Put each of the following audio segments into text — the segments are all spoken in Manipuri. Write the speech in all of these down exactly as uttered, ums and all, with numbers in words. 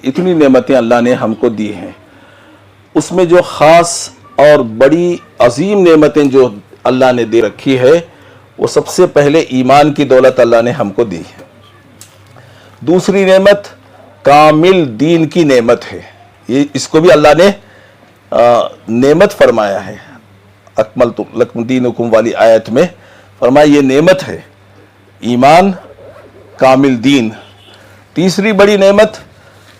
इतनी नेमतें अल्लाह ने हमको दी हैं, उसमें जो ख़ास और बड़ी अजीम नेमतें जो अल्लाह ने दे रखी है, वो सबसे पहले ईमान की दौलत अल्लाह ने हमको दी है। दूसरी नेमत कामिल दीन की नेमत है। ये, इसको भी अल्लाह ने, अ, नेमत फरमाया है। अकमल लकुम दीनुकुम वाली आयत में फरमाया, ये नेमत है, ईमान, कामिल दीन। तीसरी बड़ी नेमत,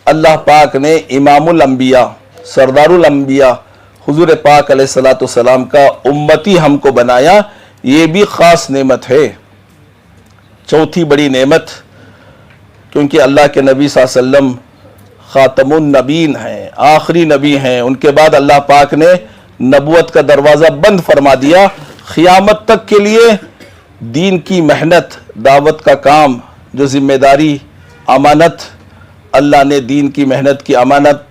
अल्लाह पाक ने इमामुल अंबिया, सरदारुल अंबिया, हुजूर पाक अलैहिस्सलातु वस्सलाम का उम्मती हमको बनाया, ये भी ख़ास नेमत है। चौथी बड़ी नेमत, क्योंकि अल्लाह के नबी सल्लल्लाहु अलैहि वसल्लम ख़ातमुन नबीन हैं, आखिरी नबी हैं। उनके बाद अल्लाह पाक ने नबुवत का दरवाज़ा बंद फरमा दिया। ख़ियामत तक के लिए दीन की मेहनत, दावत का काम, जो ज़िम्मेदारी, अमानत, अल्लाह ने दीन की मेहनत की अमानत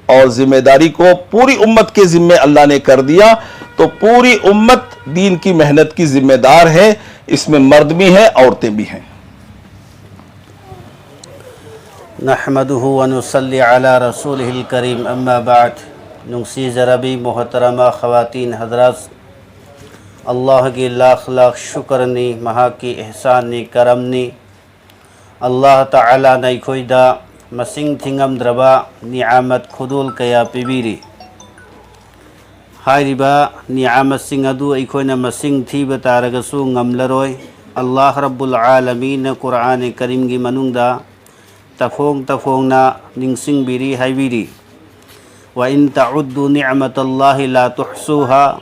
और ज़िम्मेदारी को पूरी उम्मत के ज़िम्मे अल्लाह ने कर दिया। तो पूरी उम्मत दीन की मेहनत की ज़िम्मेदार है, इसमें मर्द भी हैं, औरतें भी हैं। نحمده ونصلي على رسوله الكريم، أما بعد. ꯅꯨꯡꯁꯤꯖꯔꯕꯤ ꯃꯣꯍꯇꯔꯃꯥ ꯈꯋꯥꯇꯤꯟ ꯍꯗꯔꯥꯠ, ꯑꯜꯂꯥꯍꯒꯤ ꯂꯥꯈ ꯂꯥꯈ ꯁꯨꯀꯔꯅꯤ, ꯃꯍꯥꯛꯀꯤ ꯏꯍꯁꯥꯟꯅꯤ, ꯀꯔꯝꯅꯤ꯫ ꯑꯜꯂꯥꯍ ꯇꯥꯂꯥꯅ ꯑꯩꯈꯣꯏꯗ ꯃꯁꯤꯡ ꯊꯤꯉꯝꯗ꯭ꯔꯕ ꯅꯤꯌꯥꯃꯠ ꯈꯨꯗꯣꯜ ꯀꯌꯥ ꯄꯤꯕꯤꯔꯤ꯫ ꯍꯥꯏꯔꯤꯕ ꯅꯤꯌꯥꯃꯠꯁꯤꯡ ꯑꯗꯨ ꯑꯩꯈꯣꯏꯅ ꯃꯁꯤꯡ ꯊꯤꯕ ꯇꯥꯔꯒꯁꯨ ꯉꯝꯂꯔꯣꯏ꯫ ꯑꯜꯂꯥꯍ ꯔꯕꯨꯜ ꯑꯥꯂꯃꯤꯟꯅ ꯀꯨꯔꯑꯥꯅꯦ ꯀꯔꯤꯝꯒꯤ ꯃꯅꯨꯡꯗ ꯇꯐꯣꯡ ꯇꯐꯣꯡꯅ ꯅꯤꯡꯁꯤꯡꯕꯤꯔꯤ, ꯍꯥꯏꯕꯤꯔꯤ, "وإن تعدوا نعمة الله لا تحصوها"꯫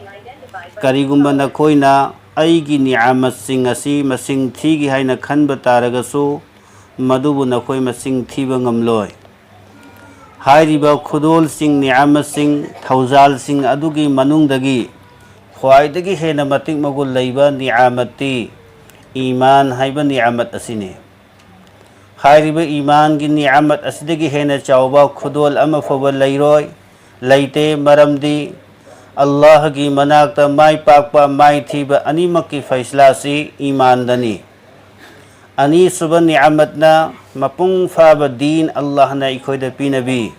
ꯀꯔꯤꯒꯨꯝꯕ ꯅꯈꯣꯏꯅ ꯑꯩꯒꯤ ꯅꯤꯌꯥꯃꯠꯁꯤꯡ ꯑꯁꯤ ꯃꯁꯤꯡ ꯊꯤꯒꯦ ꯍꯥꯏꯅ ꯈꯟꯕ ꯇꯥꯔꯒꯁꯨ, ꯃꯗꯨꯕꯨ ꯅꯈꯣꯏ ꯃꯁꯤꯡ ꯊꯤꯕ ꯉꯝꯂꯣꯏ꯫ ꯍꯥꯏꯔꯤꯕ ꯈꯨꯗꯣꯜꯁꯤꯡ, ꯅꯤꯌꯥꯃꯠꯁꯤꯡ, ꯊꯧꯖꯥꯜꯁꯤꯡ ꯑꯗꯨꯒꯤ ꯃꯅꯨꯡꯗꯒꯤ ꯈ꯭ꯋꯥꯏꯗꯒꯤ ꯍꯦꯟꯅ ꯃꯇꯤꯛ ꯃꯒꯨꯟ ꯂꯩꯕ ꯅꯤꯌꯥꯃꯠꯇꯤ ꯏꯃꯥꯟ ꯍꯥꯏꯕ ꯅꯤꯌꯥꯃꯠ ꯑꯁꯤꯅꯤ꯫ ꯍꯥꯏꯔꯤꯕ ꯏꯃꯥꯟꯒꯤ ꯅꯤꯌꯥꯃꯠ ꯑꯁꯤꯗꯒꯤ ꯍꯦꯟꯅ ꯆꯥꯎꯕ ꯈꯨꯗꯣꯜ ꯑꯃ ꯐꯥꯎꯕ ꯂꯩꯔꯣꯏ, ꯂꯩꯇꯦ꯫ ꯃꯔꯝꯗꯤ ꯑꯜꯂꯥꯍꯒꯤ ꯃꯅꯥꯛꯇ ꯃꯥꯏ ꯄꯥꯛꯄ, ꯃꯥꯏꯊꯤꯕ ꯑꯅꯤꯃꯛꯀꯤ ꯐꯩꯁꯂꯥꯁꯤ ꯏꯃꯥꯟꯗꯅꯤ꯫ ꯑꯅꯤꯁꯨꯕ ꯅꯤꯌꯥꯃꯠꯅ ꯃꯄꯨꯡ ꯐꯥꯕ ꯗꯤꯟ ꯑꯜꯂꯥꯍꯅ ꯑꯩꯈꯣꯏꯗ ꯄꯤꯅꯕꯤ꯫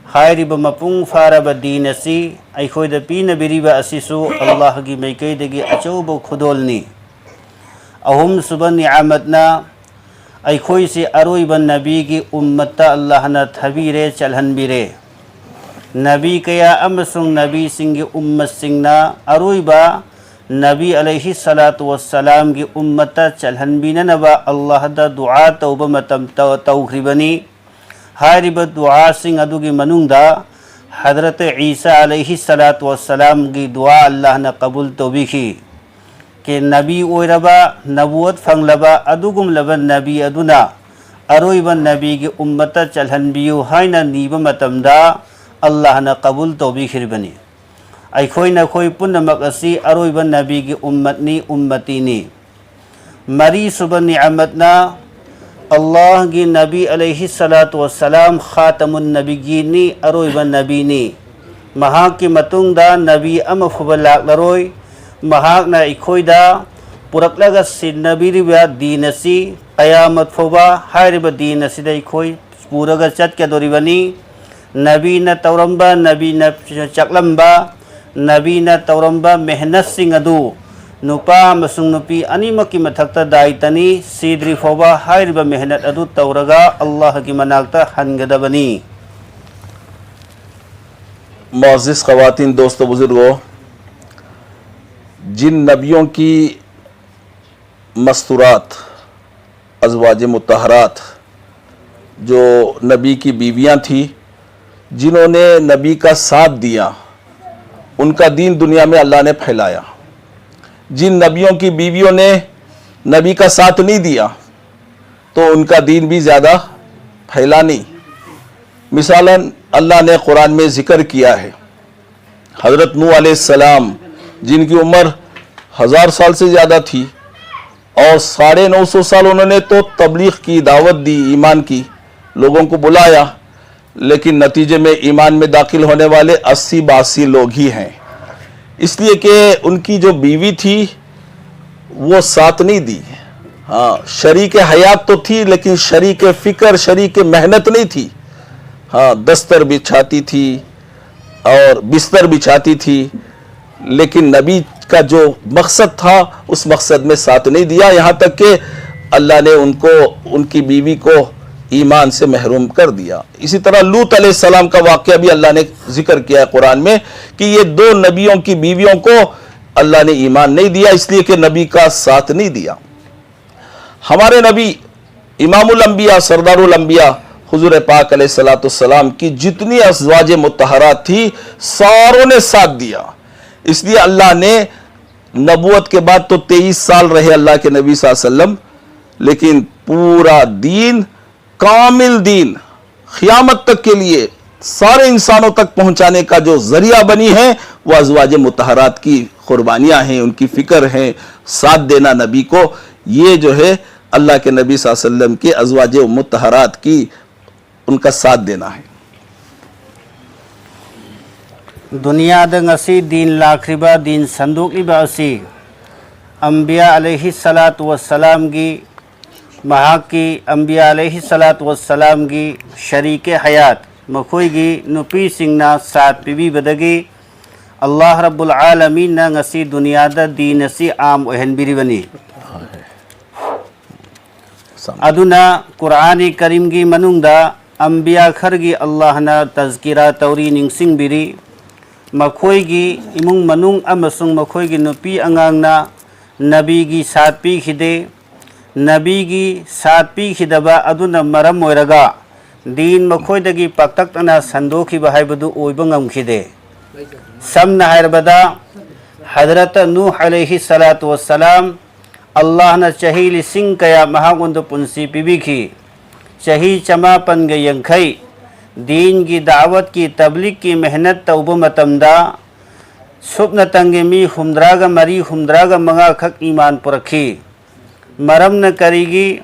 ꯍꯥꯏꯔꯤꯕ ꯃꯄꯨꯡ ꯐꯥꯔꯕ ꯗꯤꯟ ꯑꯁꯤ ꯑꯩꯈꯣꯏꯗ ꯄꯤꯅꯕꯤꯔꯤꯕ ꯑꯁꯤꯁꯨ ꯑꯜꯂꯥꯍꯒꯤ ꯃꯥꯏꯀꯩꯗꯒꯤ ꯑꯆꯧꯕ ꯈꯨꯗꯣꯜꯅꯤ꯫ ꯑꯍꯨꯝꯁꯨꯕ ꯅꯤꯌꯥꯃꯠꯅ ꯑꯩꯈꯣꯏꯁꯤ ꯑꯔꯣꯏꯕ ꯅꯕꯤꯒꯤ ꯎꯝꯃꯠꯇ ꯑꯜꯂꯥꯍꯅ ꯊꯥꯕꯤꯔꯦ, ꯆꯜꯍꯟꯕꯤꯔꯦ꯫ ꯅꯕꯤ ꯀꯌꯥ ꯑꯃꯁꯨꯡ ꯅꯕꯤꯁꯤꯡꯒꯤ ꯎꯝꯃꯠꯁꯤꯡꯅ ꯑꯔꯣꯏꯕ ꯅꯕꯤ ꯑꯂꯩꯍꯤ ꯁꯂꯥꯇꯨ ꯋꯁꯁꯂꯥꯝꯒꯤ ꯎꯝꯃꯠꯇ ꯆꯜꯍꯟꯕꯤꯅꯅꯕ ꯑꯜꯂꯥꯍꯗ ꯗꯨꯑꯥ ꯇꯧꯕ ꯃꯇꯝ ꯇ-, ꯇꯧꯈ꯭ꯔꯤꯕꯅꯤ꯫ ꯍꯥꯏꯔꯤꯕ ꯗꯨꯑꯥꯁꯤꯡ ꯑꯗꯨꯒꯤ ꯃꯅꯨꯡꯗ ꯍꯗꯔꯠ ꯏꯁꯥ ꯑꯂꯩꯍꯤ ꯁꯂꯥꯇꯨ ꯋꯁꯁꯂꯥꯝꯒꯤ ꯗꯨꯑꯥ ꯑꯜꯂꯥꯍꯅ ꯀꯕꯨꯜ ꯇꯧꯕꯤꯈꯤ꯫ ꯀꯦ ꯅꯕꯤ ꯑꯣꯏꯔꯕ, ꯅꯕꯨꯋꯠ ꯐꯪꯂꯕ ꯑꯗꯨꯒꯨꯝꯂꯕ ꯅꯕꯤ ꯑꯗꯨꯅ ꯑꯔꯣꯏꯕ ꯅꯕꯤꯒꯤ ꯎꯝꯃꯠꯇ ꯆꯜꯍꯟꯕꯤꯌꯨ ꯍꯥꯏꯅ ꯅꯤꯕ ꯃꯇꯝꯗ ꯑꯜꯂꯥꯍꯅ ꯀꯕꯨꯜ ꯇꯧꯕꯤꯈꯤꯕꯅꯤ꯫ ꯑꯩꯈꯣꯏ ꯅꯈꯣꯏ ꯄꯨꯝꯅꯃꯛ ꯑꯁꯤ ꯑꯔꯣꯏꯕ ꯅꯕꯤꯒꯤ ꯎꯝꯃꯠꯅꯤ, ꯎꯝꯃꯇꯤꯅꯤ꯫ ꯃꯔꯤꯁꯨꯕ ꯅꯤꯌꯥꯃꯠꯅ ꯑꯜꯂꯥꯍꯒꯤ ꯅꯕꯤ ꯑꯂꯩꯍꯤ ꯁꯂꯥꯇꯨ ꯋꯁꯁꯂꯥꯝ ꯈꯥꯇꯃꯨꯟ ꯅꯕꯤꯒꯤꯅꯤ, ꯑꯔꯣꯏꯕ ꯅꯕꯤꯅꯤ꯫ ꯃꯍꯥꯛꯀꯤ ꯃꯇꯨꯡꯗ ꯅꯕꯤ ꯑꯃ ꯐꯥꯎꯕ ꯂꯥꯛꯂꯔꯣꯏ꯫ ꯃꯍꯥꯛꯅ ꯑꯩꯈꯣꯏꯗ ꯄꯨꯔꯛꯂꯒ ꯁꯤꯟꯅꯕꯤꯔꯤꯕ ꯗꯤꯟ ꯑꯁꯤ ꯀꯌꯥꯃꯠ ꯐꯥꯎꯕ ꯍꯥꯏꯔꯤꯕ ꯗꯤꯟ ꯑꯁꯤꯗ ꯑꯩꯈꯣꯏ ꯄꯨꯔꯒ ꯆꯠꯀꯗꯧꯔꯤꯕꯅꯤ꯫ ꯅꯕꯤꯅ ꯇꯧꯔꯝꯕ, ꯅꯕꯤꯅ ꯆꯠꯂꯝꯕ, ꯅꯕꯤꯅ ꯇꯧꯔꯝꯕ ꯃꯦꯍꯅꯠꯁꯤꯡ ꯑꯗꯨ ꯅꯨꯄꯥ ꯑꯃꯁꯨꯡ ꯅꯨꯄꯤ ꯑꯅꯤꯃꯛꯀꯤ ꯃꯊꯛꯇ ꯗꯥꯏꯇꯅꯤ꯫ ꯁꯤꯗ꯭ꯔꯤ ꯐꯥꯎꯕ ꯍꯥꯏꯔꯤꯕ ꯃꯦꯍꯅꯠ ꯑꯗꯨ ꯇꯧꯔꯒ ꯑꯜꯂꯥꯍꯒꯤ ꯃꯅꯥꯛꯇ ꯍꯟꯒꯗꯕꯅꯤ꯫ معزز خواتین، دوستو، بزرگو، جن نبیوں کی مستورات، ازواج مطہرات، جو نبی کی بیویاں تھیں، جنہوں نے نبی کا ساتھ دیا، ان کا دین دنیا میں اللہ نے پھیلایا۔ جن نبیوں کی بیویوں نے نبی کا ساتھ نہیں دیا، تو ان کا دین بھی زیادہ پھیلا نہیں۔ مثلاً، اللہ نے قرآن میں ذکر کیا ہے، حضرت نوح علیہ السلام، جن کی عمر ہزار سال سے زیادہ تھی، اور ساڑھے نو سو سال انہوں نے تو تبلیغ کی، دعوت دی، ایمان کی، لوگوں کو بلایا، لیکن نتیجے میں ایمان میں داخل ہونے والے اسی باسی لوگ ہی ہیں، اس لیے کہ ان کی جو بیوی تھی، وہ ساتھ نہیں دی۔ हाँ, शरीक हयात तो थी, लेकिन शरीक फिक्र, शरीक मेहनत नहीं थी। हाँ, दस्तर बिछाती थी और बिस्तर बिछाती थी, लेकिन नबी का जो मकसद था, उस मकसद में साथ नहीं दिया। यहाँ तक कि अल्लाह ने उनको, उनकी बीवी को ईमान से महरूम कर दिया। इसी तरह लूत अलैहिस्सलाम का वाक़या भी अल्लाह ने जिक्र किया है कुरान में कि ये दो नबियों की बीवियों को अल्लाह ने ईमान नहीं दिया, इसलिए कि नबी का साथ नहीं दिया। हमारे नबी इमामुल अंबिया, सरदारुल अंबिया हुजूर पाक अलैहिस्सलातु वस्सलाम की जितनी अज़वाज मुतहहरात थी, सारों ने साथ दिया। इसलिए अल्लाह ने, नबूवत के बाद तो तेईस साल रहे अल्लाह के नबी सल्लल्लाहु अलैहि वसल्लम, लेकिन पूरा दीन, कामिल दीन, ख़ियामत तक के लिए सारे इंसानों तक पहुंचाने का जो ज़रिया बनी है, वो अज़वाज मुतहहरात की क़ुरबानियाँ हैं, उनकी फ़िक्र है, साथ देना नबी को। ये जो है, अल्लाह के नबी सल्लल्लाहु अलैहि वसल्लम के अज़वाज मुतहहरात की, उनका साथ देना है। ꯗꯨꯅꯤꯌꯥꯗ ꯉꯁꯤ ꯗꯤꯟ ꯂꯥꯛꯈ꯭ꯔꯤꯕ, ꯗꯤꯟ ꯁꯟꯗꯣꯛꯂꯤꯕ ꯑꯁꯤ ꯑꯝꯕꯤꯌꯥ ꯑꯂꯩꯍꯤ ꯁꯂꯥꯇꯨ ꯋꯁꯁꯂꯥꯝꯒꯤ, ꯃꯍꯥꯛꯀꯤ, ꯑꯝꯕꯤꯌꯥ ꯑꯂꯩꯍꯤ ꯁꯂꯥꯇꯨ ꯋꯁꯁꯂꯥꯝꯒꯤ ꯁꯔꯤꯀꯦ ꯍꯌꯥꯠ, ꯃꯈꯣꯏꯒꯤ ꯅꯨꯄꯤꯁꯤꯡꯅ ꯁꯥꯠ ꯄꯤꯕꯤꯕꯗꯒꯤ ꯑꯜꯂꯥꯍ ꯔꯕꯨꯜ ꯑꯥꯂꯃꯤꯟꯅ ꯉꯁꯤ ꯗꯨꯅꯤꯌꯥꯗ ꯗꯤꯟ ꯑꯁꯤ ꯑꯥꯝ ꯑꯣꯏꯍꯟꯕꯤꯔꯤꯕꯅꯤ꯫ ꯑꯗꯨꯅ ꯀꯨꯔꯥꯟ ꯀꯔꯤꯝꯒꯤ ꯃꯅꯨꯡꯗ ꯑꯝꯕꯤꯌꯥ ꯈꯔꯒꯤ ꯑꯜꯂꯥꯍꯅ ꯇꯖꯀꯤꯔꯥ ꯇꯧꯔꯤ, ꯅꯤꯡꯁꯤꯡꯕꯤꯔꯤ꯫ ꯃꯈꯣꯏꯒꯤ ꯏꯃꯨꯡ ꯃꯅꯨꯡ ꯑꯃꯁꯨꯡ ꯃꯈꯣꯏꯒꯤ ꯅꯨꯄꯤ ꯑꯉꯥꯡꯅ ꯅꯕꯤꯒꯤ ꯁꯥꯠ ꯄꯤꯈꯤꯗꯦ꯫ ꯅꯕꯤꯒꯤ ꯁꯥꯠ ꯄꯤꯈꯤꯗꯕ ꯑꯗꯨꯅ ꯃꯔꯝ ꯑꯣꯏꯔꯒ ꯗꯤꯟ ꯃꯈꯣꯏꯗꯒꯤ ꯄꯥꯛꯇꯛꯅꯅ ꯁꯟꯗꯣꯛꯈꯤꯕ ꯍꯥꯏꯕꯗꯨ ꯑꯣꯏꯕ ꯉꯝꯈꯤꯗꯦ꯫ ꯁꯝꯅ ꯍꯥꯏꯔꯕꯗ, ꯍꯗꯔꯠ ꯅꯨꯍ ꯑꯂꯩꯍꯤ ꯁꯂꯥꯇꯨ ꯋꯁꯁꯂꯥꯝ ꯑꯜꯂꯥꯍꯅ ꯆꯍꯤ ꯂꯤꯁꯤꯡ ꯀꯌꯥ ꯃꯍꯥꯛꯉꯣꯟꯗ ꯄꯨꯟꯁꯤ ꯄꯤꯕꯤꯈꯤ꯫ ꯆꯍꯤ ꯆꯃꯥꯄꯟꯒ ꯌꯥꯡꯈꯩ ꯗꯤꯟꯒꯤ ꯗꯥꯋꯠꯀꯤ, ꯇꯕ꯭ꯂꯤꯒꯀꯤ ꯃꯦꯍꯅꯠ ꯇꯧꯕ ꯃꯇꯝꯗ ꯁꯨꯞꯅꯇꯪꯒꯤ ꯃꯤ ꯍꯨꯝꯗ꯭ꯔꯥꯒ ꯃꯔꯤ, ꯍꯨꯝꯗ꯭ꯔꯥꯒ ꯃꯉꯥ ꯈꯛ ꯏꯃꯥꯟ ꯄꯨꯔꯛꯈꯤ꯫ ꯃꯔꯝꯅ ꯀꯔꯤꯒꯤ?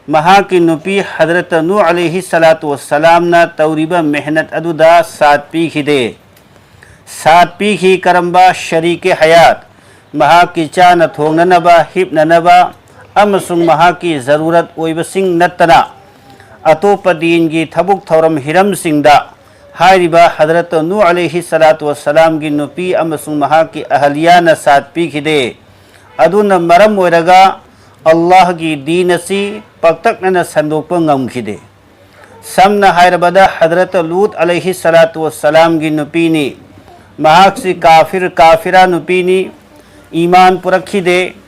ꯃꯍꯥꯛꯀꯤ ꯅꯨꯄꯤ ꯍꯗꯔꯠ ꯅꯨꯍ ꯑꯂꯩꯍꯤ ꯁꯂꯥꯇꯨ ꯋꯁꯁꯂꯥꯝꯅ ꯇꯧꯔꯤꯕ ꯃꯦꯍꯅꯠ ꯑꯗꯨꯗ ꯁꯥꯠ ꯄꯤꯈꯤꯗꯦ꯫ ꯁꯥꯠ ꯄꯤꯈꯤ꯫ ꯀꯔꯝꯕ? ꯁꯔꯤꯀꯦ ꯍꯌꯥꯠ, ꯃꯍꯥꯛꯀꯤ ꯆꯥꯅ ꯊꯣꯡꯅꯅꯕ, ꯍꯤꯞꯅꯅꯕ, ꯑꯃꯁꯨꯡ ꯃꯍꯥꯛꯀꯤ ꯖꯔꯨꯔꯠ ꯑꯣꯏꯕꯁꯤꯡ ꯅꯠꯇꯅ ꯑꯇꯣꯞꯄ ꯗꯤꯟꯒꯤ ꯊꯕꯛ ꯊꯧꯔꯝ ꯍꯤꯔꯝꯁꯤꯡꯗ ꯍꯥꯏꯔꯤꯕ ꯍꯗꯔꯠ ꯅꯨꯍ ꯑꯂꯩꯍꯤ ꯁꯂꯥꯇꯨ ꯋꯁꯁꯂꯥꯝꯒꯤ ꯅꯨꯄꯤ ꯑꯃꯁꯨꯡ ꯃꯍꯥꯛꯀꯤ ꯑꯍꯂꯤꯌꯥꯅ ꯁꯥꯠ ꯄꯤꯈꯤꯗꯦ꯫ ꯑꯗꯨꯅ ꯃꯔꯝ ꯑꯣꯏꯔꯒ ꯑꯜꯂꯥꯍꯒꯤ ꯗꯤꯟ ꯑꯁꯤ ꯄꯥꯛꯇꯛꯅꯅ ꯁꯟꯗꯣꯛꯄ ꯉꯝꯈꯤꯗꯦ꯫ ꯁꯝꯅ ꯍꯥꯏꯔꯕꯗ ꯍꯗꯔꯠ ꯂꯨꯠ ꯑꯂꯩꯍꯤ ꯁꯂꯥꯇꯨ ꯋꯁꯁꯂꯥꯝꯒꯤ ꯅꯨꯄꯤꯅꯤ꯫ ꯃꯍꯥꯛꯁꯤ ꯀꯥꯐꯤꯔ, ꯀꯥꯐꯤꯔꯥ ꯅꯨꯄꯤꯅꯤ, ꯏꯃꯥꯟ ꯄꯨꯔꯛꯈꯤꯗꯦ꯫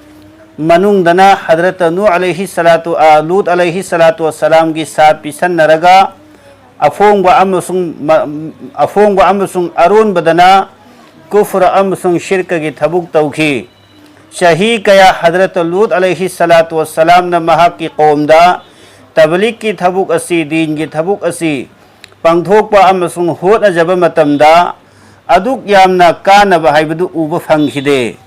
ꯃꯅꯨꯡꯗꯅ ꯍꯗꯔꯠ ꯅꯨꯍ ꯑꯂꯩꯍꯤ ꯁꯂꯥꯇꯨ, ꯑ, ꯂꯨꯠ ꯑꯂꯩꯍꯤ ꯁꯂꯥꯇꯨ ꯋꯁꯁꯂꯥꯝꯒꯤ ꯁꯥꯠ ꯄꯤꯁꯟꯅꯔꯒ ꯑꯐꯣꯡꯕ ꯑꯃꯁꯨꯡ ꯃ-, ꯑꯐꯣꯡꯕ ꯑꯃꯁꯨꯡ ꯑꯔꯣꯟꯕꯗꯅ ꯀꯨꯐ꯭ꯔ ꯑꯃꯁꯨꯡ ꯁꯤꯔꯀꯒꯤ ꯊꯕꯛ ꯇꯧꯈꯤ꯫ ꯆꯍꯤ ꯀꯌꯥ ꯍꯗꯔꯠ ꯂꯨꯠ ꯑꯂꯩꯍꯤ ꯁꯂꯥꯇꯨ ꯋꯁꯁꯂꯥꯝꯅ ꯃꯍꯥꯛꯀꯤ ꯀꯧꯝꯗ ꯇꯕꯂꯤꯛꯀꯤ ꯊꯕꯛ ꯑꯁꯤ, ꯗꯤꯟꯒꯤ ꯊꯕꯛ ꯑꯁꯤ ꯄꯥꯡꯊꯣꯛꯄ ꯑꯃꯁꯨꯡ ꯍꯣꯠꯅꯖꯕ ꯃꯇꯝꯗ ꯑꯗꯨꯛ ꯌꯥꯝꯅ ꯀꯥꯟꯅꯕ ꯍꯥꯏꯕꯗꯨ ꯎꯕ ꯐꯪꯈꯤꯗꯦ꯫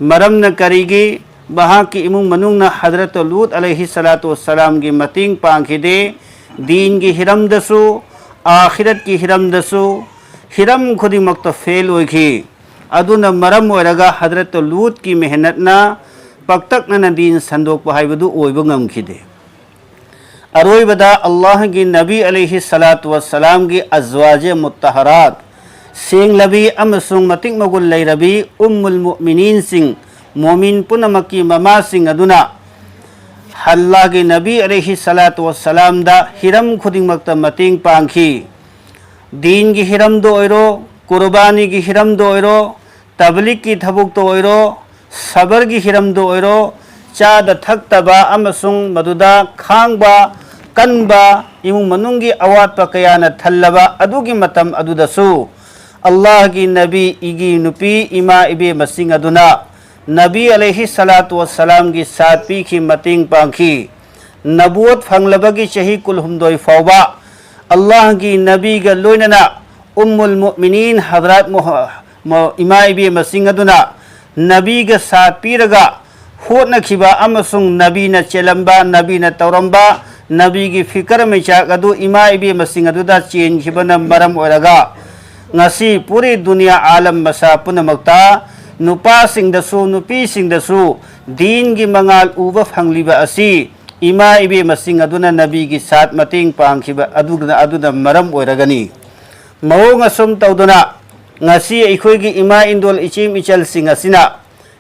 ꯃꯔꯝꯅ ꯀꯔꯤꯒꯤ? ꯃꯍꯥꯛꯀꯤ ꯏꯃꯨꯡ ꯃꯅꯨꯡꯅ ꯍꯗꯔꯠ ꯂꯨꯠ ꯑꯂꯩꯍꯤ ꯁꯂꯥꯇꯨ ꯋꯁꯁꯂꯥꯝꯒꯤ ꯃꯇꯦꯡ ꯄꯥꯡꯈꯤꯗꯦ꯫ ꯗꯤꯟꯒꯤ ꯍꯤꯔꯝꯗꯁꯨ, ꯑꯥꯈꯤꯔꯠꯀꯤ ꯍꯤꯔꯝꯗꯁꯨ, ꯍꯤꯔꯝ ꯈꯨꯗꯤꯡꯃꯛꯇ ꯐꯦꯜ ꯑꯣꯏꯈꯤ꯫ ꯑꯗꯨꯅ ꯃꯔꯝ ꯑꯣꯏꯔꯒ ꯍꯗꯔꯠ ꯂꯨꯠꯀꯤ ꯃꯦꯍꯅꯠꯅ ꯄꯥꯛꯇꯛꯅꯅ ꯗꯤꯟ ꯁꯟꯗꯣꯛꯄ ꯍꯥꯏꯕꯗꯨ ꯑꯣꯏꯕ ꯉꯝꯈꯤꯗꯦ꯫ ꯑꯔꯣꯏꯕꯗ ꯑꯜꯂꯥꯍꯒꯤ ꯅꯕꯤ ꯑꯂꯩꯍꯤ ꯁꯂꯥꯇꯨ ꯋꯁꯁꯂꯥꯝꯒꯤ ꯑꯖꯋꯥꯖꯦ ꯃꯨꯠꯇꯍꯔꯥꯠ, ꯁꯦꯡꯂꯕꯤ ꯑꯃꯁꯨꯡ ꯃꯇꯤꯛ ꯃꯒꯨꯟ ꯂꯩꯔꯕꯤ ꯎꯝꯃꯨꯜ ꯃꯨꯑꯃꯤꯅꯤꯟꯁꯤꯡ, ꯃꯣꯃꯤꯟ ꯄꯨꯝꯅꯃꯛꯀꯤ ꯃꯃꯥꯁꯤꯡ ꯑꯗꯨꯅ ꯑꯜꯂꯥꯍꯒꯤ ꯅꯕꯤ ꯑꯂꯩꯍꯤ ꯁꯂꯥꯇꯨ ꯋꯁꯁꯂꯥꯝꯗ ꯍꯤꯔꯝ ꯈꯨꯗꯤꯡꯃꯛꯇ ꯃꯇꯦꯡ ꯄꯥꯡꯈꯤ꯫ ꯗꯤꯟꯒꯤ ꯍꯤꯔꯝꯗ ꯑꯣꯏꯔꯣ, ꯀꯨꯔꯕꯥꯅꯤꯒꯤ ꯍꯤꯔꯝꯗ ꯑꯣꯏꯔꯣ, ꯇꯕꯂꯤꯛꯀꯤ ꯊꯕꯛꯇ ꯑꯣꯏꯔꯣ, ꯁꯕꯔꯒꯤ ꯍꯤꯔꯝꯗ ꯑꯣꯏꯔꯣ, ꯆꯥꯗ ꯊꯛꯇꯕ ꯑꯃꯁꯨꯡ ꯃꯗꯨꯗ ꯈꯥꯡꯕ ꯀꯟꯕ, ꯏꯃꯨꯡ ꯃꯅꯨꯡꯒꯤ ꯑꯋꯥꯠꯄ ꯀꯌꯥꯅ ꯊꯜꯂꯕ ꯑꯗꯨꯒꯤ ꯃꯇꯝ ꯑꯗꯨꯗꯁꯨ ꯑꯜꯂꯥꯍꯒꯤ ꯅꯕꯤꯒꯤ ꯅꯨꯄꯤ ꯏꯃꯥ ꯏꯕꯦꯝꯃꯁꯤꯡ ꯑꯗꯨꯅ ꯅꯕꯤ ꯑꯂꯩꯍꯤ ꯁꯂꯥꯇꯨ ꯋꯁꯁꯂꯥꯝꯒꯤ ꯁꯥꯠ ꯄꯤꯈꯤ, ꯃꯇꯦꯡ ꯄꯥꯡꯈꯤ꯫ ꯅꯕꯨꯋꯠ ꯐꯪꯂꯕꯒꯤ ꯆꯍꯤ ꯀꯨꯟꯍꯨꯝꯗꯣꯏ ꯐꯥꯎꯕ ꯑꯜꯂꯥꯍꯒꯤ ꯅꯕꯤꯒ ꯂꯣꯏꯅꯅ ꯎꯝꯃꯨꯜ ꯃꯨꯑꯃꯤꯅꯤꯟ ꯍꯗꯔꯠ ꯃꯨꯍ-, ꯃ-, ꯏꯃꯥ ꯏꯕꯦꯝꯃꯁꯤꯡ ꯑꯗꯨꯅ ꯅꯕꯤꯒ ꯁꯥꯠ ꯄꯤꯔꯒ ꯍꯣꯠꯅꯈꯤꯕ ꯑꯃꯁꯨꯡ ꯅꯕꯤꯅ ꯆꯦꯜꯂꯝꯕ, ꯅꯕꯤꯅ ꯇꯧꯔꯝꯕ, ꯅꯕꯤꯒꯤ ꯐꯤꯀꯔ ꯃꯩꯆꯥꯛ ꯑꯗꯨ ꯏꯃꯥ ꯏꯕꯦꯝꯃꯁꯤꯡ ꯑꯗꯨꯗ ꯆꯦꯟꯈꯤꯕꯅ ꯃꯔꯝ ꯑꯣꯏꯔꯒ ꯉꯁꯤ ꯄꯨꯔꯤ ꯗꯨꯅꯤꯌꯥ ꯑꯥꯂꯝ ꯃꯁꯥ ꯄꯨꯝꯅꯃꯛꯇ ꯅꯨꯄꯥꯁꯤꯡꯗꯁꯨ ꯅꯨꯄꯤꯁꯤꯡꯗꯁꯨ ꯗꯤꯟꯒꯤ ꯃꯉꯥꯜ ꯎꯕ ꯐꯪꯂꯤꯕ ꯑꯁꯤ ꯏꯃꯥ ꯏꯕꯦꯝꯃꯁꯤꯡ ꯑꯗꯨꯅ ꯅꯕꯤꯒꯤ ꯁꯥꯠ ꯃꯇꯦꯡ ꯄꯥꯡꯈꯤꯕ ꯑꯗꯨꯅ, ꯑꯗꯨꯅ ꯃꯔꯝ ꯑꯣꯏꯔꯒꯅꯤ꯫ ꯃꯑꯣꯡ ꯑꯁꯨꯝ ꯇꯧꯗꯨꯅ ꯉꯁꯤ ꯑꯩꯈꯣꯏꯒꯤ ꯏꯃꯥ ꯏꯟꯗꯣꯜ ꯏꯆꯦꯝ ꯏꯆꯜꯁꯤꯡ ꯑꯁꯤꯅ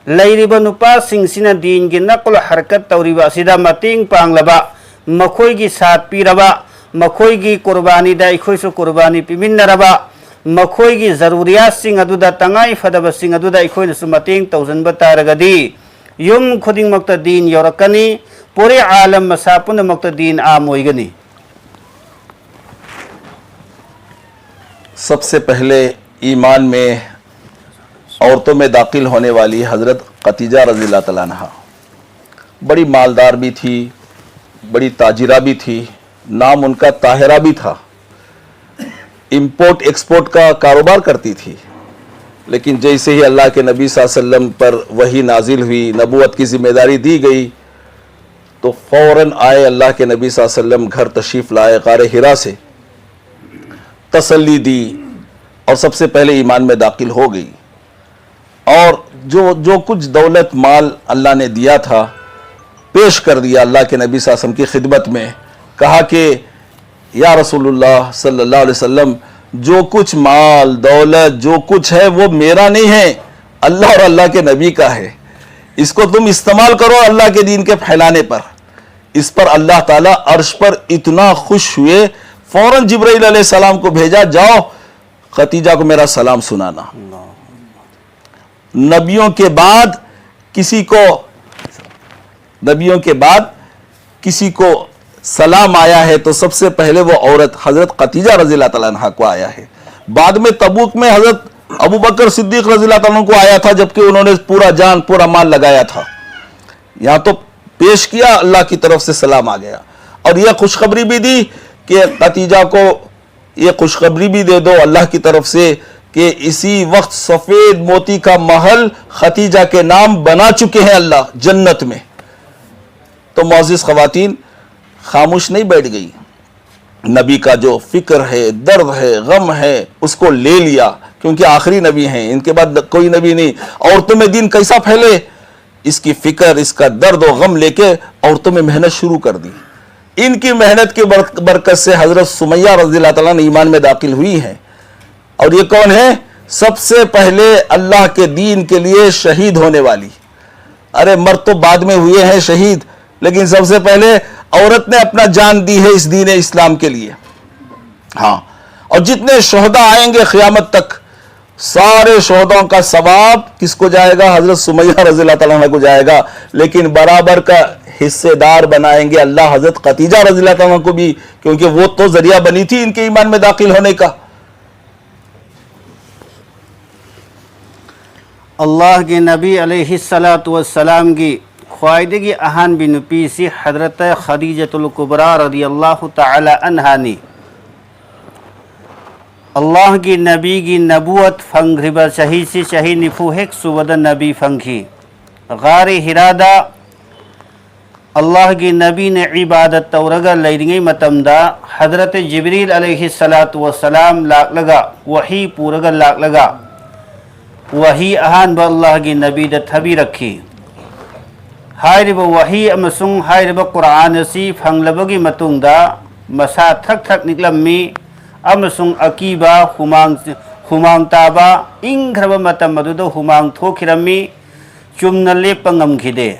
ꯂꯩꯔꯤꯕ ꯅꯨꯄꯥꯁꯤꯡꯁꯤꯅ ꯗꯤꯟꯒꯤ ꯅꯛꯂ ꯍꯔꯀꯠ ꯇꯧꯔꯤꯕ ꯑꯁꯤꯗ ꯃꯇꯦꯡ ꯄꯥꯡꯂꯕ, ꯃꯈꯣꯏꯒꯤ ꯁꯥꯠ ꯄꯤꯔꯕ, ꯃꯈꯣꯏꯒꯤ ꯀꯨꯔꯕꯥꯅꯤꯗ ꯑꯩꯈꯣꯏꯁꯨ ꯀꯨꯔꯕꯥꯅꯤ ꯄꯤꯃꯤꯟꯅꯔꯕ, ꯃꯈꯣꯏꯒꯤ ꯖꯔꯨꯔꯤꯌꯥꯠꯁꯤꯡ ꯑꯗꯨꯗ, ꯇꯉꯥꯏ ꯐꯗꯕꯁꯤꯡ ꯑꯗꯨꯗ ꯑꯩꯈꯣꯏꯅꯁꯨ ꯃꯇꯦꯡ ꯇꯧꯁꯤꯟꯕ ꯇꯥꯔꯒꯗꯤ ꯌꯨꯝ ꯈꯨꯗꯤꯡꯃꯛꯇ ꯗꯤꯟ ꯌꯧꯔꯛꯀꯅꯤ, ꯄꯨꯔꯦ ꯑꯥꯂꯝ ꯃꯁꯥ ꯄꯨꯝꯅꯃꯛꯇ ꯗꯤꯟ ꯑꯥꯝ ꯑꯣꯏꯒꯅꯤ꯫ सबसे पहले ईमान में औरतों में दाखिल होने वाली हज़रत खतीजा रज़ी अल्लाह तआला अन्हा बड़ी मालदार भी थी, बड़ी ताजिरा भी थी, नाम उनका ताहिरा भी था। इंपोर्ट एक्सपोर्ट का कारोबार करती थी। लेकिन जैसे ही अल्लाह के नबी सल्लल्लाहु अलैहि वसल्लम पर वही नाजिल हुई, नबूवत की जिम्मेदारी दी गई, तो फौरन आए अल्लाह के नबी सल्लल्लाहु अलैहि वसल्लम, घर तशरीफ लाए गार हिरा से, तसल्ली दी और सबसे पहले ईमान में दाखिल हो गई। और जो जो कुछ दौलत माल अल्लाह ने दिया था, पेश कर दिया अल्लाह के नबी सल्लल्लाहु अलैहि वसल्लम की खिदमत में। कहा कि या रसूलुल्लाह सल्लल्लाहु अलैहि वसल्लम, जो कुछ माल दौलत जो कुछ है वो मेरा नहीं है, अल्लाह और अल्लाह के नबी का है। इसको तुम इस्तेमाल करो अल्लाह के दीन के फैलाने पर। इस पर अल्लाह ताला अर्श पर इतना खुश हुए, फौरन जिब्राइल अलैहिस्सलाम को भेजा, जाओ खतीजा को मेरा सलाम सुनाना। नबियों के बाद किसी को, नबियों के बाद किसी को सलाम आया है तो सबसे पहले वो औरत हजरत खतीजा रज़ी अल्लाह तआला अन्हा को आया है। बाद में तबूक में हजरत अबू बकर सिद्दीक रज़ी अल्लाह तआला अन्हु को आया था, जबकि उन्होंने पूरा जान पूरा माल लगाया था। यहाँ तो पेश किया, अल्लाह की तरफ से सलाम आ गया। और यह खुशखबरी भी दी कि खतीजा को ये खुशखबरी भी दे दो अल्लाह की तरफ से कि इसी वक्त सफेद मोती का महल खतीजा के नाम बना चुके हैं अल्लाह जन्नत में। तो मोअज़्ज़िज़ ख़वातीन खामोश नहीं बैठ गई, नबी का जो फिक्र है, दर्द है, गम है, उसको ले लिया। क्योंकि आखिरी नबी हैं, इनके बाद कोई नबी नहीं। औरतों में दीन कैसा फैले, इसकी फिक्र, इसका दर्द और गम लेके औरतों में मेहनत शुरू कर दी। इनकी मेहनत की बर-, बरकत से हजरत सुमैया रज़ी अल्लाह तआला अन्हा ईमान में दाखिल हुई हैं। और ये कौन है? सबसे पहले अल्लाह के दीन के लिए शहीद होने वाली। अरे, मर्द तो बाद में हुए हैं शहीद, लेकिन सबसे पहले औरत ने अपना जान दी है इस दीन इस्लाम के लिए। हाँ, और जितने शहदा आएंगे क़ियामत तक, सारे शहदाओं का सवाब किसको जाएगा? हजरत सुमैया रज़ी अल्लाह तआला अन्हा को जाएगा। लेकिन बराबर का हिस्सेदार बनाएंगे अल्लाह हजरत खदीजा रज़ी अल्लाह तआला अन्हा को भी, क्योंकि वो तो जरिया बनी थी इनके ईमान में दाखिल होने का। الله نبي عليه الصلاة والسلام गी ख्वाइदगी अहान भी नुपी सी हजरत खदीजतुल कुबरा रदी अल्लाह तआला अन्हा नी। अल्लाह गी नबी गी नबुवत फंग्रिबा चही सी चही निफु हेक सुबद नबी फंगी। गारे हिरादा अल्लाह गी नबी ने इबादत तौरगा लैरिंगै मतमदा हजरत जिब्रील अलैहिस्सलातु वस्सलाम लाकलगा वही पूरगा लाकलगा वही अहानबा अल्लाह गी नबी दा थबी रखी। ꯍꯥꯏꯔꯤꯕ ꯋꯥꯍꯤ ꯑꯃꯁꯨꯡ ꯍꯥꯏꯔꯤꯕ ꯀꯨꯔꯥꯟ ꯑꯁꯤ ꯐꯪꯂꯕꯒꯤ ꯃꯇꯨꯡꯗ ꯃꯁꯥ ꯊ꯭ꯔꯛ ꯊ꯭ꯔꯛ ꯅꯤꯛꯂꯝꯃꯤ ꯑꯃꯁꯨꯡ ꯑꯀꯤꯕ ꯍꯨꯃꯥꯡ, ꯍꯨꯃꯥꯡ ꯇꯥꯕ ꯏꯪꯈ꯭ꯔꯕ ꯃꯇꯝ ꯑꯗꯨꯗ ꯍꯨꯃꯥꯡ ꯊꯣꯛꯈꯤꯔꯝꯃꯤ꯫ ꯆꯨꯝꯅ ꯂꯦꯞꯄ ꯉꯝꯈꯤꯗꯦ꯫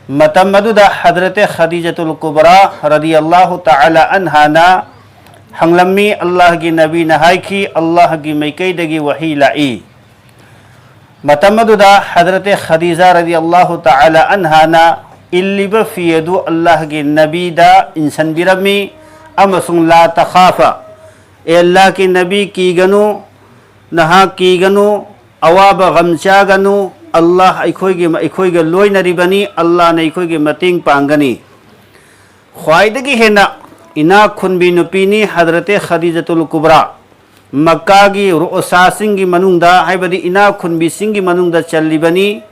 ꯃꯇꯝ ꯑꯗꯨꯗ ꯍꯗ꯭ꯔꯠ ꯈꯗꯤꯖꯥꯇꯨꯜ ꯀꯨꯕ꯭ꯔꯥ ꯔꯗꯤꯌꯜꯂꯥꯍꯨ ꯇꯥꯂꯥ ꯑꯟꯍꯥꯅ ꯍꯪꯂꯝꯃꯤ꯫ ꯑꯜꯂꯥꯍꯒꯤ ꯅꯕꯤꯅ ꯍꯥꯏꯈꯤ, ꯑꯜꯂꯥꯍꯒꯤ ꯃꯥꯏꯀꯩꯗꯒꯤ ꯋꯥꯍꯤ ꯂꯥꯛꯏ꯫ ꯃꯇꯝ ꯑꯗꯨꯗ ꯍꯗ꯭ꯔꯠ ꯈꯗꯤꯖꯥ ꯔꯗꯤꯌꯜꯂꯥꯍꯨ ꯇꯥꯂꯥ ꯑꯟꯍꯥꯅ ꯏꯜꯂꯤꯕ ꯐꯤ ꯑꯗꯨ ꯑꯜꯂꯥꯍꯒꯤ ꯅꯕꯤꯗ ꯏꯟꯁꯤꯟꯕꯤꯔꯝꯃꯤ ꯑꯃꯁꯨꯡ ꯂꯥ ꯇꯈꯥꯐ, ꯑꯦ ꯑꯜꯂꯥꯍꯒꯤ ꯅꯕꯤ, ꯀꯤꯒꯅꯨ, ꯅꯍꯥꯛ ꯀꯤꯒꯅꯨ, ꯑꯋꯥꯕ ꯒꯝ ꯆꯥꯒꯅꯨ, ꯑꯜꯂꯥꯍ ꯑꯩꯈꯣꯏꯒꯤ, ꯑꯩꯈꯣꯏꯒ ꯂꯣꯏꯅꯔꯤꯕꯅꯤ, ꯑꯜꯂꯥꯍꯅ ꯑꯩꯈꯣꯏꯒꯤ ꯃꯇꯦꯡ ꯄꯥꯡꯒꯅꯤ꯫ ꯈ꯭ꯋꯥꯏꯗꯒꯤ ꯍꯦꯟꯅ ꯏꯅꯥꯛ ꯈꯨꯟꯕꯤ ꯅꯨꯄꯤꯅꯤ ꯍꯗ꯭ꯔꯠ ꯈꯗꯤꯖꯥꯇꯨꯜ ꯀꯨꯕ꯭ꯔꯥ꯫ ꯃꯛꯀꯥꯒꯤ ꯔꯨꯑꯁꯥꯁꯤꯡꯒꯤ ꯃꯅꯨꯡꯗ, ꯍꯥꯏꯕꯗꯤ ꯏꯅꯥꯛ ꯈꯨꯟꯕꯤꯁꯤꯡꯒꯤ ꯃꯅꯨꯡꯗ ꯆꯜꯂꯤꯕꯅꯤ꯫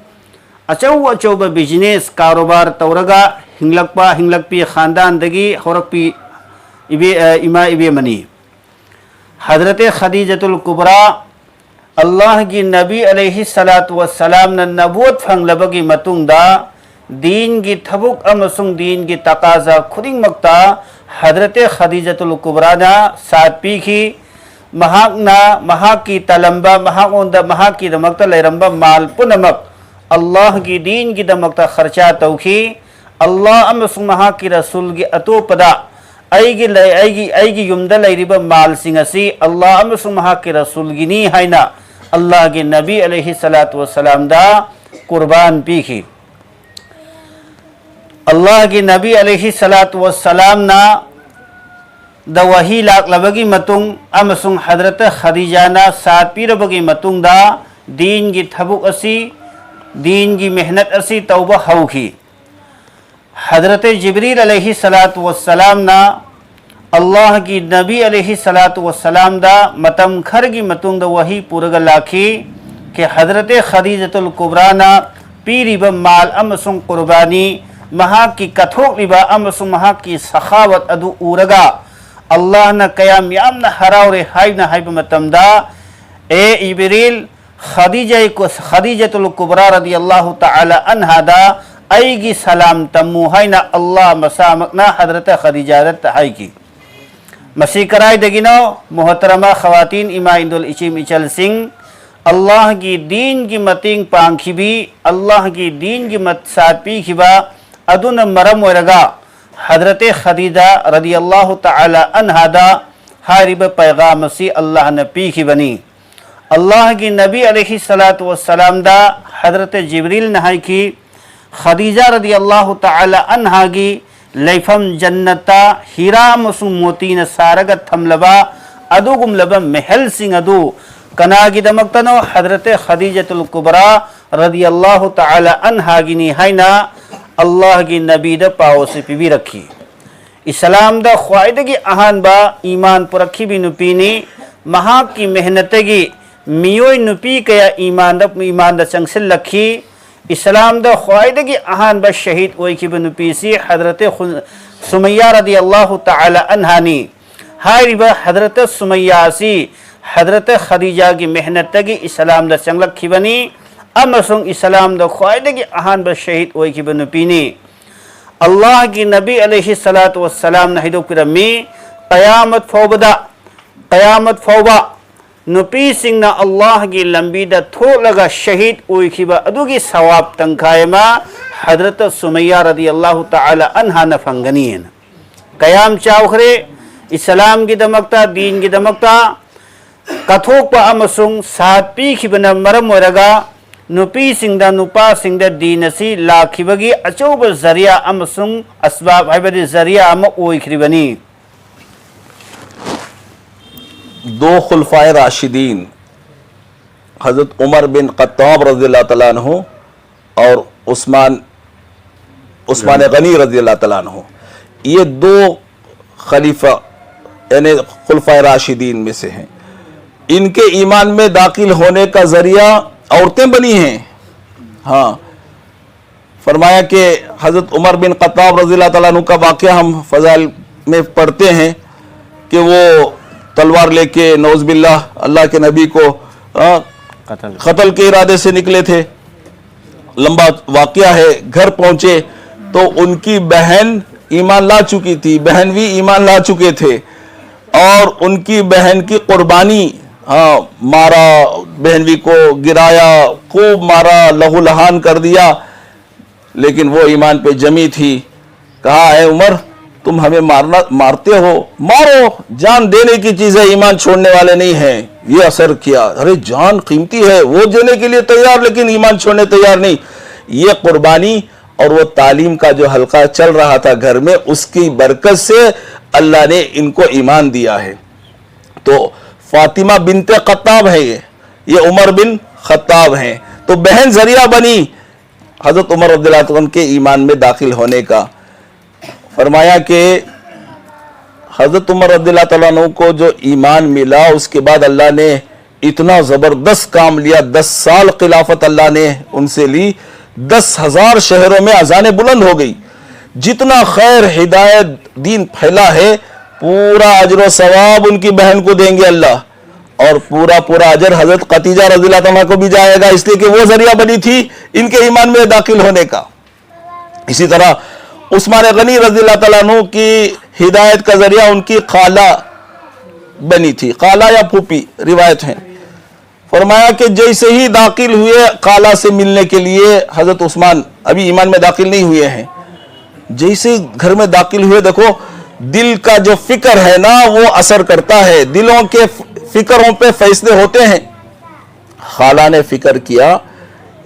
ꯑꯆꯧ ꯑꯆꯧꯕ ꯕꯤꯖꯤꯅꯦꯁ ꯀꯥꯔꯣꯕꯥꯔ ꯇꯧꯔꯒ ꯍꯤꯡꯂꯛꯄ, ꯍꯤꯡꯂꯛꯄꯤ ꯈꯥꯟꯗꯥꯟꯗꯒꯤ ꯍꯧꯔꯛꯄꯤ ꯏꯕꯦ-, ꯑ, ꯏꯃꯥ ꯏꯕꯦꯝꯃꯅꯤ꯫ ꯍꯗ꯭ꯔꯠ ꯈꯗꯤꯖꯥꯇꯨꯜ ꯀꯨꯕ꯭ꯔꯥ ꯑꯜꯂꯥꯍꯒꯤ ꯅꯕꯤ ꯑꯂꯩꯍꯤ ꯁꯂꯥꯇꯨ ꯋꯁꯁꯂꯥꯝꯅ ꯅꯕꯨꯋꯠ ꯐꯪꯂꯕꯒꯤ ꯃꯇꯨꯡꯗ, ꯗꯤꯟꯒꯤ ꯊꯕꯛ ꯑꯃꯁꯨꯡ ꯗꯤꯟꯒꯤ ꯇꯀꯥꯖꯥ ꯈꯨꯗꯤꯡꯃꯛꯇ ꯍꯗꯔꯇꯦ ꯈꯗꯤꯖꯥꯇꯨꯜ ꯀꯨꯕ꯭ꯔꯥꯅ ꯁꯥꯠ ꯄꯤꯈꯤ꯫ ꯃꯍꯥꯛꯅ ꯃꯍꯥꯛꯀꯤ ꯇꯥꯂꯝꯕ, ꯃꯍꯥꯛꯉꯣꯟꯗ, ꯃꯍꯥꯛꯀꯤꯗꯃꯛꯇ ꯂꯩꯔꯝꯕ ꯃꯥꯜ ꯄꯨꯝꯅꯃꯛ ꯑꯜꯂꯥꯍꯒꯤ ꯗꯤꯟꯒꯤꯗꯃꯛꯇ ꯈꯔꯆꯥ ꯇꯧꯈꯤ꯫ ꯑꯜꯂꯥꯍ ꯑꯃꯁꯨꯡ ꯃꯍꯥꯛꯀꯤ ꯔꯁꯨꯜꯒꯤ ꯑꯇꯣꯞꯄꯗ ꯑꯩꯒꯤ ꯂꯩ-, ꯑꯩꯒꯤ, ꯑꯩꯒꯤ ꯌꯨꯝꯗ ꯂꯩꯔꯤꯕ ꯃꯥꯜꯁꯤꯡ ꯑꯁꯤ ꯑꯜꯂꯥꯍ ꯑꯃꯁꯨꯡ ꯃꯍꯥꯛꯀꯤ ꯔꯁꯨꯜꯒꯤꯅꯤ ꯍꯥꯏꯅ ꯑꯜꯂꯥꯍꯒꯤ ꯅꯕꯤ ꯑꯂꯩꯍꯤ ꯁꯂꯥꯇꯨ ꯋꯁꯁꯂꯥꯝꯗ ꯀꯨꯔꯕꯥꯟ ꯄꯤꯈꯤ꯫ ꯑꯜꯂꯥꯍꯒꯤ ꯅꯕꯤ ꯑꯂꯩꯍꯤ ꯁꯂꯥꯇꯨ ꯋꯁꯁꯂꯥꯝꯅ ꯗ ꯋꯥꯍꯤ ꯂꯥꯛꯂꯕꯒꯤ ꯃꯇꯨꯡ ꯑꯃꯁꯨꯡ ꯍꯗꯔꯠ ꯈꯗꯤꯖꯥꯅ ꯁꯥꯠ ꯄꯤꯔꯕꯒꯤ ꯃꯇꯨꯡꯗ, ꯗꯤꯟꯒꯤ ꯊꯕꯛ ꯑꯁꯤ, ꯗꯤꯟꯒꯤ ꯃꯦꯍꯅꯠ ꯑꯁꯤ ꯇꯧꯕ ꯍꯧꯈꯤ꯫ ꯍꯗꯔꯠ ꯖꯤꯕ꯭ꯔꯤꯜ ꯑꯂꯩꯍꯤ ꯁꯂꯥꯇꯨ ꯋꯁꯁꯂꯥꯝꯅ ꯑꯜꯂꯥꯍꯒꯤ ꯅꯕꯤ ꯑꯂꯩꯍꯤ ꯁꯂꯥꯇꯨ ꯋꯁꯁꯂꯥꯝꯗ ꯃꯇꯝ ꯈꯔꯒꯤ ꯃꯇꯨꯡꯗ ꯋꯥꯍꯤ ꯄꯨꯔꯒ ꯂꯥꯛꯈꯤ꯫ ꯀꯤ ꯍꯗꯔꯠ ꯈꯗꯤꯖꯥꯇꯨꯜ ꯀꯨꯕ꯭ꯔꯥꯅ ꯄꯤꯔꯤꯕ ꯃꯥꯜ ꯑꯃꯁꯨꯡ ꯀꯨꯔꯕꯥꯅꯤ, ꯃꯍꯥꯛꯀꯤ ꯀꯠꯊꯣꯛꯂꯤꯕ ꯑꯃꯁꯨꯡ ꯃꯍꯥꯛꯀꯤ ꯁꯈꯥꯋꯠ ꯑꯗꯨ ꯎꯔꯒ ꯑꯜꯂꯥꯍꯅ ꯀꯌꯥꯝ ꯌꯥꯝꯅ ꯍꯔꯥꯎꯔꯦ ꯍꯥꯏꯅ ꯍꯥꯏꯕ ꯃꯇꯝꯗ, ꯑꯦ ꯏꯕ꯭ꯔꯤꯜ, ꯈꯗꯤꯖꯥ ꯀꯨ-, ꯈꯗꯤꯖꯥꯇꯨꯜ ꯀꯨꯕ꯭ꯔꯥ ꯔꯗꯤꯌꯜꯂꯥꯍꯨ ꯇꯥꯂꯥ ꯑꯟꯍꯥꯗ ꯑꯩꯒꯤ ꯁꯂꯥꯝ ꯇꯝꯃꯨ ꯍꯥꯏꯅ ꯑꯜꯂꯥꯍ ꯃꯁꯥꯃꯛꯅ ꯍꯗꯔꯠ ꯈꯗꯤꯖꯥꯗ ꯍꯥꯏꯈꯤ꯫ ꯃꯁꯤ ꯀꯗꯥꯏꯗꯒꯤꯅꯣ? ꯃꯨꯍꯇꯔꯃ ꯈꯋꯥꯇꯤꯟ, ꯏꯃꯥ ꯏꯟꯗꯣꯜ, ꯏꯆꯤꯝ ꯏꯆꯜꯁꯤꯡ, ꯑꯜꯂꯥꯍꯒꯤ ꯗꯤꯟꯒꯤ ꯃꯇꯦꯡ ꯄꯥꯡꯈꯤꯕꯤ, ꯑꯜꯂꯥꯍꯒꯤ ꯗꯤꯟꯒꯤ ꯃꯠ-, ꯁꯥꯠ ꯄꯤꯈꯤꯕ ꯑꯗꯨꯅ ꯃꯔꯝ ꯑꯣꯏꯔꯒ ꯍꯗꯔꯠ ꯈꯗꯤꯖꯥ ꯔꯗꯤꯌꯜꯂꯥꯍꯨ ꯇꯥꯂꯥ ꯑꯟꯍꯥꯗ ꯍꯥꯏꯔꯤꯕ ꯄꯩꯒꯥꯝ ꯑꯁꯤ ꯑꯜꯂꯥꯍꯅ ꯄꯤꯈꯤꯕꯅꯤ꯫ ꯑꯜꯂꯥꯍꯒꯤ ꯅꯕꯤ ꯑꯂꯩꯍꯤ ꯁꯂꯥꯇꯨ ꯋꯁꯁꯂꯥꯝꯗ ꯍꯗꯔꯠ ꯖꯤꯕ꯭ꯔꯤꯜꯅ ꯍꯥꯏꯈꯤ, ꯈꯗꯤꯖꯥ ꯔꯗꯤꯌꯜꯂꯥꯍꯨ ꯇꯥꯂꯥ ꯑꯟꯍꯥꯒꯤ ꯂꯩꯐꯝ ꯖꯟꯅꯠꯇ ꯍꯤꯔꯥ ꯑꯃꯁꯨꯡ ꯃꯣꯇꯤꯅ ꯁꯥꯔꯒ ꯊꯝꯂꯕ ꯑꯗꯨꯒꯨꯝꯂꯕ ꯃꯍꯜꯁꯤꯡ ꯑꯗꯨ ꯀꯅꯥꯒꯤꯗꯃꯛꯇꯅꯣ? ꯍꯗꯔꯠ ꯈꯗꯤꯖꯥꯇꯨꯜ ꯀꯨꯕ꯭ꯔꯥ ꯔꯗꯤꯌꯜꯂꯥꯍꯨ ꯇꯥꯂꯥ ꯑꯟꯍꯥꯒꯤꯅꯤ ꯍꯥꯏꯅ ꯑꯜꯂꯥꯍꯒꯤ ꯅꯕꯤꯗ ꯄꯥꯎ ꯑꯁꯤ ꯄꯤꯕꯤꯔꯛꯈꯤ꯫ ꯏꯁꯂꯥꯝꯗ ꯈ꯭ꯋꯥꯏꯗꯒꯤ ꯑꯍꯥꯟꯕ ꯏꯃꯥꯟ ꯄꯨꯔꯛꯈꯤꯕꯤ ꯅꯨꯄꯤꯅꯤ꯫ ꯃꯍꯥꯛꯀꯤ ꯃꯦꯍꯅꯠꯇꯒꯤ ꯃꯤꯑꯣꯏ ꯅꯨꯄꯤ ꯀꯌꯥ ꯏꯃꯥꯟꯗ, ꯏꯃꯥꯟꯗ ꯆꯪꯁꯤꯜꯂꯛꯈꯤ꯫ ꯏꯁꯂꯥꯝꯗ ꯈ꯭ꯋꯥꯏꯗꯒꯤ ꯑꯍꯥꯟꯕ ꯁꯍꯤꯗ ꯑꯣꯏꯈꯤꯕ ꯅꯨꯄꯤꯁꯤ ꯍꯗꯔꯠ ꯈꯨ-, ꯁꯨꯃꯩꯌꯥ ꯔꯗꯤꯌꯜꯂꯥꯍꯨ ꯇꯥꯂꯥ ꯑꯟꯍꯥꯅꯤ꯫ ꯍꯥꯏꯔꯤꯕ ꯍꯗꯔꯠ ꯁꯨꯃꯩꯌꯥ ꯑꯁꯤ ꯍꯗ꯭ꯔꯠ ꯈꯗꯤꯖꯥꯒꯤ ꯃꯦꯍꯅꯠꯇꯒꯤ ꯏꯁꯂꯥꯝꯗ ꯆꯪꯂꯛꯈꯤꯕꯅꯤ ꯑꯃꯁꯨꯡ ꯏꯁꯂꯥꯝꯗ ꯈ꯭ꯋꯥꯏꯗꯒꯤ ꯑꯍꯥꯟꯕ ꯁꯍꯤꯗ ꯑꯣꯏꯈꯤꯕ ꯅꯨꯄꯤꯅꯤ꯫ ꯑꯜꯂꯥꯍꯒꯤ ꯅꯕꯤ ꯑꯂꯩꯍꯤ ꯁꯂꯥꯇꯨ ꯋꯁꯂꯥꯝꯅ ꯍꯥꯏꯗꯣꯛꯄꯤꯔꯝꯃꯤ, ꯀꯌꯥꯃꯠ ꯐꯥꯎꯕꯗ, ꯀꯌꯥꯃꯠ ꯐꯥꯎꯕ ꯅꯨꯄꯤꯁꯤꯡꯅ ꯑꯜꯂꯥꯍꯒꯤ ꯂꯝꯕꯤꯗ ꯊꯣꯛꯂꯒ ꯁꯍꯤꯗ ꯑꯣꯏꯈꯤꯕ ꯑꯗꯨꯒꯤ ꯁꯋꯥꯕ ꯇꯪꯈꯥꯏ ꯑꯃ ꯍꯗ꯭ꯔꯠ ꯁꯨꯃꯩꯌꯥ ꯔꯗꯤꯌꯜꯂꯥꯍꯨ ꯇꯥꯂꯥ ꯑꯟꯍꯥꯅ ꯐꯪꯒꯅꯤꯅ꯫ ꯀꯌꯥꯝ ꯆꯥꯎꯈ꯭ꯔꯦ! ꯏꯁꯂꯥꯝꯒꯤꯗꯃꯛꯇ, ꯗꯤꯟꯒꯤꯗꯃꯛꯇ ꯀꯠꯊꯣꯛꯄ ꯑꯃꯁꯨꯡ ꯁꯥꯠ ꯄꯤꯈꯤꯕꯅ ꯃꯔꯝ ꯑꯣꯏꯔꯒ ꯅꯨꯄꯤꯁꯤꯡꯗ, ꯅꯨꯄꯥꯁꯤꯡꯗ ꯗꯤꯟ ꯑꯁꯤ ꯂꯥꯛꯈꯤꯕꯒꯤ ꯑꯆꯧꯕ ꯖꯔꯤꯌꯥ ꯑꯃꯁꯨꯡ ꯑꯁꯕꯥꯕ, ꯍꯥꯏꯕꯗꯤ ꯖꯔꯤꯌꯥ ꯑꯃ ꯑꯣꯏꯈ꯭ꯔꯤꯕꯅꯤ꯫ دو خلفائے راشدین حضرت عمر بن خطاب رضی اللہ تعالیٰ عنہ اور عثمان عثمان غنی رضی اللہ تعالیٰ عنہ، یہ دو خلیفہ یعنی خلفائے راشدین میں سے ہیں۔ ان کے ایمان میں داخل ہونے کا ذریعہ عورتیں بنی ہیں۔ ہاں، فرمایا کہ حضرت عمر بن خطاب رضی اللہ تعالیٰ عنہ کا واقعہ ہم فضائل میں پڑھتے ہیں کہ وہ تلوار لے کے نعوذ باللہ اللہ کے نبی کو آ، قتل کے ارادے سے نکلے تھے۔ لمبا واقعہ ہے۔ گھر پہنچے تو ان کی بہن ایمان لا چکی تھی، بہن بھی ایمان لا چکے تھے، اور ان کی بہن کی قربانی، ہاں، مارا، بہن بھی کو گرایا، خوب مارا، لہو لہان کر دیا، لیکن وہ ایمان پہ جمی تھی۔ کہا، اے عمر، تم ہمیں مارنا مارتے ہو، مارو، جان دینے کی چیز ہے، ایمان چھوڑنے والے نہیں ہیں۔ یہ اثر کیا، ارے جان قیمتی ہے، وہ دینے کے لیے تیار لیکن ایمان چھوڑنے تیار نہیں۔ یہ قربانی اور وہ تعلیم کا جو حلقہ چل رہا تھا گھر میں، اس کی برکت سے اللہ نے ان کو ایمان دیا ہے۔ تو فاطمہ بنت خطاب ہے یہ، یہ عمر بن خطاب ہیں۔ تو بہن ذریعہ بنی حضرت عمر رضی اللہ عنہ کے ایمان میں داخل ہونے کا۔ فرمایا کہ حضرت عمر رضی اللہ تعالیٰ عنہ کو جو ایمان ملا، اس کے بعد اللہ نے اتنا زبردست کام لیا، دس سال خلافت اللہ نے ان سے لی، دس ہزار شہروں میں اذانیں بلند ہو گئی، جتنا خیر ہدایت دین پھیلا ہے، پورا اجر و ثواب ان کی بہن کو دیں گے اللہ۔ और पूरा पूरा अजर हजरत खतीजा रजी अल्लाह तआला को भी जाएगा, इसलिए कि वो जरिया बनी थी इनके ईमान में दाखिल होने का। इसी तरह उस्मान गनी रजी अल्लाह तआला अन्हु की हिदायत का जरिया उनकी खाला बनी थी, खाला या फूफी रिवायत है। फरमाया कि जैसे ही दाखिल हुए खाला से मिलने के लिए, हजरत उस्मान अभी ईमान में दाखिल नहीं हुए हैं, जैसे ही घर में दाखिल हुए, देखो, दिल का जो फिक्र है ना, वो असर करता है, दिलों के फिक्रों पे फैसले होते हैं। खाला ने फिक्र किया,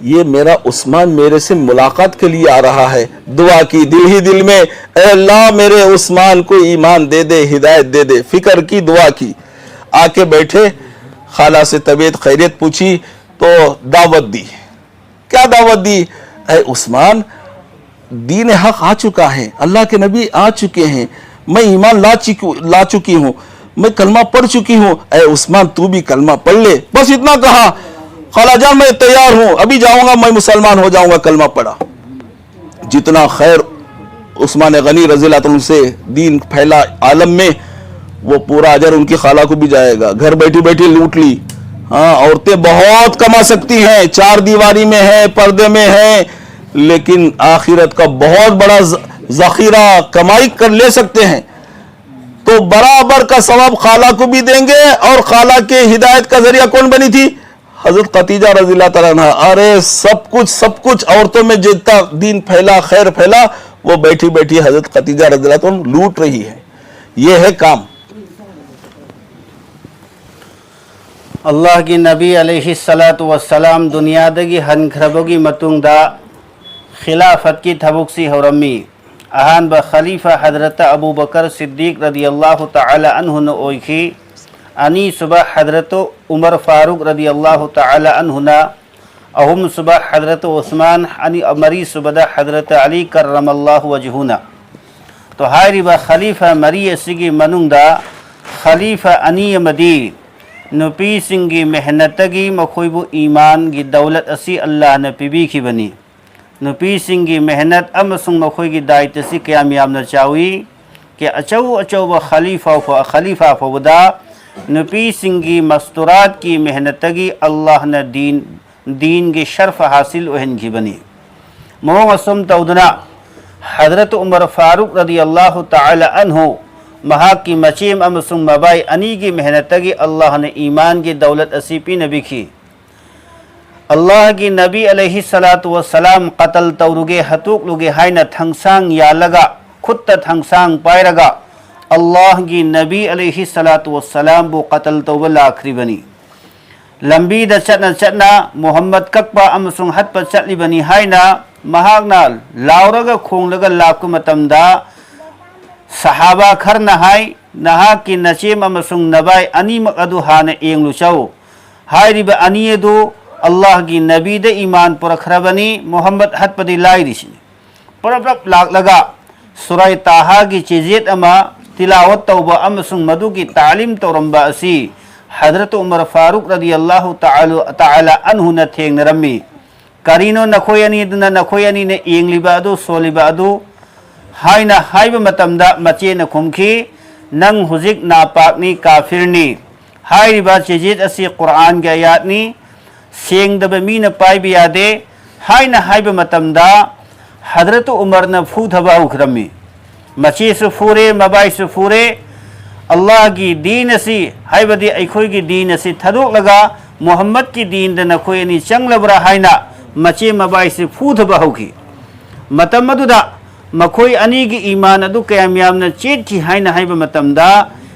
ये मेरा उस्मान मेरे से मुलाकात के लिए आ रहा है। दुआ की दिल ही दिल में, "ए अल्लाह, मेरे उस्मान को ईमान दे दे, हिदायत दे दे।" फिक्र की, दुआ की। आके बैठे, खाला से तबीयत खैरियत पूछी तो दावत दी। क्या दावत दी? "ए उस्मान, दीन हक आ चुका है, अल्लाह के नबी आ चुके हैं, मैं ईमान ला चुकी ला चुकी हूँ, मैं कलमा पढ़ चुकी हूँ। ए उस्मान, तू भी कलमा पढ़ ले।" बस इतना कहा, "खाला जान, मैं तैयार हूँ, अभी जाऊंगा, मैं मुसलमान हो जाऊंगा, कलमा पढ़ा।" जितना खैर उस्मान गनी रजी अल्लाह से दीन फैला आलम में, वो पूरा अजर उनकी खाला को भी जाएगा। घर बैठी बैठी लूट ली। हाँ, औरतें बहुत कमा सकती हैं, चार दीवारी में है, पर्दे में है, लेकिन आखिरत का बहुत बड़ा जखीरा कमाई कर ले सकते हैं। तो बराबर का सवाब खाला को भी देंगे और खाला के हिदायत का जरिया कौन बनी थी? हजरत खतीजा रजी अल्लाह तआला अन्हा। अरे, सब कुछ, सब कुछ, औरतों में जितना दीन फैला, खैर फैला, वो बैठी बैठी हजरत खतीजा रजी अल्लाह तआला लूट रही है। ये है काम। ꯑꯜꯂꯥꯍꯒꯤ ꯅꯕꯤ ꯑꯂꯩꯍꯤ ꯁꯂꯥꯇꯨ ꯋꯁꯁꯂꯥꯝ ꯗꯨꯅꯤꯌꯥꯗꯒꯤ ꯍꯟꯈ꯭ꯔꯕꯒꯤ ꯃꯇꯨꯡꯗ ꯈꯤꯂꯥꯐꯠꯀꯤ ꯊꯕꯛꯁꯤ ꯍꯧꯔꯝꯃꯤ꯫ ꯑꯍꯥꯟꯕ ꯈꯂꯤꯐꯥ ꯍꯗ꯭ꯔꯠ ꯑꯕꯨ ꯕꯀꯔ ꯁꯤꯗꯤꯛ ꯔꯗꯤꯌꯜꯂꯥꯍꯨ ꯇꯥꯂꯥ ꯑꯟꯍꯨꯅ ꯑꯣꯏꯈꯤ꯫ ꯑꯅꯤꯁꯨꯕ ꯍꯗ꯭ꯔꯠ ꯎꯃꯔ ꯐꯥꯔꯨꯛ ꯔꯗꯤꯌꯜꯂꯥꯍꯨ ꯇꯥꯂꯥ ꯑꯟꯍꯨꯅ, ꯑꯍꯨꯝꯁꯨꯕ ꯍꯗ꯭ꯔꯠ ꯎꯁꯃꯥꯟ, ꯑꯅꯤ ꯃꯔꯤꯁꯨꯕꯗ ꯍꯗ꯭ꯔꯠ ꯑꯂꯤ ꯀꯔꯔꯃꯜꯂꯥꯍꯨ ꯋꯖꯍꯨꯅ꯫ ꯇꯣ ꯍꯥꯏꯔꯤꯕ ꯈꯂꯤꯐꯥ ꯃꯔꯤ ꯑꯁꯤꯒꯤ ꯃꯅꯨꯡꯗ ꯈꯂꯤꯐꯥ ꯑꯅꯤ ꯑꯃꯗꯤ ꯅꯨꯄꯤꯁꯤꯡꯒꯤ ꯃꯦꯍꯅꯠꯇꯒꯤ ꯃꯈꯣꯏꯕꯨ ꯏꯃꯥꯟꯒꯤ ꯗꯧꯂꯠ ꯑꯁꯤ ꯑꯜꯂꯥꯍꯅ ꯄꯤꯕꯤꯈꯤꯕꯅꯤ꯫ ꯅꯨꯄꯤꯁꯤꯡꯒꯤ ꯃꯦꯍꯅꯠ ꯑꯃꯁꯨꯡ ꯃꯈꯣꯏꯒꯤ ꯗꯥꯏꯇ ꯑꯁꯤ ꯀꯌꯥꯝ ꯌꯥꯝꯅ ꯆꯥꯎꯏ꯫ ꯀꯌꯥ ꯑꯆꯧ ꯑꯆꯧꯕ ꯈꯂꯤꯐꯥ ꯐꯥꯎ- ꯈꯂꯤꯐꯥ ꯐꯥꯎꯕꯗ ꯅꯨꯄꯤꯁꯤꯡꯒꯤ ꯃꯁꯇꯨꯔꯥꯠꯀꯤ ꯃꯦꯍꯅꯠꯇꯒꯤ ꯑꯜꯂꯥꯍꯅ ꯗꯤꯟ, ꯗꯤꯟꯒꯤ ꯁꯔꯐ ꯍꯥꯁꯤꯜ ꯑꯣꯏꯍꯟꯈꯤꯕꯅꯤ꯫ ꯃꯑꯣꯡ ꯑꯁꯨꯝ ꯇꯧꯗꯨꯅ ꯍꯗꯔꯠ ꯎꯃꯔ ꯐꯥꯔꯨꯛ ꯔꯗꯤꯌꯜꯂꯥꯍꯨ ꯇꯥꯂꯥ ꯑꯟꯍꯨ, ꯃꯍꯥꯛꯀꯤ ꯃꯆꯦꯝ ꯑꯃꯁꯨꯡ ꯃꯕꯥꯏ ꯑꯅꯤꯒꯤ ꯃꯦꯍꯅꯠꯇꯒꯤ ꯑꯜꯂꯥꯍꯅ ꯏꯃꯥꯟꯒꯤ ꯗꯧꯂꯠ ꯑꯁꯤ ꯄꯤꯅꯕꯤꯈꯤ꯫ ꯑꯜꯂꯥꯍꯒꯤ ꯅꯕꯤ ꯑꯂꯩꯍꯤ ꯁꯂꯥꯇꯨ ꯋꯁꯁꯂꯥꯝ ꯀꯇꯜ ꯇꯧꯔꯨꯒꯦ, ꯍꯥꯠꯇꯣꯛꯂꯨꯒꯦ ꯍꯥꯏꯅ ꯊꯥꯡꯁꯥꯡ ꯌꯥꯜꯂꯒ, ꯈꯨꯠꯇ ꯊꯥꯡꯁꯥꯡ ꯄꯥꯏꯔꯒ, ꯑꯜꯂꯥꯍꯒꯤ ꯅꯕꯤ ꯑꯂꯩꯍꯤ ꯁꯂꯥꯇꯨ ꯋꯁꯁꯂꯥꯝꯕꯨ ꯀꯇꯜ ꯇꯧꯕ ꯂꯥꯛꯈ꯭ꯔꯤꯕꯅꯤ꯫ ꯂꯝꯕꯤꯗ ꯆꯠꯅ ꯆꯠꯅ ꯃꯨꯍꯝꯃꯗ ꯀꯛꯄ ꯑꯃꯁꯨꯡ ꯍꯠꯄ ꯆꯠꯂꯤꯕꯅꯤ ꯍꯥꯏꯅ ꯃꯍꯥꯛꯅ ꯂꯥꯎꯔꯒ ꯈꯣꯡꯂꯒ ꯂꯥꯛꯄ ꯃꯇꯝꯗ, ꯁꯍꯥꯕꯥ ꯈꯔꯅ ꯍꯥꯏ, "ꯅꯍꯥꯛꯀꯤ ꯅꯆꯦꯝ ꯑꯃꯁꯨꯡ ꯅꯕꯥꯏ ꯑꯅꯤꯃꯛ ꯑꯗꯨ ꯍꯥꯟꯅ ꯌꯦꯡꯂꯨꯆꯧ꯫ ꯍꯥꯏꯔꯤꯕ ꯑꯅꯤ ꯑꯗꯨ ꯑꯜꯂꯥꯍꯒꯤ ꯅꯕꯤꯗ ꯏꯃꯥꯟ ꯄꯨꯔꯛꯈ꯭ꯔꯕꯅꯤ, ꯃꯨꯍꯝꯃꯗ ꯍꯠꯄꯗꯤ ꯂꯥꯏꯔꯤꯁꯤꯅꯤ"꯫ ꯄꯔꯞ ꯄꯔꯞ ꯂꯥꯛꯂꯒ ꯁꯨꯔꯥꯏ ꯇꯥꯍꯥꯒꯤ ꯆꯦꯖꯦꯠ ꯑꯃ ꯇꯤꯂꯥꯋꯠ ꯇꯧꯕ ꯑꯃꯁꯨꯡ ꯃꯗꯨꯒꯤ ꯇꯥꯂꯤꯝ ꯇꯧꯔꯝꯕ ꯑꯁꯤ ꯍꯗꯔꯠ ꯎꯃꯔ ꯐꯥꯔꯨꯛ ꯔꯗꯤꯌꯜꯂꯥꯍꯨ ꯇꯥꯂꯥ, ꯇꯥꯂꯥ ꯑꯟꯍꯨꯅ ꯊꯦꯡꯅꯔꯝꯃꯤ꯫ "ꯀꯔꯤꯅꯣ ꯅꯈꯣꯏ ꯑꯅꯤꯗꯨꯅ, ꯅꯈꯣꯏ ꯑꯅꯤꯅ ꯌꯦꯡꯂꯤꯕ ꯑꯗꯨ, ꯁꯣꯜꯂꯤꯕ ꯑꯗꯨ?" ꯍꯥꯏꯅ ꯍꯥꯏꯕ ꯃꯇꯝꯗ ꯃꯆꯦꯅ ꯈꯨꯝꯈꯤ, "ꯅꯪ ꯍꯧꯖꯤꯛ ꯅꯥꯄꯥꯛꯅꯤ, ꯀꯥꯐꯤꯔꯅꯤ꯫ ꯍꯥꯏꯔꯤꯕ ꯆꯦꯖꯦꯠ ꯑꯁꯤ ꯀꯨꯔꯥꯟꯒꯤ ꯑꯌꯥꯠꯅꯤ, ꯁꯦꯡꯗꯕ ꯃꯤꯅ ꯄꯥꯏꯕ ꯌꯥꯗꯦ" ꯍꯥꯏꯅ ꯍꯥꯏꯕ ꯃꯇꯝꯗ ꯍꯗꯔꯠ ꯎꯃꯔꯅ ꯐꯨꯊꯕ ꯍꯧꯈ꯭ꯔꯝꯃꯤ꯫ ꯃꯆꯦꯁꯨ ꯐꯨꯔꯦ, ꯃꯕꯥꯏꯁꯨ ꯐꯨꯔꯦ꯫ "ꯑꯜꯂꯥꯍꯒꯤ ꯗꯤꯟ ꯑꯁꯤ, ꯍꯥꯏꯕꯗꯤ ꯑꯩꯈꯣꯏꯒꯤ ꯗꯤꯟ ꯑꯁꯤ ꯊꯥꯗꯣꯛꯂꯒ ꯃꯨꯍꯝꯃꯗꯀꯤ ꯗꯤꯟꯗ ꯅꯈꯣꯏ ꯑꯅꯤ ꯆꯪꯂꯕ꯭ꯔꯥ?" ꯍꯥꯏꯅ ꯃꯆꯦ ꯃꯕꯥꯏꯁꯤ ꯐꯨꯊꯕ ꯍꯧꯈꯤ꯫ ꯃꯇꯝ ꯑꯗꯨꯗ ꯃꯈꯣꯏ ꯑꯅꯤꯒꯤ ꯏꯃꯥꯟ ꯑꯗꯨ ꯀꯌꯥꯝ ꯌꯥꯝꯅ ꯆꯦꯠꯈꯤ ꯍꯥꯏꯅ ꯍꯥꯏꯕ ꯃꯇꯝꯗ,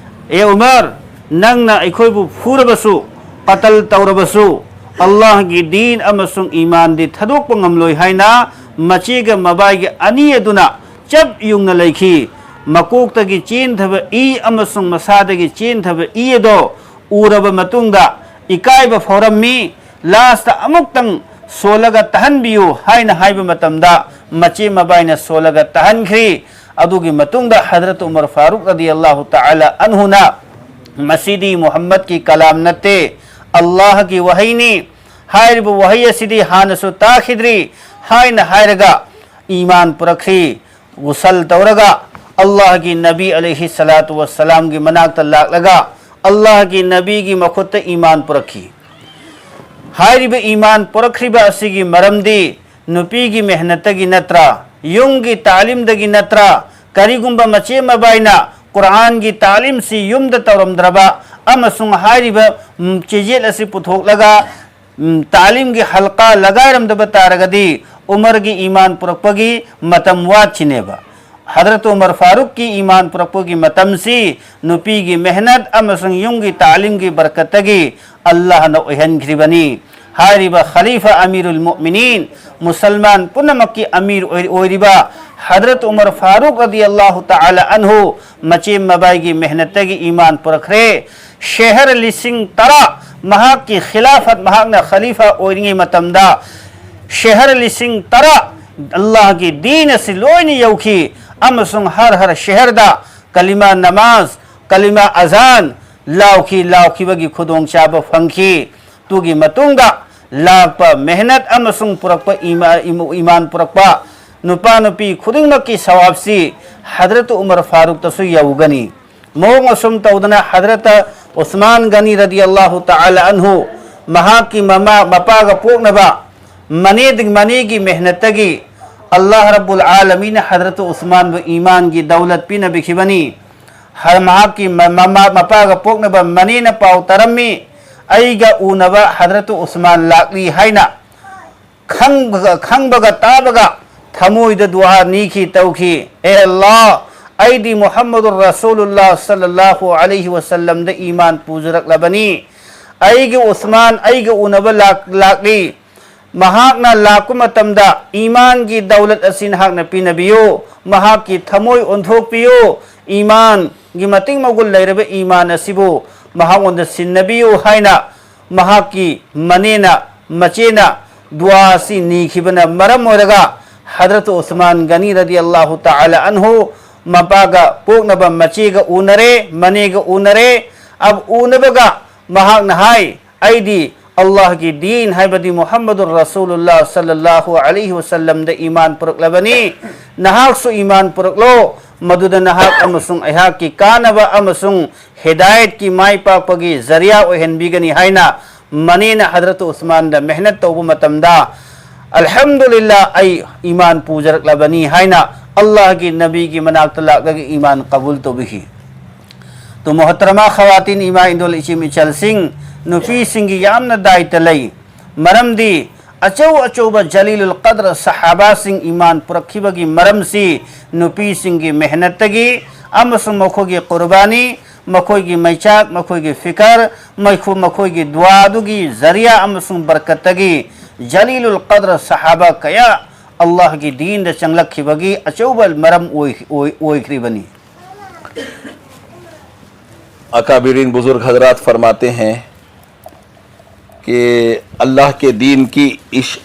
"ꯑꯦ ꯎꯃꯔ, ꯅꯪꯅ ꯑꯩꯈꯣꯏꯕꯨ ꯐꯨꯔꯕꯁꯨ, ꯀꯇꯜ ꯇꯧꯔꯕꯁꯨ, ꯑꯜꯂꯥꯍꯒꯤ ꯗꯤꯟ ꯑꯃꯁꯨꯡ ꯏꯃꯥꯟꯗꯤ ꯊꯥꯗꯣꯛꯄ ꯉꯝꯂꯣꯏ" ꯍꯥꯏꯅ ꯃꯆꯦꯒ ꯃꯕꯥꯏꯒ ꯑꯅꯤ ꯑꯗꯨꯅ ꯆꯞ ꯌꯨꯡꯅ ꯂꯩꯈꯤ꯫ ꯃꯀꯣꯛꯇꯒꯤ ꯆꯦꯟꯊꯕ ꯏ ꯑꯃꯁꯨꯡ ꯃꯁꯥꯗꯒꯤ ꯆꯦꯟꯊꯕ ꯏ ꯑꯗꯣ ꯎꯔꯕ ꯃꯇꯨꯡꯗ ꯏꯀꯥꯏꯕ ꯐꯥꯎꯔꯝꯃꯤ꯫ ꯂꯥꯁꯇ ꯑꯃꯨꯛꯇꯪ ꯁꯣꯜꯂꯒ ꯇꯥꯍꯟꯕꯤꯌꯨ ꯍꯥꯏꯅ ꯍꯥꯏꯕ ꯃꯇꯝꯗ ꯃꯆꯦ ꯃꯕꯥꯏꯅ ꯁꯣꯜꯂꯒ ꯇꯥꯍꯟꯈ꯭ꯔꯤ꯫ ꯑꯗꯨꯒꯤ ꯃꯇꯨꯡꯗ ꯍꯗꯔꯠ ꯎꯃꯔ ꯐꯥꯔꯨꯛ ꯔꯗꯤꯌꯜꯂꯥꯍꯨ ꯇꯥꯂꯥ ꯑꯟꯍꯨꯅ, "ꯃꯁꯤꯗꯤ ꯃꯨꯍꯝꯃꯗꯀꯤ ꯀꯂꯥꯝ ꯅꯠꯇꯦ, ꯑꯜꯂꯥꯍꯒꯤ ꯋꯥꯍꯩꯅꯤ꯫ ꯍꯥꯏꯔꯤꯕ ꯋꯥꯍꯩ ꯑꯁꯤꯗꯤ ꯍꯥꯟꯅꯁꯨ ꯇꯥꯈꯤꯗ꯭ꯔꯤ" ꯍꯥꯏꯅ ꯍꯥꯏꯔꯒ ꯏꯃꯥꯟ ꯄꯨꯔꯛꯈ꯭ꯔꯤ꯫ ꯒꯨꯁꯜ ꯇꯧꯔꯒ ꯑꯜꯂꯥꯍꯒꯤ ꯅꯕꯤ ꯑꯂꯩꯍꯤ ꯁꯂꯥꯇꯨ ꯋꯁꯁꯂꯥꯝꯒꯤ ꯃꯅꯥꯛꯇ ꯂꯥꯛꯂꯒ ꯑꯜꯂꯥꯍꯒꯤ ꯅꯕꯤꯒꯤ ꯃꯈꯨꯠꯇ ꯏꯃꯥꯟ ꯄꯨꯔꯛꯈꯤ꯫ ꯍꯥꯏꯔꯤꯕ ꯏꯃꯥꯟ ꯄꯨꯔꯛꯈ꯭ꯔꯤꯕ ꯑꯁꯤꯒꯤ ꯃꯔꯝꯗꯤ ꯅꯨꯄꯤꯒꯤ ꯃꯦꯍꯅꯠꯇꯒꯤ ꯅꯠꯇ꯭ꯔꯥ, ꯌꯨꯝꯒꯤ ꯇꯥꯂꯤꯝꯗꯒꯤ ꯅꯠꯇ꯭ꯔꯥ, ꯀꯔꯤꯒꯨꯝꯕ ꯃꯆꯦ ꯃꯕꯥꯏꯅ ꯀꯨꯔꯥꯟꯒꯤ ꯇꯥꯂꯤꯝꯁꯤ ꯌꯨꯝꯗ ꯇꯧꯔꯝꯗ꯭ꯔꯕ ꯑꯃꯁꯨꯡ ꯍꯥꯏꯔꯤꯕ, ꯎꯝ, ꯆꯦꯖꯦꯠ ꯑꯁꯤ ꯄꯨꯊꯣꯛꯂꯒ ꯎꯝ, ꯇꯥꯂꯤꯝꯒꯤ ꯍꯜꯀꯥ ꯂꯒꯥꯏꯔꯝꯗꯕ ꯇꯥꯔꯒꯗꯤ ꯎꯃꯔꯒꯤ ꯏꯃꯥꯟ ꯄꯨꯔꯛꯄꯒꯤ ꯃꯇꯝ ꯋꯥꯠꯈꯤꯅꯦꯕ꯫ ꯍꯗꯔꯠ ꯎꯃꯔ ꯐꯥꯔꯨꯛꯀꯤ ꯏꯃꯥꯟ ꯄꯨꯔꯛꯄꯒꯤ ꯃꯇꯝꯁꯤ ꯅꯨꯄꯤꯒꯤ ꯃꯦꯍꯅꯠ ꯑꯃꯁꯨꯡ ꯌꯨꯝꯒꯤ ꯇꯥꯂꯤꯝꯒꯤ ꯕꯔꯀꯠꯇꯒꯤ ꯑꯜꯂꯥꯍꯅ ꯑꯣꯏꯍꯟꯈ꯭ꯔꯤꯕꯅꯤ꯫ ꯍꯥꯏꯔꯤꯕ ꯈꯂꯤꯐꯥ ꯑꯃꯤꯔꯨꯜ ꯃꯨꯑꯃꯤꯅꯤꯟ, ꯃꯨꯁꯜꯃꯥꯟ ꯄꯨꯝꯅꯃꯛꯀꯤ ꯑꯃꯤꯔ ꯑꯣꯏ-, ꯑꯣꯏꯔꯤꯕ ꯍꯗꯔꯠ ꯎꯃꯔ ꯐꯥꯔꯨꯛ ꯔꯗꯤꯌꯜꯂꯥꯍꯨ ꯇꯥꯂꯥ ꯑꯟꯍꯨ ꯃꯆꯦꯝ ꯃꯕꯥꯏꯒꯤ ꯃꯦꯍꯅꯠꯇꯒꯤ ꯏꯃꯥꯟ ꯄꯨꯔꯛꯈ꯭ꯔꯦ꯫ ꯁꯦꯍꯔ ꯂꯤꯁꯤꯡ ꯇꯔꯥ ꯃꯍꯥꯛꯀꯤ ꯈꯤꯂꯥꯐꯠ, ꯃꯍꯥꯛꯅ ꯈꯂꯤꯐꯥ ꯑꯣꯏꯔꯤꯉꯩ ꯃꯇꯝꯗ ꯁꯦꯍꯔ ꯂꯤꯁꯤꯡ ꯇꯔꯥ ꯑꯜꯂꯥꯍꯒꯤ ꯗꯤꯟ ꯑꯁꯤ ꯂꯣꯏꯅ ꯌꯧꯈꯤ, ꯑꯃꯁꯨꯡ ꯍꯔ ꯍꯔ ꯁꯦꯍꯔꯗ ꯀꯂꯤꯃꯥ ꯅꯃꯥꯖ, ꯀꯂꯤꯃꯥ ꯑꯖꯥꯟ ꯂꯥꯎꯈꯤ, ꯂꯥꯎꯈꯤꯕꯒꯤ ꯈꯨꯗꯣꯡꯆꯥꯕ ꯐꯪꯈꯤ꯫ ꯇꯨꯒꯤ ꯃꯇꯨꯡꯗ ꯂꯥꯛꯄ ꯃꯦꯍꯅꯠ ꯑꯃꯁꯨꯡ ꯄꯨꯔꯛꯄ ꯏꯃꯥ-, ꯏꯃꯨ-, ꯏꯃꯥꯟ ꯄꯨꯔꯛꯄ ꯅꯨꯄꯥ ꯅꯨꯄꯤ ꯈꯨꯗꯤꯡꯃꯛꯀꯤ ꯁꯋꯥꯕꯁꯤ ꯍꯗꯔꯠ ꯎꯃꯔ ꯐꯥꯔꯨꯛꯇꯁꯨ ꯌꯧꯒꯅꯤ꯫ ꯃꯑꯣꯡ ꯑꯁꯨꯝ ꯇꯧꯗꯅ ꯍꯗꯔꯠ ꯎꯁꯃꯥꯟ ꯒꯅꯤ ꯔꯗꯤꯌꯜꯂꯥꯍꯨ ꯇꯥꯂꯥ ꯑꯟꯍꯨ ꯃꯍꯥꯛꯀꯤ ꯃꯃꯥ ꯃꯄꯥꯒ ꯄꯣꯛꯅꯕ ꯃꯅꯦ-, ꯃꯅꯦꯒꯤ ꯃꯦꯍꯅꯠꯇꯒꯤ ꯑꯜꯂꯥꯍ ꯔꯕꯨꯜ ꯑꯥꯂꯃꯤꯅ ꯍꯗꯔꯠ ꯎꯁꯃꯥꯟꯕꯨ ꯏꯃꯥꯟꯒꯤ ꯗꯧꯂꯠ ꯄꯤꯅꯕꯤꯈꯤꯕꯅꯤ꯫ ꯍ-, ꯃꯍꯥꯛꯀꯤ ꯃ-, ꯃꯃꯥ ꯃꯄꯥꯒ ꯄꯣꯛꯅꯕ ꯃꯅꯦꯅ ꯄꯥꯎ ꯇꯥꯔꯝꯃꯤ, "ꯑꯩꯒ ꯎꯅꯕ ꯍꯗꯔꯠ ꯎꯁꯃꯥꯟ ꯂꯥꯛꯂꯤ" ꯍꯥꯏꯅ꯫ ꯈꯪꯕꯒ, ꯈꯪꯕꯒ ꯇꯥꯕꯒ ꯊꯃꯣꯏꯗ ꯗꯨꯋꯥ ꯅꯤꯈꯤ, ꯇꯧꯈꯤ, "ꯑꯦ ꯑꯜꯂꯥꯍ, ꯑꯩꯗꯤ ꯃꯨꯍꯝꯃꯗꯨꯔ ꯔꯁꯨꯂꯨꯜꯂꯥꯍ ꯁꯜꯂꯜꯂꯥꯍꯨ ꯑꯂꯩꯍꯤ ꯋꯁꯜꯂꯝꯗ ꯏꯃꯥꯟ ꯄꯨꯖꯔꯛꯂꯕꯅꯤ꯫ ꯑꯩꯒꯤ ꯎꯁꯃꯥꯟ ꯑꯩꯒ ꯎꯅꯕ ꯂꯥꯛ-, ꯂꯥꯛꯂꯤ꯫ ꯃꯍꯥꯛꯅ ꯂꯥꯛꯄ ꯃꯇꯝꯗ ꯏꯃꯥꯟꯒꯤ ꯗꯧꯂꯠ ꯑꯁꯤ ꯅꯍꯥꯛꯅ ꯄꯤꯅꯕꯤꯌꯨ, ꯃꯍꯥꯛꯀꯤ ꯊꯃꯣꯏ ꯑꯣꯟꯊꯣꯛꯄꯤꯌꯨ, ꯏꯃꯥꯟꯒꯤ ꯃꯇꯤꯛ ꯃꯒꯨꯟ ꯂꯩꯔꯕ ꯏꯃꯥꯟ ꯑꯁꯤꯕꯨ ꯃꯍꯥꯛꯉꯣꯟꯗ ꯁꯤꯟꯅꯕꯤꯌꯨ" ꯍꯥꯏꯅ ꯃꯍꯥꯛꯀꯤ ꯃꯅꯦꯅ, ꯃꯆꯦꯅ ꯗꯨꯋꯥ ꯑꯁꯤ ꯅꯤꯈꯤꯕꯅ ꯃꯔꯝ ꯑꯣꯏꯔꯒ ꯍꯗꯔꯠ ꯎꯁꯃꯥꯟ ꯒꯅꯤ ꯔꯗꯤꯌꯜꯂꯥꯍꯨ ꯇꯥꯂꯥ ꯑꯟꯍꯨ ꯃꯄꯥꯒ ꯄꯣꯛꯅꯕ ꯃꯆꯦꯒ ꯎꯅꯔꯦ, ꯃꯅꯦꯒ ꯎꯅꯔꯦ꯫ ꯑꯕ ꯎꯅꯕꯒ ꯃꯍꯥꯛꯅ ꯍꯥꯏ, "ꯑꯩꯗꯤ ꯑꯜꯂꯥꯍꯒꯤ ꯗꯤꯟ ꯍꯥꯏꯕꯗꯤ ꯃꯨꯍꯝꯃꯗꯨꯔ ꯔꯁꯨꯂꯨꯜꯂꯥꯍ ꯁꯜꯂꯜꯂꯥꯍꯨ ꯑꯂꯩꯍꯤ ꯋꯁꯜꯂꯝꯗ ꯏꯃꯥꯟ ꯄꯨꯔꯛꯂꯕꯅꯤ꯫ ꯅꯍꯥꯛꯁꯨ ꯏꯃꯥꯟ ꯄꯨꯔꯛꯂꯣ, ꯃꯗꯨꯗ ꯅꯍꯥꯛ ꯑꯃꯁꯨꯡ ꯑꯩꯍꯥꯛꯀꯤ ꯀꯥꯟꯅꯕ ꯑꯃꯁꯨꯡ ꯍꯤꯗꯥꯌꯠꯀꯤ ꯃꯥꯏ ꯄꯥꯛꯄꯒꯤ ꯖꯔꯤꯌꯥ ꯑꯣꯏꯍꯟꯕꯤꯒꯅꯤ ꯍꯥꯏꯅ ꯃꯅꯦꯅ ꯍꯗꯔꯠ ꯎꯁꯃꯥꯟꯗ ꯃꯦꯍꯅꯠ ꯇꯧꯕ ꯃꯇꯝꯗ, "ꯑꯜꯍꯝꯗꯨꯂꯤꯜꯂꯥ, ꯑꯩ ꯏꯃꯥꯟ ꯄꯨꯖꯔꯛꯂꯕꯅꯤ" ꯍꯥꯏꯅ ꯑꯜꯂꯥꯍꯒꯤ ꯅꯕꯤꯒꯤ ꯃꯅꯥꯛꯇ ꯂꯥꯛꯂꯒ ꯏꯃꯥꯟ ꯀꯕꯨꯜ ꯇꯧꯕꯤꯈꯤ꯫ ꯇꯣ ꯃꯣꯍꯇꯔꯃꯥ ꯈꯋꯥꯇꯤꯟ, ꯏꯃꯥ ꯏꯟꯗꯣꯜ, ꯏꯆꯤꯝ ꯏꯆꯜꯁꯤꯡ, ꯅꯨꯄꯤꯁꯤꯡꯒꯤ ꯌꯥꯝꯅ ꯗꯥꯏꯇ ꯂꯩ꯫ ꯃꯔꯝꯗꯤ ꯑꯆꯧ ꯑꯆꯧꯕ ꯖꯂꯤꯂꯨꯜ ꯀꯗ꯭ꯔ ꯁꯍꯥꯕꯥꯁꯤꯡ ꯏꯃꯥꯟ ꯄꯨꯔꯛꯈꯤꯕꯒꯤ ꯃꯔꯝꯁꯤ ꯅꯨꯄꯤꯁꯤꯡꯒꯤ ꯃꯦꯍꯅꯠꯇꯒꯤ ꯑꯃꯁꯨꯡ ꯃꯈꯣꯏꯒꯤ ꯀꯨꯔꯕꯥꯅꯤ, ꯃꯈꯣꯏꯒꯤ ꯃꯩꯆꯥꯛ, ꯃꯈꯣꯏꯒꯤ ꯐꯤꯀꯔ, ꯃꯩꯈꯨ, ꯃꯈꯣꯏꯒꯤ ꯗꯨꯋꯥꯗꯨꯒꯤ ꯖꯔꯤꯌꯥ ꯑꯃꯁꯨꯡ ꯕꯔꯀꯠꯇꯒꯤ ꯖꯂꯤꯂꯨꯜ ꯀꯗ꯭ꯔ ꯁꯍꯥꯕꯥ ꯀꯌꯥ ꯑꯜꯂꯥꯍꯒꯤ ꯗꯤꯟꯗ ꯆꯪꯂꯛꯈꯤꯕꯒꯤ ꯑꯆꯧꯕ ꯃꯔꯝ ꯑꯣꯏ-, ꯑꯣꯏ-, ꯑꯣꯏꯈ꯭ꯔꯤꯕꯅꯤ꯫ अकाबिरीन बुजुर्ग हजरात फरमाते हैं कि अल्लाह के दीन की इश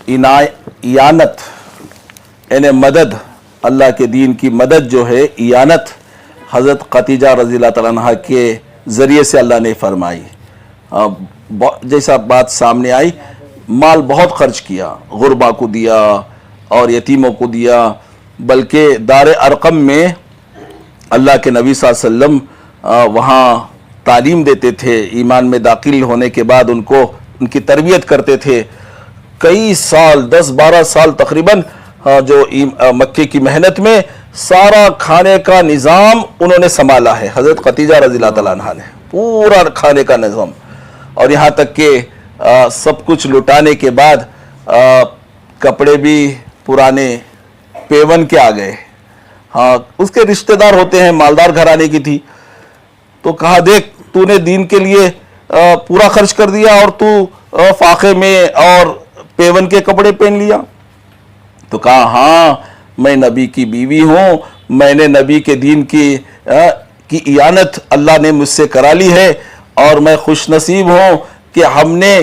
इनाय इयानत यानी मदद, अल्लाह के दीन की मदद जो है, इयानत, हज़रत खतीजा रज़ी अल्लाह तआला अन्हा के ज़रिए से अल्लाह ने फरमाई। जैसा बात सामने आई, माल बहुत खर्च किया, गुरबा को दिया और यतीमों को दिया, बल्कि दार अरकम में अल्लाह के नबी सल्लल्लाहु अलैहि वसल्लम वहाँ तालीम देते थे। ईमान में दाखिल होने के बाद उनको, उनकी तरबियत करते थे। कई साल, दस बारह साल तकरीबन, जो मक्के की मेहनत में सारा खाने का निज़ाम उन्होंने संभाला है, हज़रत खतीजा रज़ी अल्लाह तआला अन्हा ने पूरा खाने का निज़ाम। और यहाँ तक कि सब कुछ लुटाने के बाद कपड़े भी पुराने पेवन के आ गए। हाँ, उसके रिश्तेदार होते हैं, मालदार घराने की थी। तो कहा, देख, तूने दीन के लिए पूरा खर्च कर दिया और तू फाखे में और पेवन के कपड़े पहन लिया। तो कहा, हाँ, मैं नबी की बीवी हूँ, मैंने नबी के दीन की की इयानत अल्लाह ने मुझसे करा ली है और मैं खुशनसीब हूँ कि हमने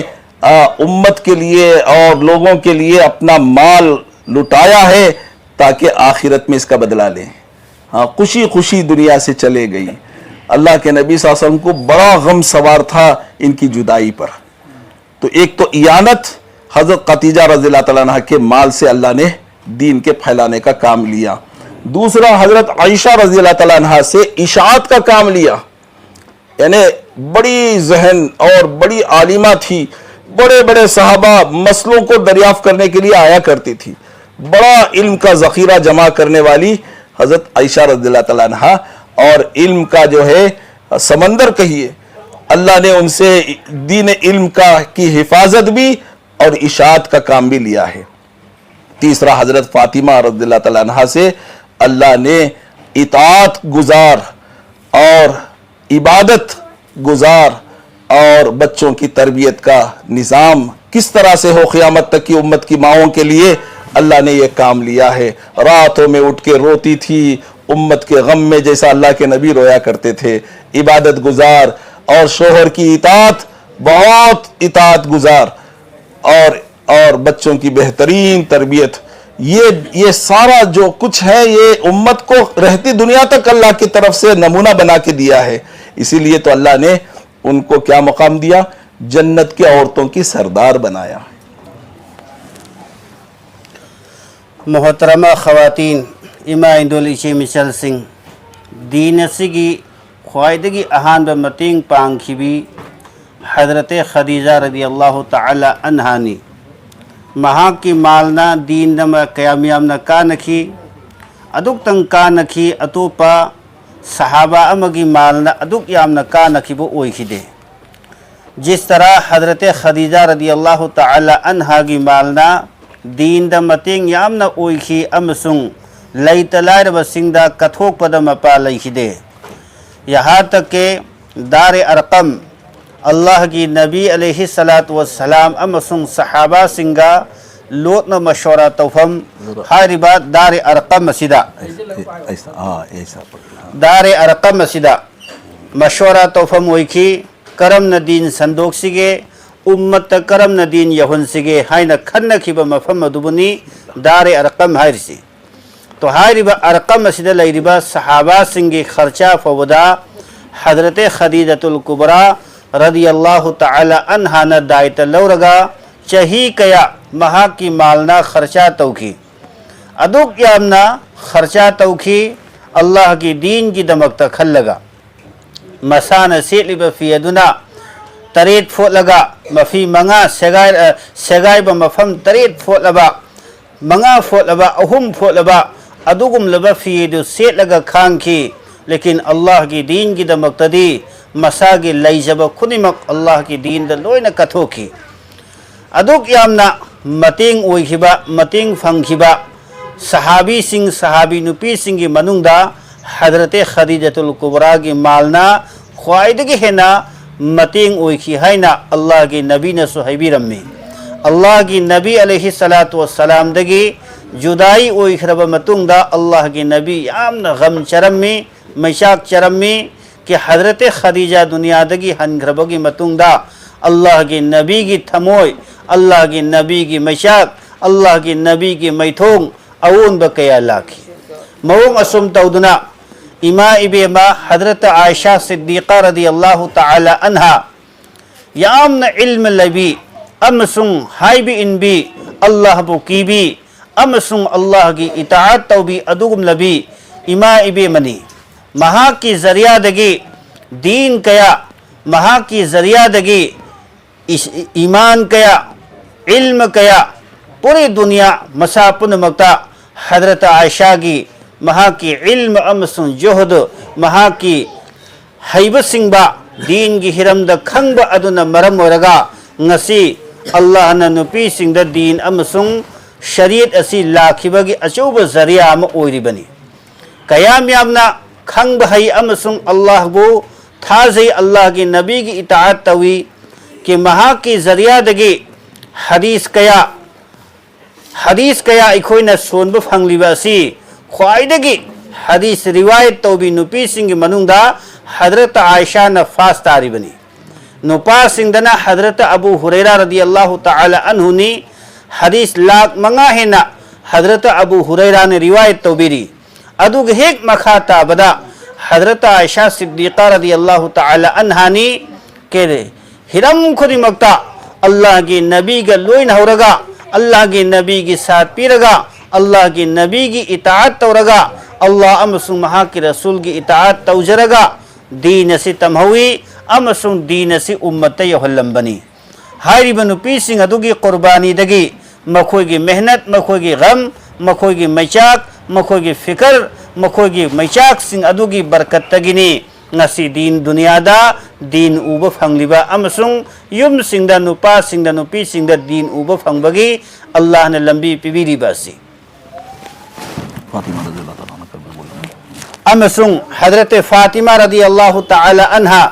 उम्मत के लिए और लोगों के लिए अपना माल लुटाया है ताकि आखिरत में इसका बदला लें। हाँ, खुशी खुशी दुनिया से चले गई। अल्लाह के नबी सल्लल्लाहु अलैहि वसल्लम को बड़ा गम सवार था इनकी जुदाई पर। तो एक तो इयानत, हज़रत खतीजा रज़ी अल्लाह तआला अन्हा के माल से अल्लाह ने दीन के फैलाने का काम लिया। دوسرا، حضرت عائشہ رضی اللہ تعالیٰ عنہا سے اشاعت کا کام لیا، یعنی بڑی ذہین اور بڑی عالمہ تھی، بڑے بڑے صحابہ مسئلوں کو دریافت کرنے کے لیے آیا کرتی تھی، بڑا علم کا ذخیرہ جمع کرنے والی حضرت عائشہ رضی اللہ تعالیٰ عنہا، اور علم کا جو ہے سمندر کہیے، اللہ نے ان سے دین علم کا کی حفاظت بھی اور اشاعت کا کام بھی لیا ہے۔ تیسرا، حضرت فاطمہ رضی اللہ تعالیٰ عنہا سے اللہ نے اطاعت گزار اور عبادت گزار اور بچوں کی تربیت کا نظام کس طرح سے ہو، قیامت تک کی امت کی ماؤں کے لیے اللہ نے یہ کام لیا ہے۔ راتوں میں اٹھ کے روتی تھی، امت کے غم میں، جیسا اللہ کے نبی رویا کرتے تھے۔ عبادت گزار اور شوہر کی اطاعت، بہت اطاعت گزار اور اور بچوں کی بہترین تربیت، یہ یہ سارا جو کچھ ہے، یہ امت کو رہتی دنیا تک اللہ کی طرف سے نمونہ بنا کے دیا ہے۔ اسی لیے تو اللہ نے ان کو کیا مقام دیا؟ جنت کی عورتوں کی سردار بنایا۔ ꯃꯣꯍꯇꯔꯃ ꯈꯋꯥꯇꯤꯟ, ꯏꯃꯥ ꯏꯟꯗꯣꯜ ꯏꯆꯦ ꯃꯤꯆꯜꯁꯤꯡ, ꯗꯤꯟ ꯑꯁꯤꯒꯤ ꯈ꯭ꯋꯥꯏꯗꯒꯤ ꯑꯍꯥꯟꯕ ꯃꯇꯦꯡ ꯄꯥꯡꯈꯤꯕꯤ ꯍꯗꯔꯇꯦ ꯈꯗꯤꯖꯥ ꯔꯗꯤꯌꯜꯂꯥꯍꯨ ꯇꯥꯂꯥ ꯑꯟꯍꯥꯅꯤ꯫ ꯃꯍꯥꯛꯀꯤ ꯃꯥꯜꯅ ꯗꯤꯟꯗ ꯃ- ꯀꯌꯥꯝ ꯌꯥꯝꯅ ꯀꯥꯟꯅꯈꯤ꯫ ꯑꯗꯨꯛꯇꯪ ꯀꯥꯟꯅꯈꯤ, ꯑꯇꯣꯞꯄ ꯁꯍꯥꯕꯥ ꯑꯃꯒꯤ ꯃꯥꯜꯅ ꯑꯗꯨꯛ ꯌꯥꯝꯅ ꯀꯥꯟꯅꯈꯤꯕ ꯑꯣꯏꯈꯤꯗꯦ꯫ ꯖꯤꯁ ꯇꯔꯥ ꯍꯗꯔꯇꯦ ꯈꯗꯤꯖꯥ ꯔꯗꯤꯌꯜꯂꯥꯍꯨ ꯇꯥꯂꯥ ꯑꯟꯍꯥꯒꯤ ꯃꯥꯜꯅ ꯗꯤꯟꯗ ꯃꯇꯦꯡ ꯌꯥꯝꯅ ꯑꯣꯏꯈꯤ ꯑꯃꯁꯨꯡ ꯂꯩꯇ ꯂꯥꯏꯔꯕꯁꯤꯡꯗ ꯀꯠꯊꯣꯛꯄꯗ ꯃꯄꯥ ꯂꯩꯈꯤꯗꯦ꯫ ꯌꯍꯥ ꯇꯛ ꯀꯦ ꯗꯥꯔꯦ ꯑꯔꯀꯝ, ꯑꯜꯂꯥꯍꯒꯤ ꯅꯕꯤ ꯑꯂꯩꯍꯤ ꯁꯂꯥꯇꯨ ꯋꯁꯁꯂꯥꯝ ꯑꯃꯁꯨꯡ ꯁꯍꯥꯕꯥꯁꯤꯡꯒ ꯂꯣꯠꯅ ꯃꯁꯣꯔꯥ ꯇꯧꯐꯝ ꯍꯥꯏꯔꯤꯕ ꯗꯥꯔꯦ ꯑꯔꯀꯝ ꯑꯁꯤꯗ, ऐसा, हाँ, ऐसा पकड़ना। ꯗꯥꯔꯦ ꯑꯔꯀꯝ ꯑꯁꯤꯗ ꯃꯁꯣꯔꯥ ꯇꯧꯐꯝ ꯑꯣꯏꯈꯤ꯫ ꯀꯔꯝꯅ ꯗꯤꯟ ꯁꯟꯗꯣꯛꯁꯤꯒꯦ, ꯎꯝꯃꯠꯇ ꯀꯔꯝꯅ ꯗꯤꯟ ꯌꯧꯍꯟꯁꯤꯒꯦ ꯍꯥꯏꯅ ꯈꯟꯅꯈꯤꯕ ꯃꯐꯝ ꯑꯗꯨꯕꯨꯅꯤ ꯗꯥꯔꯦ ꯑꯔꯀꯝ ꯍꯥꯏꯔꯤꯁꯤ꯫ ꯇꯣ ꯍꯥꯏꯔꯤꯕ ꯑꯔꯀꯝ ꯑꯁꯤꯗ ꯂꯩꯔꯤꯕ ꯁꯍꯥꯕꯥꯁꯤꯡꯒꯤ ꯈꯔꯆꯥ ꯐꯥꯎꯕꯗ ꯍꯗꯔꯇꯦ ꯈꯗꯤꯖꯇꯨꯜ ꯀꯨꯕ꯭ꯔꯥ ꯔꯗꯤꯌꯜꯂꯥꯍꯨ ꯇꯥꯂꯥ ꯑꯟꯍꯥꯅ ꯗꯥꯏꯇ ꯂꯧꯔꯒ ꯆꯍꯤ ꯀꯌꯥ ꯃꯍꯥꯛꯀꯤ ꯃꯥꯜꯅ ꯈꯔꯆꯥ ꯇꯧꯈꯤ꯫ ꯑꯗꯨꯛ ꯌꯥꯝꯅ ꯈꯔꯆꯥ ꯇꯧꯈꯤ ꯑꯜꯂꯥꯍꯒꯤ ꯗꯤꯟꯒꯤꯗꯃꯛꯇ ꯈꯜꯂꯒ꯫ ꯃꯁꯥꯅ ꯁꯦꯠꯂꯤꯕ ꯐꯤ ꯑꯗꯨꯅ ꯇꯔꯦꯠ ꯐꯣꯠꯂꯒ, ꯃꯐꯤ ꯃꯉꯥ ꯁꯦꯒꯥꯏ-, ꯑ, ꯁꯦꯒꯥꯏꯕ ꯃꯐꯝ ꯇꯔꯦꯠ ꯐꯣꯠꯂꯕ, ꯃꯉꯥ ꯐꯣꯠꯂꯕ, ꯑꯍꯨꯝ ꯐꯣꯠꯂꯕ ꯑꯗꯨꯒꯨꯝꯂꯕ ꯐꯤ ꯑꯗꯨ ꯁꯦꯠꯂꯒ ꯈꯥꯡꯈꯤ꯫ ꯂꯦꯀꯤꯟ ꯑꯜꯂꯥꯍꯒꯤ ꯗꯤꯟꯒꯤꯗꯃꯛꯇꯗꯤ ꯃꯁꯥꯒꯤ ꯂꯩꯖꯕ ꯈꯨꯗꯤꯡꯃꯛ ꯑꯜꯂꯥꯍꯒꯤ ꯗꯤꯟꯗ ꯂꯣꯏꯅ ꯀꯠꯊꯣꯛꯈꯤ꯫ ꯑꯗꯨꯛ ꯌꯥꯝꯅ ꯃꯇꯦꯡ ꯑꯣꯏꯈꯤꯕ, ꯃꯇꯦꯡ ꯐꯪꯈꯤꯕ ꯁꯍꯥꯕꯤꯁꯤꯡ, ꯁꯍꯥꯕꯤ ꯅꯨꯄꯤꯁꯤꯡꯒꯤ ꯃꯅꯨꯡꯗ ꯍꯗꯔꯇꯦ ꯈꯗꯤꯖꯇꯨꯜ ꯀꯨꯕ꯭ꯔꯥꯒꯤ ꯃꯥꯜꯅ ꯈ꯭ꯋꯥꯏꯗꯒꯤ ꯍꯦꯟꯅ ꯃꯇꯦꯡ ꯑꯣꯏꯈꯤ ꯍꯥꯏꯅ ꯑꯜꯂꯥꯍꯒꯤ ꯅꯕꯤꯅꯁꯨ ꯍꯥꯏꯕꯤꯔꯝꯃꯤ꯫ ꯑꯜꯂꯥꯍꯒꯤ ꯅꯕꯤ ꯑꯂꯩꯍꯤ ꯁꯂꯥꯇꯨ ꯋꯁꯁꯂꯥꯝꯗꯒꯤ ꯖꯨꯗꯥꯏ ꯑꯣꯏꯈ꯭ꯔꯕ ꯃꯇꯨꯡꯗ ꯑꯜꯂꯥꯍꯒꯤ ꯅꯕꯤ ꯌꯥꯝꯅ ꯒꯝ ꯆꯔꯝꯃꯤ, ꯃꯩꯆꯥꯛ ꯆꯔꯝꯃꯤ꯫ ꯀꯤ ꯍꯗꯔꯇꯦ ꯈꯗꯤꯖꯥ ꯗꯨꯅꯤꯌꯥꯗꯒꯤ ꯍꯟꯈ꯭ꯔꯕꯒꯤ ꯃꯇꯨꯡꯗ ꯑꯜꯂꯥꯍꯒꯤ ꯅꯕꯤꯒꯤ ꯊꯃꯣꯏ, ꯑꯜꯂꯥꯍꯒꯤ ꯅꯕꯤꯒꯤ ꯃꯩꯆꯥꯛ, ꯑꯜꯂꯥꯍꯒꯤ ꯅꯕꯤꯒꯤ ꯃꯩꯊꯣꯡ ꯑꯑꯣꯟꯕ ꯀꯌꯥ ꯂꯥꯛꯈꯤ꯫ ꯃꯑꯣꯡ ꯑꯁꯨꯝ ꯇꯧꯗꯨꯅ ꯏꯃꯥ ꯏꯕꯦꯝꯃ ꯍꯗꯔꯇ ꯑꯥꯏꯁꯥ ꯁꯤꯗꯤꯀꯥ ꯔꯗꯤꯌꯜꯂꯥꯍꯨ ꯇꯥꯂꯥ ꯑꯟꯍꯥ ꯌꯥꯝꯅ ꯏꯜꯃ ꯂꯩꯕꯤ ꯑꯃꯁꯨꯡ ꯍꯥꯏꯕ ꯏꯟꯕꯤ, ꯑꯜꯂꯥꯍꯕꯨ ꯀꯤꯕꯤ ꯑꯃꯁꯨꯡ ꯑꯜꯂꯥꯍꯒꯤ ꯏꯇꯥꯑꯠ ꯇꯧꯕꯤ ꯑꯗꯨꯒꯨꯝꯂꯕꯤ ꯏꯃꯥ ꯏꯕꯦꯝꯃꯅꯤ꯫ ꯃꯍꯥꯛꯀꯤ ꯖꯔꯤꯌꯥꯗꯒꯤ ꯗꯤꯟ ꯀꯌꯥ, ꯃꯍꯥꯛꯀꯤ ꯖꯔꯤꯌꯥꯗꯒꯤ ꯏꯁ-, ꯏꯃꯥꯟ ꯀꯌꯥ, ꯏꯜꯃ ꯀꯌꯥ, ꯄꯨꯔꯤ ꯗꯨꯅꯤꯌꯥ ꯃꯁꯥ ꯄꯨꯝꯅꯃꯛꯇ ꯍꯗꯔꯠ ꯑꯥꯏꯁꯥꯒꯤ ꯃꯍꯥꯛꯀꯤ ꯏꯜꯃ ꯑꯃꯁꯨꯡ ꯖꯨꯍꯗ, ꯃꯍꯥꯛꯀꯤ ꯍꯩꯕꯁꯤꯡꯕ, ꯗꯤꯟꯒꯤ ꯍꯤꯔꯝꯗ ꯈꯪꯕ ꯑꯗꯨꯅ ꯃꯔꯝ ꯑꯣꯏꯔꯒ ꯉꯁꯤ ꯑꯜꯂꯥꯍꯅ ꯅꯨꯄꯤꯁꯤꯡꯗ ꯗꯤꯟ ꯑꯃꯁꯨꯡ ꯁꯔꯤꯌꯠ ꯑꯁꯤ ꯂꯥꯛꯈꯤꯕꯒꯤ ꯑꯆꯧꯕ ꯖꯔꯤꯌꯥ ꯑꯃ ꯑꯣꯏꯔꯤꯕꯅꯤ꯫ ꯀꯌꯥꯝ ꯌꯥꯝꯅ ꯈꯪꯕ ꯍꯩ ꯑꯃꯁꯨꯡ ꯑꯜꯂꯥꯍꯕꯨ ꯊꯥꯖꯩ, ꯑꯜꯂꯥꯍꯒꯤ ꯅꯕꯤꯒꯤ ꯏꯇꯥꯑꯠ ꯇꯧꯏ꯫ ꯀꯤ ꯃꯍꯥꯛꯀꯤ ꯖꯔꯤꯌꯥꯗꯒꯤ ꯍꯗꯤꯁ ꯀꯌꯥ, ꯍꯗꯤꯁ ꯀꯌꯥ ꯑꯩꯈꯣꯏꯅ ꯁꯣꯟꯕ ꯐꯪꯂꯤꯕ ꯑꯁꯤ ꯈ꯭ꯋꯥꯏꯗꯒꯤ ꯍꯗꯤꯁ ꯔꯤꯋꯥꯌꯠ ꯇꯧꯕꯤ ꯅꯨꯄꯤꯁꯤꯡꯒꯤ ꯃꯅꯨꯡꯗ ꯍꯗꯔꯠ ꯑꯥꯏꯁꯥꯅ ꯐꯥꯁ ꯇꯥꯔꯤꯕꯅꯤ꯫ ꯅꯨꯄꯥꯁꯤꯡꯗꯅ ꯍꯗꯔꯠ ꯑꯕꯨ ꯍꯨꯔꯩꯔꯥ ꯔꯗꯤꯌꯜꯂꯥꯍꯨ ꯇꯥꯂꯥ ꯑꯟꯍꯨꯅꯤ꯫ ꯍꯗꯤꯁ ꯂꯥꯈ ꯃꯉꯥ ꯍꯦꯟꯅ ꯍꯗꯔꯠ ꯑꯕꯨ ꯍꯨꯔꯩꯔꯥꯅ ꯔꯤꯋꯥꯌꯠ ꯇꯧꯕꯤꯔꯤ꯫ ꯑꯗꯨꯒ ꯍꯦꯛ ꯃꯈꯥ ꯇꯥꯕꯗ ꯍꯗꯔꯠ ꯑꯥꯏꯁꯥ ꯁꯤꯗꯤꯀꯥ ꯔꯗꯤꯌꯜꯂꯥꯍꯨ ꯇꯥꯂꯥ ꯑꯟꯍꯥꯅꯤ꯫ ꯀꯦꯔꯦ, ꯍꯤꯔꯝ ꯈꯨꯗꯤꯡꯃꯛꯇ ꯑꯜꯂꯥꯍꯒꯤ ꯅꯕꯤꯒ ꯂꯣꯏꯅ ꯍꯧꯔꯒ, ꯑꯜꯂꯥꯍꯒꯤ ꯅꯕꯤꯒꯤ ꯁꯥꯠ ꯄꯤꯔꯒ, ꯑꯜꯂꯥꯍꯒꯤ ꯅꯕꯤꯒꯤ ꯏꯇꯥꯑꯠ ꯇꯧꯔꯒ, ꯑꯜꯂꯥꯍ ꯑꯃꯁꯨꯡ ꯃꯍꯥꯛꯀꯤ ꯔꯁꯨꯜꯒꯤ ꯏꯇꯥꯑꯠ ꯇꯧꯖꯔꯒ, ꯗꯤꯟ ꯑꯁꯤ ꯇꯝꯍꯧꯏ ꯑꯃꯁꯨꯡ ꯗꯤꯟ ꯑꯁꯤ ꯎꯝꯃꯠꯇ ꯌꯧꯍꯜꯂꯝꯕꯅꯤ꯫ ꯍꯥꯏꯔꯤꯕ ꯅꯨꯄꯤꯁꯤꯡ ꯑꯗꯨꯒꯤ ꯀꯨꯔꯕꯥꯅꯤꯗꯒꯤ, ꯃꯈꯣꯏꯒꯤ ꯃꯦꯍꯅꯠ, ꯃꯈꯣꯏꯒꯤ ꯒꯝ, ꯃꯈꯣꯏꯒꯤ ꯃꯩꯆꯥꯛ, ꯃꯈꯣꯏꯒꯤ ꯐꯤꯀꯔ, ꯃꯈꯣꯏꯒꯤ ꯃꯩꯆꯥꯛꯁꯤꯡ ꯑꯗꯨꯒꯤ ꯕꯔꯀꯠꯇꯒꯤꯅꯤ ꯉꯁꯤ ꯗꯤꯟ ꯗꯨꯅꯤꯌꯥꯗ ꯗꯤꯟ ꯎꯕ ꯐꯪꯂꯤꯕ ꯑꯃꯁꯨꯡ ꯌꯨꯝꯁꯤꯡꯗ ꯅꯨꯄꯥꯁꯤꯡꯗ ꯅꯨꯄꯤꯁꯤꯡꯗ ꯗꯤꯟ ꯎꯕ ꯐꯪꯕꯒꯤ ꯑꯜꯂꯥꯍꯅ ꯂꯝꯕꯤ ꯄꯤꯕꯤꯔꯤꯕ ꯑꯁꯤ꯫ ꯐꯥꯇꯤꯃꯥ ꯔꯗꯤꯌꯜꯂꯥꯍꯨ ꯇꯥꯂꯥ ꯑꯟꯍꯥ ꯀꯔꯝꯅ ꯕꯣꯂꯤ? ꯑꯃꯁꯨꯡ ꯍꯗꯔꯠ ꯐꯥꯇꯤꯃꯥ ꯔꯗꯤꯌꯜꯂꯥꯍꯨ ꯇꯥꯂꯥ ꯑꯟꯍꯥ,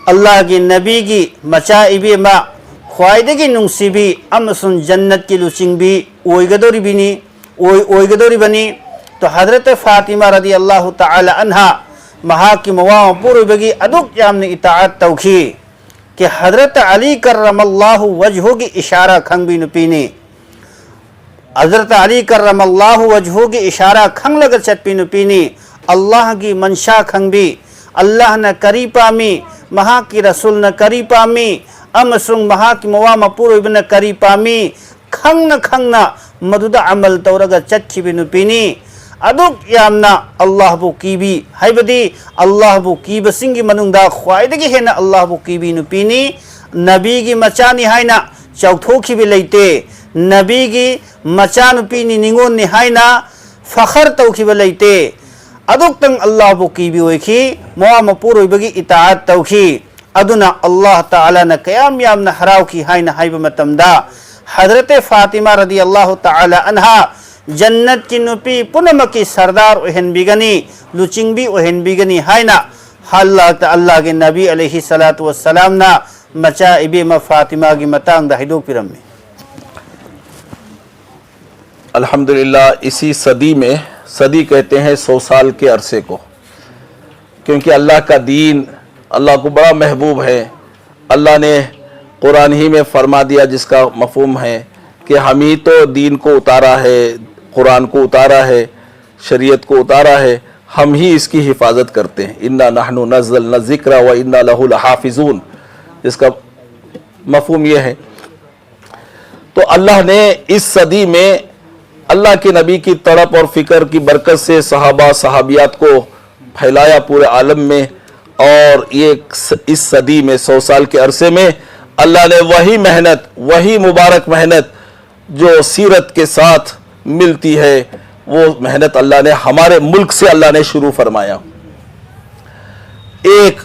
ꯑꯜꯂꯥꯍꯒꯤ ꯅꯕꯤꯒꯤ ꯃꯆꯥ ꯏꯕꯦꯝꯃ, ꯈ꯭ꯋꯥꯏꯗꯒꯤ ꯅꯨꯡꯁꯤꯕꯤ ꯑꯃꯁꯨꯡ ꯖꯟꯅꯠꯀꯤ ꯂꯨꯆꯤꯡꯕꯤ ꯑꯣꯏꯒꯗꯧꯔꯤꯕꯅꯤ, ꯑꯣꯏ-, ꯑꯣꯏꯒꯗꯧꯔꯤꯕꯅꯤ꯫ ꯇꯣ ꯍꯗꯔꯠ ꯐꯥꯇꯤꯃꯥ ꯔꯗꯤꯌꯜꯂꯥꯍꯨ ꯇꯥꯂꯥ ꯑꯟꯍꯥ, ꯃꯍꯥꯛꯀꯤ ꯃꯋꯥ ꯃꯄꯨꯔꯣꯏꯕꯒꯤ ꯑꯗꯨꯛ ꯌꯥꯝꯅ ꯏꯇꯥꯑꯠ ꯇꯧꯈꯤ꯫ ꯀꯤ ꯍꯗꯔꯠ ꯑꯂꯤ ꯀꯔꯃꯜꯂꯥꯍꯨ ꯋꯖꯍꯨꯒꯤ ꯏꯁꯥꯔꯥ ꯈꯪꯕꯤ ꯅꯨꯄꯤꯅꯤ꯫ ꯍꯗꯔꯠ ꯑꯂꯤ ꯀꯔꯃꯜꯂꯥꯍꯨ ꯋꯖꯍꯨꯒꯤ ꯏꯁꯥꯔꯥ ꯈꯪꯂꯒ ꯆꯠꯄꯤ ꯅꯨꯄꯤꯅꯤ꯫ ꯑꯜꯂꯥꯍꯒꯤ ꯃꯟꯁꯥ ꯈꯪꯕꯤ, ꯑꯜꯂꯥꯍꯅ ꯀꯔꯤ ꯄꯥꯝꯃꯤ, ꯃꯍꯥꯛꯀꯤ ꯔꯁꯨꯜꯅ ꯀꯔꯤ ꯄꯥꯝꯃꯤ, ꯑꯃꯁꯨꯡ ꯃꯍꯥꯛꯀꯤ ꯃꯋꯥ ꯃꯄꯨꯔꯣꯏꯕꯅ ꯀꯔꯤ ꯄꯥꯝꯃꯤ, ꯈꯪꯅ ꯈꯪꯅ ꯃꯗꯨꯗ ꯑꯃꯜ ꯇꯧꯔꯒ ꯆꯠꯈꯤꯕ ꯅꯨꯄꯤꯅꯤ꯫ ꯑꯗꯨꯛ ꯌꯥꯝꯅ ꯑꯜꯂꯥꯍꯕꯨ ꯀꯤꯕꯤ, ꯍꯥꯏꯕꯗꯤ ꯑꯜꯂꯥꯍꯕꯨ ꯀꯤꯕꯁꯤꯡꯒꯤ ꯃꯅꯨꯡꯗ ꯈ꯭ꯋꯥꯏꯗꯒꯤ ꯍꯦꯟꯅ ꯑꯜꯂꯥꯍꯕꯨ ꯀꯤꯕꯤ ꯅꯨꯄꯤꯅꯤ꯫ ꯅꯕꯤꯒꯤ ꯃꯆꯥꯅꯤ ꯍꯥꯏꯅ ꯆꯥꯎꯊꯣꯛꯈꯤꯕ ꯂꯩꯇꯦ꯫ ꯅꯕꯤꯒꯤ ꯃꯆꯥꯅꯨꯄꯤꯅꯤ, ꯅꯤꯉꯣꯜꯅꯤ ꯍꯥꯏꯅ ꯐꯈꯔ ꯇꯧꯈꯤꯕ ꯂꯩꯇꯦ꯫ ꯑꯗꯨꯛꯇꯪ ꯑꯜꯂꯥꯍꯕꯨ ꯀꯤꯕꯤ ꯑꯣꯏꯈꯤ, ꯃꯋꯥ ꯃꯄꯨꯔꯣꯏꯕꯒꯤ ꯏꯇꯥꯑꯠ ꯇꯧꯈꯤ꯫ ꯑꯗꯨꯅ ꯑꯜꯂꯥꯍ ꯇꯥꯂꯥꯅ ꯀꯌꯥꯝ ꯌꯥꯝꯅ ꯍꯔꯥꯎꯈꯤ ꯍꯥꯏꯅ ꯍꯥꯏꯕ ꯃꯇꯝꯗ, ꯍꯗꯔꯠ ꯐꯥꯇꯤꯃꯥ ꯔꯗꯤꯌꯜꯂꯥꯍꯨ ꯇꯥꯂꯥ ꯑꯟꯍꯥ ꯖꯟꯅꯠꯀꯤ ꯅꯨꯄꯤ ꯄꯨꯝꯅꯃꯛꯀꯤ ꯁꯔꯗꯥꯔ ꯑꯣꯏꯍꯟꯕꯤꯒꯅꯤ, ꯂꯨꯆꯤꯡꯕꯤ ꯑꯣꯏꯍꯟꯕꯤꯒꯅꯤ ꯍꯥꯏꯅ ꯑꯜꯂꯥꯍ ꯇ-, ꯑꯜꯂꯥꯍꯒꯤ ꯅꯕꯤ ꯑꯂꯩꯍꯤ ꯁꯂꯥꯇꯨ ꯋꯁꯁꯂꯥꯝꯅ ꯃꯆꯥ ꯏꯕꯦꯝꯃ ꯐꯥꯇꯤꯃꯥꯒꯤ ꯃꯇꯥꯡꯗ ꯍꯥꯏꯗꯣꯛꯄꯤꯔꯝꯃꯤ꯫ अल्हम्दुलिल्लाह, इसी सदी में, सदी कहते हैं सौ साल के अरसे को, क्योंकि अल्लाह का दीन अल्लाह को बड़ा महबूब है। अल्लाह ने कुरान ही में फरमा दिया, जिसका मफहूम है कि हम ही तो दीन को उतारा है, कुरान को उतारा है, शरीयत को उतारा है, हम ही इसकी हिफाजत करते हैं। इन्ना नहनु नज़्ज़लना ज़िक्रा व इन्ना लहु लहाफिजून, जिसका मफहूम यह है। तो अल्लाह ने इस सदी में अल्लाह के नबी की तड़प और फिक्र की बरकत से सहाबा सहाबियात को फैलाया पूरे आलम में। और ये इस सदी में, सौ साल के अरसे में अल्लाह ने वही मेहनत, वही मुबारक मेहनत जो सीरत के साथ मिलती है, वो मेहनत अल्लाह ने हमारे मुल्क से अल्लाह ने शुरू फरमाया। एक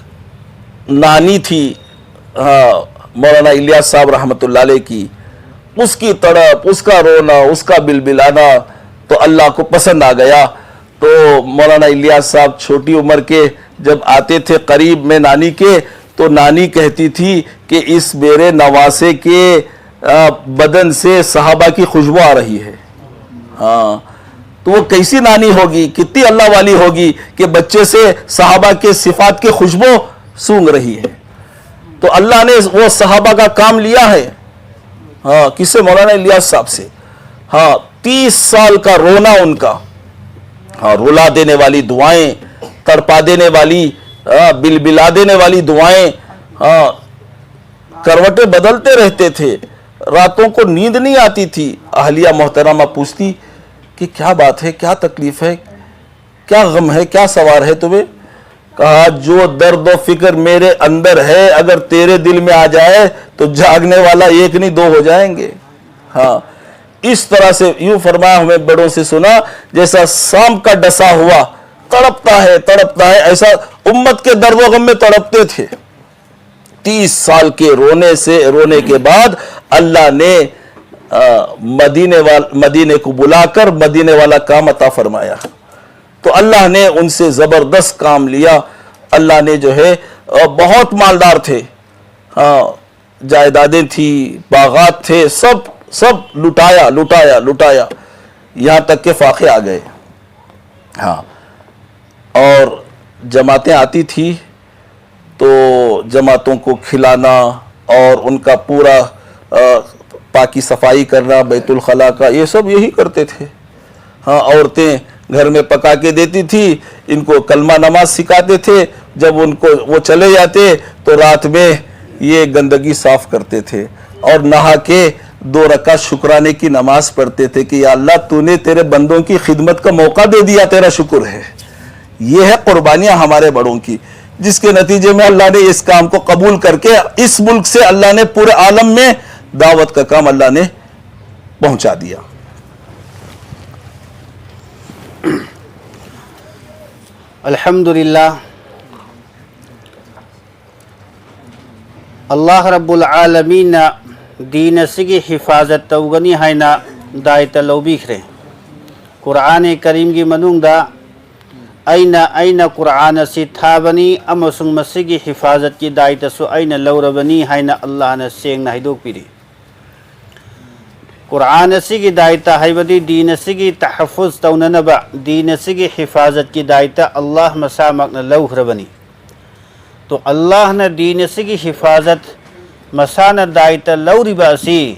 नानी थी, हाँ, मौलाना इलियास साहब रहमतुल्लाह अलैह की, उसकी तड़प, उसका रोना, उसका बिलबिलाना तो अल्लाह को पसंद आ गया। तो मौलाना इलियास साहब छोटी उम्र के जब आते थे करीब में नानी के, तो नानी कहती थी कि इस मेरे नवासे के बदन से सहाबा की खुशबू आ रही है। हाँ, तो वो कैसी नानी होगी, कितनी अल्लाह वाली होगी कि बच्चे से सहाबा के सिफात की खुशबू सूंघ रही है। तो अल्लाह ने वो सहाबा का काम लिया है। हाँ, किससे? मौलाना इलियास साहब से। हाँ, तीस साल का रोना उनका। हाँ, रुला देने वाली दुआएं, तड़पा देने वाली, हाँ, बिलबिला देने वाली दुआएं। हाँ, करवटें बदलते रहते थे, रातों को नींद नहीं आती थी। अहलिया मोहतरमा पूछती कि क्या बात है, क्या तकलीफ है, क्या गम है, क्या सवार है तुम्हें? कहा, जो दर्द और फिक्र मेरे अंदर है, अगर तेरे दिल में आ जाए तो जागने वाला एक नहीं, दो हो जाएंगे। हाँ, इस तरह से यूं फरमाया, हमें बड़ों से सुना, जैसा सांप का डसा हुआ तड़पता है, तड़पता है, ऐसा उम्मत के दर्द और गम में तड़पते थे। तीस साल के रोने से, रोने के बाद अल्लाह ने, अ, मदीने वाल मदीने को बुलाकर मदीने वाला काम अता फरमाया। तो अल्लाह ने उनसे ज़बरदस्त काम लिया। अल्लाह ने जो है, अ, बहुत मालदार थे, हाँ, जायदादें थी, बागात थे, सब, सब लुटाया, लुटाया, लुटाया, यहाँ तक के फाके आ गए। हाँ, और जमातें आती थी तो जमातों को खिलाना और उनका पूरा, अ, पाकी सफाई करना, बैतुल खला का, ये सब यही करते थे। हाँ, औरतें घर में पका के देती थी, इनको कलमा नमाज सिखाते थे। जब उनको, वो चले जाते तो रात में ये गंदगी साफ करते थे और नहा के دو رکعت شکرانے کی نماز پڑھتے تھے کہ یا اللہ، تو نے تیرے بندوں کی خدمت کا موقع دے دیا، تیرا شکر ہے۔ یہ ہے قربانیاں ہمارے بڑوں کی، جس کے نتیجے میں اللہ نے اس کام کو قبول کرکے اس ملک سے اللہ نے پورے عالم میں دعوت کا کام اللہ نے پہنچا دیا۔ الحمد للہ، اللہ رب العالمین ꯅ دین ꯑꯁꯤꯒꯤ ꯍꯤꯐꯥꯖꯠ ꯇꯧꯒꯅꯤ ꯍꯥꯏꯅ ꯗꯥꯏꯇ ꯂꯧꯕꯤꯈ꯭ꯔꯦ꯫ ꯀꯨꯔꯥꯟ ꯀꯔꯤꯝꯒꯤ ꯃꯅꯨꯡꯗ ꯑꯩꯅ ꯑꯩꯅ ꯀꯨꯔꯥꯟ ꯑꯁꯤ ꯊꯥꯕꯅꯤ ꯑꯃꯁꯨꯡ ꯃꯁꯤꯒꯤ ꯍꯤꯐꯥꯖꯠꯀꯤ ꯗꯥꯏꯇꯁꯨ ꯑꯩꯅ ꯂꯧꯔꯕꯅꯤ ꯍꯥꯏꯅ ꯑꯜꯂꯥꯍꯅ ꯁꯦꯡꯅ ꯍꯥꯏꯗꯣꯛꯄꯤꯔꯤ꯫ ꯀꯨꯔꯥꯟ ꯑꯁꯤꯒꯤ ꯗꯥꯏꯇ ꯍꯥꯏꯕꯗꯤ ꯗꯤꯟ ꯑꯁꯤꯒꯤ ꯇꯍꯐꯨꯖ ꯇꯧꯅꯅꯕ, ꯗꯤꯟ ꯑꯁꯤꯒꯤ ꯍꯤꯐꯥꯖꯠꯀꯤ ꯗꯥꯏꯇ ꯑꯜꯂꯥꯍ ꯃꯁꯥꯃꯛꯅ ꯂꯧꯈ꯭ꯔꯕꯅꯤ꯫ ꯇꯣ ꯑꯜꯂꯥꯍꯅ ꯗꯤꯟ ꯑꯁꯤꯒꯤ ꯍꯤꯐꯥꯖꯠ ꯃꯁꯥꯅ ꯗꯥꯏꯇ ꯂꯧꯔꯤꯕ ꯑꯁꯤ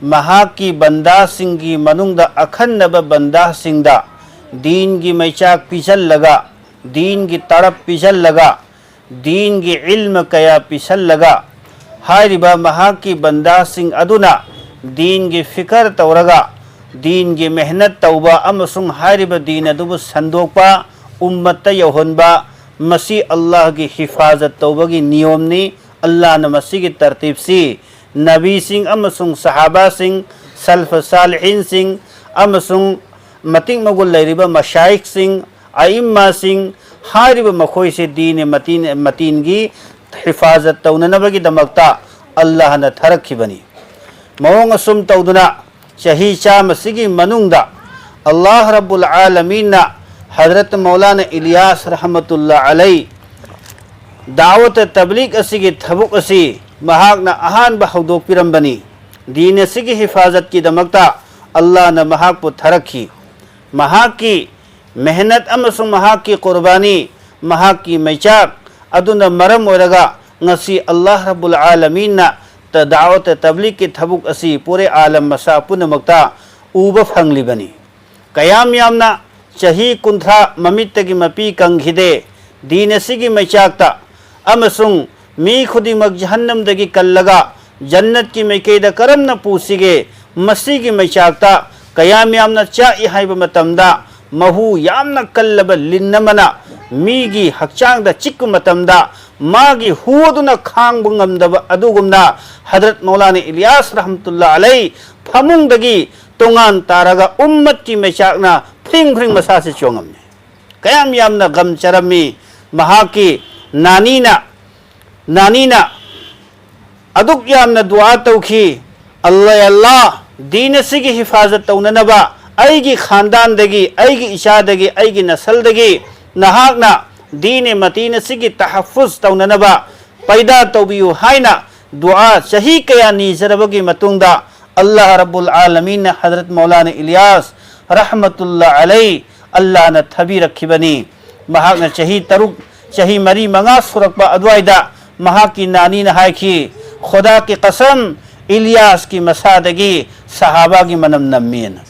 ꯃꯍꯥꯛꯀꯤ ꯕꯟꯗꯥꯁꯤꯡꯒꯤ ꯃꯅꯨꯡꯗ ꯑꯈꯟꯅꯕ ꯕꯟꯗꯥꯁꯤꯡꯗ ꯗꯤꯟꯒꯤ ꯃꯩꯆꯥꯛ ꯄꯤꯖꯜꯂꯒ, ꯗꯤꯟꯒꯤ ꯇꯔꯞ ꯄꯤꯖꯜꯂꯒ, ꯗꯤꯟꯒꯤ ꯏꯜꯃ ꯀꯌꯥ ꯄꯤꯁꯜꯂꯒ, ꯍꯥꯏꯔꯤꯕ ꯃꯍꯥꯛꯀꯤ ꯕꯟꯗꯥꯁꯤꯡ ꯑꯗꯨꯅ ꯗꯤꯟꯒꯤ ꯐꯤꯀꯔ ꯇꯧꯔꯒ, ꯗꯤꯟꯒꯤ ꯃꯦꯍꯅꯠ ꯇꯧꯕ ꯑꯃꯁꯨꯡ ꯍꯥꯏꯔꯤꯕ ꯗꯤꯟ ꯑꯗꯨꯕꯨ ꯁꯟꯗꯣꯛꯄ, ꯎꯝꯃꯠꯇ ꯌꯧꯍꯟꯕ, ꯃꯁꯤ ꯑꯜꯂꯥꯍꯒꯤ ꯍꯤꯐꯥꯖꯠ ꯇꯧꯕꯒꯤ ꯅꯤꯌꯣꯝꯅꯤ꯫ ꯑꯜꯂꯥꯍꯅ ꯃꯁꯤꯒꯤ ꯇꯔꯇꯤꯕꯁꯤ ꯅꯕꯤꯁꯤꯡ ꯑꯃꯁꯨꯡ ꯁꯍꯥꯕꯥꯁꯤꯡ, ꯁꯜꯐ ꯁꯥꯂꯤꯍꯤꯟꯁꯤꯡ ꯑꯃꯁꯨꯡ ꯃꯇꯤꯛ ꯃꯒꯨꯟ ꯂꯩꯔꯤꯕ ꯃꯁꯥꯏꯈꯁꯤꯡ, ꯑꯏꯝꯃꯥꯁꯤꯡ, ꯍꯥꯏꯔꯤꯕ ꯃꯈꯣꯏꯁꯦ ꯗꯤꯟ ꯃꯇꯤꯟ, ꯃꯇꯤꯟꯒꯤ ꯍꯤꯐꯥꯖꯠ ꯇꯧꯅꯅꯕꯒꯤꯗꯃꯛꯇ ꯑꯜꯂꯥꯍꯅ ꯊꯥꯔꯛꯈꯤꯕꯅꯤ꯫ ꯃꯑꯣꯡ ꯑꯁꯨꯝ ꯇꯧꯗꯨꯅ ꯆꯍꯤ ꯆꯥꯝꯃꯁꯤꯒꯤ ꯃꯅꯨꯡꯗ ꯑꯜꯂꯥꯍ ꯔꯕꯨꯜ ꯑꯥꯂꯃꯤꯟꯅ ꯍꯖꯔꯠ ꯃꯧꯂꯥꯅꯥ ꯏꯂꯤꯌꯥꯁ ꯔꯍꯃꯇꯨꯜꯂꯥ ꯑꯂꯩ ꯗꯥꯋꯠ ꯇꯕꯂꯤꯒ ꯑꯁꯤꯒꯤ ꯊꯕꯛ ꯑꯁꯤ ꯃꯍꯥꯛꯅ ꯑꯍꯥꯟꯕ ꯍꯧꯗꯣꯛꯄꯤꯔꯝꯕꯅꯤ꯫ ꯗꯤꯟ ꯑꯁꯤꯒꯤ ꯍꯤꯐꯥꯖꯠꯀꯤꯗꯃꯛꯇ ꯑꯜꯂꯥꯍꯅ ꯃꯍꯥꯛꯄꯨ ꯊꯥꯔꯛꯈꯤ꯫ ꯃꯍꯥꯛꯀꯤ ꯃꯦꯍꯅꯠ ꯑꯃꯁꯨꯡ ꯃꯍꯥꯛꯀꯤ ꯀꯨꯔꯕꯥꯅꯤ, ꯃꯍꯥꯛꯀꯤ ꯃꯩꯆꯥꯛ ꯑꯗꯨꯅ ꯃꯔꯝ ꯑꯣꯏꯔꯒ ꯉꯁꯤ ꯑꯜꯂꯥꯍ ꯔꯕꯨꯜ ꯑꯥꯂꯃꯤꯟꯅ ꯇ-, ꯗꯥꯋꯠ ꯇꯕꯂꯤꯒꯀꯤ ꯊꯕꯛ ꯑꯁꯤ ꯄꯨꯔꯦ ꯑꯥꯂꯝ ꯃꯁꯥ ꯄꯨꯝꯅꯃꯛꯇ ꯎꯕ ꯐꯪꯂꯤꯕꯅꯤ꯫ ꯀꯌꯥꯝ ꯌꯥꯝꯅ ꯆꯍꯤ ꯀꯨꯟꯊ꯭ꯔꯥ ꯃꯃꯤꯠꯇꯒꯤ ꯃꯄꯤ ꯀꯪꯈꯤꯗꯦ, ꯗꯤꯟ ꯑꯁꯤꯒꯤ ꯃꯩꯆꯥꯛꯇ, ꯑꯃꯁꯨꯡ ꯃꯤ ꯈꯨꯗꯤꯡꯃꯛ ꯖꯍꯟꯅꯝꯗꯒꯤ ꯀꯜꯂꯒ ꯖꯟꯅꯠꯀꯤ ꯃꯥꯏꯀꯩꯗ ꯀꯔꯝꯅ ꯄꯨꯁꯤꯒꯦ? ꯃꯁꯤꯒꯤ ꯃꯩꯆꯥꯛꯇ ꯀꯌꯥꯝ ꯌꯥꯝꯅ ꯆꯥꯛꯏ ꯍꯥꯏꯕ ꯃꯇꯝꯗ, ꯃꯍꯨ ꯌꯥꯝꯅ ꯀꯜꯂꯕ ꯂꯤꯟ ꯑꯃꯅ ꯃꯤꯒꯤ ꯍꯛꯆꯥꯡꯗ ꯆꯤꯛꯄ ꯃꯇꯝꯗ, ꯃꯥꯒꯤ ꯍꯨ ꯑꯗꯨꯅ ꯈꯥꯡꯕ ꯉꯝꯗꯕ ꯑꯗꯨꯒꯨꯝꯅ, ꯍꯗꯔꯠ ꯃꯧꯂꯥꯅꯥ ꯏꯂꯤꯌꯥꯁ ꯔꯍꯃꯇꯨꯜꯂꯥ ꯑꯂꯩ ꯐꯃꯨꯡꯗꯒꯤ ꯇꯣꯉꯥꯟ ꯇꯥꯔꯒ ꯎꯝꯃꯠꯀꯤ ꯃꯩꯆꯥꯛꯅ ꯐ꯭ꯔꯤꯡ ꯐ꯭ꯔꯤꯡ ꯃꯁꯥꯁꯤ ꯆꯣꯡꯉꯝꯃꯤ꯫ ꯀꯌꯥꯝ ꯌꯥꯝꯅ ꯒꯝ ꯆꯥꯔꯝꯃꯤ꯫ ꯃꯍꯥꯛꯀꯤ ꯅꯥꯅꯤꯅ, ꯅꯥꯅꯤꯅ ꯑꯗꯨꯛ ꯌꯥꯝꯅ ꯗꯨꯑꯥ ꯇꯧꯈꯤ, "ꯑꯜꯂꯥ, ꯑꯜꯂꯥ, ꯗꯤꯟ ꯑꯁꯤꯒꯤ ꯍꯤꯐꯥꯖꯠ ꯇꯧꯅꯅꯕ, ꯑꯩꯒꯤ ꯈꯥꯟꯗꯥꯟꯗꯒꯤ, ꯑꯩꯒꯤ ꯏꯆꯥꯗꯒꯤ, ꯑꯩꯒꯤ ꯅꯁꯜꯗꯒꯤ ꯅꯍꯥꯛꯅ ꯗꯤꯟ ꯃꯇꯤꯟ ꯑꯁꯤꯒꯤ ꯇꯍꯐꯨꯖ ꯇꯧꯅꯅꯕ ꯄꯩꯗꯥ ꯇꯧꯕꯤꯌꯨ" ꯍꯥꯏꯅ ꯗꯨꯑꯥ ꯆꯍꯤ ꯀꯌꯥ ꯅꯤꯖꯔꯕꯒꯤ ꯃꯇꯨꯡꯗ, ꯑꯜꯂꯥꯍ ꯔꯕꯨꯜ ꯑꯥꯂꯃꯤꯟꯅ ꯍꯗꯔꯠ ꯃꯧꯂꯥꯅꯥ ꯏꯂꯤꯌꯥꯁ ꯔꯍꯃꯇꯨꯜꯂꯥ ꯑꯂꯩ ꯑꯜꯂꯥꯍꯅ ꯊꯥꯕꯤꯔꯛꯈꯤꯕꯅꯤ꯫ ꯃꯍꯥꯛꯅ ꯆꯍꯤ ꯇꯔꯨꯛ, ꯆꯍꯤ ꯃꯔꯤ ꯃꯉꯥ ꯁꯨꯔꯛꯄ ꯑꯗꯨꯋꯥꯏꯗ ꯃꯍꯥꯛꯀꯤ ꯅꯥꯅꯤꯅ ꯍꯥꯏꯈꯤ, "ꯈꯨꯗꯥ ꯀꯤ ꯀꯁꯝ, ꯏꯂꯤꯌꯥꯁꯀꯤ ꯃꯁꯥꯗꯒꯤ ꯁꯍꯥꯕꯥꯒꯤ ꯃꯅꯝ ꯅꯝꯃꯦꯅ꯫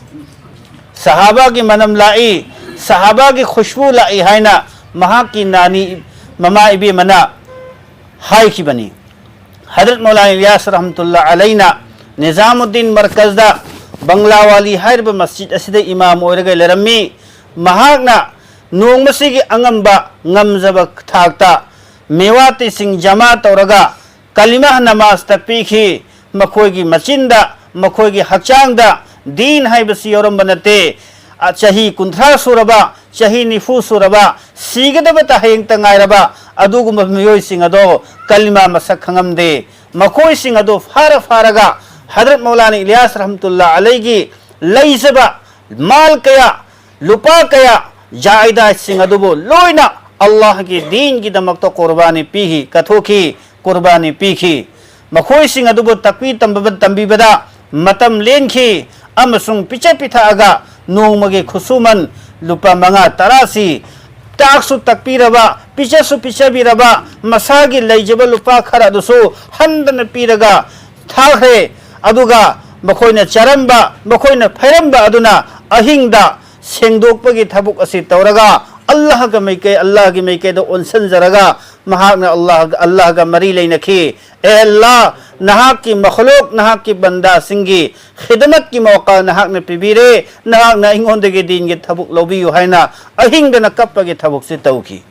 ꯁꯍꯥꯕꯥꯒꯤ ꯃꯅꯝ ꯂꯥꯛꯏ, ꯁꯍꯥꯕꯥꯒꯤ ꯈꯨꯁꯕꯨ ꯂꯥꯛꯏ" ꯍꯥꯏꯅ ꯃꯍꯥꯛꯀꯤ ꯅꯥꯅꯤ ꯃꯃꯥ ꯏꯕꯦꯝꯃꯅ ꯍꯥꯏꯈꯤꯕꯅꯤ꯫ ꯍꯗꯔꯠ ꯃꯧꯂꯥꯅꯥ ꯏꯂꯤꯌꯥꯁ ꯔꯍꯃꯇꯨꯜꯂꯥ ꯑꯂꯩꯅ ꯅꯤꯖꯥꯃꯨꯗꯗꯤꯟ ꯃꯔꯀꯖꯗ ꯕꯪꯒ꯭ꯂꯥꯋꯥꯂꯤ ꯍꯥꯏꯔꯤꯕ ꯃꯁꯖꯤꯗ ꯑꯁꯤꯗ ꯏꯃꯥꯝ ꯑꯣꯏꯔꯒ ꯂꯩꯔꯝꯃꯤ꯫ ꯃꯍꯥꯛꯅ ꯅꯣꯡꯃꯁꯤꯒꯤ ꯑꯉꯝꯕ ꯉꯝꯖꯕ ꯊꯥꯛꯇ ꯃꯦꯋꯥꯇꯤꯁꯤꯡ ꯖꯃꯥ ꯇꯧꯔꯒ ꯀꯂꯤꯃꯥ ꯅꯃꯥꯖ ꯇꯥꯛꯄꯤꯈꯤ꯫ ꯃꯈꯣꯏꯒꯤ ꯃꯆꯤꯟꯗ, ꯃꯈꯣꯏꯒꯤ ꯍꯛꯆꯥꯡꯗ ꯗꯤꯟ ꯍꯥꯏꯕꯁꯤ ꯌꯥꯎꯔꯝꯕ ꯅꯠꯇꯦ꯫ ꯑ, ꯆꯍꯤ ꯀꯨꯟꯊ꯭ꯔꯥ ꯁꯨꯔꯕ, ꯆꯍꯤ ꯅꯤꯐꯨ ꯁꯨꯔꯕ, ꯁꯤꯒꯗꯕꯇ ꯍꯌꯦꯡꯇ ꯉꯥꯏꯔꯕ ꯑꯗꯨꯒꯨꯝꯕ ꯃꯤꯑꯣꯏꯁꯤꯡ ꯑꯗꯣ ꯀꯂꯤꯃꯥ ꯃꯁꯛ ꯈꯪꯉꯝꯗꯦ꯫ ꯃꯈꯣꯏꯁꯤꯡ ꯑꯗꯣ ꯐꯥꯔ ꯐꯥꯔꯒ ꯍꯗꯔꯠ ꯃꯧꯂꯥꯅꯥ ꯏꯂꯤꯌꯥꯁ ꯔꯍꯃꯇꯨꯜꯂꯥ ꯑꯂꯩꯒꯤ ꯂꯩꯖꯕ ꯃꯥꯜ ꯀꯌꯥ, ꯂꯨꯄꯥ ꯀꯌꯥ, ꯖꯥꯏꯗꯥꯗꯁꯤꯡ ꯑꯗꯨꯕꯨ ꯂꯣꯏꯅ ꯑꯜꯂꯥꯍꯒꯤ ꯗꯤꯟꯒꯤꯗꯃꯛꯇ ꯀꯨꯔꯕꯥꯅꯤ ꯄꯤꯈꯤ, ꯀꯠꯊꯣꯛꯈꯤ, ꯀꯨꯔꯕꯥꯅꯤ ꯄꯤꯈꯤ꯫ ꯃꯈꯣꯏꯁꯤꯡ ꯑꯗꯨꯕꯨ ꯇꯥꯛꯄꯤ ꯇꯝꯕ-, ꯇꯝꯕꯤꯕꯗ ꯃꯇꯝ ꯂꯦꯟꯈꯤ ꯑꯃꯁꯨꯡ ꯄꯤꯖ ꯄꯤꯊꯛꯑꯒ ꯅꯣꯡꯃꯒꯤ ꯈꯨꯠꯁꯨꯃꯟ ꯂꯨꯄꯥ ꯃꯉꯥ ꯇꯔꯥꯁꯤ ꯇꯥꯛꯁꯨ ꯇꯥꯛꯄꯤꯔꯕ, ꯄꯤꯖꯁꯨ ꯄꯤꯖꯕꯤꯔꯕ, ꯃꯁꯥꯒꯤ ꯂꯩꯖꯕ ꯂꯨꯄꯥ ꯈꯔ ꯑꯗꯨꯁꯨ ꯍꯟꯗꯅ ꯄꯤꯔꯒ ꯊꯥꯈ꯭ꯔꯦ꯫ ꯑꯗꯨꯒ ꯃꯈꯣꯏꯅ ꯆꯥꯔꯝꯕ, ꯃꯈꯣꯏꯅ ꯐꯩꯔꯝꯕ ꯑꯗꯨꯅ ꯑꯍꯤꯡꯗ ꯁꯦꯡꯗꯣꯛꯄꯒꯤ ꯊꯕꯛ ꯑꯁꯤ ꯇꯧꯔꯒ, ꯑꯜꯂꯥꯍꯒ ꯃꯥꯏꯀꯩ, ꯑꯜꯂꯥꯍꯒꯤ ꯃꯥꯏꯀꯩꯗ ꯑꯣꯟꯁꯤꯟꯖꯔꯒ, ꯃꯍꯥꯛꯅ ꯑꯜꯂꯥꯍꯒ, ꯑꯜꯂꯥꯍꯒ ꯃꯔꯤ ꯂꯩꯅꯈꯤ꯫ "ꯑꯦ ꯑꯜꯂꯥꯍ, ꯅꯍꯥꯛꯀꯤ ꯃꯈꯂꯨꯛ, ꯅꯍꯥꯛꯀꯤ ꯕꯟꯗꯥꯁꯤꯡꯒꯤ ꯈꯤꯗꯃꯠꯀꯤ ꯃꯧꯀꯥ ꯅꯍꯥꯛꯅ ꯄꯤꯕꯤꯔꯦ, ꯅꯍꯥꯛꯅ ꯑꯩꯉꯣꯟꯗꯒꯤ ꯗꯤꯟꯒꯤ ꯊꯕꯛ ꯂꯧꯕꯤꯌꯨ ꯍꯥꯏꯅ ꯑꯍꯤꯡꯗꯅ ꯀꯞꯄꯒꯤ ꯊꯕꯛꯁꯤ ꯇꯧꯈꯤ꯫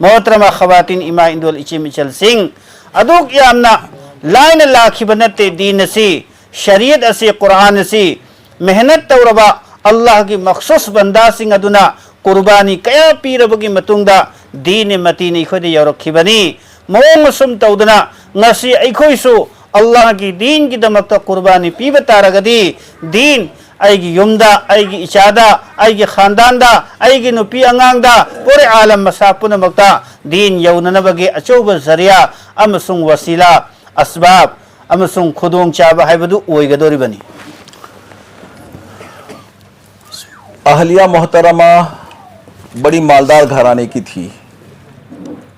ꯃꯣꯍꯇꯔꯃ ꯈꯋꯥꯇꯤꯟ, ꯏꯃꯥ ꯏꯟꯗꯣꯜ, ꯏꯆꯦ ꯏꯆꯜꯁꯤꯡ, ꯑꯗꯨꯛ ꯌꯥꯝꯅ ꯂꯥꯏꯅ ꯂꯥꯛꯈꯤꯕ ꯅꯠꯇꯦ꯫ ꯗꯤꯟ ꯑꯁꯤ, ꯁꯔꯤꯌꯠ ꯑꯁꯤ, ꯀꯨꯔꯥꯟ ꯑꯁꯤ ꯃꯦꯍꯅꯠ ꯇꯧꯔꯕ ꯑꯜꯂꯥꯍꯒꯤ ꯃꯈꯁꯨꯁ ꯕꯟꯗꯥꯁꯤꯡ ꯑꯗꯨꯅ ꯀꯨꯔꯕꯥꯅꯤ ꯀꯌꯥ ꯄꯤꯔꯕꯒꯤ ꯃꯇꯨꯡꯗ ꯗꯤꯟ ꯃꯇꯤꯟ ꯑꯩꯈꯣꯏꯗ ꯌꯧꯔꯛꯈꯤꯕꯅꯤ꯫ ꯃꯑꯣꯡ ꯑꯁꯨꯝ ꯇꯧꯗꯅ ꯉꯁꯤ ꯑꯩꯈꯣꯏꯁꯨ ꯑꯜꯂꯥꯍꯒꯤ ꯗꯤꯟꯒꯤꯗꯃꯛꯇ ꯀꯨꯔꯕꯥꯅꯤ ꯄꯤꯕ ꯇꯥꯔꯒꯗꯤ, ꯗꯤꯟ ꯑꯩꯒꯤ ꯌꯨꯝꯗ, ꯑꯩꯒꯤ ꯏꯆꯥꯗ, ꯑꯩꯒꯤ ꯈꯥꯟꯗꯥꯟꯗ, ꯑꯩꯒꯤ ꯅꯨꯄꯤ ꯑꯉꯥꯡꯗ, ꯄꯨꯔꯦ ꯑꯥꯂꯝ ꯃꯁꯥ ꯄꯨꯝꯅꯃꯛꯇ ꯗꯤꯟ ꯌꯧꯅꯅꯕꯒꯤ ꯑꯆꯧꯕ ꯖꯔꯤꯌꯥ ꯑꯃꯁꯨꯡ ꯋꯁꯤꯂꯥ, ꯑꯁꯕꯥꯕ ꯑꯃꯁꯨꯡ ꯈꯨꯗꯣꯡꯆꯥꯕ ꯍꯥꯏꯕꯗꯨ ꯑꯣꯏꯒꯗꯧꯔꯤꯕꯅꯤ꯫ अहलिया मोहतरमा बड़ी मालदार घराने की थी।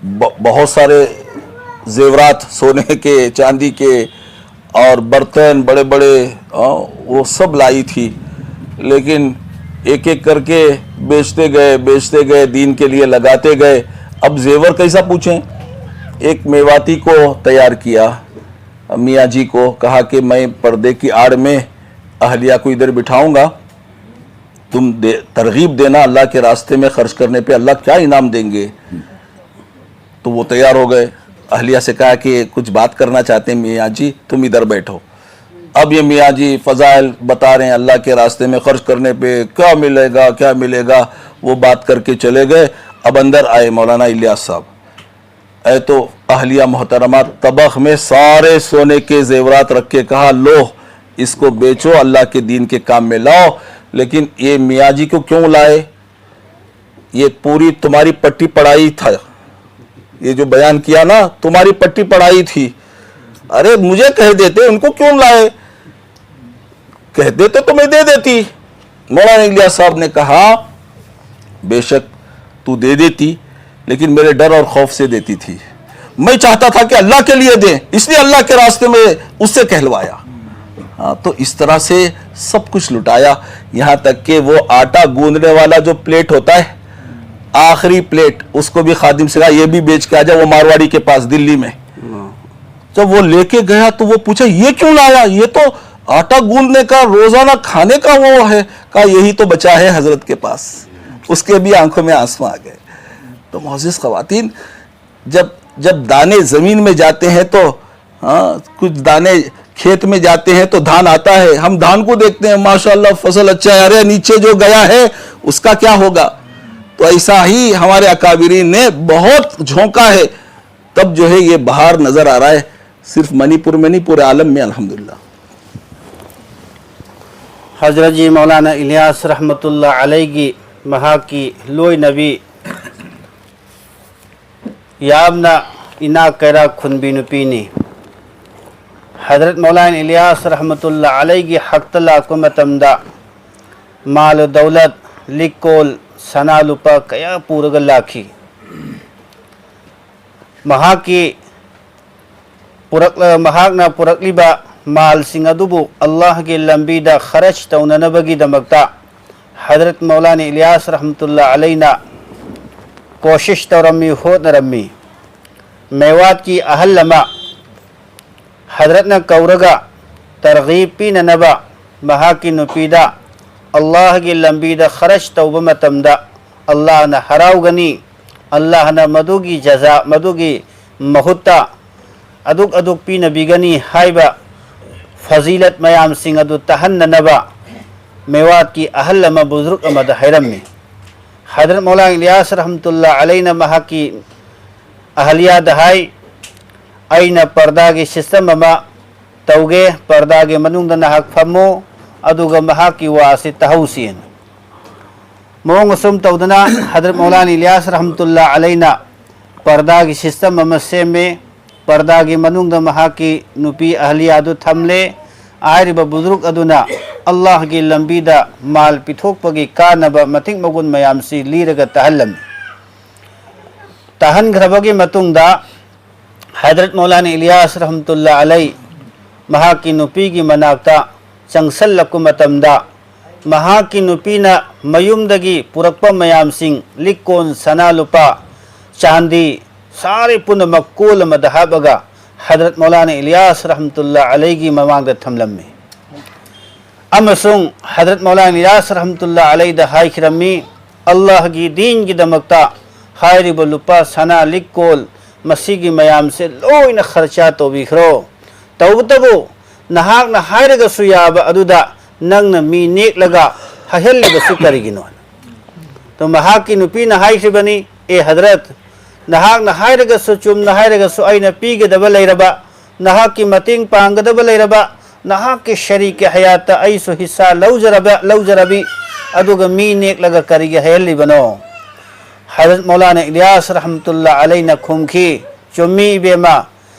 ब-, बहुत सारे जेवरात, सोने के, चांदी के, और बर्तन बड़े बड़े, अ, वो सब लाई थी। लेकिन एक एक करके बेचते गए, बेचते गए, दीन के लिए लगाते गए। अब जेवर कैसा पूछें? एक मेवाती को तैयार किया, मियाँ जी को कहा कि मैं पर्दे की आड़ में अहलिया को इधर बिठाऊंगा, तुम दे, तरगीब देना अल्लाह के रास्ते में खर्च करने पे, अल्लाह क्या इनाम देंगे। तो वो तैयार हो गए। अहलिया से कहा कि कुछ बात करना चाहते हैं मियाँ जी, तुम इधर बैठो। अब ये मियाँ जी फजाइल बता रहे हैं, अल्लाह के रास्ते में खर्च करने पे क्या मिलेगा, क्या मिलेगा। वो बात करके चले गए। अब अंदर आए मौलाना इलियास साहब। ऐ तो अहलिया मोहतरमा तबख में सारे सोने के जेवरात रख के कहा, लो, इसको बेचो, अल्लाह के दीन के काम में लाओ। लेकिन ये मियाँ जी को क्यों लाए? ये पूरी तुम्हारी पट्टी पढ़ाई था, ये जो बयान किया ना, तुम्हारी पट्टी पढ़ाई थी। अरे, मुझे कह देते, उनको क्यों लाए? कह देते तो मैं दे देती। मौलाना इलियास साहब ने कहा, बेशक तू दे देती, लेकिन मेरे डर और खौफ से देती थी। मैं चाहता था कि अल्लाह के लिए दें, इसलिए अल्लाह के रास्ते में उससे कहलवाया। हाँ, तो इस तरह से सब कुछ लुटाया। यहाँ तक कि वो आटा गूंदने वाला जो प्लेट होता है, आखिरी प्लेट, उसको भी खादिम से कहा, ये भी बेच के आ जाओ, वो मारवाड़ी के पास दिल्ली में। जब वो लेके गया तो वो पूछा, "ये क्यों लाया? ये तो आटा गूंदने का, रोजाना खाने का वो है।" कहा, "यही तो बचा है हजरत के पास।" उसके भी आंखों में आंसू आ गए। तो मोअज़्ज़िज़ ख़वातीन, जब जब दाने जमीन में जाते हैं तो, हाँ, कुछ दाने खेत में जाते हैं तो धान आता है, हम धान को देखते हैं, माशाल्लाह, फसल अच्छा है, अरे, नीचे जो गया है, उसका क्या होगा? तो ऐसा ही हमारे अकाबिरीन ने बहुत झोंका है, तब जो है ये बहार नजर आ रहा है, सिर्फ मणिपुर में नहीं, पूरे आलम में, अल्हम्दुलिल्लाह। ꯍꯖꯔꯠ ꯖꯤ ꯃꯧꯂꯥꯅꯥ ꯏꯂꯤꯌꯥꯁ ꯔꯍꯃꯇꯨꯜꯂꯥ ꯑꯂꯩꯒꯤ, ꯃꯍꯥꯛꯀꯤ ꯂꯣꯏꯅꯕꯤ ꯌꯥꯝꯅ ꯏꯅꯥꯛ ꯀꯩꯔꯥꯛ ꯈꯨꯟꯕꯤ ꯅꯨꯄꯤꯅꯤ꯫ ꯍꯖꯔꯠ ꯃꯧꯂꯥꯅꯥ ꯏꯂꯤꯌꯥꯁ ꯔꯍꯃꯇꯨꯜꯂꯥ ꯑꯂꯩꯒꯤ ꯍꯛꯇ ꯂꯥꯛꯄ ꯃꯇꯝꯗ ꯃꯥꯜ ꯗꯧꯂꯠ, ꯂꯤꯛꯀꯣꯜ, ꯁꯅꯥ ꯂꯨꯄꯥ ꯀꯌꯥ ꯄꯨꯔꯒ ꯂꯥꯛꯈꯤ꯫ ꯃꯍꯥꯛꯀꯤ ꯄꯨꯔꯛ-, ꯃꯍꯥꯛꯅ ꯄꯨꯔꯛꯂꯤꯕ ꯃꯥꯜꯁꯤꯡ ꯑꯗꯨꯕꯨ ꯑꯜꯂꯥꯍꯒꯤ ꯂꯝꯕꯤꯗ ꯈꯔꯆ ꯇꯧꯅꯅꯕꯒꯤꯗꯃꯛꯇ ꯍꯖꯔꯠ ꯃꯧꯂꯥꯅꯥ ꯏꯂꯤꯌꯥꯁ ꯔꯍꯃꯇꯨꯜꯂꯥ ꯑꯂꯩꯅ ꯀꯣꯁꯤꯁ ꯇꯧꯔꯝꯃꯤ, ꯍꯣꯠꯅꯔꯝꯃꯤ꯫ ꯃꯦꯋꯥꯠꯀꯤ ꯑꯍꯜ ꯑꯃ ꯍꯖꯔꯠꯅ ꯀꯧꯔꯒ ꯇꯔꯒꯤꯕ ꯄꯤꯅꯅꯕ ꯃꯍꯥꯛꯀꯤ ꯅꯨꯄꯤꯗ ꯑꯜꯂꯥꯍꯒꯤ ꯂꯝꯕꯤꯗ ꯈꯔꯆ ꯇꯧꯕ ꯃꯇꯝꯗ ꯑꯜꯂꯥꯍꯅ ꯍꯔꯥꯎꯒꯅꯤ, ꯑꯜꯂꯥꯍꯅ ꯃꯗꯨꯒꯤ ꯖꯖꯥ, ꯃꯗꯨꯒꯤ ꯃꯍꯨꯠꯇ ꯑꯗꯨꯛ ꯑꯗꯨꯛ ꯄꯤꯅꯕꯤꯒꯅꯤ ꯍꯥꯏꯕ ꯐꯖꯤꯂꯠ ꯃꯌꯥꯝꯁꯤꯡ ꯑꯗꯨ ꯇꯥꯍꯟꯅꯅꯕ ꯃꯦꯋꯥꯠꯀꯤ ꯑꯍꯜ ꯑꯃ ꯕꯨꯖꯨꯔꯒ ꯑꯃꯗ ꯍꯥꯏꯔꯝꯃꯤ꯫ ꯍꯖꯔꯠ ꯃꯧꯂꯥꯅꯥ ꯏꯂꯤꯌꯥꯁ ꯔꯍꯃꯇꯨꯜꯂꯥ ꯑꯂꯩꯅ ꯃꯍꯥꯛꯀꯤ ꯑꯍꯂꯤꯌꯥꯗ ꯍꯥꯏ, "ꯑꯩꯅ ꯄꯔꯗꯥꯒꯤ ꯁꯤꯁꯇꯝ ꯑꯃ ꯇꯧꯒꯦ, ꯄꯔꯗꯥꯒꯤ ꯃꯅꯨꯡꯗ ꯅꯍꯥꯛ ꯐꯝꯃꯨ, ꯑꯗꯨꯒ ꯃꯍꯥꯛꯀꯤ ꯋꯥ ꯑꯁꯤ ꯇꯥꯍꯧꯁꯤ" ꯍꯥꯏꯅ꯫ ꯃꯑꯣꯡ ꯑꯁꯨꯝ ꯇꯧꯗꯅ ꯍꯖꯔꯠ ꯃꯧꯂꯥꯅꯥ ꯏꯂꯤꯌꯥꯁ ꯔꯍꯃꯇꯨꯜꯂꯥ ꯑꯂꯩꯅ ꯄꯔꯗꯥꯒꯤ ꯁꯤꯁꯇꯝ ꯑꯃ ꯁꯦꯝꯃꯦ꯫ ꯄꯔꯗꯥꯒꯤ ꯃꯅꯨꯡꯗ ꯃꯍꯥꯛꯀꯤ ꯅꯨꯄꯤ ꯑꯍꯂꯤꯌꯥꯗꯨ ꯊꯝꯂꯦ꯫ ꯍꯥꯏꯔꯤꯕ ꯕꯨꯖꯨꯔꯒ ꯑꯗꯨꯅ ꯑꯜꯂꯥꯍꯒꯤ ꯂꯝꯕꯤꯗ ꯃꯥꯜ ꯄꯤꯊꯣꯛꯄꯒꯤ ꯀꯥꯟꯅꯕ ꯃꯇꯤꯛ ꯃꯒꯨꯟ ꯃꯌꯥꯝꯁꯤ ꯂꯤꯔꯒ ꯇꯥꯍꯜꯂꯝꯃꯤ꯫ ꯇꯥꯍꯟꯈ꯭ꯔꯕꯒꯤ ꯃꯇꯨꯡꯗ ꯍꯖꯔꯠ ꯃꯧꯂꯥꯅꯥ ꯏꯂꯤꯌꯥꯁ ꯔꯍꯃꯇꯨꯜꯂꯥ ꯑꯂꯩ ꯃꯍꯥꯛꯀꯤ ꯅꯨꯄꯤꯒꯤ ꯃꯅꯥꯛꯇ ꯆꯪꯁꯜꯂꯛꯄ ꯃꯇꯝꯗ, ꯃꯍꯥꯛꯀꯤ ꯅꯨꯄꯤꯅ ꯃꯌꯨꯝꯗꯒꯤ ꯄꯨꯔꯛꯄ ꯃꯌꯥꯝꯁꯤꯡ, ꯂꯤꯛꯀꯣꯟ, ꯁꯅꯥ ꯂꯨꯄꯥ, ꯆꯥꯟꯗꯤ, ꯁꯥꯔꯦ ꯄꯨꯝꯅꯃꯛ ꯀꯣꯜ ꯑꯃꯗ ꯍꯥꯞꯄꯒ ꯍꯗꯔꯠ ꯃꯧꯂꯥꯅꯥ ꯏꯂꯤꯌꯥꯁ ꯔꯍꯃꯇꯨꯜꯂꯥ ꯑꯂꯩꯒꯤ ꯃꯃꯥꯡꯗ ꯊꯝꯂꯝꯃꯤ꯫ ꯑꯃꯁꯨꯡ ꯍꯗꯔꯠ ꯃꯧꯂꯥꯅꯥ ꯏꯂꯤꯌꯥꯁ ꯔꯍꯃꯇꯨꯜꯂꯥ ꯑꯂꯩꯗ ꯍꯥꯏꯈꯤꯔꯝꯃꯤ, "ꯑꯜꯂꯥꯍꯒꯤ ꯗꯤꯟꯒꯤꯗꯃꯛꯇ ꯍꯥꯏꯔꯤꯕ ꯂꯨꯄꯥ ꯁꯅꯥ ꯂꯤꯛꯀꯣꯜ ꯃꯁꯤꯒꯤ ꯃꯌꯥꯝꯁꯦ ꯂꯣꯏꯅ ꯈꯔꯆꯥ ꯇꯧꯕꯤꯈ꯭ꯔꯣ꯫ ꯇꯧꯕꯇꯕꯨ ꯅꯍꯥꯛꯅ ꯍꯥꯏꯔꯒꯁꯨ ꯌꯥꯕ ꯑꯗꯨꯗ ꯅꯪꯅ ꯃꯤ ꯅꯦꯛꯂꯒ ꯍꯥꯏꯍꯜꯂꯤꯕꯁꯤ ꯀꯔꯤꯒꯤꯅꯣ?" ꯑꯗꯣ ꯃꯍꯥꯛꯀꯤ ꯅꯨꯄꯤꯅ ꯍꯥꯏꯈꯤꯕꯅꯤ, "ꯑꯦ ꯍꯗꯔꯠ, ꯅꯍꯥꯛꯅ ꯍꯥꯏꯔꯒꯁꯨ, ꯆꯨꯝꯅ ꯍꯥꯏꯔꯒꯁꯨ ꯑꯩꯅ ꯄꯤꯒꯗꯕ ꯂꯩꯔꯕ, ꯅꯍꯥꯛꯀꯤ ꯃꯇꯦꯡ ꯄꯥꯡꯒꯗꯕ ꯂꯩꯔꯕ, ꯅꯍꯥꯛꯀꯤ ꯁꯔꯤꯛꯀꯤ ꯍꯌꯥꯠꯇ ꯑꯩꯁꯨ ꯍꯤꯁꯥ ꯂꯧꯖꯔꯕ, ꯂꯧꯖꯔꯕꯤ, ꯑꯗꯨꯒ ꯃꯤ ꯅꯦꯛꯂꯒ ꯀꯔꯤꯒꯤ ꯍꯥꯏꯍꯜꯂꯤꯕꯅꯣ?" ꯍꯗꯔꯠ ꯃꯧꯂꯥꯅꯥ ꯏꯂꯤꯌꯥꯁ ꯔꯍꯃꯇꯨꯜꯂꯥ ꯑꯂꯩꯅ ꯈꯨꯝꯈꯤ, "ꯆꯨꯝꯃꯤ ꯏꯕꯦꯝꯃ,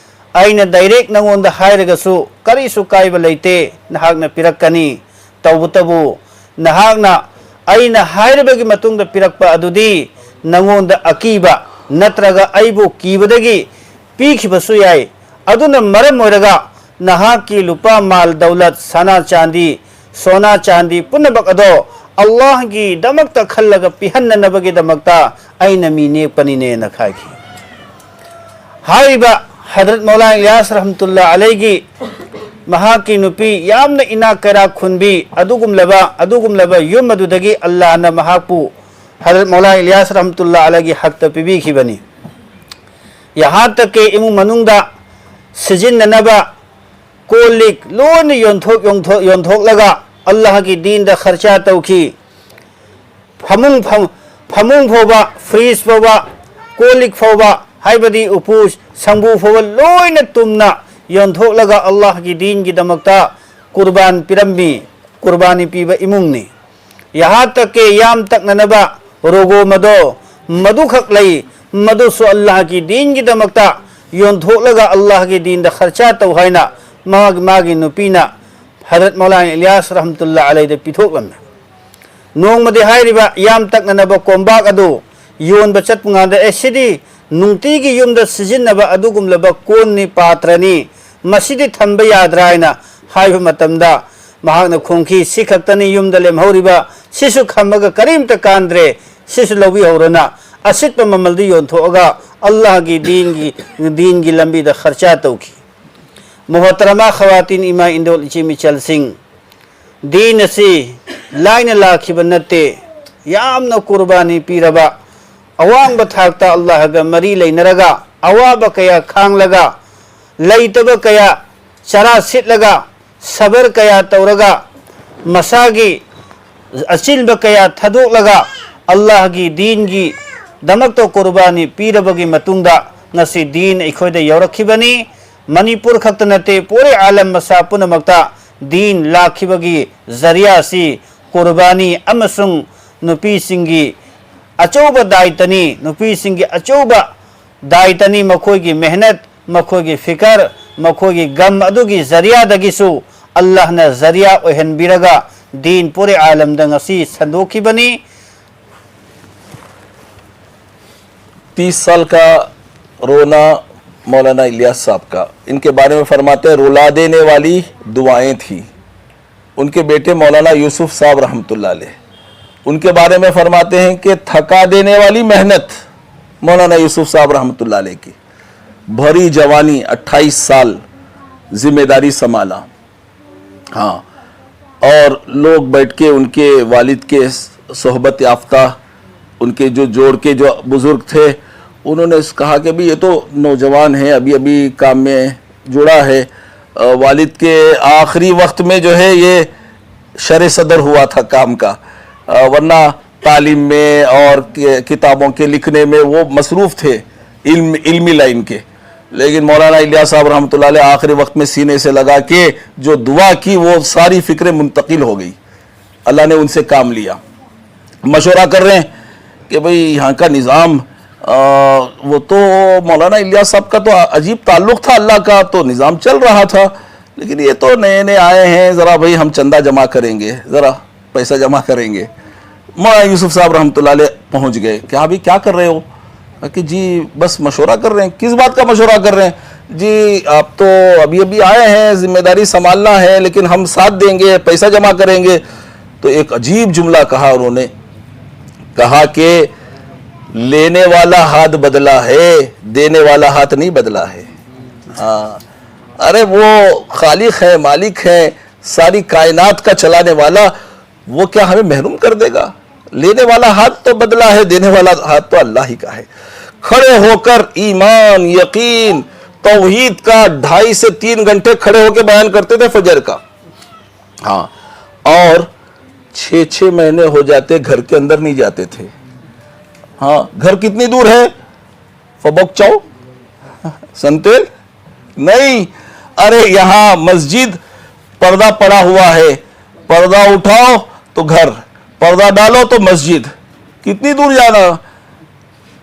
ꯑꯩꯅ ꯗꯥꯏꯔꯦꯛ ꯅꯉꯣꯟꯗ ꯍꯥꯏꯔꯒꯁꯨ ꯀꯔꯤꯁꯨ ꯀꯥꯏꯕ ꯂꯩꯇꯦ, ꯅꯍꯥꯛꯅ ꯄꯤꯔꯛꯀꯅꯤ꯫ ꯇꯧꯕꯇꯕꯨ ꯅꯍꯥꯛꯅ ꯑꯩꯅ ꯍꯥꯏꯔꯕꯒꯤ ꯃꯇꯨꯡꯗ ꯄꯤꯔꯛꯄ ꯑꯗꯨꯗꯤ ꯅꯉꯣꯟꯗ ꯑꯀꯤꯕ ꯅꯠꯇ꯭ꯔꯒ ꯑꯩꯕꯨ ꯀꯤꯕꯗꯒꯤ ꯄꯤꯈꯤꯕꯁꯨ ꯌꯥꯏ꯫ ꯑꯗꯨꯅ ꯃꯔꯝ ꯑꯣꯏꯔꯒ ꯅꯍꯥꯛꯀꯤ ꯂꯨꯄꯥ ꯃꯥꯜ ꯗꯧꯂꯠ, ꯁꯅꯥ ꯆꯥꯟꯗꯤ, ꯁꯣꯅꯥ ꯆꯥꯟꯗꯤ ꯄꯨꯝꯅꯃꯛ ꯑꯗꯣ ꯑꯜꯂꯥꯍꯒꯤꯗꯃꯛꯇ ꯈꯜꯂꯒ ꯄꯤꯍꯟꯅꯅꯕꯒꯤꯗꯃꯛꯇ ꯑꯩꯅ ꯃꯤ ꯅꯦꯛꯄꯅꯤꯅꯦꯅ" ꯍꯥꯏꯈꯤ꯫ ꯍꯥꯏꯔꯤꯕ ꯍꯗꯔꯠ ꯃꯧꯂꯥꯅꯥ ꯏꯂꯤꯌꯥꯁ ꯔꯍꯃꯇꯨꯜꯂꯥ ꯑꯂꯩꯒꯤ ꯃꯍꯥꯛꯀꯤ ꯅꯨꯄꯤ ꯌꯥꯝꯅ ꯏꯅꯥꯛ ꯀꯩꯔꯥꯛ ꯈꯨꯟꯕꯤ ꯑꯗꯨꯒꯨꯝꯂꯕ, ꯑꯗꯨꯒꯨꯝꯂꯕ ꯌꯨꯝ ꯑꯗꯨꯗꯒꯤ ꯑꯜꯂꯥꯍꯅ ꯃꯍꯥꯛꯄꯨ ꯍꯗꯔꯠ ꯃꯧꯂꯥꯅꯥ ꯏꯂꯤꯌꯥꯁ ꯔꯍꯃꯇꯨꯜꯂꯥ ꯑꯂꯩꯒꯤ ꯍꯛꯇ ꯄꯤꯕꯤꯈꯤꯕꯅꯤ꯫ ꯌꯍꯥꯟ ꯇꯛ ꯀꯦ ꯏꯃꯨꯡ ꯃꯅꯨꯡꯗ ꯁꯤꯖꯤꯟꯅꯅꯕ ꯀꯣꯜ ꯂꯤꯛ ꯂꯣꯏꯅ ꯌꯣꯟꯊꯣꯛ, ꯌꯣꯟꯊꯣꯛ, ꯌꯣꯟꯊꯣꯛꯂꯒ ꯑꯜꯂꯥꯍꯒꯤ ꯗꯤꯟꯗ ꯈꯔꯆꯥ ꯇꯧꯈꯤ꯫ ꯐꯃꯨꯡ, ꯐꯝ-, ꯐꯃꯨꯡ ꯐꯥꯎꯕ, ꯐ꯭ꯔꯤꯖ ꯐꯥꯎꯕ, ꯀꯣꯜ ꯂꯤꯛ ꯐꯥꯎꯕ, ꯍꯥꯏꯕꯗꯤ ꯎꯄꯨ ꯁꯪꯕꯨ ꯐꯥꯎꯕ ꯂꯣꯏꯅ ꯇꯨꯝꯅ ꯌꯣꯟꯊꯣꯛꯂꯒ ꯑꯜꯂꯥꯍꯒꯤ ꯗꯤꯟꯒꯤꯗꯃꯛꯇ ꯀꯨꯔꯕꯥꯟ ꯄꯤꯔꯝꯃꯤ, ꯀꯨꯔꯕꯥꯅꯤ ꯄꯤꯕ ꯏꯃꯨꯡꯅꯤ꯫ ꯌꯍꯥꯟ ꯇꯛ ꯀꯦ ꯌꯥꯝ ꯇꯛꯅꯅꯕ ꯔꯣꯒꯣ ꯃꯗꯣ, ꯃꯗꯨꯈꯛ ꯂꯩ, ꯃꯗꯨꯁꯨ ꯑꯜꯂꯥꯍꯒꯤ ꯗꯤꯟꯒꯤꯗꯃꯛꯇ ꯌꯣꯟꯊꯣꯛꯂꯒ ꯑꯜꯂꯥꯍꯒꯤ ꯗꯤꯟꯗ ꯈꯔꯆꯥ ꯇꯧ ꯍꯥꯏꯅ ꯃꯥꯒꯤ, ꯃꯥꯒꯤ ꯅꯨꯄꯤꯅ ꯍꯗꯔꯠ ꯃꯧꯂꯥꯅꯥ ꯏꯂꯤꯌꯥꯁ ꯔꯍꯃꯇꯨꯜꯂꯥ ꯑꯂꯩꯗ ꯄꯤꯊꯣꯛꯂꯝꯃꯤ꯫ ꯅꯣꯡꯃꯗꯤ ꯍꯥꯏꯔꯤꯕ ꯌꯥꯝ ꯇꯛꯅꯅꯕ ꯀꯣꯝꯕꯥꯛ ꯑꯗꯨ ꯌꯣꯟꯕ ꯆꯠꯄ ꯀꯥꯟꯗ, "ꯑꯦ, ꯁꯤꯗꯤ ꯅꯨꯡꯇꯤꯒꯤ ꯌꯨꯝꯗ ꯁꯤꯖꯤꯟꯅꯕ ꯑꯗꯨꯒꯨꯝꯂꯕ ꯀꯣꯟꯅꯤ, ꯄꯥꯇ꯭ꯔꯅꯤ, ꯃꯁꯤꯗꯤ ꯊꯝꯕ ꯌꯥꯗ꯭ꯔꯥ?" ꯍꯥꯏꯅ ꯍꯥꯏꯕ ꯃꯇꯝꯗ ꯃꯍꯥꯛꯅ ꯈꯨꯝꯈꯤ, "ꯁꯤ ꯈꯛꯇꯅꯤ ꯌꯨꯝꯗ ꯂꯦꯝꯍꯧꯔꯤꯕ, ꯁꯤꯁꯨ ꯈꯝꯃꯒ ꯀꯔꯤꯝꯇ ꯀꯥꯟꯗ꯭ꯔꯦ, ꯁꯤꯁꯨ ꯂꯧꯕꯤꯍꯧꯔꯣꯅ ꯑꯁꯤꯠꯄ ꯃꯃꯜꯗ ꯌꯣꯟꯊꯣꯛꯑꯒ ꯑꯜꯂꯥꯍꯒꯤ ꯗꯤꯟꯒꯤ, ꯗꯤꯟꯒꯤ ꯂꯝꯕꯤꯗ ꯈꯔꯆꯥ ꯇꯧꯈꯤ꯫ ꯃꯣꯍꯇꯔꯃꯥ ꯈꯋꯥꯇꯤꯟ, ꯏꯃꯥ ꯏꯟꯗꯣꯜ, ꯏꯆꯦ ꯃꯤꯆꯜꯁꯤꯡ, ꯗꯤꯟ ꯑꯁꯤ ꯂꯥꯏꯅ ꯂꯥꯛꯈꯤꯕ ꯅꯠꯇꯦ꯫ ꯌꯥꯝꯅ ꯀꯨꯔꯕꯥꯅꯤ ꯄꯤꯔꯕ, ꯑꯋꯥꯡꯕ ꯊꯥꯛꯇ ꯑꯜꯂꯥꯍꯒ ꯃꯔꯤ ꯂꯩꯅꯔꯒ, ꯑꯋꯥꯕ ꯀꯌꯥ ꯈꯥꯡꯂꯒ, ꯂꯩꯇꯕ ꯀꯌꯥ ꯆꯔꯥ ꯁꯤꯠꯂꯒ, ꯁꯕꯔ ꯀꯌꯥ ꯇꯧꯔꯒ, ꯃꯁꯥꯒꯤ ꯑꯆꯤꯟꯕ ꯀꯌꯥ ꯊꯥꯗꯣꯛꯂꯒ, ꯑꯜꯂꯥꯍꯒꯤ ꯗꯤꯟꯒꯤ ꯗꯃꯛꯇ ꯀꯨꯔꯕꯥꯅꯤ ꯄꯤꯔꯕꯒꯤ ꯃꯇꯨꯡꯗ ꯉꯁꯤ ꯗꯤꯟ ꯑꯩꯈꯣꯏꯗ ꯌꯧꯔꯛꯈꯤꯕꯅꯤ꯫ ꯃꯅꯤꯄꯨꯔ ꯈꯛꯇ ꯅꯠꯇꯦ, ꯄꯨꯔꯦ ꯑꯥꯂꯝ ꯃꯁꯥ ꯄꯨꯝꯅꯃꯛꯇ ꯗꯤꯟ ꯂꯥꯛꯈꯤꯕꯒꯤ ꯖꯔꯤꯌꯥ ꯑꯁꯤ ꯀꯨꯔꯕꯥꯅꯤ ꯑꯃꯁꯨꯡ ꯅꯨꯄꯤꯁꯤꯡꯒꯤ ꯑꯆꯧꯕ ꯗꯥꯏꯇꯅꯤ, ꯅꯨꯄꯤꯁꯤꯡꯒꯤ ꯑꯆꯧꯕ ꯗꯥꯏꯇꯅꯤ꯫ ꯃꯈꯣꯏꯒꯤ ꯃꯦꯍꯅꯠ, ꯃꯈꯣꯏꯒꯤ ꯐꯤꯀꯔ, ꯃꯈꯣꯏꯒꯤ ꯒꯝ ꯑꯗꯨꯒꯤ ꯖꯔꯤꯌꯥꯗꯒꯤꯁꯨ ꯑꯜꯂꯥꯍꯅ ꯖꯔꯤꯌꯥ ꯑꯣꯏꯍꯟꯕꯤꯔꯒ ꯗꯤꯟ ꯄꯨꯔꯦ ꯑꯥꯂꯝꯗ ꯉꯁꯤ ꯁꯟꯗꯣꯛꯈꯤꯕꯅꯤ꯫ तीस साल का रोना मौलाना इलियास साहब का, इनके बारे में फरमाते हैं, रुला देने वाली दुआएं थी। उनके बेटे मौलाना यूसुफ साहब रहमतुल्लाह अलैह, उनके बारे में फरमाते हैं कि थका देने वाली मेहनत मौलाना यूसुफ साहब रहमतुल्लाह अलैह की। भरी जवानी, अट्ठाईस साल जिम्मेदारी संभाला। हाँ, और लोग बैठ के उनके वालिद के सोहबत याफ्ता, उनके जो जोड़ के जो बुजुर्ग थे, उन्होंने कहा कि भाई, ये तो नौजवान है, अभी अभी काम में जुड़ा है। वालिद के आखिरी वक्त में जो है, ये शर सदर हुआ था काम का, वरना तालीम में और किताबों के लिखने में वो मसरूफ़ थे, इल्म इल्मी लाइन के। लेकिन मौलाना इलियास साहब रहमतुल्लाह अलैह आखिरी वक्त में सीने से लगा के जो दुआ की, वो सारी फिक्रें मुंतकिल हो गई। अल्लाह ने उनसे काम लिया। मशवरा कर रहे हैं कि भाई, यहाँ का निज़ाम, वो तो मौलाना इलियास साहब का तो अजीब ताल्लुक़ था अल्लाह का, तो निज़ाम चल रहा था। लेकिन ये तो नए नए आए हैं, ज़रा भाई हम चंदा जमा करेंगे, ज़रा पैसा जमा करेंगे। मौलाना यूसुफ साहब रहमतुल्लाह अलैह पहुँच गए। क्या, अभी क्या कर रहे हो? कि जी, बस मशवरा कर रहे हैं। किस बात का मशवरा कर रहे हैं? जी, आप तो अभी अभी आए हैं, जिम्मेदारी संभालना है, लेकिन हम साथ देंगे, पैसा जमा करेंगे। तो एक अजीब जुमला कहा उन्होंने, कहा कि लेने वाला हाथ बदला है, देने वाला हाथ नहीं बदला है। हाँ, अरे, वो खालिक है, मालिक है, सारी कायनात का चलाने वाला, वो क्या हमें महरूम कर देगा? लेने वाला हाथ तो बदला है, देने वाला हाथ तो अल्लाह ही का है। खड़े होकर ईमान, यकीन, तौहीद का ढाई से तीन घंटे खड़े होकर बयान करते थे फजर का। हाँ, और छः छः महीने हो जाते, घर के अंदर नहीं जाते थे। हाँ, घर कितनी दूर है? फबक चाओ संतेल नहीं। अरे, यहाँ मस्जिद, पर्दा पड़ा हुआ है, पर्दा उठाओ तो घर, पर्दा डालो तो मस्जिद, कितनी दूर जाना?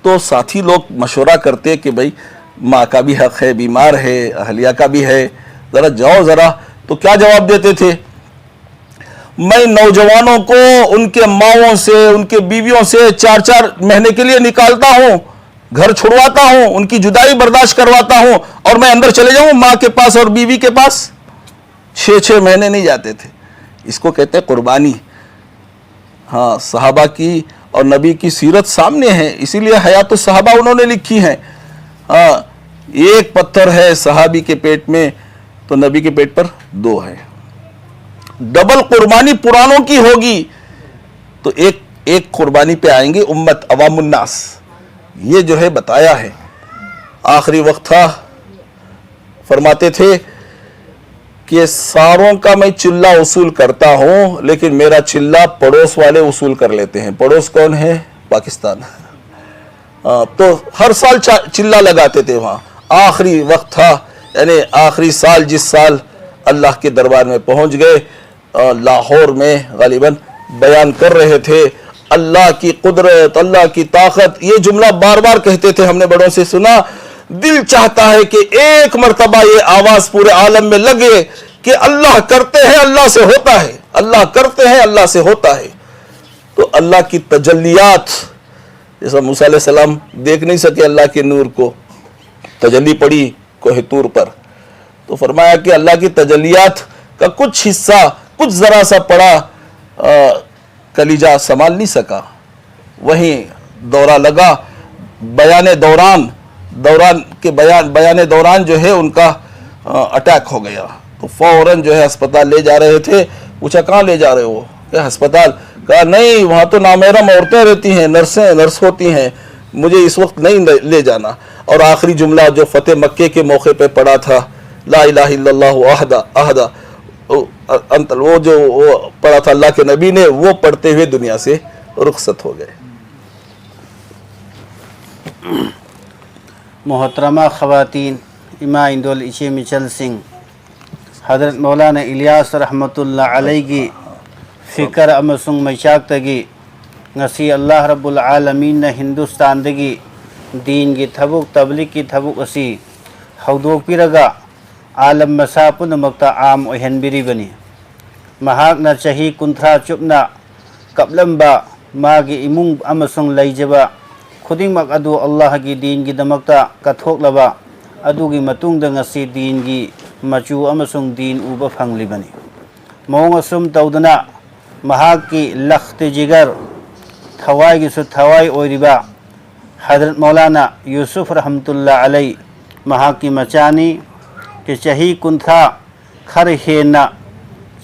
तो साथी लोग मशवरा करते कि भाई, माँ का भी हक है, बीमार है, अहलिया का भी है, ज़रा जाओ ज़रा। तो क्या जवाब देते थे? मैं नौजवानों को उनके माओं से, उनके बीवियों से चार चार महीने के लिए निकालता हूँ, घर छुड़वाता हूँ, उनकी जुदाई बर्दाश्त करवाता हूँ, और मैं अंदर चले जाऊँ माँ के पास और बीवी के पास। छः छः महीने नहीं जाते थे। इसको कहते हैं कुर्बानी। हाँ, सहाबा की और नबी की सीरत सामने है, इसीलिए हयात सहाबा उन्होंने लिखी है। हाँ, एक पत्थर है सहाबी के पेट में, तो नबी के पेट पर दो है। डबल कुर्बानी पुरानों की होगी, तो एक एक कुर्बानी पे आएंगे उम्मत, अवामुन्नास। ये जो है बताया है। आखिरी वक्त था, फरमाते थे कि सारों का मैं चिल्ला वसूल करता हूँ, लेकिन मेरा चिल्ला पड़ोस वाले वसूल कर लेते हैं। पड़ोस कौन है? पाकिस्तान। हाँ, तो हर साल चा- चिल्ला लगाते थे वहाँ। आखिरी वक्त था, यानी आखिरी साल, जिस साल अल्लाह के दरबार में पहुँच गए, अ, लाहौर में गालिबन बयान कर रहे थे। अल्लाह की कुदरत, अल्लाह की ताकत, ये जुमला बार बार कहते थे, हमने बड़ों से सुना। दिल चाहता है कि एक मर्तबा ये आवाज पूरे आलम में लगे कि अल्लाह करते हैं, अल्लाह से होता है, अल्लाह करते हैं, अल्लाह से होता है। तो अल्लाह की तजल्लियात, जैसा मूसा अलैहिस्सलाम देख नहीं सके अल्लाह के नूर को, तजल्ली पड़ी कोह तूर पर, तो फरमाया कि अल्लाह की तजल्लियात का कुछ हिस्सा, कुछ ज़रा सा पड़ा, अ, कलीजा संभाल नहीं सका। वहीं दौरा लगा, बयान दौरान, दौरान के बयान, बयान दौरान जो है उनका अटैक हो गया। तो फौरन जो है अस्पताल ले जा रहे थे। पूछा, "कहाँ ले जा रहे हो?" क्या अस्पताल? कहा, "नहीं, वहाँ तो नामहरम औरतें रहती हैं, नर्सें, नर्स होती हैं, मुझे इस वक्त नहीं ले जाना।" और आखिरी जुमला जो फतेह मक्के के मौके पे पड़ा था, "ला इलाहा इल्लल्लाहु अहदा अहदा", वो अंत, वो जो वो पड़ा था अल्लाह के नबी ने, वो पढ़ते हुए दुनिया से रुखसत हो गए। मोहतरमा ख़वातीन, इमा इंदोल इचे मिचल सिंह, हज़रत मौलाना इलियास रहमतुल्ला अलैगी फ़िकर ꯑꯃꯁꯨꯡ ꯃꯩꯆꯥꯛꯇꯒꯤ ꯉꯁꯤ ꯑꯜꯂꯥꯍ ꯔꯕꯨꯜ ꯎꯂꯥꯃꯤꯟꯅ ꯍꯤꯟꯗꯨꯁꯇꯥꯟꯗꯒꯤ ꯗꯤꯟꯒꯤ ꯊꯕꯛ, ꯇꯕ꯭ꯂꯤꯒꯀꯤ ꯊꯕꯛ ꯑꯁꯤ ꯍꯧꯗꯣꯛꯄꯤꯔꯒ ꯃꯥꯂꯦꯝ ꯃꯁꯥ ꯄꯨꯝꯅꯃꯛꯇ ꯑꯥꯝ ꯑꯣꯏꯍꯟꯕꯤꯔꯤꯕꯅꯤ꯫ ꯃꯍꯥꯛꯅ ꯆꯍꯤ ꯀꯨꯟꯊ꯭ꯔꯥ ꯆꯨꯞꯅ ꯀꯞꯂꯝꯕ ꯃꯥꯒꯤ ꯏꯃꯨꯡ ꯑꯃꯁꯨꯡ ꯂꯩꯖꯕ ꯈꯨꯗꯤꯡꯃꯛ ꯑꯗꯨ ꯑꯜꯂꯥꯍꯒꯤ ꯗꯤꯟꯒꯤꯗꯃꯛꯇ ꯀꯠꯊꯣꯛꯂꯕ ꯑꯗꯨꯒꯤ ꯃꯇꯨꯡꯗ ꯉꯁꯤ ꯗꯤꯟꯒꯤ ꯃꯆꯨ ꯑꯃꯁꯨꯡ ꯗꯤꯟ ꯎꯕ ꯐꯪꯂꯤꯕꯅꯤ꯫ ꯃꯑꯣꯡ ꯑꯁꯨꯝ ꯇꯧꯗꯨꯅ ꯃꯍꯥꯛꯀꯤ ꯂꯈꯇ ꯖꯤꯒꯔ, ꯊꯋꯥꯏꯒꯤꯁꯨ ꯊꯋꯥꯏ ꯑꯣꯏꯔꯤꯕ ꯍꯗꯔꯠ ꯃꯧꯂꯥꯅꯥ ꯌꯨꯁꯨꯐ ꯔꯍꯃꯇꯨꯜꯂꯥ ꯑꯂꯩ ꯃꯍꯥꯛꯀꯤ ꯃꯆꯥꯅꯤ꯫ ꯆꯍꯤ ꯀꯨꯟꯊ꯭ꯔꯥ ꯈꯔ ꯍꯦꯟꯅ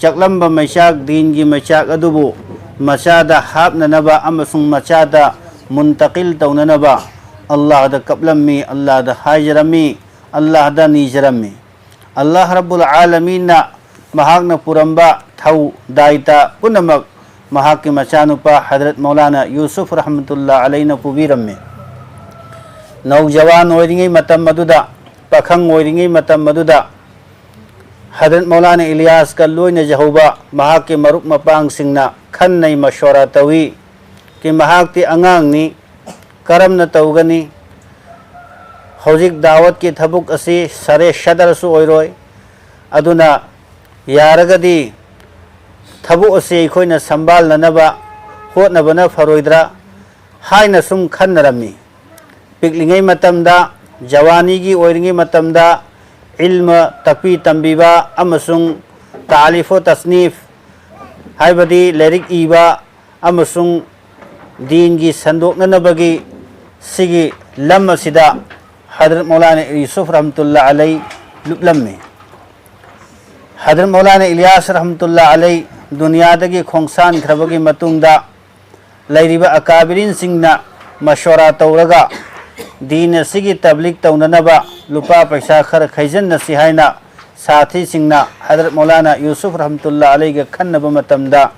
ꯆꯥꯛꯂꯝꯕ ꯃꯩꯆꯥꯛ, ꯗꯤꯟꯒꯤ ꯃꯩꯆꯥꯛ ꯑꯗꯨꯕꯨ ꯃꯆꯥꯗ ꯍꯥꯞꯅꯅꯕ ꯑꯃꯁꯨꯡ ꯃꯆꯥꯗ ꯃꯨꯟꯇꯀꯤꯜ ꯇꯧꯅꯅꯕ ꯑꯜꯂꯥꯍꯗ ꯀꯞꯂꯝꯃꯤ, ꯑꯜꯂꯥꯍꯗ ꯍꯥꯏꯖꯔꯝꯃꯤ, ꯑꯜꯂꯥꯍꯗ ꯅꯤꯖꯔꯝꯃꯤ꯫ ꯑꯜꯂꯥꯍ ꯔꯕꯨꯜ ꯎꯂꯥꯃꯤꯟꯅ ꯃꯍꯥꯛꯅ ꯄꯨꯔꯝꯕ ꯊꯧ ꯗꯥꯏꯇ ꯄꯨꯝꯅꯃꯛ ꯃꯍꯥꯛꯀꯤ ꯃꯆꯥꯅꯨꯄꯥ ꯍꯗꯔꯠ ꯃꯧꯂꯥꯅꯥ ꯌꯨꯁꯨꯐ ꯔꯍꯃꯇꯨꯜꯂꯥ ꯑꯂꯩꯅ ꯄꯨꯕꯤꯔꯝꯃꯤ꯫ ꯅꯧꯖꯋꯥꯟ ꯑꯣꯏꯔꯤꯉꯩ ꯃꯇꯝ ꯑꯗꯨꯗ, ꯄꯥꯈꯪ ꯑꯣꯏꯔꯤꯉꯩ ꯃꯇꯝ ꯑꯗꯨꯗ ꯍꯗꯔꯠ ꯃꯧꯂꯥꯅꯥ ꯏꯂꯤꯌꯥꯁꯀ ꯂꯣꯏꯅꯖꯍꯧꯕ ꯃꯍꯥꯛꯀꯤ ꯃꯔꯨꯞ ꯃꯄꯥꯡꯁꯤꯡꯅ ꯈꯟꯅꯩ, ꯃꯁꯋꯥꯔꯥ ꯇꯧꯏ꯫ ꯀꯤ ꯃꯍꯥꯛꯇꯤ ꯑꯉꯥꯡꯅꯤ, ꯀꯔꯝꯅ ꯇꯧꯒꯅꯤ? ꯍꯧꯖꯤꯛ ꯗꯥꯋꯠꯀꯤ ꯊꯕꯛ ꯑꯁꯤ ꯁꯔꯦ ꯁꯗꯔꯁꯨ ꯑꯣꯏꯔꯣꯏ꯫ ꯑꯗꯨꯅ ꯌꯥꯔꯒꯗꯤ ꯊꯕꯛ ꯑꯁꯤ ꯑꯩꯈꯣꯏꯅ ꯁꯝꯕꯥꯜꯅꯅꯕ ꯍꯣꯠꯅꯕꯅ ꯐꯔꯣꯏꯗ꯭ꯔꯥ ꯍꯥꯏꯅ ꯁꯨꯝ ꯈꯟꯅꯔꯝꯃꯤ꯫ ꯄꯤꯛꯂꯤꯉꯩ ꯃꯇꯝꯗ, ꯖꯋꯥꯅꯤꯒꯤ ꯑꯣꯏꯔꯤꯉꯩ ꯃꯇꯝꯗ ꯏꯜꯃ ꯇꯥꯛꯄꯤ ꯇꯝꯕꯤꯕ ꯑꯃꯁꯨꯡ ꯇꯥꯂꯤꯐ ꯇꯁꯅꯤꯐ ꯍꯥꯏꯕꯗꯤ ꯂꯥꯏꯔꯤꯛ ꯏꯕ ꯑꯃꯁꯨꯡ ꯗꯤꯟꯒꯤ ꯁꯟꯗꯣꯛꯅꯅꯕꯒꯤ ꯁꯤꯒꯤ ꯂꯝ ꯑꯁꯤꯗ ꯍꯗꯔꯠ ꯃꯧꯂꯥꯅꯥ ꯌꯨꯁꯨꯐ ꯔꯍꯃꯇꯨꯜꯂꯥ ꯑꯂꯩ ꯂꯨꯞꯂꯝꯃꯤ꯫ ꯍꯗꯔꯠ ꯃꯧꯂꯥꯅꯥ ꯏꯂꯤꯌꯥꯁ ꯔꯍꯃꯇꯨꯜꯂꯥ ꯑꯂꯩ ꯗꯨꯅꯤꯌꯥꯗꯒꯤ ꯈꯣꯡꯁꯥꯟꯈ꯭ꯔꯕꯒꯤ ꯃꯇꯨꯡꯗ, ꯂꯩꯔꯤꯕ ꯑꯀꯥꯕꯤꯔꯤꯟꯁꯤꯡꯅ ꯃꯁꯣꯔꯥ ꯇꯧꯔꯒ ꯗꯤꯟ ꯑꯁꯤꯒꯤ ꯇꯕ꯭ꯂꯤꯒ ꯇꯧꯅꯅꯕ ꯂꯨꯄꯥ ꯄꯩꯁꯥ ꯈꯔ ꯈꯩꯖꯤꯟꯅꯁꯤ ꯍꯥꯏꯅ ꯁꯥꯊꯤꯁꯤꯡꯅ ꯍꯗꯔꯠ ꯃꯧꯂꯥꯅꯥ ꯌꯨꯁꯨꯐ ꯔꯍꯃꯇꯨꯜꯂꯥ ꯑꯂꯩꯒ ꯈꯟꯅꯕ ꯃꯇꯝꯗ,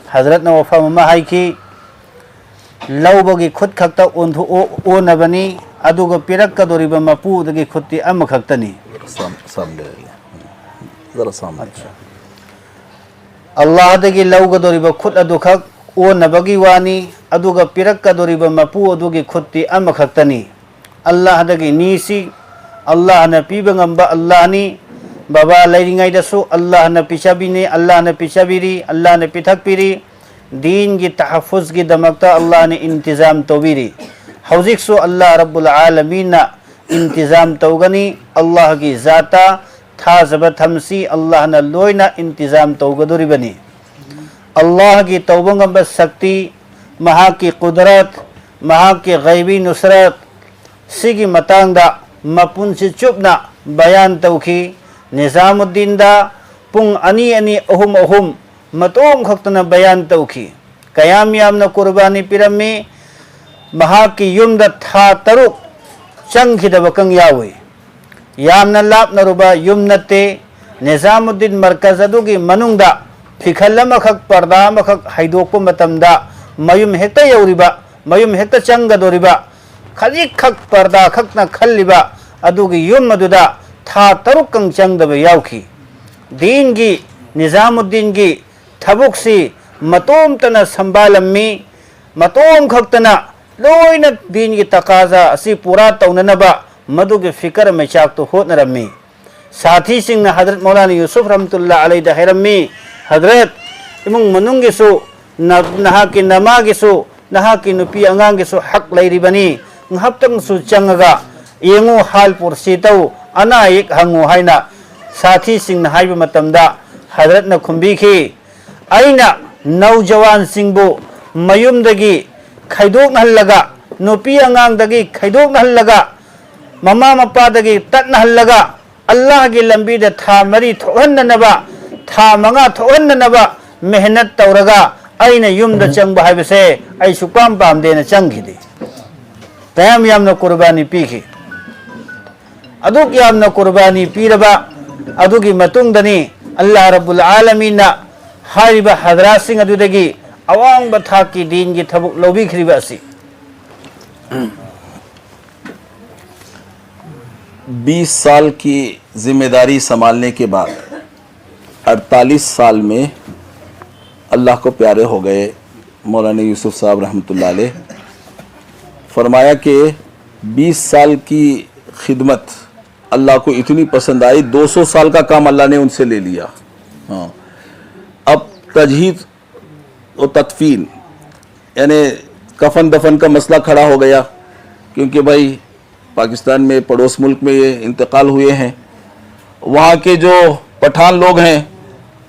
ꯍꯗꯔꯠꯅ ꯋꯥꯐꯝ ꯑꯃ ꯍꯥꯏꯈꯤ, "ꯂꯧꯕꯒꯤ ꯈꯨꯠ ꯈꯛꯇ ꯑꯣꯟꯊꯣꯛ-, ꯑꯣ-, ꯑꯣꯟꯅꯕꯅꯤ, ꯑꯗꯨꯒ ꯄꯤꯔꯛꯀꯗꯧꯔꯤꯕ ꯃꯄꯨꯗꯨꯒꯤ ꯈꯨꯠꯇꯤ ꯑꯃꯈꯛꯇꯅꯤ"꯫ ꯁꯝ-, ꯁꯝꯂꯦ꯫ ꯖꯔꯥ ꯁꯝꯂꯦ꯫ ꯑꯠꯆꯥ꯫ ꯑꯜꯂꯥꯍꯗꯒꯤ ꯂꯧꯒꯗꯧꯔꯤꯕ ꯈꯨꯠ ꯑꯗꯨꯈꯛ ꯑꯣꯟꯅꯕꯒꯤ ꯋꯥꯅꯤ, ꯑꯗꯨꯒ ꯄꯤꯔꯛꯀꯗꯧꯔꯤꯕ ꯃꯄꯨ ꯑꯗꯨꯒꯤ ꯈꯨꯠꯇꯤ ꯑꯃꯈꯛꯇꯅꯤ꯫ ꯑꯜꯂꯥꯍꯗꯒꯤ ꯅꯤꯁꯤ, ꯑꯜꯂꯥꯍꯅ ꯄꯤꯕ ꯉꯝꯕ ꯑꯜꯂꯥꯍꯅꯤ꯫ ꯕꯕꯥ ꯂꯩꯔꯤꯉꯩꯗꯁꯨ ꯑꯜꯂꯥꯍꯅ ꯄꯤꯖꯕꯤꯅꯤ, ꯑꯜꯂꯥꯍꯅ ꯄꯤꯖꯕꯤꯔꯤ, ꯑꯜꯂꯥꯍꯅ ꯄꯤꯊꯛꯄꯤꯔꯤ꯫ ꯗꯤꯟꯒꯤ ꯇꯍꯐꯨꯖꯒꯤꯗꯃꯛꯇ ꯑꯜꯂꯥꯍꯅ ꯏꯟꯇꯤꯖꯥꯝ ꯇꯧꯕꯤꯔꯤ꯫ ꯍꯧꯖꯤꯛꯁꯨ ꯑꯜꯂꯥꯍ ꯔꯕꯨꯜ ꯑꯥꯂꯃꯤꯟꯅ ꯏꯟꯇꯤꯖꯥꯝ ꯇꯧꯒꯅꯤ꯫ ꯑꯜꯂꯥꯍꯒꯤ ꯖꯥꯠꯇ ꯊꯥꯖꯕ ꯊꯝꯁꯤ, ꯑꯜꯂꯥꯍꯅ ꯂꯣꯏꯅ ꯏꯟꯇꯤꯖꯥꯝ ꯇꯧꯒꯗꯧꯔꯤꯕꯅꯤ꯫ ꯑꯜꯂꯥꯍꯒꯤ ꯇꯧꯕ ꯉꯝꯕ ꯁꯛꯇꯤ, ꯃꯍꯥꯛꯀꯤ ꯀꯨꯗꯔꯠ, ꯃꯍꯥꯛꯀꯤ ꯒꯩꯕꯤ ꯅꯨꯁꯔꯠ, ꯁꯤꯒꯤ ꯃꯇꯥꯡꯗ ꯃꯄꯨꯟꯁꯤ ꯆꯨꯞꯅ ꯕꯌꯥꯟ ꯇꯧꯈꯤ꯫ ꯅꯤꯖꯥꯃꯨꯗꯗꯤꯟꯗ ꯄꯨꯡ ꯑꯅꯤ ꯑꯅꯤ, ꯑꯍꯨꯝ ꯑꯍꯨꯝ ꯃꯇꯣꯝ ꯈꯛꯇꯅ ꯕꯌꯥꯟ ꯇꯧꯈꯤ꯫ ꯀꯌꯥꯝ ꯌꯥꯝꯅ ꯀꯨꯔꯕꯥꯅꯤ ꯄꯤꯔꯝꯃꯤ꯫ ꯃꯍꯥꯛꯀꯤ ꯌꯨꯝꯗ ꯊꯥ ꯇꯔꯨꯛ ꯆꯪꯈꯤꯗꯕ ꯀꯪ ꯌꯥꯎꯏ꯫ ꯌꯥꯝꯅ ꯂꯥꯞꯅꯔꯨꯕ ꯌꯨꯝ ꯅꯠꯇꯦ꯫ ꯅꯤꯖꯥꯃꯨꯗꯗꯤꯟ ꯃꯔꯀꯖ ꯑꯗꯨꯒꯤ ꯃꯅꯨꯡꯗ ꯐꯤꯈꯜ ꯑꯃꯈꯛ, ꯄꯔꯗꯥ ꯑꯃꯈꯛ ꯍꯩꯗꯣꯛꯄ ꯃꯇꯝꯗ ꯃꯌꯨꯝ ꯍꯦꯛꯇ ꯌꯧꯔꯤꯕ, ꯃꯌꯨꯝ ꯍꯦꯛꯇ ꯆꯪꯒꯗꯧꯔꯤꯕ, ꯈꯖꯤꯛꯈꯛ ꯄꯔꯗꯥ ꯈꯛꯅ ꯈꯜꯂꯤꯕ ꯑꯗꯨꯒꯤ ꯌꯨꯝ ꯑꯗꯨꯗ ꯊꯥ ꯇꯔꯨꯛ ꯀꯪ ꯆꯪꯗꯕ ꯌꯥꯎꯈꯤ꯫ ꯗꯤꯟꯒꯤ, ꯅꯤꯖꯥꯃꯨꯗꯗꯤꯟꯒꯤ ꯊꯕꯛꯁꯤ ꯃꯇꯣꯝꯇꯅ ꯁꯝꯕꯥꯂꯝꯃꯤ꯫ ꯃꯇꯣꯝ ꯈꯛꯇꯅ ꯂꯣꯏꯅ ꯗꯤꯟꯒꯤ ꯇꯀꯥꯖꯥ ꯑꯁꯤ ꯄꯨꯔꯥ ꯇꯧꯅꯅꯕ ꯃꯗꯨꯒꯤ ꯐꯤꯀꯔ ꯃꯩꯆꯥꯛꯇꯨ ꯍꯣꯠꯅꯔꯝꯃꯤ꯫ ꯁꯥꯊꯤꯁꯤꯡꯅ ꯍꯗꯔꯠ ꯃꯧꯂꯥꯅꯥ ꯌꯨꯁꯨꯐ ꯔꯍꯃꯇꯨꯜꯂꯥ ꯑꯂꯩꯗ ꯍꯥꯏꯔꯝꯃꯤ, "ꯍꯗꯔꯠ, ꯏꯃꯨꯡ ꯃꯅꯨꯡꯒꯤꯁꯨ, ꯅ-, ꯅꯍꯥꯛꯀꯤ ꯅꯃꯥꯒꯤꯁꯨ, ꯅꯍꯥꯛꯀꯤ ꯅꯨꯄꯤ ꯑꯉꯥꯡꯒꯤꯁꯨ ꯍꯛ ꯂꯩꯔꯤꯕꯅꯤ꯫ ꯉꯥꯏꯍꯥꯛꯇꯪꯁꯨ ꯆꯪꯉꯒ ꯌꯦꯡꯉꯨ, ꯍꯥꯜ ꯄꯨꯔꯁꯤ ꯇꯧ, ꯑꯅꯥ ꯑꯌꯦꯛ ꯍꯪꯉꯨ" ꯍꯥꯏꯅ ꯁꯥꯊꯤꯁꯤꯡꯅ ꯍꯥꯏꯕ ꯃꯇꯝꯗ, ꯍꯗꯔꯠꯅ ꯈꯨꯝꯕꯤꯈꯤ, "ꯑꯩꯅ ꯅꯧꯖꯋꯥꯟꯁꯤꯡꯕꯨ ꯃꯌꯨꯝꯗꯒꯤ ꯈꯥꯏꯗꯣꯛꯅꯍꯜꯂꯒ, ꯅꯨꯄꯤ ꯑꯉꯥꯡꯗꯒꯤ ꯈꯥꯏꯗꯣꯛꯅꯍꯜꯂꯒ, ꯃꯃꯥ ꯃꯄꯥꯗꯒꯤ ꯇꯠꯅꯍꯜꯂꯒ, ꯑꯜꯂꯥꯍꯒꯤ ꯂꯝꯕꯤꯗ ꯊꯥ ꯃꯔꯤ ꯊꯣꯛꯍꯟꯅꯅꯕ, ꯊꯥ ꯃꯉꯥ ꯊꯣꯛꯍꯟꯅꯅꯕ ꯃꯦꯍꯅꯠ ꯇꯧꯔꯒ ꯑꯩꯅ ꯌꯨꯝꯗ ꯆꯪꯕ ꯍꯥꯏꯕꯁꯦ ꯑꯩ ꯁꯨꯛꯄꯥꯝ ꯄꯥꯝꯗꯦꯅ ꯆꯪꯈꯤꯗꯦ꯫ ꯀꯌꯥꯝ ꯌꯥꯝꯅ ꯀꯨꯔꯕꯥꯅꯤ ꯄꯤꯈꯤ꯫ ꯑꯗꯨꯛ ꯌꯥꯝꯅ ꯀꯨꯔꯕꯥꯅꯤ ꯄꯤꯔꯕ ꯑꯗꯨꯒꯤ ꯃꯇꯨꯡꯗꯅꯤ ꯑꯜꯂꯥꯍ ꯔꯕꯨꯜ ꯑꯥꯂꯃꯤꯟꯅ ꯍꯥꯏꯔꯤꯕ ꯍꯗ꯭ꯔꯥꯁꯤꯡ ꯑꯗꯨꯗꯒꯤ ꯑꯋꯥꯡꯕ ꯊꯥꯛꯀꯤ ꯗꯤꯟꯒꯤ ꯊꯕꯛ ꯂꯧꯕꯤꯈ꯭ꯔꯤꯕ ꯑꯁꯤ꯫ बीस साल की जिम्मेदारी संभालने के बाद अड़तालीस साल में अल्लाह को प्यारे हो गए मौलाना यूसुफ साहब रहमतुल्लाह अलैह। फरमाया कि बीस साल की खिदमत अल्लाह को इतनी पसंद आई, दो सौ साल का काम अल्लाह ने उनसे ले लिया। हाँ, अब तजहीज़ व तदफीन, यानी कफन दफन का मसला खड़ा हो गया, क्योंकि भाई पाकिस्तान में, पड़ोस मुल्क में ये इंतकाल हुए हैं। वहाँ के जो पठान लोग हैं,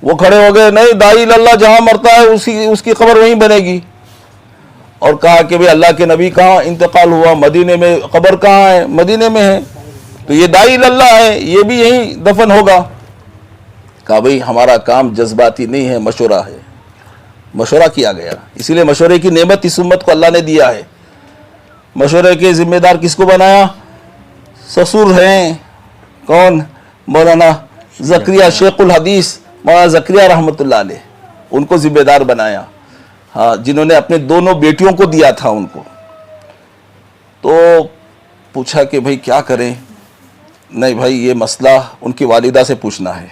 वो खड़े हो गए, "नहीं, दाई इल्लल्लाह जहाँ मरता है, उसी, उसकी कब्र वहीं बनेगी।" और कहा कि भाई, अल्लाह के नबी कहाँ इंतकाल हुआ, मदीने में, कब्र कहाँ है? मदीने में है। तो ये दाई इल्लल्लाह है, ये भी यहीं दफन होगा। कहा, भाई, हमारा काम जज्बाती नहीं है, मशवरा है। मशवरा किया गया, इसीलिए मशवरे की नेमत इस उम्मत को अल्लाह ने दिया है। मशवरे के जिम्मेदार किसको बनाया? ससुर हैं, कौन? मौलाना जकरिया, शेखुल हदीस मौलाना जकरिया रहमतुल्लाह अलैह, उनको जिम्मेदार बनाया। हाँ, जिन्होंने अपने दोनों बेटियों को दिया था उनको। तो पूछा कि भाई, क्या करें? नहीं भाई, ये मसला उनकी वालिदा से पूछना है।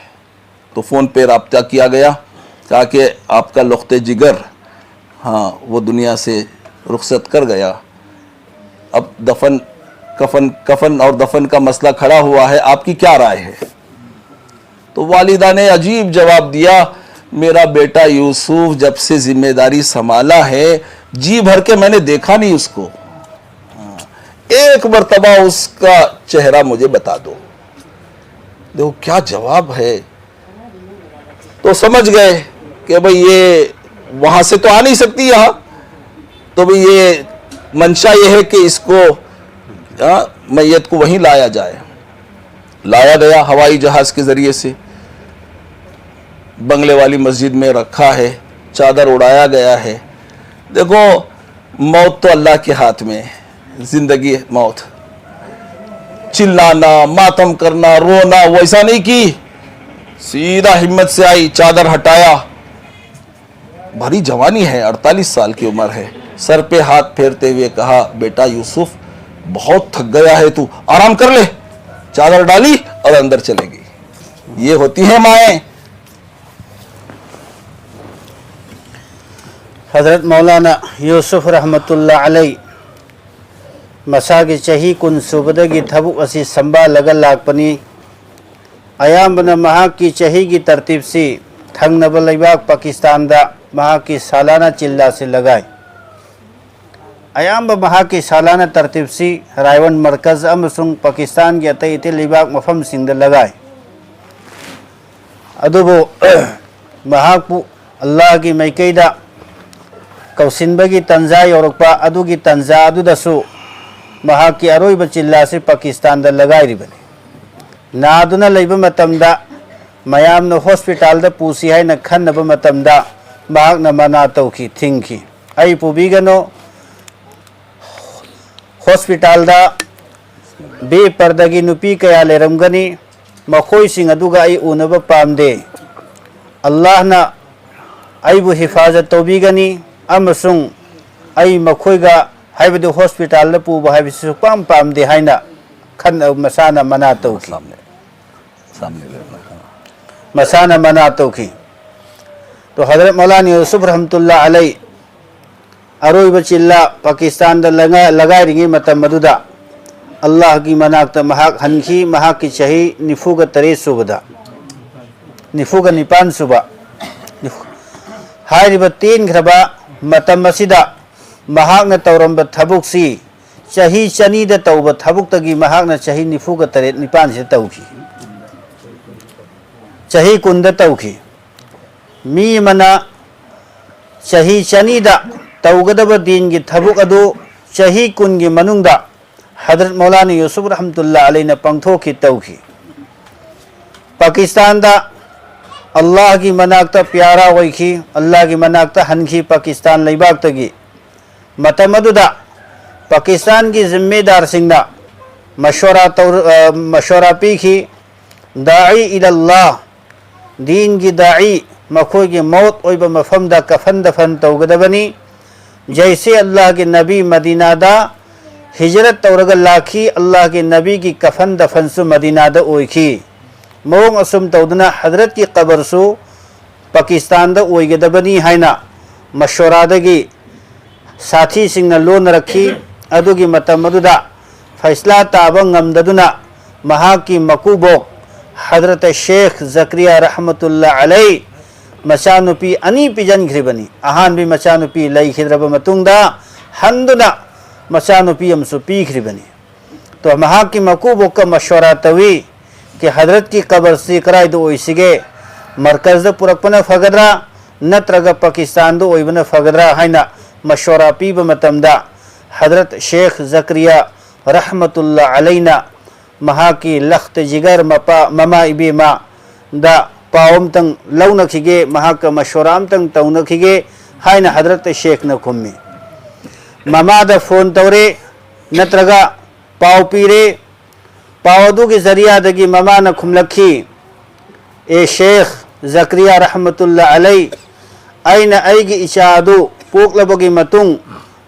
तो फ़ोन पे रब्ता किया गया, कहा कि आपका लुख्ते जिगर, हाँ, वो दुनिया से रुखसत कर गया। अब दफन, कफन, कफन और दफन का मसला खड़ा हुआ है, आपकी क्या राय है? तो वालिदा ने अजीब जवाब दिया, "मेरा बेटा यूसुफ जब से जिम्मेदारी संभाला है, जी भर के मैंने देखा नहीं उसको। एक मर्तबा उसका चेहरा मुझे बता दो।" देखो क्या जवाब है। तो समझ गए कि भाई, ये वहां से तो आ नहीं सकती यहाँ, तो भी ये मंशा ये है कि इसको, हाँ, मैयत को वहीं लाया जाए। लाया गया हवाई जहाज के जरिए से, बंगले वाली मस्जिद में रखा है, चादर उड़ाया गया है। देखो, मौत तो अल्लाह के हाथ में है, जिंदगी मौत। चिल्लाना, मातम करना, रोना, वैसा नहीं की, सीधा हिम्मत से आई, चादर हटाया। भरी जवानी है, अड़तालीस साल की उम्र है। सर पे हाथ फेरते हुए कहा, "बेटा यूसुफ, बहुत थक गया है तू, आराम कर ले।" चादर डाली और अंदर चले गई। ये होती है माएँ। ꯍꯖꯔꯠ ꯃꯧꯂꯥꯅꯥ ꯌꯨꯁꯨꯐ ꯔꯍꯃꯇꯨꯜꯂꯥ ꯑꯂꯩ ꯃꯁꯥꯒꯤ ꯆꯍꯤ ꯀꯨꯟ ꯁꯨꯕꯗꯒꯤ ꯊꯕꯛ ꯑꯁꯤ ꯁꯝꯕꯥꯜꯂꯒ ꯂꯥꯛꯄꯅꯤ꯫ ꯑꯌꯥꯝꯕꯅ ꯃꯍꯥꯛꯀꯤ ꯆꯍꯤꯒꯤ ꯇꯔꯇꯤꯞꯁꯤ ꯊꯪꯅꯕ ꯂꯩꯕꯥꯛ ꯄꯥꯀꯤꯁꯇꯥꯟꯗ ꯃꯍꯥꯛꯀꯤ ꯁꯥꯂꯥꯅꯥ ꯆꯤꯜꯂꯥꯁꯤ ꯂꯒꯥꯏ꯫ ꯑꯌꯥꯝꯕ ꯃꯍꯥꯛꯀꯤ ꯁꯥꯂꯥꯅꯥ ꯇꯔꯇꯤꯞꯁꯤ ꯔꯥꯏꯋꯟ ꯃꯔꯀꯖ ꯑꯃꯁꯨꯡ ꯄꯥꯀꯤꯁꯇꯥꯟꯒꯤ ꯑꯇꯩ ꯑꯇꯩ ꯂꯩꯕꯥꯛ ꯃꯐꯝꯁꯤꯡꯗ ꯂꯒꯥꯏ꯫ ꯑꯗꯨꯕꯨ ꯃꯍꯥꯛꯄꯨ ꯑꯜꯂꯥꯍꯒꯤ ꯃꯥꯏꯀꯩꯗ ꯀꯧꯁꯤꯟꯕꯒꯤ ꯇꯟꯖꯥ ꯌꯧꯔꯛꯄ ꯑꯗꯨꯒꯤ ꯇꯟꯖꯥ ꯑꯗꯨꯗꯁꯨ ꯃꯍꯥꯛꯀꯤ ꯑꯔꯣꯏꯕ ꯆꯤꯜꯂꯥꯁꯤ ꯄꯥꯀꯤꯁꯇꯥꯟꯗ ꯂꯒꯥꯏꯔꯤꯕꯅꯤ꯫ ꯅꯥꯗꯨꯅ ꯂꯩꯕ ꯃꯇꯝꯗ ꯃꯌꯥꯝꯅ ꯍꯣꯁꯄꯤꯇꯥꯜꯗ ꯄꯨꯁꯤ ꯍꯥꯏꯅ ꯈꯟꯅꯕ ꯃꯇꯝꯗ ꯃꯍꯥꯛꯅ ꯃꯅꯥ ꯇꯧꯈꯤ, ꯊꯤꯡꯈꯤ꯫ "ꯑꯩ ꯄꯨꯕꯤꯒꯅꯨ, ꯍꯣꯁꯄꯤꯇꯥꯜꯗ ꯕꯦꯄꯔꯗꯒꯤ ꯅꯨꯄꯤ ꯀꯌꯥ ꯂꯩꯔꯝꯒꯅꯤ, ꯃꯈꯣꯏꯁꯤꯡ ꯑꯗꯨꯒ ꯑꯩ ꯎꯅꯕ ꯄꯥꯝꯗꯦ꯫ ꯑꯜꯂꯥꯍꯅ ꯑꯩꯕꯨ ꯍꯤꯐꯥꯖꯠ ꯇꯧꯕꯤꯒꯅꯤ ꯑꯃꯁꯨꯡ ꯑꯩ ꯃꯈꯣꯏꯒ, ꯍꯥꯏꯕꯗꯤ ꯍꯣꯁꯄꯤꯇꯥꯜꯗ ꯄꯨꯕ ꯍꯥꯏꯕꯁꯤ ꯁꯨꯛꯄꯥꯝ ꯄꯥꯝꯗꯦ" ꯍꯥꯏꯅ ꯈꯟꯅ ꯃꯁꯥꯅ ꯃꯅꯥ ꯇꯧꯈꯤ꯫ सामने, सामने ले लो। ꯃꯁꯥꯅ ꯃꯅꯥ ꯇꯧꯈꯤ꯫ ꯇꯣ ꯍꯖꯔꯠ ꯃꯧꯂꯥꯅꯥ ꯌꯨꯁꯨꯐ ꯔꯍꯃꯇꯨꯜꯂꯥ ꯑꯂꯩ ꯑꯔꯣꯏꯕ ꯆꯤꯜꯂꯥ ꯄꯥꯀꯤꯁꯇꯥꯟꯗ ꯂꯒꯥꯏꯔꯤꯉꯩ ꯃꯇꯝ ꯑꯗꯨꯗ ꯑꯜꯂꯥꯍꯒꯤ ꯃꯅꯥꯛꯇ ꯃꯍꯥꯛ ꯍꯟꯈꯤ꯫ ꯃꯍꯥꯛꯀꯤ ꯆꯍꯤ ꯅꯤꯐꯨꯒ ꯇꯔꯦꯠ ꯁꯨꯕꯗ, ꯅꯤꯐꯨꯒ ꯅꯤꯄꯥꯟ ꯁꯨꯕ꯫ ꯍꯥꯏꯔꯤꯕ ꯇꯦꯟꯈ꯭ꯔꯕ ꯃꯇꯝ ꯑꯁꯤꯗ ꯃꯍꯥꯛꯅ ꯇꯧꯔꯝꯕ ꯊꯕꯛꯁꯤ ꯆꯍꯤ ꯆꯅꯤꯗ ꯇꯧꯕ ꯊꯕꯛꯇꯒꯤ ꯃꯍꯥꯛꯅ ꯆꯍꯤ ꯅꯤꯐꯨꯒ ꯇꯔꯦꯠ ꯅꯤꯄꯥꯟꯁꯤꯗ ꯇꯧꯈꯤ꯫ ꯆꯍꯤ ꯀꯨꯟꯗ ꯇꯧꯈꯤ꯫ ꯃꯤ ꯑꯃꯅ ꯆꯍꯤ ꯆꯅꯤꯗ ꯇꯧꯒꯗꯕ ꯗꯤꯟꯒꯤ ꯊꯕꯛ ꯑꯗꯨ ꯆꯍꯤ ꯀꯨꯟꯒꯤ ꯃꯅꯨꯡꯗ ꯍꯗꯔꯠ ꯃꯧꯂꯥꯅꯥ ꯌꯨꯁꯨꯐ ꯔꯍꯃꯇꯨꯜꯂꯥ ꯑꯂꯩꯅ ꯄꯥꯡꯊꯣꯛꯈꯤ, ꯇꯧꯈꯤ꯫ ꯄꯥꯀꯤꯁꯇꯥꯟꯗ ꯑꯜꯂꯥꯍꯒꯤ ꯃꯅꯥꯛꯇ ꯄ꯭ꯌꯥꯔꯥ ꯑꯣꯏꯈꯤ, ꯑꯜꯂꯥꯍꯒꯤ ꯃꯅꯥꯛꯇ ꯍꯟꯈꯤ ꯄꯥꯀꯤꯁꯇꯥꯟ ꯂꯩꯕꯥꯛꯇꯒꯤ꯫ ꯃꯇꯝ ꯑꯗꯨꯗ ꯄꯥꯀꯤꯁꯇꯥꯟꯒꯤ ꯖꯤꯝꯃꯦꯗꯥꯔꯁꯤꯡꯅ ꯃꯁꯣꯔꯥ ꯇꯧꯔ-, ꯑ, ꯃꯁꯣꯔꯥ ꯄꯤꯈꯤ, ꯗꯥꯏ ꯏꯂꯜꯂꯥꯍ, ꯗꯤꯟꯒꯤ ꯗꯥꯏ, ꯃꯈꯣꯏꯒꯤ ꯃꯧꯠ ꯑꯣꯏꯕ ꯃꯐꯝꯗ ꯀꯐꯟ ꯗꯐꯟ ꯇꯧꯒꯗꯕꯅꯤ꯫ ꯖꯩꯁꯦ ꯑꯜꯂꯥꯍꯒꯤ ꯅꯕꯤ ꯃꯗꯤꯅꯥꯗ ꯍꯤꯖꯔꯠ ꯇꯧꯔꯒ ꯂꯥꯛꯈꯤ, ꯑꯜꯂꯥꯍꯒꯤ ꯅꯕꯤꯒꯤ ꯀꯐꯟ ꯗꯐꯟꯁꯨ ꯃꯗꯤꯅꯥꯗ ꯑꯣꯏꯈꯤ꯫ ꯃꯑꯣꯡ ꯑꯁꯨꯝ ꯇꯧꯗꯨꯅ ꯍꯗꯔꯠꯀꯤ ꯀꯕꯔꯁꯨ ꯄꯥꯀꯤꯁꯇꯥꯟꯗ ꯑꯣꯏꯒꯗꯕꯅꯤ ꯍꯥꯏꯅ ꯃꯁꯣꯔꯥꯗꯒꯤ ꯁꯥꯊꯤꯁꯤꯡꯅ ꯂꯣꯟꯅꯔꯛꯈꯤ꯫ ꯑꯗꯨꯒꯤ ꯃꯇꯝ ꯑꯗꯨꯗ ꯐꯩꯁꯂꯥ ꯇꯥꯕ ꯉꯝꯗꯗꯨꯅ ꯃꯍꯥꯛꯀꯤ ꯃꯀꯨꯕꯣꯛ ꯍꯗꯔꯠ ꯁꯦꯈ ꯖꯀꯔꯤꯌꯥ ꯔꯍꯃꯇꯨꯜꯂꯥ ꯑꯂꯩ ꯃꯆꯥꯅꯨꯄꯤ ꯑꯅꯤ ꯄꯤꯖꯟꯈ꯭ꯔꯤꯕꯅꯤ꯫ ꯑꯍꯥꯟꯕꯒꯤ ꯃꯆꯥꯅꯨꯄꯤ ꯂꯩꯈꯤꯗ꯭ꯔꯕ ꯃꯇꯨꯡꯗ ꯍꯟꯗꯨꯅ ꯃꯆꯥꯅꯨꯄꯤ ꯑꯃꯁꯨ ꯄꯤꯈ꯭ꯔꯤꯕꯅꯤ꯫ ꯇꯣ ꯃꯍꯥꯛꯀꯤ ꯃꯀꯨꯕꯣꯛꯀ ꯃꯁꯣꯔꯥ ꯇꯧꯏ ꯀꯤ ꯍꯗꯔꯠꯀꯤ ꯀꯕꯔꯁꯤ ꯀꯗꯥꯏꯗ ꯑꯣꯏꯁꯤꯒꯦ? ꯃꯔꯀꯖꯗ ꯄꯨꯔꯛꯄꯅ ꯐꯒꯗ꯭ꯔꯥ ꯅꯠꯇ꯭ꯔꯒ ꯄꯥꯀꯤꯁꯇꯥꯟꯗ ꯑꯣꯏꯕꯅ ꯐꯒꯗ꯭ꯔꯥ ꯍꯥꯏꯅ ꯃꯁꯣꯔꯥ ꯄꯤꯕ ꯃꯇꯝꯗ ꯍꯗꯔꯠ ꯁꯦꯈ ꯖꯀꯔꯤꯌꯥ ꯔꯍꯃꯇꯨꯜꯂꯥ ꯑꯂꯩꯅ ꯃꯍꯥꯛꯀꯤ ꯂꯈꯇ ꯖꯤꯒꯔ ꯃꯄꯥ, ꯃꯃꯥ ꯏꯕꯦꯝꯃꯗ ꯄꯥꯎ ꯑꯝꯇꯪ ꯂꯧꯅꯈꯤꯒꯦ, ꯃꯍꯥꯛꯀ ꯃꯁꯣꯔꯥ ꯑꯝꯇꯪ ꯇꯧꯅꯈꯤꯒꯦ ꯍꯥꯏꯅ ꯍꯗꯔꯠ ꯁꯦꯈꯅ ꯈꯨꯝꯃꯤ꯫ ꯃꯃꯥꯗ ꯐꯣꯟ ꯇꯧꯔꯦ ꯅꯠꯇ꯭ꯔꯒ ꯄꯥꯎ ꯄꯤꯔꯦ꯫ ꯄꯥꯎ ꯑꯗꯨꯒꯤ ꯖꯔꯤꯌꯥꯗꯒꯤ ꯃꯃꯥꯅ ꯈꯨꯝꯂꯛꯈꯤ, "ꯑꯦ ꯁꯦꯈ ꯖꯀꯔꯤꯌꯥ ꯔꯍꯃꯇꯨꯜꯂꯥ ꯑꯂꯩ, ꯑꯩꯅ ꯑꯩꯒꯤ ꯏꯆꯥ ꯑꯗꯨ ꯄꯣꯛꯂꯕꯒꯤ ꯃꯇꯨꯡ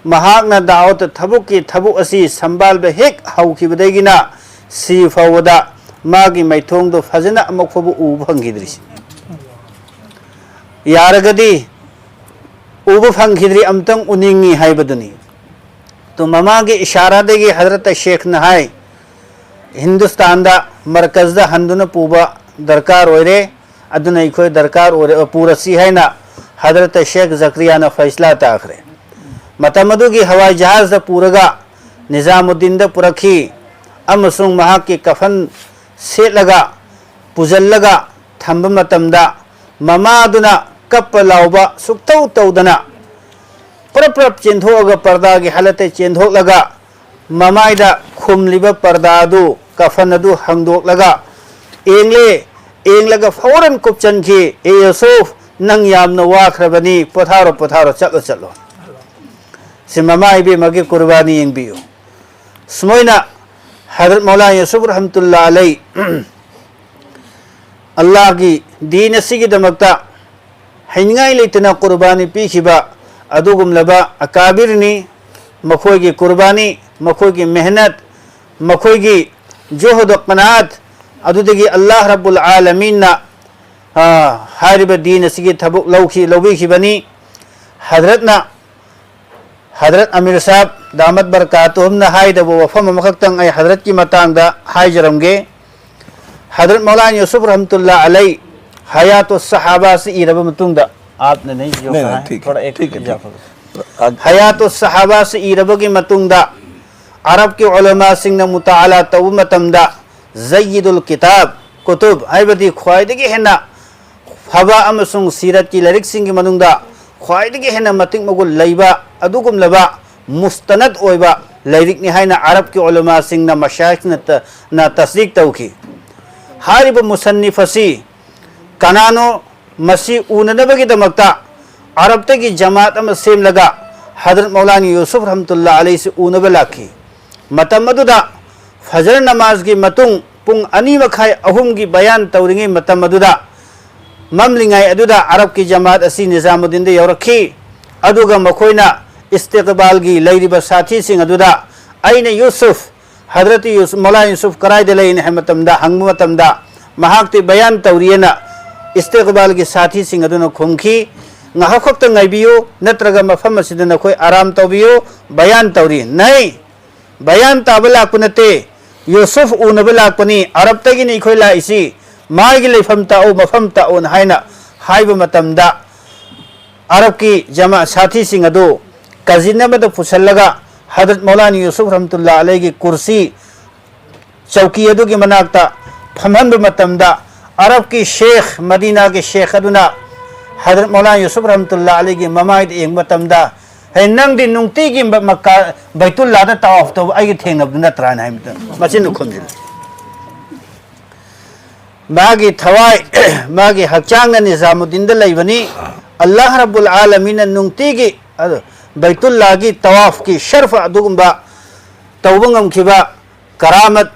ꯃꯍꯥꯛꯅ ꯗꯥꯋꯠ ꯊꯕꯛꯀꯤ ꯊꯕꯛ ꯑꯁꯤ ꯁꯝꯕꯥꯜꯕ ꯍꯦꯛ ꯍꯧꯈꯤꯕꯗꯒꯤꯅ ꯁꯤ ꯐꯥꯎꯕꯗ ꯃꯥꯒꯤ ꯃꯥꯏꯊꯣꯡꯗꯣ ꯐꯖꯅ ꯑꯃꯨꯛ ꯐꯥꯎꯕ ꯎꯕ ꯐꯪꯈꯤꯗ꯭ꯔꯤꯁꯤ꯫ ꯌꯥꯔꯒꯗꯤ ꯎꯕ ꯐꯪꯈꯤꯗ꯭ꯔꯤ, ꯑꯝꯇꯪ ꯎꯅꯤꯡꯉꯤ" ꯍꯥꯏꯕꯗꯨꯅꯤ꯫ ꯇꯣ ꯃꯃꯥꯒꯤ ꯏꯁꯥꯔꯥꯗꯒꯤ ꯍꯗꯔꯠ ꯁꯦꯈꯅ ꯍꯥꯏ, "ꯍꯤꯟꯗꯨꯁꯇꯥꯟꯗ ꯃꯔꯀꯖꯗ ꯍꯟꯗꯨꯅ ꯄꯨꯕ ꯗꯔꯀꯥꯔ ꯑꯣꯏꯔꯦ, ꯑꯗꯨꯅ ꯑꯩꯈꯣꯏ ꯗꯔꯀꯥꯔ ꯑꯣꯏꯔꯦ, ꯄꯨꯔꯁꯤ" ꯍꯥꯏꯅ ꯍꯗꯔꯠ ꯁꯦꯈ ꯖꯀꯔꯤꯌꯥꯅ ꯐꯩꯁꯂꯥ ꯇꯥꯈ꯭ꯔꯦ꯫ ꯃꯇꯝ ꯑꯗꯨꯒꯤ ꯍꯋꯥꯏ ꯖꯍꯥꯖꯗ ꯄꯨꯔꯒ ꯅꯤꯖꯥꯃꯨꯗꯗꯤꯟꯗ ꯄꯨꯔꯛꯈꯤ ꯑꯃꯁꯨꯡ ꯃꯍꯥꯛꯀꯤ ꯀꯐꯟ ꯁꯦꯠꯂꯒ ꯄꯨꯁꯤꯜꯂꯒ ꯊꯝꯕ ꯃꯇꯝꯗ ꯃꯃꯥꯗꯨꯅ ꯀꯞꯄ ꯂꯥꯎꯕ ꯁꯨꯛꯇꯧ ꯇꯧꯗꯅ ꯄ꯭ꯔꯞ ꯄ꯭ꯔꯞ ꯆꯦꯟꯊꯣꯛꯑꯒ, ꯄꯔꯗꯥꯒꯤ ꯍꯥꯂꯠꯇ ꯆꯦꯟꯊꯣꯛꯂꯒ, ꯃꯃꯥꯏꯗ ꯈꯨꯝꯂꯤꯕ ꯄꯔꯗꯥ ꯑꯗꯨ, ꯀꯐꯟ ꯑꯗꯨ ꯍꯪꯗꯣꯛꯂꯒ ꯌꯦꯡꯂꯦ꯫ ꯌꯦꯡꯂꯒ ꯐꯧꯔꯟ ꯀꯨꯞꯆꯟꯈꯤ, "ꯑꯦ ꯌꯨꯁꯨꯐ, ꯅꯪ ꯌꯥꯝꯅ ꯋꯥꯈ꯭ꯔꯕꯅꯤ, ꯄꯣꯊꯥꯔꯣ, ꯄꯣꯊꯥꯔꯣ, ꯆꯠꯂꯣ, ꯆꯠꯂꯣ"꯫ ꯁꯤ ꯃꯃꯥ ꯏꯕꯦꯝꯃꯒꯤ ꯀꯨꯔꯕꯥꯅꯤ ꯌꯦꯡꯕꯤꯌꯨ꯫ ꯁꯨꯃꯥꯏꯅ ꯍꯖꯔꯠ ꯃꯧꯂꯥꯅꯥ ꯌꯨꯁꯨꯐ ꯔꯍꯃꯇꯨꯜꯂꯥ ꯑꯂꯩ ꯑꯜꯂꯥꯍꯒꯤ ꯗꯤꯟ ꯑꯁꯤꯒꯤꯗꯃꯛꯇ ꯍꯩꯅꯤꯡꯉꯥꯏ ꯂꯩꯇꯅ ꯀꯨꯔꯕꯥꯅꯤ ꯄꯤꯈꯤꯕ ꯑꯗꯨꯒꯨꯝꯂꯕ ꯑꯀꯥꯕꯤꯔꯅꯤ꯫ ꯃꯈꯣꯏꯒꯤ ꯀꯨꯔꯕꯥꯅꯤ, ꯃꯈꯣꯏꯒꯤ ꯃꯦꯍꯅꯠ, ꯃꯈꯣꯏꯒꯤ ꯖꯨꯍꯗ ꯀꯅꯥꯠ ꯑꯗꯨꯗꯒꯤ ꯑꯜꯂꯥꯍ ꯔꯕꯨꯜ ꯑꯥꯂꯃꯤꯟꯅ, ꯑ, ꯍꯥꯏꯔꯤꯕ ꯗꯤꯟ ꯑꯁꯤꯒꯤ ꯊꯕꯛ ꯂꯧꯈꯤ, ꯂꯧꯕꯤꯈꯤꯕꯅꯤ꯫ ꯍꯖꯔꯠꯅ, ꯍꯖꯔꯠ ꯑꯃꯤꯔ ꯁꯥꯍꯕ ꯗꯥꯃꯠ ꯕꯔꯀꯥꯇꯨꯍꯨꯝꯅ ꯍꯥꯏꯗꯕ ꯋꯥꯐꯝ ꯑꯃꯈꯛꯇꯪ ꯑꯩ ꯍꯖꯔꯠꯀꯤ ꯃꯇꯥꯡꯗ ꯍꯥꯏꯖꯔꯝꯒꯦ꯫ ꯍꯖꯔꯠ ꯃꯧꯂꯥꯅꯥ ꯌꯨꯁꯨꯐ ꯔꯍꯃꯇꯨꯜꯂꯥ ꯑꯂꯩ ꯍꯌꯥꯇꯨ ꯁꯍꯥꯕꯥꯁꯤ ꯏꯔꯕ ꯃꯇꯨꯡꯗ, "ꯑꯥꯞꯅ ꯅꯍꯤ ꯀꯤꯌꯣ ꯀꯍꯥ ꯍꯦ, ꯊꯣꯗꯥ ꯑꯦꯛ ꯏꯖꯥꯐꯠ ꯀꯔꯣ꯫ ꯍꯌꯥꯇꯨ ꯁꯍꯥꯕꯥꯁꯤ ꯏꯔꯕꯒꯤ ꯃꯇꯨꯡꯗ, ꯑꯔꯕꯀꯤ ꯎꯂꯃꯥꯁꯤꯡꯅ ꯃꯨꯇꯥꯂꯥ ꯇꯧꯕ ꯃꯇꯝꯗ, ꯖꯌꯤꯗꯨꯜ ꯀꯤꯇꯥꯕ, ꯀꯨꯇꯨꯕ ꯍꯥꯏꯕꯗꯤ ꯈ꯭ꯋꯥꯏꯗꯒꯤ ꯍꯦꯟꯅ ꯐꯕ ꯑꯃꯁꯨꯡ ꯁꯤꯔꯠꯀꯤ ꯂꯥꯏꯔꯤꯛꯁꯤꯡꯒꯤ ꯃꯅꯨꯡꯗ ꯈ꯭ꯋꯥꯏꯗꯒꯤ ꯍꯦꯟꯅ ꯃꯇꯤꯛ ꯃꯒꯨꯟ ꯂꯩꯕ ꯑꯗꯨꯒꯨꯝꯂꯕ ꯃꯨꯁꯇꯅꯗ ꯑꯣꯏꯕ ꯂꯥꯏꯔꯤꯛꯅꯤ" ꯍꯥꯏꯅ ꯑꯔꯕꯀꯤ ꯎꯂꯃꯥꯁꯤꯡꯅ, ꯃꯁꯥꯏꯈꯅ ꯇ-, ꯅ ꯇꯁꯗꯤꯛ ꯇꯧꯈꯤ꯫ ꯍꯥꯏꯔꯤꯕ ꯃꯨꯁꯟꯅꯤꯐ ꯑꯁꯤ ꯀꯅꯥꯅꯣ? ꯃꯁꯤ ꯎꯅꯅꯕꯒꯤꯗꯃꯛꯇ ꯑꯔꯕꯇꯒꯤ ꯖꯃꯥꯠ ꯑꯃ ꯁꯦꯝꯂꯒ ꯍꯖꯔꯠ ꯃꯧꯂꯥꯅꯥ ꯌꯨꯁꯨꯐ ꯔꯍꯃꯇꯨꯜꯂꯥ ꯑꯂꯩꯁꯤ ꯎꯅꯕ ꯂꯥꯛꯈꯤ꯫ ꯃꯇꯝ ꯑꯗꯨꯗ ꯐꯖꯔ ꯅꯃꯥꯖꯒꯤ ꯃꯇꯨꯡ ꯄꯨꯡ ꯑꯅꯤ ꯃꯈꯥꯏ, ꯑꯍꯨꯝꯒꯤ ꯕꯌꯥꯟ ꯇꯧꯔꯤꯉꯩ ꯃꯇꯝ ꯑꯗꯨꯗ ꯃꯝꯂꯤꯉꯩ ꯑꯗꯨꯗ ꯑꯔꯕꯀꯤ ꯖꯃꯥꯠ ꯑꯁꯤ ꯅꯤꯖꯥꯃꯨꯗꯗꯤꯟꯗ ꯌꯧꯔꯛꯈꯤ꯫ ꯑꯗꯨꯒ ꯃꯈꯣꯏꯅ ꯏꯁꯇꯤꯛꯕꯥꯜꯒꯤ ꯂꯩꯔꯤꯕ ꯁꯥꯊꯤꯁꯤꯡ ꯑꯗꯨꯗ, "ꯑꯩꯅ ꯌꯨꯁꯨꯐ, ꯍꯖꯔꯠ ꯌꯨꯁ-, ꯃꯧꯂꯥ ꯌꯨꯁꯨꯐ ꯀꯗꯥꯏꯗ ꯂꯩꯅꯤ?" ꯍꯥꯏꯕ ꯃꯇꯝꯗ, ꯍꯪꯕ ꯃꯇꯝꯗ, ꯃꯍꯥꯛꯇꯤ ꯕꯌꯥꯟ ꯇꯧꯔꯤꯑꯅ ꯏꯁꯇꯤꯛꯕꯥꯜꯒꯤ ꯁꯥꯊꯤꯁꯤꯡ ꯑꯗꯨꯅ ꯈꯨꯝꯈꯤ, "ꯉꯥꯏꯍꯥꯛ ꯈꯛꯇ ꯉꯥꯏꯕꯤꯌꯨ, ꯅꯠꯇ꯭ꯔꯒ ꯃꯐꯝ ꯑꯁꯤꯗ ꯅꯈꯣꯏ ꯑꯔꯥꯝ ꯇꯧꯕꯤꯌꯨ, ꯕꯌꯥꯟ ꯇꯧꯔꯤ"꯫ "ꯅꯩ, ꯕꯌꯥꯟ ꯇꯥꯕ ꯂꯥꯛꯄ ꯅꯠꯇꯦ, ꯌꯨꯁꯨꯐ ꯎꯅꯕ ꯂꯥꯛꯄꯅꯤ, ꯑꯔꯕꯇꯒꯤꯅꯤ ꯑꯩꯈꯣꯏ ꯂꯥꯛꯏꯁꯤ, ꯃꯥꯒꯤ ꯂꯩꯐꯝ ꯇꯥꯛꯎ, ꯃꯐꯝ ꯇꯥꯛꯎꯅ" ꯍꯥꯏꯅ ꯍꯥꯏꯕ ꯃꯇꯝꯗ, ꯑꯔꯕꯀꯤ ꯖꯃꯥ ꯁꯥꯊꯤꯁꯤꯡ ꯑꯗꯨ ꯀꯖꯤꯟ ꯑꯃꯗ ꯄꯨꯁꯤꯜꯂꯒ ꯍꯖꯔꯠ ꯃꯧꯂꯥꯅꯥ ꯌꯨꯁꯨꯐ ꯔꯍꯃꯇꯨꯜꯂꯥ ꯑꯂꯩꯒꯤ ꯀꯨꯔꯁꯤ, ꯆꯧꯀꯤ ꯑꯗꯨꯒꯤ ꯃꯅꯥꯛꯇ ꯐꯝꯍꯟꯕ ꯃꯇꯝꯗ, ꯑꯔꯕꯀꯤ ꯁꯦꯈ, ꯃꯗꯤꯅꯥꯒꯤ ꯁꯦꯈ ꯑꯗꯨꯅ ꯍꯖꯔꯠ ꯃꯧꯂꯥꯅꯥ ꯌꯨꯁꯨꯐ ꯔꯍꯃꯇꯨꯜꯂꯥ ꯑꯂꯩꯒꯤ ꯃꯃꯥꯏꯗ ꯌꯦꯡꯕ ꯃꯇꯝꯗ, ꯍꯦ, ꯅꯪꯗꯤ ꯅꯨꯡꯇꯤꯒꯤ ꯃ-, ꯃꯛꯀꯥ, ꯕꯩꯇꯨꯜꯂꯥꯗ ꯇꯋꯥꯐ ꯇꯧꯕ ꯑꯩꯒ ꯊꯦꯡꯅꯕꯗꯨ ꯅꯠꯇ꯭ꯔꯥꯅ ꯍꯥꯏ ꯃꯇꯝ ꯃꯆꯤꯟꯗꯨ ꯈꯨꯝꯖꯤꯜꯂꯤ꯫ ꯃꯥꯒꯤ ꯊꯋꯥꯏ, ꯃꯥꯒꯤ ꯍꯛꯆꯥꯡꯅ ꯅꯤꯖꯥꯃꯨꯗꯗꯤꯟꯗ ꯂꯩꯕꯅꯤ꯫ ꯑꯜꯂꯥꯍ ꯔꯕꯨꯜ ꯑꯥꯂꯃꯤꯟꯅ ꯅꯨꯡꯇꯤꯒꯤ ꯑꯗꯨ ꯕꯩꯇꯨꯜꯂꯥꯒꯤ ꯇꯋꯥꯐꯀꯤ ꯁꯔꯐ ꯑꯗꯨꯒꯨꯝꯕ ꯇꯧꯕ ꯉꯝꯈꯤꯕ ꯀꯔꯥꯃꯠ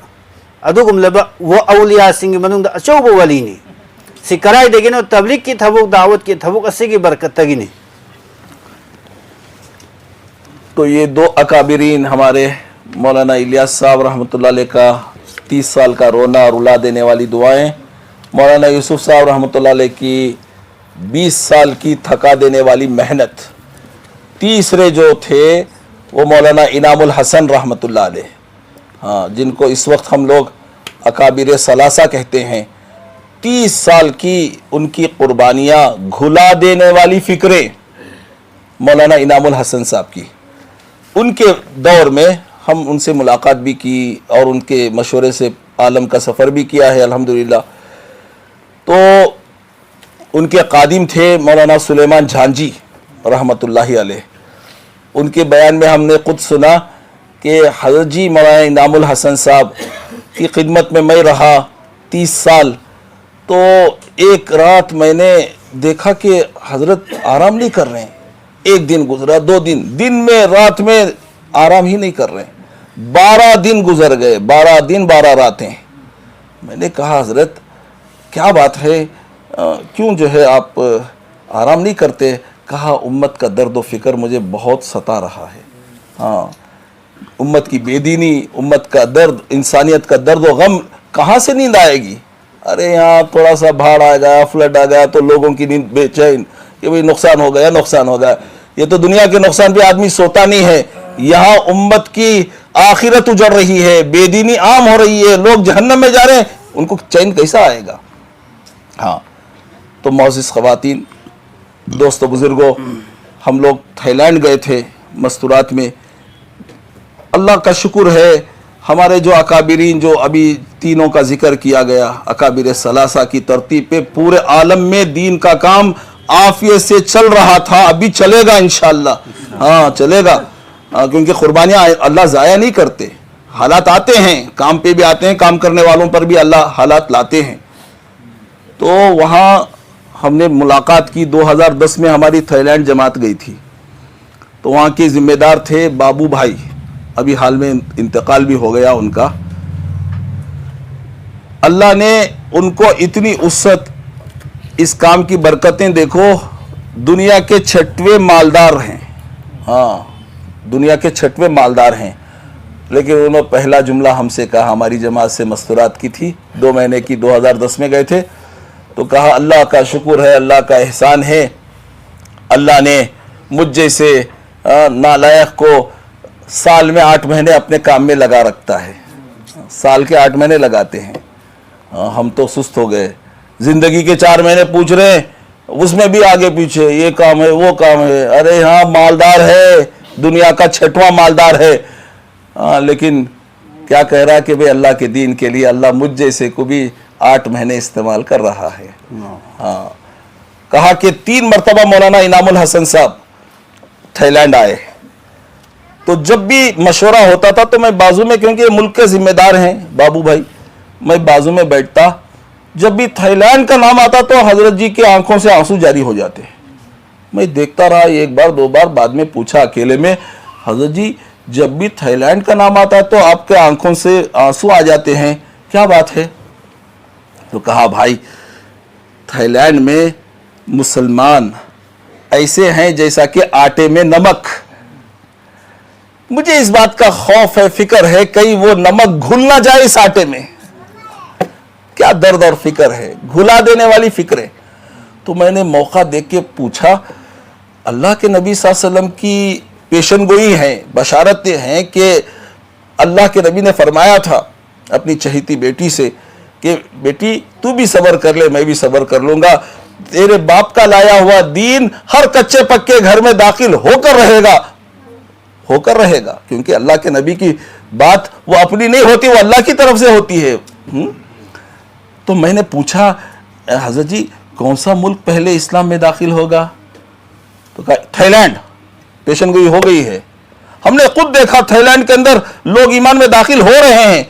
ꯑꯗꯨꯒꯨꯝꯂꯕ ꯋ-, ꯑꯧꯂꯤꯌꯥꯁꯤꯡꯒꯤ ꯃꯅꯨꯡꯗ ꯑꯆꯧꯕ ꯋꯥꯂꯤꯅꯤ꯫ ꯁꯤ ꯀꯗꯥꯏꯗꯒꯤꯅꯣ? ꯇꯕ꯭ꯂꯤꯛꯀꯤ ꯊꯕꯛ, ꯗꯥꯋꯠꯀꯤ ꯊꯕꯛ ꯑꯁꯤꯒꯤ ꯕꯔꯀꯠꯇꯒꯤꯅꯤ꯫ तो ये दो अकाबिरीन हमारे मौलाना इलियास साहब रहमतुल्लाह अलैह का तीस साल का रोना रुला देने वाली दुआएं, मौलाना यूसुफ साहब रहमतुल्लाह अलैह की बीस साल की थका देने वाली मेहनत। तीसरे जो थे वो मौलाना इनामुल हसन रहमतुल्लाह अलैह, हाँ, जिनको इस वक्त हम लोग अकाबिर सलासा कहते हैं। तीस साल की उनकी कुर्बानियाँ घुला देने वाली फ़िक्रें मौलाना इनामुल हसन साहब की। उनके दौर में हम उनसे मुलाकात भी की और उनके मशवरे से आलम का सफ़र भी किया है, अल्हम्दुलिल्लाह। तो उनके कादिम थे मौलाना सुलेमान झांझी रहमतुल्लाहि अलैह। उनके बयान में हमने खुद सुना कि हजरत जी मौलाना इनामुल हसन साहब की खिदमत में मैं रहा तीस साल। तो एक रात मैंने देखा कि हजरत आराम नहीं कर रहे हैं। एक दिन गुजरा, दो दिन, दिन में, रात में आराम ही नहीं कर रहे हैं। बारह दिन गुजर गए, बारह दिन, बारह रातें। मैंने कहा, हजरत, क्या बात है, अ, क्यों जो है आप आराम नहीं करते? कहा, उम्मत का दर्द व फिक्र मुझे बहुत सता रहा है। हाँ, उम्मत की बेदीनी, उम्मत का दर्द, इंसानियत का दर्द व गम, कहाँ से नींद आएगी? अरे, यहाँ थोड़ा सा बाढ़ आ गया, फ्लड आ गया, तो लोगों की नींद बेचैन कि भाई नुकसान हो गया, नुकसान हो गया। ये तो दुनिया के नुकसान पे आदमी सोता नहीं है। यहाँ उम्मत की आखिरत उजड़ रही है, बेदीनी आम हो रही है, लोग जहन्नम में जा रहे हैं, उनको चैन कैसा आएगा? हाँ, तो मोअज़्ज़िज़ ख़वातीन, दोस्तों, बुज़ुर्गों, हम लोग थाईलैंड गए थे मस्तूरात में। अल्लाह का शुक्र है, हमारे जो अकाबिरीन, जो अभी तीनों का जिक्र किया गया, अकाबिर सलासा की तरतीब पे पूरे आलम में दीन का काम आफियत से चल रहा था, अभी चलेगा इंशाल्लाह। हाँ, चलेगा। हाँ, क्योंकि कुर्बानियां अल्लाह ज़ाया नहीं करते। हालात आते हैं, काम पे भी आते हैं, काम करने वालों पर भी अल्लाह हालात लाते हैं। तो वहाँ हमने मुलाकात की। दो हज़ार दस में हमारी थाईलैंड जमात गई थी। तो वहाँ के जिम्मेदार थे बाबू भाई, अभी हाल में इंतकाल भी हो गया उनका। अल्लाह ने उनको इतनी वुसअत, इस काम की बरकतें देखो, दुनिया के छठवें मालदार हैं। हाँ, दुनिया के छठवें मालदार हैं। लेकिन उन्होंने पहला जुमला हमसे कहा, हमारी जमात से मस्तूरात की थी, दो महीने की, दो हज़ार दस में गए थे। तो कहा, अल्लाह का शुक्र है, अल्लाह का एहसान है, अल्लाह ने मुझ जैसे, अ, नालायक को साल में आठ महीने अपने काम में लगा रखता है। साल के आठ महीने लगाते हैं। अ, हम तो सुस्त हो गए। जिंदगी के चार महीने पूछ रहे हैं, उसमें भी आगे पीछे, ये काम है, वो काम है। अरे हाँ, मालदार है, दुनिया का छठवां मालदार है। हाँ, लेकिन क्या कह रहा है कि भाई, अल्लाह के दीन के लिए अल्लाह मुझ जैसे को भी आठ महीने इस्तेमाल कर रहा है। हाँ। कहा कि तीन मरतबा मौलाना इनामुल हसन साहब थाईलैंड आए। तो जब भी मशवरा होता था तो मैं बाजू में, क्योंकि ये मुल्क के जिम्मेदार हैं बाबू भाई, मैं बाजू में बैठता। जब भी थाईलैंड का नाम आता तो हजरत जी की आंखों से आंसू जारी हो जाते। मैं देखता रहा, एक बार दो बार, बाद में पूछा अकेले में, हजरत जी, जब भी थाईलैंड का नाम आता है तो आपके आंखों से आंसू आ जाते हैं, क्या बात है? तो कहा, भाई, थाईलैंड में मुसलमान ऐसे हैं जैसा कि आटे में नमक। मुझे इस बात का खौफ है, फिक्र है, कहीं वो नमक घुल ना जाए इस आटे में। क्या दर्द और फिक्र है, घुला देने वाली फिक्र है। तो मैंने मौका देख के पूछा, अल्लाह के नबी सल्लल्लाहु अलैहि वसल्लम की पेशन गोई है, बशारतें हैं कि अल्लाह के नबी ने फरमाया था अपनी चहेती बेटी से कि बेटी, तू भी सब्र कर ले, मैं भी सब्र कर लूंगा, तेरे बाप का लाया हुआ दीन हर कच्चे पक्के घर में दाखिल होकर रहेगा, होकर रहेगा, क्योंकि अल्लाह के नबी की बात वो अपनी नहीं होती, वो अल्लाह की तरफ से होती है। हम्म? तो मैंने पूछा, "ए, हजरत जी, कौन सा मुल्क पहले इस्लाम में दाखिल होगा? तो कहा, थाईलैंड। पेशन गोई हो गई है। हमने खुद देखा, थाईलैंड के अंदर लोग ईमान में दाखिल हो रहे हैं।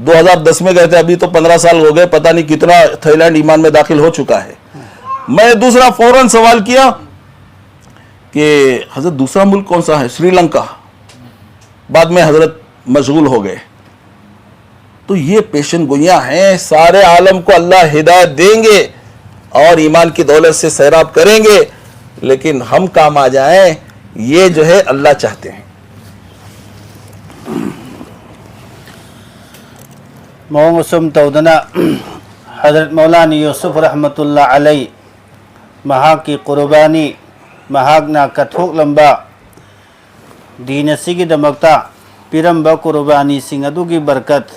दो हज़ार दस में गए थे, अभी तो पन्द्रह साल हो गए, पता नहीं कितना थाईलैंड ईमान में दाखिल हो चुका है। मैं दूसरा फौरन सवाल किया कि हजरत, दूसरा मुल्क कौन सा है? श्रीलंका। बाद में हजरत मशगूल हो गए। तो ये पेशन गोइयां हैं, सारे आलम को अल्लाह हिदायत देंगे और ईमान की दौलत से सैराब करेंगे, लेकिन हम काम आ जाएं, ये जो है अल्लाह चाहते हैं। ꯃꯑꯣꯡ ꯑꯁꯨꯝ ꯇꯧꯗꯅ ꯍꯖꯔꯠ ꯃꯧꯂꯥꯅꯤ ꯌꯨꯁꯨꯐ ꯔꯍꯃꯇꯨꯜꯂꯥ ꯑꯂꯩ, ꯃꯍꯥꯛꯀꯤ ꯀꯨꯔꯕꯥꯅꯤ, ꯃꯍꯥꯛꯅ ꯀꯠꯊꯣꯛꯂꯝꯕ ꯗꯤꯟ ꯑꯁꯤꯒꯤꯗꯃꯛꯇ ꯄꯤꯔꯝꯕ ꯀꯨꯔꯕꯥꯅꯤꯁꯤꯡ ꯑꯗꯨꯒꯤ ꯕꯔꯀꯠ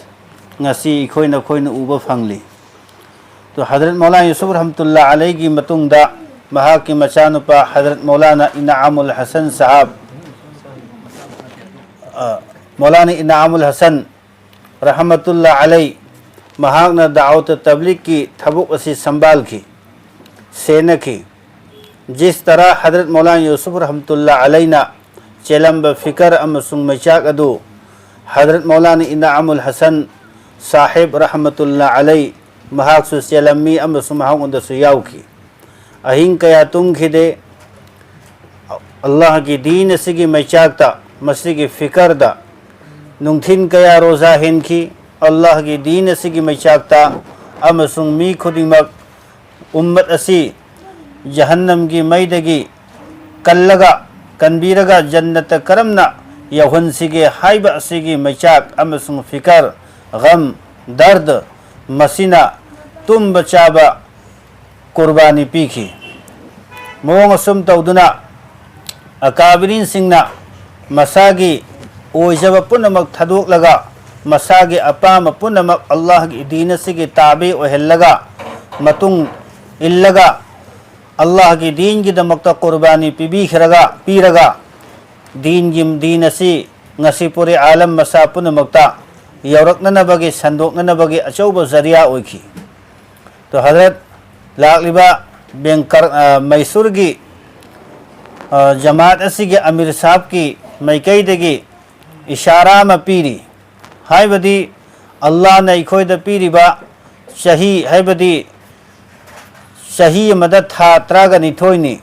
ꯉꯁꯤ ꯑꯩꯈꯣꯏ ꯅꯈꯣꯏꯅ ꯎꯕ ꯐꯪꯂꯤ꯫ ꯇꯣ ꯍꯖꯔꯠ ꯃꯧꯂꯥꯅꯥ ꯌꯨꯁꯨꯐ ꯔꯍꯃꯇꯨꯜꯂꯥ ꯑꯂꯩꯒꯤ ꯃꯇꯨꯡꯗ ꯃꯍꯥꯛꯀꯤ ꯃꯆꯥꯅꯨꯄꯥ ꯍꯖꯔꯠ ꯃꯧꯂꯥꯅꯥ ꯏꯅꯥꯑꯃꯨꯜ ꯍꯁꯟ ꯁꯥꯍꯥꯕ, ꯑ, ꯃꯧꯂꯥꯅꯥ ꯏꯅꯥꯑꯃꯨꯜ ꯍꯁꯟ ꯔꯍꯃꯇꯨꯜꯂꯥ ꯑꯂꯩ, ꯃꯍꯥꯛꯅ ꯗꯥꯋꯠ ꯇꯕ꯭ꯂꯤꯒꯀꯤ ꯊꯕꯛ ꯑꯁꯤ ꯁꯝꯕꯥꯜꯈꯤ, ꯁꯦꯟꯅꯈꯤ꯫ ꯖꯤꯁ ꯇꯔꯥ ꯍꯖꯔꯠ ꯃꯧꯂꯥꯅꯥ ꯌꯨꯁꯨꯐ ꯔꯍꯃꯇꯨꯜꯂꯥ ꯑꯂꯩꯅ ꯆꯦꯜꯂꯝꯕ ꯐꯤꯀꯔ ꯑꯃꯁꯨꯡ ꯃꯩꯆꯥꯛ ꯑꯗꯨ ꯍꯖꯔꯠ ꯃꯧꯂꯥꯅꯥ ꯏꯅꯥꯑꯃꯨꯜ ꯍꯁꯟ ꯁꯥꯍꯤꯕ ꯔꯍꯃꯇꯨꯜꯂꯥ ꯑꯂꯩ ꯃꯍꯥꯛꯁꯨ ꯆꯦꯜꯂꯝꯃꯤ ꯑꯃꯁꯨꯡ ꯃꯍꯥꯛꯉꯣꯟꯗꯁꯨ ꯌꯥꯎꯈꯤ꯫ ꯑꯍꯤꯡ ꯀꯌꯥ ꯇꯨꯝꯈꯤꯗꯦ꯫ ꯑꯜꯂꯥꯍꯒꯤ ꯗꯤꯟ ꯑꯁꯤꯒꯤ ꯃꯩꯆꯥꯛꯇ, ꯃꯁꯤꯒꯤ ꯐꯤꯀꯔꯗ ꯅꯨꯡꯊꯤꯟ ꯀꯌꯥ ꯔꯣꯖꯥ ꯍꯦꯟꯈꯤ꯫ ꯑꯜꯂꯥꯍꯒꯤ ꯗꯤꯟ ꯑꯁꯤꯒꯤ ꯃꯩꯆꯥꯛꯇ ꯑꯃꯁꯨꯡ ꯃꯤ ꯈꯨꯗꯤꯡꯃꯛ, ꯎꯝꯃꯠ ꯑꯁꯤ ꯖꯍꯟꯅꯝꯒꯤ ꯃꯩꯗꯒꯤ ꯀꯜꯂꯒ, ꯀꯟꯕꯤꯔꯒ ꯖꯟꯅꯠꯇ ꯀꯔꯝꯅ ꯌꯧꯍꯟꯁꯤꯒꯦ ꯍꯥꯏꯕ ꯑꯁꯤꯒꯤ ꯃꯩꯆꯥꯛ ꯑꯃꯁꯨꯡ ꯐꯤꯀꯔ, ꯒꯝ, ꯗꯔꯗ, ꯃꯁꯤꯅ ꯇꯨꯝꯕ ꯆꯥꯕ ꯀꯨꯔꯕꯥꯅꯤ ꯄꯤꯈꯤ꯫ ꯃꯑꯣꯡ ꯑꯁꯨꯝ ꯇꯧꯗꯨꯅ ꯑꯀꯥꯕꯤꯔꯤꯟꯁꯤꯡꯅ ꯃꯁꯥꯒꯤ ꯑꯣꯏꯖꯕ ꯄꯨꯝꯅꯃꯛ ꯊꯥꯗꯣꯛꯂꯒ, ꯃꯁꯥꯒꯤ ꯑꯄꯥꯝꯕ ꯄꯨꯝꯅꯃꯛ ꯑꯜꯂꯥꯍꯒꯤ ꯗꯤꯟ ꯑꯁꯤꯒꯤ ꯇꯥꯕꯤ ꯑꯣꯏꯍꯜꯂꯒ, ꯃꯇꯨꯡ ꯏꯜꯂꯒ, ꯑꯜꯂꯥꯍꯒꯤ ꯗꯤꯟꯒꯤꯗꯃꯛꯇ ꯀꯨꯔꯕꯥꯅꯤ ꯄꯤꯕꯤꯈ꯭ꯔꯒ, ꯄꯤꯔꯒ, ꯗꯤꯟꯒꯤ, ꯗꯤꯟ ꯑꯁꯤ ꯉꯁꯤ ꯄꯨꯔꯤ ꯑꯥꯂꯝ ꯃꯁꯥ ꯄꯨꯝꯅꯃꯛꯇ ꯌꯧꯔꯛꯅꯅꯕꯒꯤ, ꯁꯟꯗꯣꯛꯅꯅꯕꯒꯤ ꯑꯆꯧꯕ ꯖꯔꯤꯌꯥ ꯑꯣꯏꯈꯤ꯫ ꯇꯣ ꯍꯖꯔꯠ ꯂꯥꯛꯂꯤꯕ ꯕꯦꯡꯀꯔ, ꯑ, ꯃꯩꯁꯨꯔꯒꯤ, ꯑ, ꯖꯃꯥꯠ ꯑꯁꯤꯒꯤ ꯑꯃꯤꯔ ꯁꯥꯍꯕꯀꯤ ꯃꯥꯏꯀꯩꯗꯒꯤ ꯏꯁꯥꯔꯥ ꯑꯃ ꯄꯤꯔꯤ꯫ ꯍꯥꯏꯕꯗꯤ ꯑꯜꯂꯥꯍꯅ ꯑꯩꯈꯣꯏꯗ ꯄꯤꯔꯤꯕ ꯆꯍꯤ, ꯍꯥꯏꯕꯗꯤ ꯆꯍꯤ ꯑꯃꯗ ꯊꯥ ꯇꯔꯥꯒ ꯅꯤꯊꯣꯏꯅꯤ꯫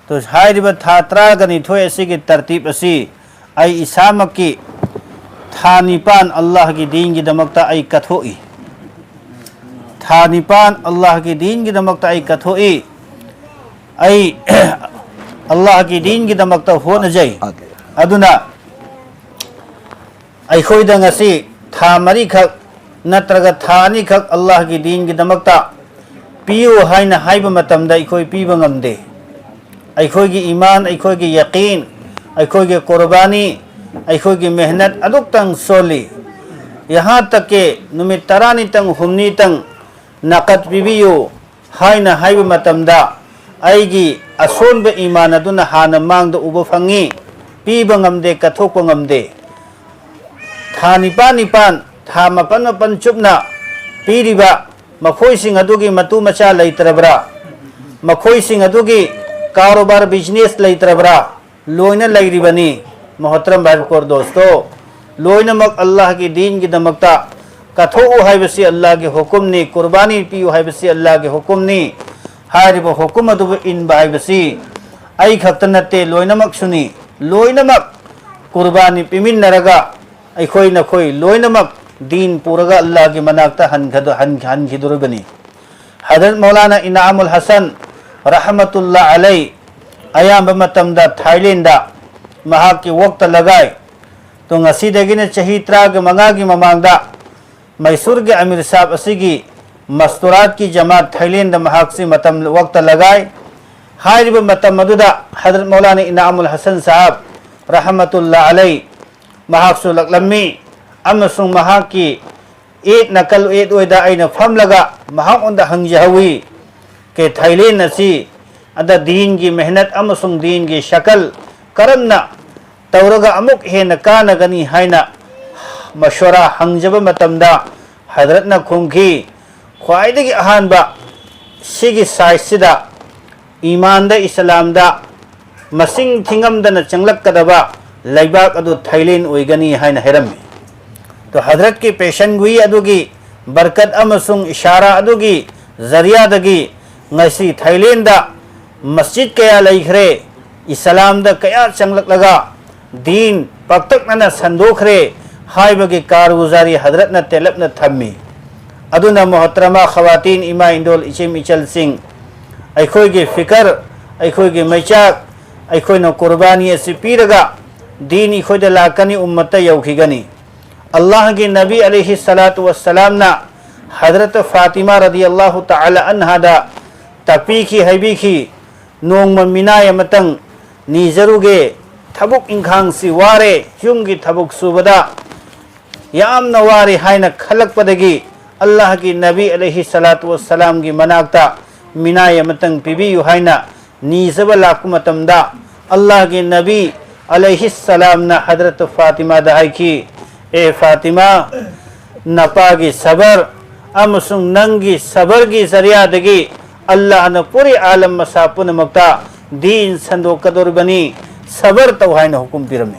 ꯇꯣ, ꯍꯥꯏꯔꯤꯕ ꯊꯥ ꯇꯔꯥꯒ ꯅꯤꯊꯣꯏ ꯑꯁꯤꯒꯤ ꯇꯔꯇꯤꯕ ꯑꯁꯤ ꯑꯩ ꯏꯁꯥꯃꯛꯀꯤ ꯊꯥ ꯅꯤꯄꯥꯟ ꯑꯜꯂꯥꯍꯒꯤ ꯗꯤꯟꯒꯤꯗꯃꯛꯇ ꯑꯩ ꯀꯠꯊꯣꯛꯏ꯫ ꯊꯥ ꯅꯤꯄꯥꯟ ꯑꯜꯂꯥꯍꯒꯤ ꯗꯤꯟꯒꯤꯗꯃꯛꯇ ꯑꯩ ꯀꯠꯊꯣꯛꯏ꯫ ꯑꯩ ꯑꯜꯂꯥꯍꯒꯤ ꯗꯤꯟꯒꯤꯗꯃꯛꯇ ꯍꯣꯠꯅꯖꯩ꯫ ꯑꯗꯨꯅ ꯑꯩꯈꯣꯏꯗ ꯉꯁꯤ ꯊꯥ ꯃꯔꯤꯈꯛ ꯅꯠꯇ꯭ꯔꯒ ꯊꯥ ꯑꯅꯤꯈꯛ ꯑꯜꯂꯥꯍꯒꯤ ꯗꯤꯟꯒꯤꯗꯃꯛꯇ ꯄꯤꯌꯨ ꯍꯥꯏꯅ ꯍꯥꯏꯕ ꯃꯇꯝꯗ ꯑꯩꯈꯣꯏ ꯄꯤꯕ ꯉꯝꯗꯦ꯫ ꯑꯩꯈꯣꯏꯒꯤ ꯏꯃꯥꯟ, ꯑꯩꯈꯣꯏꯒꯤ ꯌꯀꯤꯟ, ꯑꯩꯈꯣꯏꯒꯤ ꯀꯨꯔꯕꯥꯅꯤ, ꯑꯩꯈꯣꯏꯒꯤ ꯃꯦꯍꯅꯠ ꯑꯗꯨꯛꯇꯪ ꯁꯣꯜꯂꯤ꯫ ꯌꯍꯥ ꯇꯛꯀꯦ ꯅꯨꯃꯤꯠ ꯇꯔꯥꯅꯤꯇꯪ, ꯍꯨꯝꯅꯤꯇꯪ ꯅꯥꯀꯠ ꯄꯤꯕꯤꯌꯨ ꯍꯥꯏꯅ ꯍꯥꯏꯕ ꯃꯇꯝꯗ, ꯑꯩꯒꯤ ꯑꯁꯣꯟꯕ ꯏꯃꯥꯟ ꯑꯗꯨꯅ ꯍꯥꯟꯅ ꯃꯥꯡꯗ ꯎꯕ ꯐꯪꯉꯤ, ꯄꯤꯕ ꯉꯝꯗꯦ, ꯀꯠꯊꯣꯛꯄ ꯉꯝꯗꯦ꯫ ꯊꯥ ꯅꯤꯄꯥꯟ ꯅꯤꯄꯥꯟ, ꯊꯥ ꯃꯥꯄꯟ ꯃꯥꯄꯟ ꯆꯨꯞꯅ ꯄꯤꯔꯤꯕ ꯃꯈꯣꯏꯁꯤꯡ ꯑꯗꯨꯒꯤ ꯃꯇꯨ ꯃꯆꯥ ꯂꯩꯇ꯭ꯔꯕ꯭ꯔꯥ? ꯃꯈꯣꯏꯁꯤꯡ ꯑꯗꯨꯒꯤ ꯀꯥꯔꯣꯕꯥꯔ, ꯕꯤꯖꯤꯅꯦꯁ ꯂꯩꯇ꯭ꯔꯕ꯭ꯔꯥ? ꯂꯣꯏꯅ ꯂꯩꯔꯤꯕꯅꯤ꯫ ꯃꯣꯍꯇꯔꯝ ꯚꯥꯏ ꯕꯀꯣꯔ ꯗꯣꯁꯇꯣ, ꯂꯣꯏꯅꯃꯛ ꯑꯜꯂꯥꯍꯒꯤ ꯗꯤꯟꯒꯤꯗꯃꯛꯇ ꯀꯠꯊꯣꯛꯎ ꯍꯥꯏꯕꯁꯤ ꯑꯜꯂꯥꯍꯒꯤ ꯍꯨꯀꯨꯝꯅꯤ, ꯀꯨꯔꯕꯥꯅꯤ ꯄꯤꯌꯨ ꯍꯥꯏꯕꯁꯤ ꯑꯜꯂꯥꯍꯒꯤ ꯍꯨꯀꯨꯝꯅꯤ꯫ ꯍꯥꯏꯔꯤꯕ ꯍꯨꯀꯨꯝ ꯑꯗꯨꯕꯨ ꯏꯟꯕ ꯍꯥꯏꯕꯁꯤ ꯑꯩ ꯈꯛꯇ ꯅꯠꯇꯦ, ꯂꯣꯏꯅꯃꯛꯁꯨꯅꯤ꯫ ꯂꯣꯏꯅꯃꯛ ꯀꯨꯔꯕꯥꯅꯤ ꯄꯤꯃꯤꯟꯅꯔꯒ ꯑꯩꯈꯣꯏ ꯅꯈꯣꯏ ꯂꯣꯏꯅꯃꯛ ꯗꯤꯟ ꯄꯨꯔꯒ ꯑꯜꯂꯥꯍꯒꯤ ꯃꯅꯥꯛꯇ ꯍꯟꯈꯗ-, ꯍꯟ-, ꯍꯟꯈꯤꯗꯣꯔꯤꯕꯅꯤ꯫ ꯍꯖꯔꯠ ꯃꯧꯂꯥꯅꯥ ꯏꯅꯥꯃꯨꯜ ꯍꯁꯟ ꯔꯍꯃꯇꯨꯜꯂꯥ ꯑꯂꯩ ꯑꯌꯥꯝꯕ ꯃꯇꯝꯗ ꯊꯥꯏꯂꯦꯟꯗ ꯃꯍꯥꯛꯀꯤ ꯋꯛꯇ ꯂꯒꯥꯏ꯫ ꯇꯣ, ꯉꯁꯤꯗꯒꯤꯅ ꯆꯍꯤ ꯇꯔꯥꯒ ꯃꯉꯥꯒꯤ ꯃꯃꯥꯡꯗ ꯃꯩꯁꯨꯔꯒꯤ ꯑꯃꯤꯔ ꯁꯥꯍꯕ ꯑꯁꯤꯒꯤ ꯃꯁꯇꯨꯔꯥꯠꯀꯤ ꯖꯃꯥꯠ ꯊꯥꯏꯂꯦꯟꯗ ꯃꯍꯥꯛꯁꯤ ꯃꯇꯝ ꯋꯛꯇ ꯂꯒꯥꯏ꯫ ꯍꯥꯏꯔꯤꯕ ꯃꯇꯝ ꯑꯗꯨꯗ ꯍꯖꯔꯠ ꯃꯧꯂꯥꯅꯥ ꯏꯅꯥꯃꯨꯜ ꯍꯁꯟ ꯁꯥꯍꯕ ꯔꯍꯃꯇꯨꯜꯂꯥ ꯑꯂꯩ ꯃꯍꯥꯛꯁꯨ ꯂꯥꯛꯂꯝꯃꯤ ꯑꯃꯁꯨꯡ ꯃꯍꯥꯛꯀꯤ ꯌꯦꯠ ꯅꯥꯀꯜ ꯌꯦꯠ ꯑꯣꯏꯗ ꯑꯩꯅ ꯐꯝꯂꯒ ꯃꯍꯥꯛꯉꯣꯟꯗ ꯍꯪꯖꯍꯧꯏ, ꯀꯦ ꯊꯥꯏꯂꯦꯟ ꯑꯁꯤ ꯑꯗ ꯗꯤꯟꯒꯤ ꯃꯦꯍꯅꯠ ꯑꯃꯁꯨꯡ ꯗꯤꯟꯒꯤ ꯁꯀꯜ ꯀꯔꯝꯅ ꯇꯧꯔꯒ ꯑꯃꯨꯛ ꯍꯦꯟꯅ ꯀꯥꯟꯅꯒꯅꯤ ꯍꯥꯏꯅ ꯃꯁꯣꯔꯥ ꯍꯪꯖꯕ ꯃꯇꯝꯗ ꯍꯖꯔꯠꯅ ꯈꯨꯝꯈꯤ, ꯈ꯭ꯋꯥꯏꯗꯒꯤ ꯑꯍꯥꯟꯕ ꯁꯤꯒꯤ ꯁꯥꯏꯖꯁꯤꯗ ꯏꯃꯥꯟꯗ, ꯏꯁꯂꯥꯝꯗ ꯃꯁꯤꯡ ꯊꯤꯉꯝꯗꯅ ꯆꯪꯂꯛꯀꯗꯕ ꯂꯩꯕꯥꯛ ꯑꯗꯨ ꯊꯥꯏꯂꯦꯟ ꯑꯣꯏꯒꯅꯤ ꯍꯥꯏꯅ ꯍꯥꯏꯔꯝꯃꯤ꯫ ꯑꯗꯣ ꯍꯗ꯭ꯔꯠꯀꯤ ꯄꯦꯁꯟꯒꯨꯏ ꯑꯗꯨꯒꯤ ꯕꯔꯀꯠ ꯑꯃꯁꯨꯡ ꯏꯁꯥꯔꯥ ꯑꯗꯨꯒꯤ ꯖꯔꯤꯌꯥꯗꯒꯤ ꯉꯁꯤ ꯊꯥꯏꯂꯦꯟꯗ ꯃꯁꯖꯤꯗ ꯀꯌꯥ ꯂꯩꯈ꯭ꯔꯦ, ꯏꯁꯂꯥꯝꯗ ꯀꯌꯥ ꯆꯪꯂꯛꯂꯒ ꯗꯤꯟ ꯄꯥꯛꯇꯛꯅꯅ ꯁꯟꯗꯣꯛꯈ꯭ꯔꯦ ꯍꯥꯏꯕꯒꯤ ꯀꯥꯔꯒꯨꯖꯥꯔꯤ ꯍꯗ꯭ꯔꯠꯅ ꯇꯦꯜꯂꯞꯅ ꯊꯝꯃꯤ꯫ ꯑꯗꯨꯅ ꯃꯣꯍꯇꯔꯃꯥ ꯈꯋꯥꯇꯤꯟ, ꯏꯃꯥ ꯏꯟꯗꯣꯜ, ꯏꯆꯦꯝ ꯏꯆꯜꯁꯤꯡ, ꯑꯩꯈꯣꯏꯒꯤ ꯐꯤꯀꯔ, ꯑꯩꯈꯣꯏꯒꯤ ꯃꯩꯆꯥꯛ, ꯑꯩꯈꯣꯏꯅ ꯀꯨꯔꯕꯥꯅꯤ ꯑꯁꯤ ꯄꯤꯔꯒ ꯗꯤꯟ ꯑꯩꯈꯣꯏꯗ ꯂꯥꯛꯀꯅꯤ, ꯎꯝꯃꯠꯇ ꯌꯧꯈꯤꯒꯅꯤ꯫ ꯑꯜꯂꯥꯍꯒꯤ ꯅꯕꯤ ꯑꯂꯩꯍꯤ ꯁꯂꯥꯇꯨ ꯋꯁꯁꯂꯥꯝꯅ ꯍꯗ꯭ꯔꯠ ꯐꯥꯇꯤꯃꯥ ꯔꯗꯤꯌꯜꯂꯥꯍꯨ ꯇꯥꯂꯥ ꯑꯟꯍꯥꯗ ꯇꯥꯛꯄꯤꯈꯤ, ꯍꯥꯏꯕꯤꯈꯤ, "ꯅꯣꯡꯃ ꯃꯤꯅꯥꯏ ꯑꯃꯇꯪ ꯅꯤꯖꯔꯨꯒꯦ, ꯊꯕꯛ ꯏꯪꯈꯥꯡꯁꯤ ꯋꯥꯔꯦ, ꯌꯨꯝꯒꯤ ꯊꯕꯛ ꯁꯨꯕꯗ ꯌꯥꯝꯅ ꯋꯥꯔꯦ" ꯍꯥꯏꯅ ꯈꯜꯂꯛꯄꯗꯒꯤ ꯑꯜꯂꯥꯍꯒꯤ ꯅꯕꯤ ꯑꯂꯩꯍꯤ ꯁꯂꯥꯇꯨ ꯋꯁꯁꯂꯥꯝꯒꯤ ꯃꯅꯥꯛꯇ ꯃꯤꯅꯥꯏ ꯑꯃꯇꯪ ꯄꯤꯕꯤꯌꯨ ꯍꯥꯏꯅ ꯅꯤꯖꯕ ꯂꯥꯛꯄ ꯃꯇꯝꯗ, ꯑꯜꯂꯥꯍꯒꯤ ꯅꯕꯤ ꯑꯂꯩꯍꯤ ꯁꯂꯥꯝꯅ ꯍꯗ꯭ꯔꯠ ꯐꯥꯇꯤꯃꯥꯗ ꯍꯥꯏꯈꯤ, "ꯑꯦ ꯐꯥꯇꯤꯃꯥ, ꯅꯄꯥꯒꯤ ꯁꯕꯔ ꯑꯃꯁꯨꯡ ꯅꯪꯒꯤ ꯁꯕꯔꯒꯤ ꯖꯔꯤꯌꯥꯗꯒꯤ ꯑꯜꯂꯥꯍꯅ ꯄꯨꯔꯤ ꯑꯥꯂꯝ ꯃꯁꯥ ꯄꯨꯝꯅꯃꯛꯇ ꯗꯤꯟ ꯁꯟꯗꯣꯛꯀꯗꯧꯔꯤꯕꯅꯤ, ꯁꯕꯔ ꯇꯧ" ꯍꯥꯏꯅ ꯍꯨꯀꯨꯝ ꯄꯤꯔꯝꯃꯤ꯫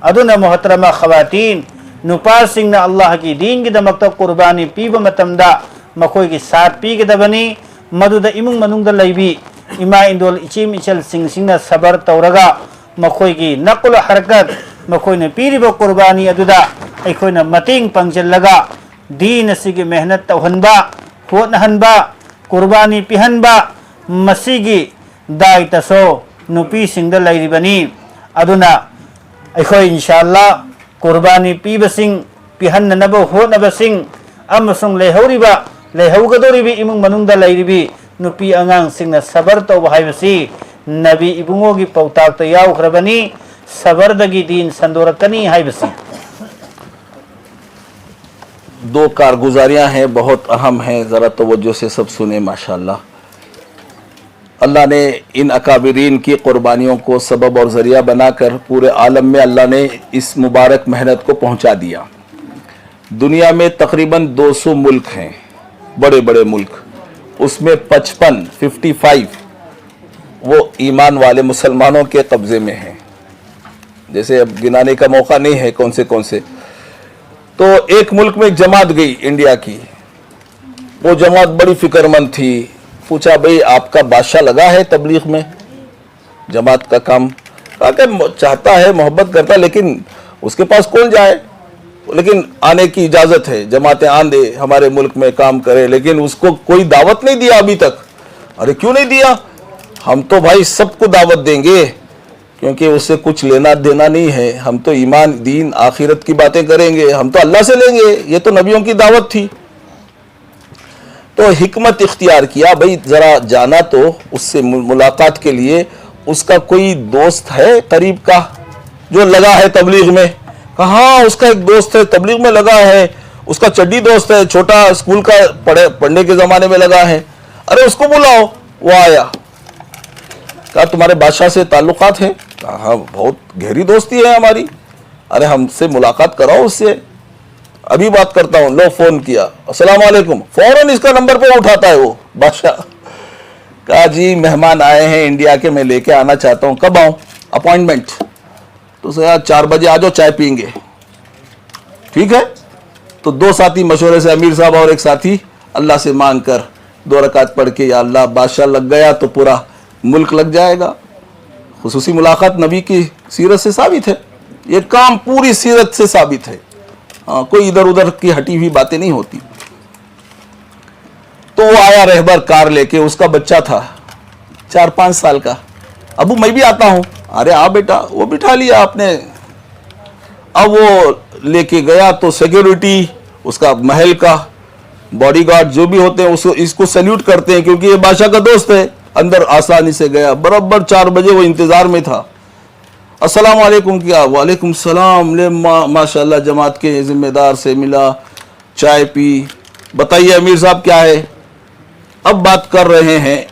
ꯑꯗꯨꯅ ꯃꯣꯍꯇꯔꯃꯥ ꯈꯋꯥꯇꯤꯟ, ꯅꯨꯄꯥꯁꯤꯡꯅ ꯑꯜꯂꯥꯍꯒꯤ ꯗꯤꯟꯒꯤꯗꯃꯛꯇ ꯀꯨꯔꯕꯥꯅꯤ ꯄꯤꯕ ꯃꯇꯝꯗ ꯃꯈꯣꯏꯒꯤ ꯁꯥꯠ ꯄꯤꯒꯗꯕꯅꯤ꯫ ꯃꯗꯨꯗ ꯏꯃꯨꯡ ꯃꯅꯨꯡꯗ ꯂꯩꯕꯤ ꯏꯃꯥ ꯏꯟꯗꯣꯜ, ꯏꯆꯦꯝ ꯏꯆꯜꯁꯤꯡꯁꯤꯅ ꯁꯕꯔ ꯇꯧꯔꯒ ꯃꯈꯣꯏꯒꯤ ꯅꯀꯨꯜ ꯍꯔꯀꯠ, ꯃꯈꯣꯏꯅ ꯄꯤꯔꯤꯕ ꯀꯨꯔꯕꯥꯅꯤ ꯑꯗꯨꯗ ꯑꯩꯈꯣꯏꯅ ꯃꯇꯦꯡ ꯄꯥꯡꯁꯤꯜꯂꯒ ꯗꯤꯟ ꯑꯁꯤꯒꯤ ꯃꯦꯍꯅꯠ ꯇꯧꯍꯟꯕ, ꯍꯣꯠꯅꯍꯟꯕ, ꯀꯨꯔꯕꯥꯅꯤ ꯄꯤꯍꯟꯕ, ꯃꯁꯤꯒꯤ ꯗꯥꯏꯇꯁꯨ ꯅꯨꯄꯤꯁꯤꯡꯗ ꯂꯩꯔꯤꯕꯅꯤ꯫ ꯑꯗꯨꯅ ꯑꯩꯈꯣꯏ ꯏꯟꯁꯥ ꯑꯜꯂꯥ ꯀꯨꯔꯕꯥꯅꯤ ꯄꯤꯕꯁꯤꯡ, ꯄꯤꯍꯟꯅꯅꯕ ꯍꯣꯠꯅꯕꯁꯤꯡ ꯑꯃꯁꯨꯡ ꯂꯩꯍꯧꯔꯤꯕ, ꯂꯩꯍꯧꯒꯗꯧꯔꯤꯕ ꯏꯃꯨꯡ ꯃꯅꯨꯡꯗ ꯂꯩꯔꯤꯕꯤ ꯅꯨꯄꯤ ꯑꯉꯥꯡꯁꯤꯡꯅ ꯁꯕꯔ ꯇꯧꯕ ꯍꯥꯏꯕꯁꯤ ꯅꯕꯤ ꯏꯕꯨꯡꯉꯣꯒꯤ ꯄꯥꯎꯇꯥꯛꯇ ꯌꯥꯎꯈ꯭ꯔꯕꯅꯤ꯫ ꯁꯕꯔꯗꯒꯤ ꯗꯤꯟ ꯁꯟꯗꯣꯔꯛꯀꯅꯤ ꯍꯥꯏꯕꯁꯤ꯫ दो कारगुजारियां हैं, बहुत अहम हैं, ज़रा तवज्जो से सब सुने। माशाल्लाह, अल्लाह ने इन अकाबिरीन की क़ुरबानियों को सबब और ज़रिया बनाकर पूरे आलम में अल्लाह ने इस मुबारक मेहनत को पहुंचा दिया। दुनिया में तकरीबन दो सौ मुल्क हैं, बड़े बड़े मुल्क। उसमें पचपन, फिफ्टी फाइव, वो ईमान वाले मुसलमानों के कब्जे में हैं। जैसे अब गिनाने का मौका नहीं है कौन से कौन से। तो एक मुल्क में एक जमात गई इंडिया की, वो जमात बड़ी फिक्रमंद थी। पूछा, भाई, आपका बादशाह लगा है तबलीग में, जमात का काम? कहा कि म- चाहता है, मोहब्बत करता है, लेकिन उसके पास कौन जाए? लेकिन आने की इजाज़त है, जमातें आन दे, हमारे मुल्क में काम करे, लेकिन उसको कोई दावत नहीं दिया अभी तक। अरे, क्यों नहीं दिया? हम तो, भाई, सबको दावत देंगे, क्योंकि उससे कुछ लेना देना नहीं है। हम तो ईमान, दीन, आखिरत की बातें करेंगे, हम तो अल्लाह से लेंगे। ये तो नबियों की दावत थी। तो हिकमत इख्तियार किया, भाई, ज़रा जाना तो उससे मु-, मुलाकात के लिए। उसका कोई दोस्त है करीब का जो लगा है तबलीग में? कहा, हाँ, उसका एक दोस्त है, तबलीग में लगा है, उसका चड्डी दोस्त है, छोटा स्कूल का पढ़े, पढ़ने के ज़माने में लगा है। अरे, उसको बुलाओ। वो आया। कहा, तुम्हारे बादशाह से ताल्लुकात है? कहा, हाँ, बहुत गहरी दोस्ती है हमारी। अरे, हमसे मुलाकात कराओ उससे, अभी बात करता हूँ। लो, फोन किया, अस्सलाम वालेकुम। फौरन इसका नंबर पे उठाता है वो बादशाह। कहा, जी, मेहमान आए हैं इंडिया के, मैं लेके आना चाहता हूँ। कब आऊँ? अपॉइंटमेंट। तो सर, यार, चार बजे आ जाओ, चाय पियेंगे। ठीक है। तो दो साथी मशवरे से, अमीर साहब और एक साथी, अल्लाह से मांग कर दो रकात पढ़ के, या अल्लाह, बादशाह लग गया तो पूरा मुल्क लग जाएगा। खुसूसी मुलाकात नबी की सीरत से साबित है। ये काम पूरी सीरत से साबित है। हाँ, कोई इधर उधर की हटी हुई बातें नहीं होती। तो वो आया रहबर कार लेके, उसका बच्चा था चार पाँच साल का। अबू, मैं भी आता हूँ। अरे, आ बेटा। वो बिठा लिया आपने। अब वो लेके गया तो सिक्योरिटी, उसका महल का बॉडीगार्ड जो भी होते हैं, उसको, इसको सैल्यूट करते हैं, क्योंकि ये बादशाह का दोस्त है। अंदर आसानी से गया। बराबर चार बजे वो इंतज़ार में था। अस्सलाम वालेकुम किया, वालेकुम सलाम। ले मा-, माशाल्लाह, जमात के जिम्मेदार से मिला, चाय पी। बताइए अमीर साहब, क्या है? अब बात कर रहे हैं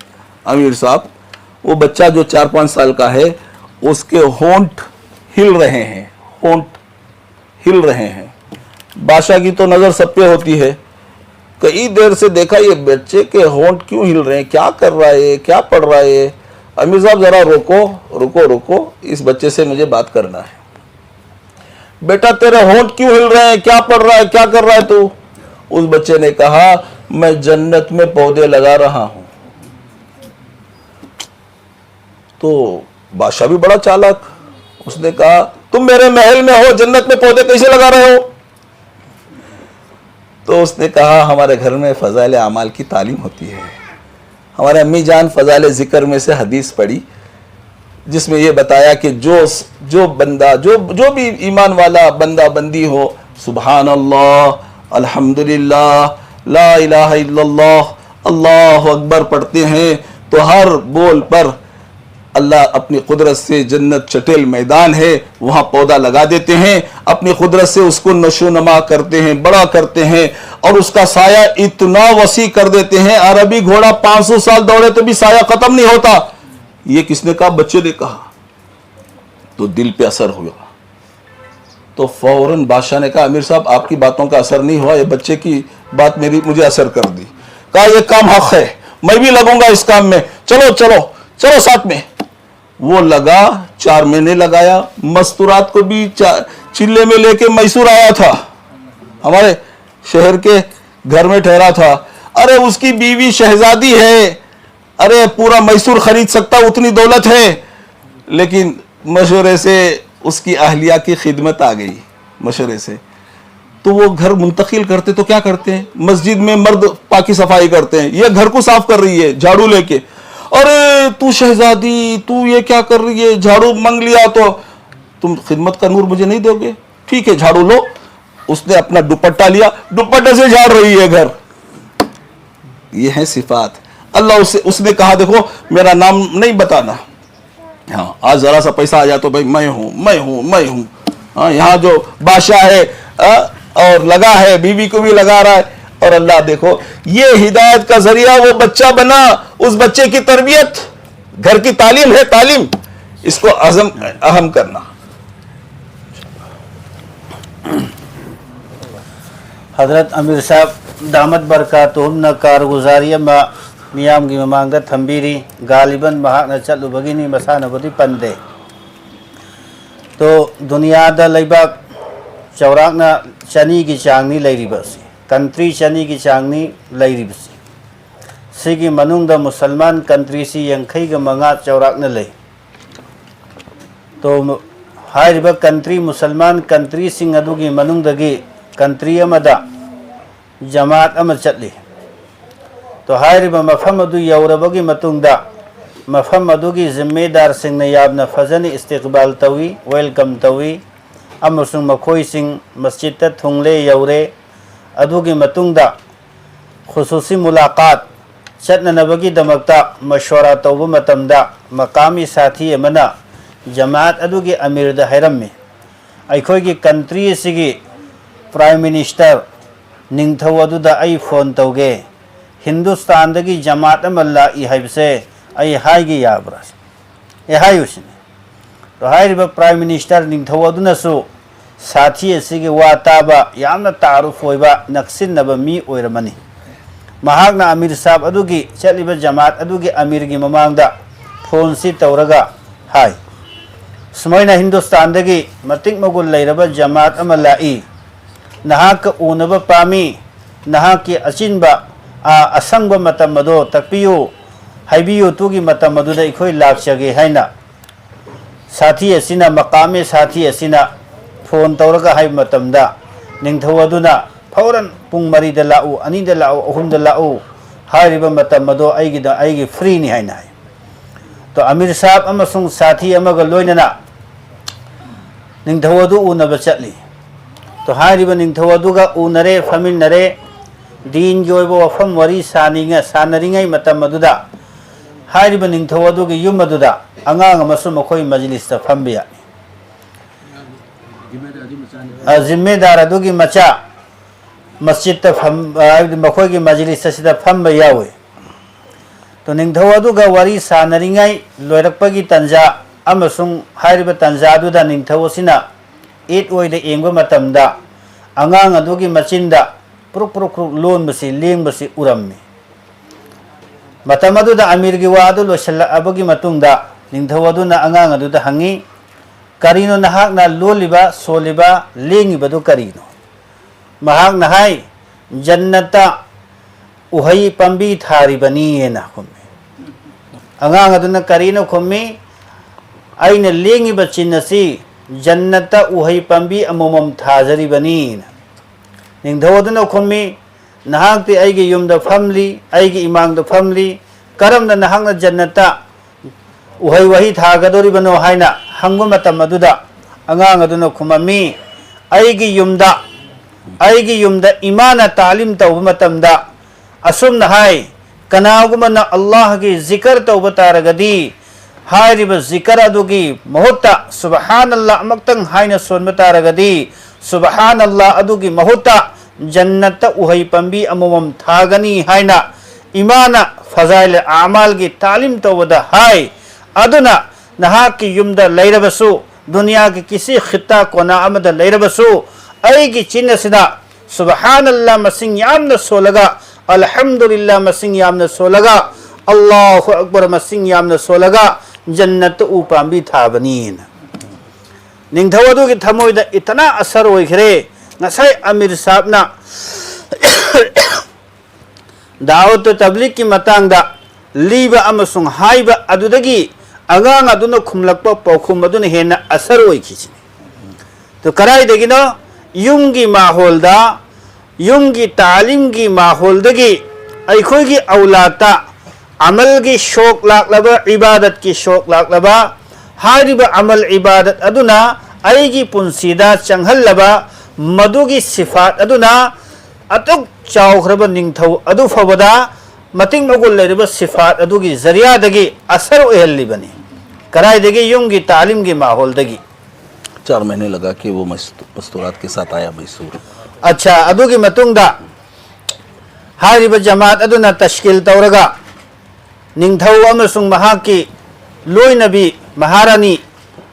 अमीर साहब। वो बच्चा जो चार पाँच साल का है, उसके होंठ हिल रहे हैं, होंठ हिल रहे हैं। बादशाह की तो नज़र सब पे होती है। कई देर से देखा, ये बच्चे के होंठ क्यों हिल रहे हैं, क्या कर रहा है, क्या पढ़ रहा है। अमीर साहब, जरा रुको, रुको, रुको, इस बच्चे से मुझे बात करना है। बेटा, तेरे होंठ क्यों हिल रहे हैं, क्या पढ़ रहा है, क्या कर रहा है तू? उस बच्चे ने कहा, मैं जन्नत में पौधे लगा रहा हूं। तो बादशाह भी बड़ा चालाक, उसने कहा, तुम मेरे महल में हो, जन्नत में पौधे कैसे लगा रहे हो? तो उसने कहा, हमारे घर में फजाइल अमाल की तालीम होती है। हमारे अम्मी जान फजाइल जिक्र में से हदीस पढ़ी, जिसमें ये बताया कि जो जो बंदा, जो जो भी ईमान वाला बंदा बंदी हो, सुबहान अल्लाह, अल्हम्दुलिल्लाह, ला इलाहा इल्लल्लाह, अल्लाह अकबर पढ़ते हैं, तो हर बोल पर अल्लाह अपनी कुदरत से, जन्नत चटेल मैदान है, वहां पौधा लगा देते हैं, अपनी कुदरत से उसको नशो नमा करते हैं, बड़ा करते हैं, और उसका साया इतना वसी कर देते हैं, अरबी घोड़ा पाँच सौ साल दौड़े तो भी साया खत्म नहीं होता। ये किसने कहा? बच्चे ने कहा। तो दिल पे असर हुआ। तो फौरन बादशाह ने कहा, अमीर साहब, आपकी बातों का असर नहीं हुआ, ये बच्चे की बात मेरी, मुझे असर कर दी। कहा, ये काम हक है, मैं भी लगूंगा इस काम में, चलो, चलो, चलो साथ में। वो लगा, चार महीने लगाया, मस्तूरात को भी चा-, चिल्ले में लेके मैसूर आया था, हमारे शहर के घर में ठहरा था। अरे, उसकी बीवी शहजादी है, अरे, पूरा मैसूर खरीद सकता, उतनी दौलत है। लेकिन मशवरे से उसकी अहलिया की खिदमत आ गई, मशवरे से। तो वो घर मुंतकिल करते तो क्या करते हैं? मस्जिद में मर्द पाकी सफाई करते हैं, ये घर को साफ कर रही है झाड़ू लेके। अरे, तू शहजादी, तू ये क्या कर रही है? झाड़ू मांग लिया तो तुम खिदमत का नूर मुझे नहीं दोगे? ठीक है, झाड़ू लो। उसने अपना दुपट्टा लिया, दुपट्टे से झाड़ रही है घर। ये है सिफात। अल्लाह उसे, उसने कहा, देखो, मेरा नाम नहीं बताना। हाँ, आज जरा सा पैसा आ जाए तो भाई, मैं हूँ, मैं हूँ, मैं हूँ। हाँ, यहाँ जो बादशाह है, हाँ, और लगा है, बीवी को भी लगा रहा है। और अल्लाह, देखो, ये हिदायत का जरिया वो बच्चा बना, उस बच्चे की तरबियत, घर की तालीम है, तालीम, इसको अजम, अहम करना। ꯍꯖꯔꯠ ꯑꯃꯤꯔ ꯁꯥꯍꯕ ꯗꯥꯃꯠ ꯕꯔꯀꯥꯇꯨꯍꯨꯝꯅ ꯀꯥꯔꯒꯨꯖꯥꯔꯤ ꯑꯃ ꯃꯤꯌꯥꯝꯒꯤ ꯃꯃꯥꯡꯗ ꯊꯝꯕꯤꯔꯤ꯫ ꯒꯥꯂꯤꯕꯟ ꯃꯍꯥꯛꯅ ꯆꯠꯂꯨꯕꯒꯤꯅꯤ, ꯃꯁꯥꯅꯕꯨꯗꯤ ꯄꯟꯗꯦ꯫ ꯇꯣ, ꯗꯨꯅꯤꯌꯥꯗ ꯂꯩꯕꯥꯛ ꯆꯥꯎꯔꯥꯛꯅ ꯆꯅꯤꯒꯤ ꯆꯥꯡꯅꯤ ꯂꯩꯔꯤꯕ ꯑꯁꯤ, ꯀꯟꯇ꯭ꯔꯤ ꯆꯅꯤꯒꯤ ꯆꯥꯡꯅꯤ ꯂꯩꯔꯤꯕꯁꯤ꯫ ꯁꯤꯒꯤ ꯃꯅꯨꯡꯗ ꯃꯨꯁꯜꯃꯥꯟ ꯀꯟꯇ꯭ꯔꯤꯁꯤ ꯌꯥꯡꯈꯩꯒ ꯃꯉꯥ ꯆꯥꯎꯔꯥꯛꯅ ꯂꯩ꯫ ꯇꯣ, ꯍꯥꯏꯔꯤꯕ ꯀꯟꯇ꯭ꯔꯤ, ꯃꯨꯁꯜꯃꯥꯟ ꯀꯟꯇ꯭ꯔꯤꯁꯤꯡ ꯑꯗꯨꯒꯤ ꯃꯅꯨꯡꯗꯒꯤ ꯀꯟꯇ꯭ꯔꯤ ꯑꯃꯗ ꯖꯃꯥꯠ ꯑꯃ ꯆꯠꯂꯤ꯫ ꯇꯣ, ꯍꯥꯏꯔꯤꯕ ꯃꯐꯝ ꯑꯗꯨ ꯌꯧꯔꯕꯒꯤ ꯃꯇꯨꯡꯗ ꯃꯐꯝ ꯑꯗꯨꯒꯤ ꯖꯤꯝꯃꯦꯗꯥꯔꯁꯤꯡꯅ ꯌꯥꯝꯅ ꯐꯖꯅ ꯏꯁꯇꯤꯛꯕꯥꯜ ꯇꯧꯏ, ꯋꯦꯜꯀꯝ ꯇꯧꯏ, ꯑꯃꯁꯨꯡ ꯃꯈꯣꯏꯁꯤꯡ ꯃꯁꯖꯤꯠꯇ ꯊꯨꯡꯂꯦ, ꯌꯧꯔꯦ꯫ ꯑꯗꯨꯒꯤ ꯃꯇꯨꯡꯗ ꯈꯨꯁꯨꯁꯤ ꯃꯨꯂꯥꯀꯥꯠ ꯆꯠꯅꯅꯕꯒꯤꯗꯃꯛꯇ ꯃꯁꯣꯔꯥ ꯇꯧꯕ ꯃꯇꯝꯗ ꯃꯀꯥꯃꯤ ꯁꯥꯊꯤ ꯑꯃꯅ ꯖꯃꯥꯠ ꯑꯗꯨꯒꯤ ꯑꯃꯤꯔꯗ ꯍꯥꯏꯔꯝꯃꯤ, "ꯑꯩꯈꯣꯏꯒꯤ ꯀꯟꯇ꯭ꯔꯤ ꯑꯁꯤꯒꯤ ꯄ꯭ꯔꯥꯏꯝ ꯃꯤꯅꯤꯁꯇꯔ ꯅꯤꯡꯊꯧ ꯑꯗꯨꯗ ꯑꯩ ꯐꯣꯟ ꯇꯧꯒꯦ, ꯍꯤꯟꯗꯨꯁꯇꯥꯟꯗꯒꯤ ꯖꯃꯥꯠ ꯑꯃ ꯂꯥꯛꯏ ꯍꯥꯏꯕꯁꯦ ꯑꯩ ꯍꯥꯏꯒꯦ ꯌꯥꯕ꯭ꯔꯥ?" ꯑꯦ, ꯍꯥꯏꯌꯨ ꯁꯤꯅꯤ꯫ ꯑꯗꯣ ꯍꯥꯏꯔꯤꯕ ꯄ꯭ꯔꯥꯏꯝ ꯃꯤꯅꯤꯁꯇꯔ ꯅꯤꯡꯊꯧ ꯑꯗꯨꯅꯁꯨ ꯁꯥꯊꯤ ꯑꯁꯤꯒꯤ ꯋꯥ ꯇꯥꯕ ꯌꯥꯝꯅ ꯇꯥꯔꯨꯐ ꯑꯣꯏꯕ, ꯅꯛꯁꯤꯟꯅꯕ ꯃꯤ ꯑꯣꯏꯔꯝꯃꯅꯤ꯫ ꯃꯍꯥꯛꯅ ꯑꯃꯤꯔ ꯁꯥꯍꯕ ꯑꯗꯨꯒꯤ, ꯆꯠꯂꯤꯕ ꯖꯃꯥꯠ ꯑꯗꯨꯒꯤ ꯑꯃꯤꯔꯒꯤ ꯃꯃꯥꯡꯗ ꯐꯣꯟꯁꯤ ꯇꯧꯔꯒ ꯍꯥꯏ, "ꯁꯨꯃꯥꯏꯅ ꯍꯤꯟꯗꯨꯁꯇꯥꯟꯗꯒꯤ ꯃꯇꯤꯛ ꯃꯒꯨꯟ ꯂꯩꯔꯕ ꯖꯃꯥꯠ ꯑꯃ ꯂꯥꯛꯏ, ꯅꯍꯥꯛꯀ ꯎꯅꯕ ꯄꯥꯝꯃꯤ, ꯅꯍꯥꯛꯀꯤ ꯑꯆꯤꯟꯕ, ꯑ, ꯑꯁꯪꯕ ꯃꯇꯝ ꯑꯗꯣ ꯇꯥꯛꯄꯤꯌꯨ, ꯍꯥꯏꯕꯤꯌꯨ, ꯑꯗꯨꯒꯤ ꯃꯇꯝ ꯑꯗꯨꯗ ꯑꯩꯈꯣꯏ ꯂꯥꯛꯆꯒꯦ" ꯍꯥꯏꯅ ꯁꯥꯊꯤ ꯑꯁꯤꯅ, ꯃꯀꯥꯝ ꯑꯦ ꯁꯥꯊꯤ ꯑꯁꯤꯅ ꯐꯣꯟ ꯇꯧꯔꯒ ꯍꯥꯏꯕ ꯃꯇꯝꯗ, ꯅꯤꯡꯊꯧ ꯑꯗꯨꯅ ꯐꯧꯔꯟ ꯄꯨꯡ ꯃꯔꯤꯗ ꯂꯥꯛꯎ, ꯑꯅꯤꯗ ꯂꯥꯛꯎ, ꯑꯍꯨꯝꯗ ꯂꯥꯛꯎ, ꯍꯥꯏꯔꯤꯕ ꯃꯇꯝ ꯑꯗꯣ ꯑꯩꯒꯤꯗ, ꯑꯩꯒꯤ ꯐ꯭ꯔꯤꯅꯤ ꯍꯥꯏꯅ ꯍꯥꯏ꯫ ꯇꯣ, ꯑꯃꯤꯔ ꯁꯥꯍꯕ ꯑꯃꯁꯨꯡ ꯁꯥꯊꯤ ꯑꯃꯒ ꯂꯣꯏꯅꯅ ꯅꯤꯡꯊꯧ ꯑꯗꯨ ꯎꯅꯕ ꯆꯠꯂꯤ꯫ ꯇꯣ, ꯍꯥꯏꯔꯤꯕ ꯅꯤꯡꯊꯧ ꯑꯗꯨꯒ ꯎꯅꯔꯦ, ꯐꯝꯃꯤꯟꯅꯔꯦ, ꯗꯤꯟꯒꯤ ꯑꯣꯏꯕ ꯋꯥꯐꯝ ꯋꯥꯔꯤ ꯁꯥꯅꯤꯡꯉ-, ꯁꯥꯟꯅꯔꯤꯉꯩ ꯃꯇꯝ ꯑꯗꯨꯗ ꯍꯥꯏꯔꯤꯕ ꯅꯤꯡꯊꯧ ꯑꯗꯨꯒꯤ ꯌꯨꯝ ꯑꯗꯨꯗ ꯑꯉꯥꯡ ꯑꯃꯁꯨ ꯃꯈꯣꯏ ꯃꯖꯂꯤꯁꯇ ꯐꯝꯕ ꯌꯥꯏ꯫ ꯑ, ꯖꯤꯝꯃꯦꯗꯥꯔ ꯑꯗꯨꯒꯤ ꯃꯆꯥ ꯃꯁꯖꯤꯠꯇ ꯐꯝ-, ꯑ, ꯍꯥꯏꯕꯗꯤ ꯃꯈꯣꯏꯒꯤ ꯃꯖꯂꯤꯁ ꯑꯁꯤꯗ ꯐꯝꯕ ꯌꯥꯎꯏ꯫ ꯇꯣ, ꯅꯤꯡꯊꯧ ꯑꯗꯨꯒ ꯋꯥꯔꯤ ꯁꯥꯟꯅꯔꯤꯉꯩ ꯂꯣꯏꯔꯛꯄꯒꯤ ꯇꯟꯖꯥ ꯑꯃꯁꯨꯡ ꯍꯥꯏꯔꯤꯕ ꯇꯟꯖꯥ ꯑꯗꯨꯗ ꯅꯤꯡꯊꯧ ꯑꯁꯤꯅ ꯏꯗ ꯑꯣꯏꯅ ꯌꯦꯡꯕ ꯃꯇꯝꯗ ꯑꯉꯥꯡ ꯑꯗꯨꯒꯤ ꯃꯆꯤꯟꯗ ꯄ꯭ꯔꯨꯛ ꯄ꯭ꯔꯨꯛ ꯄ꯭ꯔꯨꯛ ꯂꯣꯟꯕꯁꯤ, ꯂꯦꯡꯕꯁꯤ ꯎꯔꯝꯃꯤ꯫ ꯃꯇꯝ ꯑꯗꯨꯗ ꯑꯃꯤꯔꯒꯤ ꯋꯥ ꯑꯗꯨ ꯂꯣꯏꯁꯤꯜꯂꯛꯑꯕꯒꯤ ꯃꯇꯨꯡꯗ ꯅꯤꯡꯊꯧ ꯑꯗꯨꯅ ꯑꯉꯥꯡ ꯑꯗꯨꯗ ꯍꯪꯉꯤ, "ꯀꯔꯤꯅꯣ ꯅꯍꯥꯛꯅ ꯂꯣꯜꯂꯤꯕ, ꯁꯣꯜꯂꯤꯕ, ꯂꯦꯡꯉꯤꯕꯗꯨ ꯀꯔꯤꯅꯣ?" ꯃꯍꯥꯛꯅ ꯍꯥꯏ, "ꯖꯟꯅꯠꯇ ꯎꯍꯩ ꯄꯥꯝꯕꯤ ꯊꯥꯔꯤꯕꯅꯤ" ꯍꯥꯏꯅ ꯈꯨꯝꯃꯤ꯫ ꯑꯉꯥꯡ ꯑꯗꯨꯅ ꯀꯔꯤꯅꯣ ꯈꯨꯝꯃꯤ? "ꯑꯩꯅ ꯂꯦꯡꯉꯤꯕ ꯆꯤꯟ ꯑꯁꯤ ꯖꯟꯅꯠꯇ ꯎꯍꯩ ꯄꯥꯝꯕꯤ ꯑꯃꯃꯝ ꯊꯥꯖꯔꯤꯕꯅꯤ" ꯍꯥꯏꯅ꯫ ꯅꯤꯡꯊꯧ ꯑꯗꯨꯅ ꯈꯨꯝꯃꯤ, "ꯅꯍꯥꯛꯇꯤ ꯑꯩꯒꯤ ꯌꯨꯝꯗ ꯐꯝꯂꯤ, ꯑꯩꯒꯤ ꯏꯃꯥꯡꯗ ꯐꯝꯂꯤ, ꯀꯔꯝꯅ ꯅꯍꯥꯛꯅ ꯖꯟꯅꯠꯇ ꯎꯍꯩ ꯋꯥꯍꯩ ꯊꯥꯒꯗꯧꯔꯤꯕꯅꯣ?" ꯍꯥꯏꯅ ꯍꯪꯕ ꯃꯇꯝ ꯑꯗꯨꯗ ꯑꯉꯥꯡ ꯑꯗꯨꯅ ꯈꯨꯝꯃꯝꯃꯤ, "ꯑꯩꯒꯤ ꯌꯨꯝꯗ, ꯑꯩꯒꯤ ꯌꯨꯝꯗ ꯏꯃꯥꯅ ꯇꯥꯂꯤꯝ ꯇꯧꯕ ꯃꯇꯝꯗ ꯑꯁꯨꯝꯅ ꯍꯥꯏ, 'ꯀꯅꯥꯒꯨꯝꯕꯅ ꯑꯜꯂꯥꯍꯒꯤ ꯖꯤꯀꯔ ꯇꯧꯕ ꯇꯥꯔꯒꯗꯤ, ꯍꯥꯏꯔꯤꯕ ꯖꯤꯀꯔ ꯑꯗꯨꯒꯤ ꯃꯍꯨꯠꯇ ꯁꯨꯕꯍꯥꯅꯜꯂꯥ ꯑꯃꯛꯇꯪ ꯍꯥꯏꯅ ꯁꯣꯟꯕ ꯇꯥꯔꯒꯗꯤ, ꯁꯨꯕꯍꯥꯅꯜꯂꯥ ꯑꯗꯨꯒꯤ ꯃꯍꯨꯠꯇ ꯖꯟꯅꯠꯇ ꯎꯍꯩ ꯄꯥꯝꯕꯤ ꯑꯃꯃꯝ ꯊꯥꯒꯅꯤ' ꯍꯥꯏꯅ ꯏꯃꯥꯅ ꯐꯖꯥꯏꯜ ꯑꯥꯃꯥꯜꯒꯤ ꯇꯥꯂꯤꯝ ꯇꯧꯕꯗ ꯍꯥꯏ꯫ ꯑꯗꯨꯅ ꯅꯍꯥꯛꯀꯤ ꯌꯨꯝꯗ ꯂꯩꯔꯕꯁꯨ, ꯗꯨꯅꯤꯌꯥꯒꯤ ꯀꯤꯁꯤ ꯈꯤꯠꯇ ꯀꯣꯅꯥ ꯑꯃꯗ ꯂꯩꯔꯕꯁꯨ, ꯑꯩꯒꯤ ꯆꯤꯟ ꯑꯁꯤꯗ ꯁꯨꯕꯍꯥꯅꯜꯂꯥ ꯃꯁꯤꯡ ꯌꯥꯝꯅ ꯁꯣꯜꯂꯒ, ꯑꯜꯍꯝꯗꯨꯂꯤꯜꯂꯥ ꯃꯁꯤꯡ ꯌꯥꯝꯅ ꯁꯣꯜꯂꯒ, ꯑꯜꯂꯥꯍꯨ ꯑꯛꯕꯔ ꯃꯁꯤꯡ ꯌꯥꯝꯅ ꯁꯣꯜꯂꯒ ꯖꯟꯅꯠꯇ ꯎ ꯄꯥꯝꯕꯤ ꯊꯥꯕꯅꯤꯅ"꯫ ꯅꯤꯡꯊꯧ ꯑꯗꯨꯒꯤ ꯊꯃꯣꯏꯗ ꯏꯇꯅꯥ ꯑꯁꯔ ꯑꯣꯏꯈ꯭ꯔꯦ꯫ ꯉꯁꯥꯏ ꯑꯃꯤꯔ ꯁꯥꯍꯕꯅ ꯗꯥꯋꯠ ꯇꯕ꯭ꯂꯤꯒꯀꯤ ꯃꯇꯥꯡꯗ ꯂꯤꯕ ꯑꯃꯁꯨꯡ ꯍꯥꯏꯕ ꯑꯗꯨꯗꯒꯤ ꯑꯉꯥꯡ ꯑꯗꯨꯅ ꯈꯨꯝꯂꯛꯄ ꯄꯥꯎꯈꯨꯝ ꯑꯗꯨꯅ ꯍꯦꯟꯅ ꯑꯁꯔ ꯑꯣꯏꯈꯤꯁꯤꯅꯤ꯫ ꯑꯗꯨ ꯀꯗꯥꯏꯗꯒꯤꯅꯣ? ꯌꯨꯝꯒꯤ ꯃꯥꯍꯣꯜꯗ, ꯌꯨꯝꯒꯤ ꯇꯥꯂꯤꯝꯒꯤ ꯃꯥꯍꯣꯜꯗꯒꯤ ꯑꯩꯈꯣꯏꯒꯤ ꯑꯧꯂꯥꯠꯇ ꯑꯃꯜꯒꯤ ꯁꯣꯛ ꯂꯥꯛꯂꯕ, ꯏꯕꯥꯗꯠꯀꯤ ꯁꯣꯛ ꯂꯥꯛꯂꯕ, ꯍꯥꯏꯔꯤꯕ ꯑꯃꯜ ꯏꯕꯥꯗꯠ ꯑꯗꯨꯅ ꯑꯩꯒꯤ ꯄꯨꯟꯁꯤꯗ ꯆꯪꯍꯜꯂꯕ ꯃꯗꯨꯒꯤ ꯁꯤꯐꯥꯠ ꯑꯗꯨꯅ ꯑꯗꯨꯛ ꯆꯥꯎꯈ꯭ꯔꯕ ꯅꯤꯡꯊꯧ ꯑꯗꯨ ꯐꯥꯎꯕꯗ ꯃꯇꯤꯛ ꯃꯒꯨꯟ ꯂꯩꯔꯕ ꯁꯤꯐꯥꯠ ꯑꯗꯨꯒꯤ ꯖꯔꯤꯌꯥꯗꯒꯤ ꯑꯁꯔ ꯑꯣꯏꯍꯜꯂꯤꯕꯅꯤ꯫ ꯀꯗꯥꯏꯗꯒꯤ? ꯌꯨꯝꯒꯤ ꯇꯥꯂꯤꯝꯒꯤ ꯃꯥꯍꯣꯜꯗꯒꯤ꯫ चार महीने लगा कि वो मस्त- मस्तूरात के साथ आया मैसूर। ꯑꯠꯆꯥ, ꯑꯗꯨꯒꯤ ꯃꯇꯨꯡꯗ ꯍꯥꯏꯔꯤꯕ ꯖꯃꯥꯠ ꯑꯗꯨꯅ ꯇꯁꯀꯤꯜ ꯇꯧꯔꯒ ꯅꯤꯡꯊꯧ ꯑꯃꯁꯨꯡ ꯃꯍꯥꯛꯀꯤ ꯂꯣꯏꯅꯕꯤ ꯃꯍꯥꯔꯥꯅꯤ,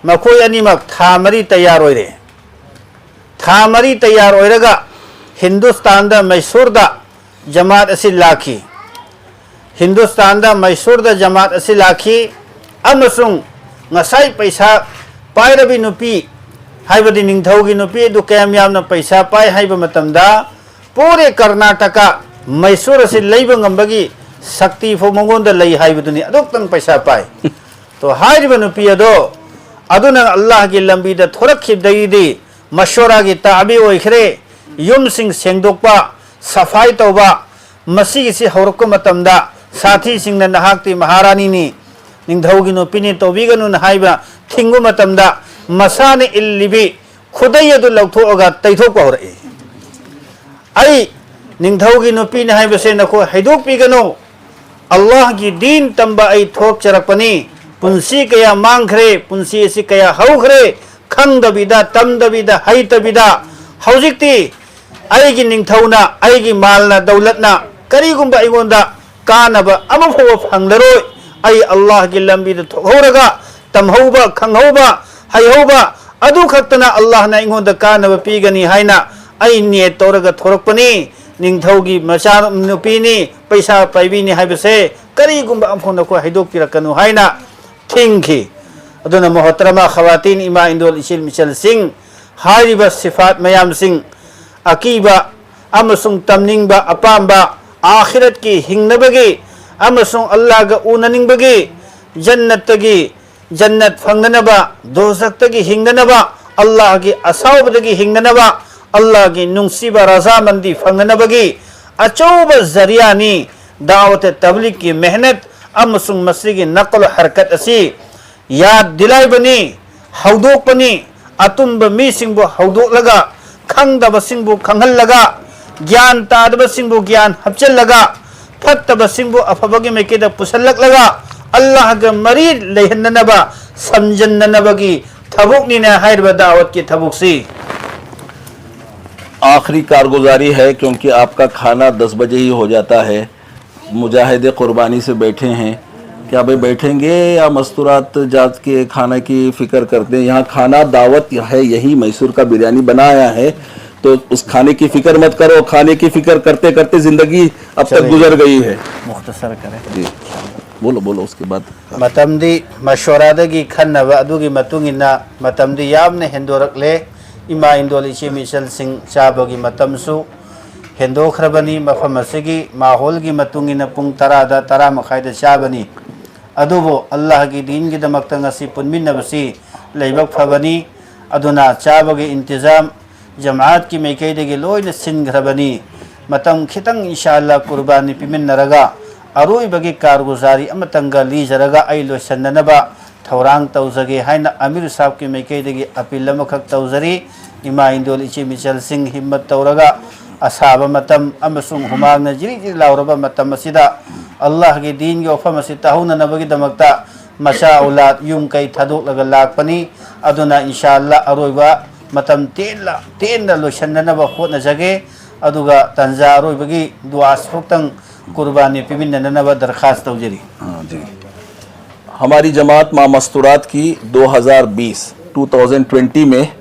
ꯃꯈꯣꯏ ꯑꯅꯤꯃꯛ ꯊꯥ ꯃꯔꯤ ꯇꯌꯥꯔ ꯑꯣꯏꯔꯦ꯫ ꯊꯥ ꯃꯔꯤ ꯇꯌꯥꯔ ꯑꯣꯏꯔꯒ ꯍꯤꯟꯗꯨꯁꯇꯥꯟꯗ, ꯃꯩꯁꯨꯔꯗ ꯖꯃꯥꯠ ꯑꯁꯤ ꯂꯥꯛꯈꯤ꯫ ꯍꯤꯟꯗꯨꯁꯇꯥꯟꯗ, ꯃꯩꯁꯨꯔꯗ ꯖꯃꯥꯠ ꯑꯁꯤ ꯂꯥꯛꯈꯤ ꯑꯃꯁꯨꯡ ꯉꯁꯥꯏ ꯄꯩꯁꯥ ꯄꯥꯏꯔꯕꯤ ꯅꯨꯄꯤ, ꯍꯥꯏꯕꯗꯤ ꯅꯤꯡꯊꯧꯒꯤ ꯅꯨꯄꯤ ꯑꯗꯨ ꯀꯌꯥꯝ ꯌꯥꯝꯅ ꯄꯩꯁꯥ ꯄꯥꯏ ꯍꯥꯏꯕ ꯃꯇꯝꯗ, ꯄꯨꯔꯦ ꯀꯔꯅꯥꯇꯀꯥ, ꯃꯩꯁꯨꯔ ꯑꯁꯤ ꯂꯩꯕ ꯉꯝꯕꯒꯤ ꯁꯛꯇꯤ ꯐꯥꯎ ꯃꯉꯣꯟꯗ ꯂꯩ ꯍꯥꯏꯕꯗꯨꯅꯤ꯫ ꯑꯗꯨꯛꯇꯪ ꯄꯩꯁꯥ ꯄꯥꯏ꯫ ꯇꯣ, ꯍꯥꯏꯔꯤꯕ ꯅꯨꯄꯤ ꯑꯗꯣ, ꯑꯗꯨꯅ ꯑꯜꯂꯥꯍꯒꯤ ꯂꯝꯕꯤꯗ ꯊꯣꯔꯛꯈꯤꯕꯗꯒꯤꯗꯤ ꯃꯁꯣꯔꯥꯒꯤ ꯇꯥꯕꯤ ꯑꯣꯏꯈ꯭ꯔꯦ꯫ ꯌꯨꯝꯁꯤꯡ ꯁꯦꯡꯗꯣꯛꯄ, ꯁꯐꯥꯏ ꯇꯧꯕ, ꯃꯁꯤꯒꯤꯁꯤ ꯍꯧꯔꯛꯄ ꯃꯇꯝꯗ ꯁꯥꯊꯤꯁꯤꯡꯅ, "ꯅꯍꯥꯛꯇꯤ ꯃꯍꯥꯔꯥꯅꯤꯅꯤ, ꯅꯤꯡꯊꯧꯒꯤ ꯅꯨꯄꯤꯅꯤ, ꯇꯧꯕꯤꯒꯅꯨꯅ" ꯍꯥꯏꯕ ꯊꯤꯡꯕ ꯃꯇꯝꯗ, ꯃꯁꯥꯅ ꯏꯜꯂꯤꯕꯤ ꯈꯨꯗꯩ ꯑꯗꯨ ꯂꯧꯊꯣꯛꯑꯒ ꯇꯩꯊꯣꯛꯄ ꯍꯧꯔꯛꯏ꯫ "ꯑꯩ ꯅꯤꯡꯊꯧꯒꯤ ꯅꯨꯄꯤꯅꯤ ꯍꯥꯏꯕꯁꯦ ꯅꯈꯣꯏ ꯍꯩꯗꯣꯛꯄꯤꯒꯅꯨ꯫ ꯑꯜꯂꯥꯍꯒꯤ ꯗꯤꯟ ꯇꯝꯕ ꯑꯩ ꯊꯣꯛꯆꯔꯛꯄꯅꯤ꯫ ꯄꯨꯟꯁꯤ ꯀꯌꯥ ꯃꯥꯡꯈ꯭ꯔꯦ, ꯄꯨꯟꯁꯤ ꯑꯁꯤ ꯀꯌꯥ ꯍꯧꯈ꯭ꯔꯦ, ꯈꯪꯗꯕꯤꯗ, ꯇꯝꯗꯕꯤꯗ, ꯍꯩꯇꯕꯤꯗ, ꯍꯧꯖꯤꯛꯇꯤ ꯑꯩꯒꯤ ꯅꯤꯡꯊꯧꯅ, ꯑꯩꯒꯤ ꯃꯥꯜꯅ, ꯗꯧꯂꯠꯅ ꯀꯔꯤꯒꯨꯝꯕ ꯑꯩꯉꯣꯟꯗ ꯀꯥꯟꯅꯕ ꯑꯃ ꯐꯥꯎꯕ ꯐꯪꯂꯔꯣꯏ꯫ ꯑꯩ ꯑꯜꯂꯥꯍꯒꯤ ꯂꯝꯕꯤꯗ ꯊꯣꯛꯍꯧꯔꯒ ꯇꯝꯍꯧꯕ, ꯈꯪꯍꯧꯕ, ꯍꯩꯍꯧꯕ ꯑꯗꯨ ꯈꯛꯇꯅ ꯑꯜꯂꯥꯍꯅ ꯑꯩꯉꯣꯟꯗ ꯀꯥꯟꯅꯕ ꯄꯤꯒꯅꯤ ꯍꯥꯏꯅ ꯑꯩ ꯅꯤꯌꯠ ꯇꯧꯔꯒ ꯊꯣꯔꯛꯄꯅꯤ꯫ ꯅꯤꯡꯊꯧꯒꯤ ꯃꯆꯥ ꯅꯨꯄꯤꯅꯤ, ꯄꯩꯁꯥ ꯄꯥꯏꯕꯤꯅꯤ ꯍꯥꯏꯕꯁꯦ ꯀꯔꯤꯒꯨꯝꯕ ꯑꯃꯐꯥꯎ ꯅꯈꯣꯏ ꯍꯩꯗꯣꯛꯄꯤꯔꯛꯀꯅꯨ" ꯍꯥꯏꯅ ꯊꯤꯡꯈꯤ꯫ ꯑꯗꯨꯅ ꯃꯣꯍꯇꯔꯃ ꯈꯋꯥꯇꯤꯟ, ꯏꯃꯥ ꯏꯟꯗꯣꯜ ꯏꯆꯤꯜ ꯏꯆꯜꯁꯤꯡ, ꯍꯥꯏꯔꯤꯕ ꯁꯤꯐꯥꯠ ꯃꯌꯥꯝꯁꯤꯡ, ꯑꯀꯤꯕ ꯑꯃꯁꯨꯡ ꯇꯝꯅꯤꯡꯕ, ꯑꯄꯥꯝꯕ, ꯑꯥꯈꯤꯔꯠꯀꯤ ꯍꯤꯡꯅꯕꯒꯤ ꯑꯃꯁꯨꯡ ꯑꯜꯂꯥꯍꯒ ꯎꯅꯅꯤꯡꯕꯒꯤ, ꯖꯟꯅꯠꯇꯒꯤ, ꯖꯟꯅꯠ ꯐꯪꯅꯅꯕ, ꯗꯣꯖꯈꯇꯒꯤ ꯍꯤꯡꯅꯅꯕ, ꯑꯜꯂꯥꯍꯒꯤ ꯑꯁꯥꯎꯕꯗꯒꯤ ꯍꯤꯡꯅꯅꯕ, ꯑꯜꯂꯥꯍꯒꯤ ꯅꯨꯡꯁꯤꯕ ꯔꯖꯥꯃꯟꯗꯤ ꯐꯪꯅꯅꯕꯒꯤ ꯑꯆꯧꯕ ꯖꯔꯤꯌꯥꯅꯤ ꯗꯥꯋꯠ ꯇꯕꯂꯤꯒꯀꯤ ꯃꯦꯍꯅꯠ ꯑꯃꯁꯨꯡ ꯃꯁꯤꯒꯤ ꯅꯀꯜ ꯍꯔꯀꯠ ꯑꯁꯤ꯫ ꯌꯥꯗ ꯗꯤꯂꯥꯏꯕꯅꯤ, ꯍꯧꯗꯣꯛꯄꯅꯤ꯫ ꯑꯇꯨꯝꯕ ꯃꯤꯁꯤꯡꯕꯨ ꯍꯧꯗꯣꯛꯂꯒ, ꯈꯪꯗꯕꯁꯤꯡꯕꯨ ꯈꯪꯍꯜꯂꯒ, ꯒ꯭ꯌꯥꯟ ꯇꯥꯗꯕꯁꯤꯡꯕꯨ ꯒ꯭ꯌꯥꯟ ꯍꯥꯞꯆꯤꯜꯂꯒ, ꯐꯠꯇꯕꯁꯤꯡꯕꯨ ꯑꯐꯕꯒꯤ ꯃꯥꯏꯀꯩꯗ ꯄꯨꯁꯤꯜꯂꯛꯂꯒ, ꯑꯜꯂꯥꯍꯒ ꯃꯔꯤ ꯂꯩꯍꯟꯅꯅꯕ, ꯁꯝꯖꯤꯟꯅꯅꯕꯒꯤ ꯊꯕꯛꯅꯤꯅ ꯍꯥꯏꯔꯤꯕ ꯗꯥꯋꯠꯀꯤ ꯊꯕꯛꯁꯤ꯫ आखिरी कारगुजारी है, क्योंकि आपका खाना दस बजे ही हो जाता है। मुजाहिद कुर्बानी से बैठे हैं, क्या भाई बैठेंगे या मस्तूरात जात के खाने की फिक्र करते हैं? यहाँ खाना दावत है, यही मैसूर का बिरयानी बनाया है, तो उस खाने की फिक्र मत करो। खाने की फिक्र करते करते जिंदगी अब तक गुजर गई है। ꯃꯨꯈ꯭ꯇꯁꯔ ꯀꯔꯦ꯫ जी, बोलो बोलो, उसके बाद। ꯃꯇꯝꯗꯤ ꯃꯁꯣꯔꯥꯗꯒꯤ ꯈꯟꯅꯕ ꯑꯗꯨꯒꯤ ꯃꯇꯨꯡ ꯏꯟꯅ ꯃꯇꯝꯗꯤ ꯌꯥꯝꯅ ꯍꯦꯟꯗꯣꯔꯛꯂꯦ꯫ ꯏꯃꯥ ꯏꯟꯗꯣꯜ ꯏꯆꯦ ꯃꯤꯆꯜꯁꯤꯡ ꯆꯥꯕꯒꯤ ꯃꯇꯝꯁꯨ ꯍꯦꯟꯗꯣꯛꯈ꯭ꯔꯕꯅꯤ꯫ ꯃꯐꯝ ꯑꯁꯤꯒꯤ ꯃꯥꯍꯣꯜꯒꯤ ꯃꯇꯨꯡ ꯏꯟꯅ ꯄꯨꯡ ꯇꯔꯥꯗ ꯇꯔꯥ ꯃꯈꯥꯏꯗ ꯆꯥꯕꯅꯤ꯫ ꯑꯗꯨꯕꯨ ꯑꯜꯂꯥꯍꯒꯤ ꯗꯤꯟꯒꯤꯗꯃꯛꯇ ꯉꯁꯤ ꯄꯨꯟꯃꯤꯟꯅꯕꯁꯤ ꯂꯥꯏꯕꯛ ꯐꯕꯅꯤ꯫ ꯑꯗꯨꯅ ꯆꯥꯕꯒꯤ ꯏꯟꯇꯤꯖꯥꯝ ꯖꯃꯥꯠꯀꯤ ꯃꯥꯏꯀꯩꯗꯒꯤ ꯂꯣꯏꯅ ꯁꯤꯟꯈ꯭ꯔꯕꯅꯤ꯫ ꯃꯇꯝ ꯈꯤꯇꯪ ꯏꯟꯁꯥ ꯑꯜꯂꯥ ꯀꯨꯔꯕꯥꯅꯤ ꯄꯤꯃꯤꯟꯅꯔꯒ ꯑꯔꯣꯏꯕꯒꯤ ꯀꯥꯔꯒꯨꯖꯥꯔꯤ ꯑꯃꯇꯪꯒ ꯂꯤꯖꯔꯒ ꯑꯩ ꯂꯣꯏꯁꯤꯟꯅꯅꯕ ꯊꯧꯔꯥꯡ ꯇꯧꯖꯒꯦ ꯍꯥꯏꯅ ꯑꯃꯤꯔ ꯁꯥꯍꯕꯀꯤ ꯃꯥꯏꯀꯩꯗꯒꯤ ꯑꯄꯤꯜ ꯑꯃꯈꯛ ꯇꯧꯖꯔꯤ꯫ ꯏꯃꯥ ꯏꯟꯗꯣꯜ ꯏꯆꯦ ꯃꯤꯆꯜꯁꯤꯡ ꯍꯤꯝꯃꯠ ꯇꯧꯔꯒ ꯑꯁꯥꯕ ꯃꯇꯝ ꯑꯃꯁꯨꯡ ꯍꯨꯃꯥꯡꯅ ꯖꯤꯔꯤ ꯖꯤꯔꯤ ꯂꯥꯎꯔꯕ ꯃꯇꯝ ꯑꯁꯤꯗ ꯑꯜꯂꯥꯍꯒꯤ ꯗꯤꯟꯒꯤ ꯋꯥꯐꯝ ꯑꯁꯤ ꯇꯥꯍꯧꯅꯅꯕꯒꯤꯗꯃꯛꯇ ꯃꯆꯥ ꯑꯧꯂꯥꯗ ꯌꯨꯝ ꯀꯩ ꯊꯥꯗꯣꯛꯂꯒ ꯂꯥꯛꯄꯅꯤ꯫ ꯑꯗꯨꯅ ꯏꯟꯁꯥ ꯑꯜꯂꯥ ꯑꯔꯣꯏꯕ ꯃꯇꯝ ꯇꯦꯟꯅ ꯇꯦꯟꯅ ꯂꯣꯏꯁꯤꯟꯅꯅꯕ ꯍꯣꯠꯅꯖꯒꯦ꯫ ꯑꯗꯨꯒ ꯇꯥꯟꯖꯥ ꯑꯔꯣꯏꯕꯒꯤ ꯗꯨꯋꯥ ꯑꯁꯤꯐꯥꯎꯇꯪ ꯀꯨꯔꯕꯥꯅꯤ ꯄꯤꯃꯤꯟꯅꯅꯕ ꯗꯔꯈꯥꯁ ꯇꯧꯖꯔꯤ꯫ हाँ जी। हमारी जमात माँ मस्तूरात की दो हज़ार बीस, ट्वेंटी ट्वेंटी में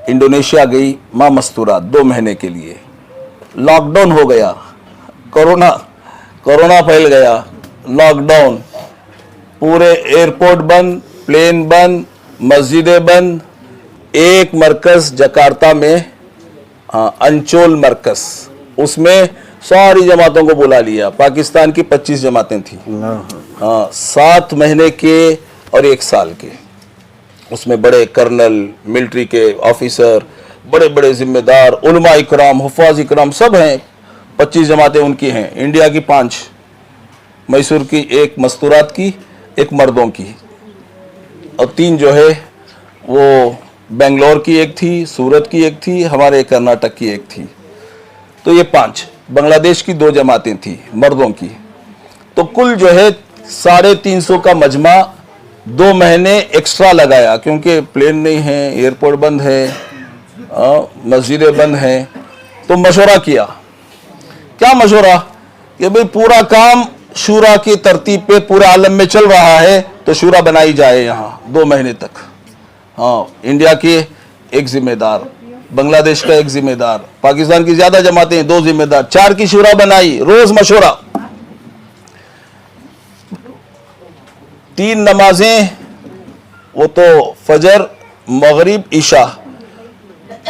इंडोनेशिया गई माँ मस्तूरात दो महीने के लिए। लॉकडाउन हो गया, कोरोना कोरोना फैल गया, लॉकडाउन, पूरे एयरपोर्ट बंद, प्लेन बंद, मस्जिदें बंद। एक मरकज़ जकार्ता में, हाँ, अंचोल मरकज़, उसमें सारी जमातों को बुला लिया। पाकिस्तान की पच्चीस जमातें थी। हाँ, सात महीने के और एक साल के। उसमें बड़े कर्नल, मिलिट्री के ऑफिसर, बड़े बड़े जिम्मेदार, उलमा इकराम, हुफाज इकराम, सब हैं। पच्चीस जमातें उनकी हैं, इंडिया की पांच, मैसूर की एक, मस्तूरात की एक, मर्दों की, और तीन जो है वो बेंगलोर की एक थी, सूरत की एक थी, हमारे कर्नाटक की एक थी। तो ये पांच, बांग्लादेश की दो जमातें थी मर्दों की। तो कुल जो है साढ़े तीन सौ का मजमा दो महीने एक्स्ट्रा लगाया, क्योंकि प्लेन नहीं है, एयरपोर्ट बंद है, अ, मस्जिदें बंद हैं। तो मशवरा किया। क्या मशवरा? कि भाई पूरा काम शूरा की तरतीब पे पूरे आलम में चल रहा है, तो शूरा बनाई जाए यहाँ दो महीने तक। हाँ, इंडिया के एक जिम्मेदार, बांग्लादेश का एक जिम्मेदार, पाकिस्तान की ज्यादा जमातें हैं, दो जिम्मेदार, चार की शूरा बनाई, रोज मशवरा। तीन नमाजें, वो तो फजर, मगरिब, ईशा।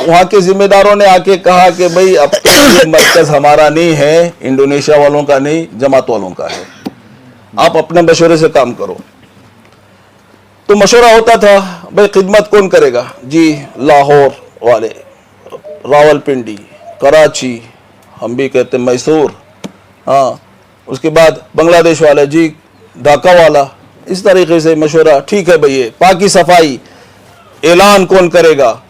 वहाँ के जिम्मेदारों ने आके कहा कि भाई, अब ये मरकज हमारा नहीं है, इंडोनेशिया वालों का नहीं, जमात वालों का है, आप अपने मशवरे से काम करो। तो मशवरा होता था, भाई, खिदमत कौन करेगा? जी, लाहौर वाले, रावलपिंडी, कराची, हम भी कहते मैसूर, हाँ, उसके बाद बांग्लादेश वाला, जी, ढाका वाला। इस तरीके से मशवरा, ठीक है भाई, ये पाक की सफाई, ऐलान कौन करेगा?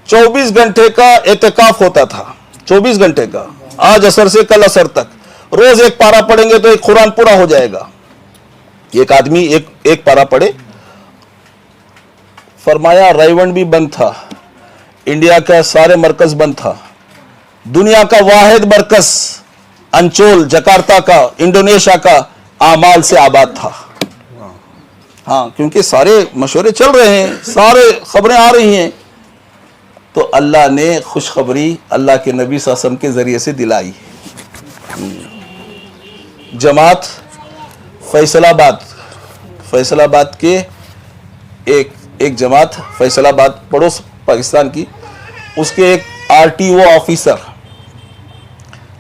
चौबीस घंटे का एतकाफ होता था, चौबीस घंटे का, आज असर से कल असर तक। रोज एक पारा पढ़ेंगे तो एक कुरान पूरा हो जाएगा। एक आदमी एक एक पारा पढ़े। फरमाया, रायवंड भी बंद था, इंडिया का सारे मरकज बंद था, दुनिया का वाहिद मरकज अंचोल, जकार्ता का, इंडोनेशिया का, आमाल से आबाद था। हाँ, क्योंकि सारे मशवरे चल रहे हैं, सारे खबरें आ रही हैं, तो अल्लाह ने खुशखबरी अल्लाह के नबी सल्लल्लाहु अलैहि वसल्लम के जरिए से दिलाई। जमात फैसलाबाद, फैसलाबाद के एक एक जमात फैसलाबाद, पड़ोस पाकिस्तान की, उसके एक आरटीओ ऑफिसर,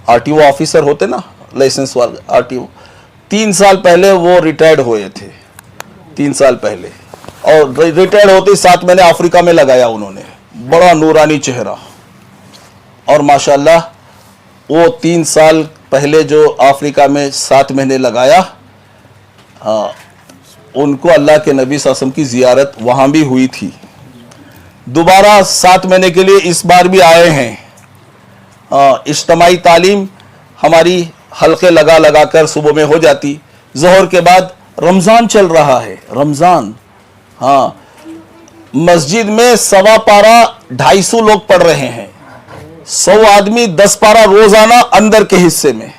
आरटीओ ऑफिसर होते ना, लाइसेंस वाले आरटीओ, तीन साल पहले वो रिटायर्ड हुए थे, तीन साल पहले। और रि- रिटायर्ड होते ही सात महीने अफ्रीका में लगाया उन्होंने। बड़ा नूरानी चेहरा। और माशाल्लाह, वो तीन साल पहले जो अफ्रीका में सात महीने लगाया, हाँ, उनको अल्लाह के नबी सल्लल्लाहु अलैहि वसल्लम की जियारत वहाँ भी हुई थी। दोबारा सात महीने के लिए इस बार भी आए हैं। हाँ, इज्तमाई तालीम हमारी हल्के लगा लगा कर सुबह में हो जाती। जोहर के बाद रमज़ान चल रहा है, रमज़ान। हाँ, मस्जिद में सवा पारा, ढाई सौ लोग पढ़ रहे हैं, सौ आदमी, दस पारा रोजाना अंदर के हिस्से में।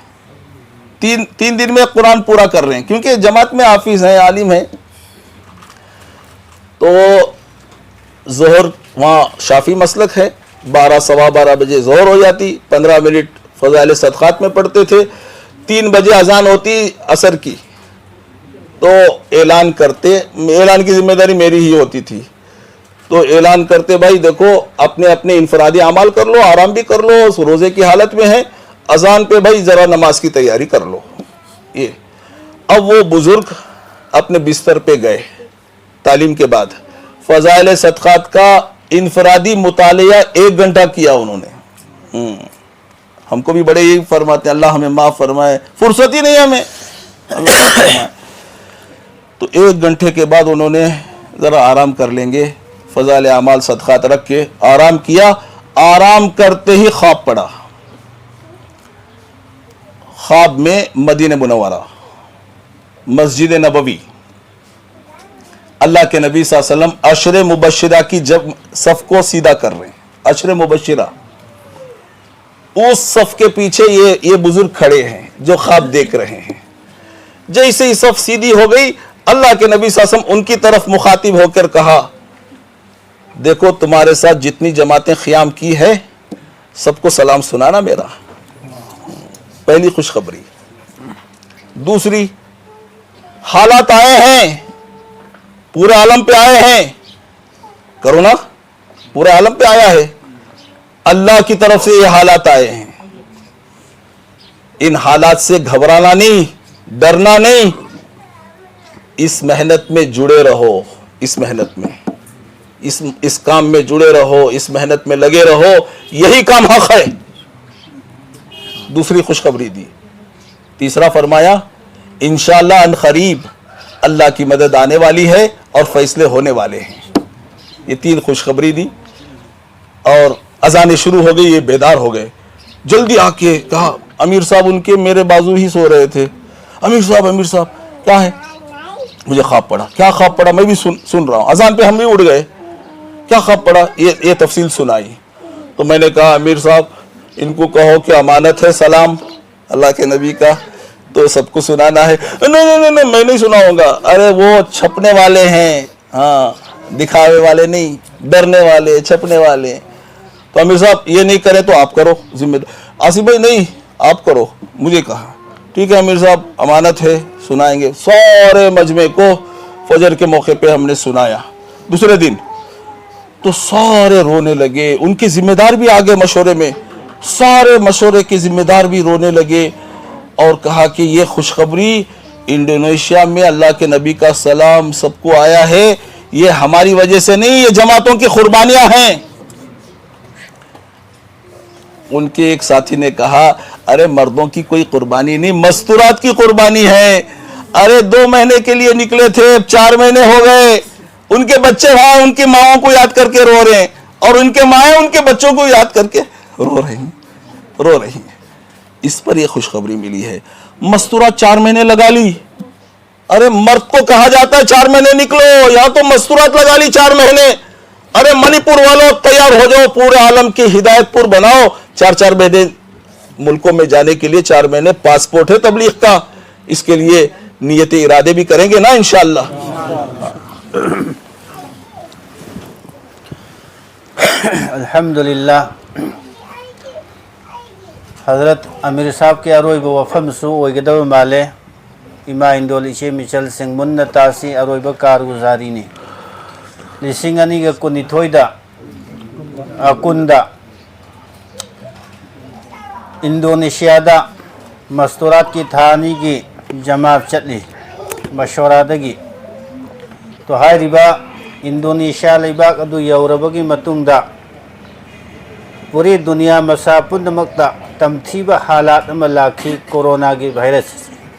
तीन तीन दिन में कुरान पूरा कर रहे हैं, क्योंकि जमात में हाफिज हैं, आलिम हैं। तो जोहर वहाँ शाफी मसलक है, बारह, सवा बारह बजे जोहर हो जाती, पन्द्रह मिनट फजाइल सदकात में पढ़ते थे, तीन बजे अजान होती असर की। तो ऐलान करते, ऐलान की जिम्मेदारी मेरी ही होती थी। तो ऐलान करते, भाई देखो, अपने अपने इनफरादी अमाल कर लो, आराम भी कर लो, उस रोजे की हालत में है, अजान पे भाई जरा नमाज की तैयारी कर लो। ये अब वो बुजुर्ग अपने बिस्तर पे गए, तालीम के बाद फजाइल सदकात का इनफरादी मुतालिया एक घंटा किया उन्होंने। हम्म, हमको भी बड़े ये फरमाते हैं, अल्लाह हमें माफ़ फरमाए, फुर्सत ही नहीं हमें। तो एक घंटे के बाद उन्होंने ज़रा आराम कर लेंगे, फजाइल अमाल सदकात रख के आराम किया। आराम करते ही ख्वाब पड़ा। ख्वाब में मदीना मुनव्वरा, मस्जिद नबवी, अल्लाह के नबी सल्लल्लाहु अलैहि वसल्लम अशरे मुबशरा की जब सफ को सीधा कर रहे हैं, अशरे मुबशरा, उस सफ के पीछे ये ये बुजुर्ग खड़े हैं जो ख्वाब देख रहे हैं। जैसे ही सफ सीधी हो गई, अल्लाह के नबी सल्लल्लाहु अलैहि वसल्लम उनकी तरफ मुखातिब होकर कहा, देखो, तुम्हारे साथ जितनी जमातें क़ियाम की है, सबको सलाम सुनाना मेरा। पहली खुशखबरी। दूसरी, हालात आए हैं, पूरे आलम पे आए हैं, करो ना, पूरे आलम पे आया है, अल्लाह की तरफ से ये हालात आए हैं। इन हालात से घबराना नहीं, डरना नहीं, इस मेहनत में जुड़े रहो, इस मेहनत में, इस इस काम में जुड़े रहो, इस मेहनत में लगे रहो, यही काम हक है। दूसरी खुशखबरी दी। तीसरा फरमाया, इंशाअल्लाह अन करीब अल्लाह की मदद आने वाली है और फैसले होने वाले हैं। ये तीन खुशखबरी दी और अजानें शुरू हो गई, ये बेदार हो गए। जल्दी आके कहा, अमीर साहब उनके मेरे बाजू ही सो रहे थे, अमीर साहब, अमीर साहब, क्या है? मुझे ख्वाब पड़ा। क्या ख्वाब पड़ा? मैं भी सुन सुन रहा हूँ, अजान पे हम भी उठ गए। क्या ख्वाब पड़ा? ये ये तफसील सुनाई। तो मैंने कहा, अमीर साहब, इनको कहो कि अमानत है सलाम अल्लाह के नबी का, तो सबको सुनाना है। नहीं, नहीं, नहीं, नहीं, मैं नहीं सुनाऊंगा। अरे, वो छपने वाले हैं, हाँ, दिखावे वाले नहीं, डरने वाले, छपने वाले। तो आमिर साहब, ये नहीं करे तो आप करो, जिम्मेदार। आसिफ भाई, नहीं, आप करो, मुझे कहा। ठीक है आमिर साहब, अमानत है, सुनाएंगे। सारे मजमे को फजर के मौके पे हमने सुनाया। दूसरे दिन तो सारे रोने लगे, उनके जिम्मेदार भी आ गए मशवरे में। सारे मशवरे के जिम्मेदार भी रोने लगे और कहा कि ये खुशखबरी, इंडोनेशिया में अल्लाह के नबी का सलाम सबको आया है, ये हमारी वजह से नहीं, ये जमातों की कुर्बानियां हैं। उनके एक साथी ने कहा, अरे, मर्दों की कोई कुर्बानी नहीं, मस्तूरात की कुर्बानी है। अरे, दो महीने के लिए निकले थे, अब चार महीने हो गए। उनके बच्चे वहां उनकी माओं को याद करके रो रहे हैं और उनके माएं उनके बच्चों को याद करके रो रही हैं, रो रही हैं। इस पर यह खुशखबरी मिली है। मस्तूरात चार महीने लगा ली। अरे, मर्द को कहा जाता है चार महीने निकलो, यहां तो मस्तूरात लगा ली चार महीने। अरे, मणिपुर वालों, तैयार हो जाओ, पूरे आलम की हिदायतपुर बनाओ। चार चार महीने मुल्कों में जाने के लिए चार महीने पासपोर्ट है तबलीग का। इसके लिए नीयत इरादे भी करेंगे ना, इंशाअल्लाह। ꯑꯜꯍꯝꯗꯨꯂꯤꯜꯂꯥ꯫ ꯍꯖꯔꯠ ꯑꯃꯤꯔ ꯁꯥꯍꯕꯀꯤ ꯑꯔꯣꯏꯕ ꯋꯥꯐꯝꯁꯨ ꯑꯣꯏꯒꯗꯕ ꯃꯥꯜꯂꯦ꯫ ꯏꯃꯥ ꯏꯟꯗꯣꯜ, ꯏꯆꯦ ꯃꯤꯆꯜꯁꯤꯡ, ꯃꯨꯟꯅ ꯇꯥꯁꯤ꯫ ꯑꯔꯣꯏꯕ ꯀꯥꯔꯒꯨꯖꯥꯔꯤꯅꯤ꯫ ꯂꯤꯁꯤꯡ ꯑꯅꯤꯒ ꯀꯨꯟꯅꯤꯊꯣꯏꯗ, ꯑ, ꯀꯨꯟꯗ ꯏꯟꯗꯣꯅꯦꯁꯤꯌꯥꯗ ꯃꯁꯇꯨꯔꯥꯠꯀꯤ ꯊꯥ ꯑꯅꯤꯒꯤ ꯖꯃꯥꯠ ꯆꯠꯂꯤ꯫ ꯃꯁꯣꯔꯥꯗꯒꯤ, ꯇꯣ, ꯍꯥꯏꯔꯤꯕ ꯏꯟꯗꯣꯅꯦꯁꯤꯌꯥ ꯂꯩꯕꯥꯛ ꯑꯗꯨ ꯌꯧꯔꯕꯒꯤ ꯃꯇꯨꯡꯗ ꯄꯨꯔꯤ ꯗꯨꯅꯤꯌꯥ ꯃꯁꯥ ꯄꯨꯝꯅꯃꯛꯇ ꯇꯝꯊꯤꯕ ꯍꯥꯂꯥꯠ ꯑꯃ ꯂꯥꯛꯈꯤ꯫ ꯀꯣꯔꯣꯅꯥꯒꯤ ꯚꯥꯏꯔꯁ ꯑꯁꯤ,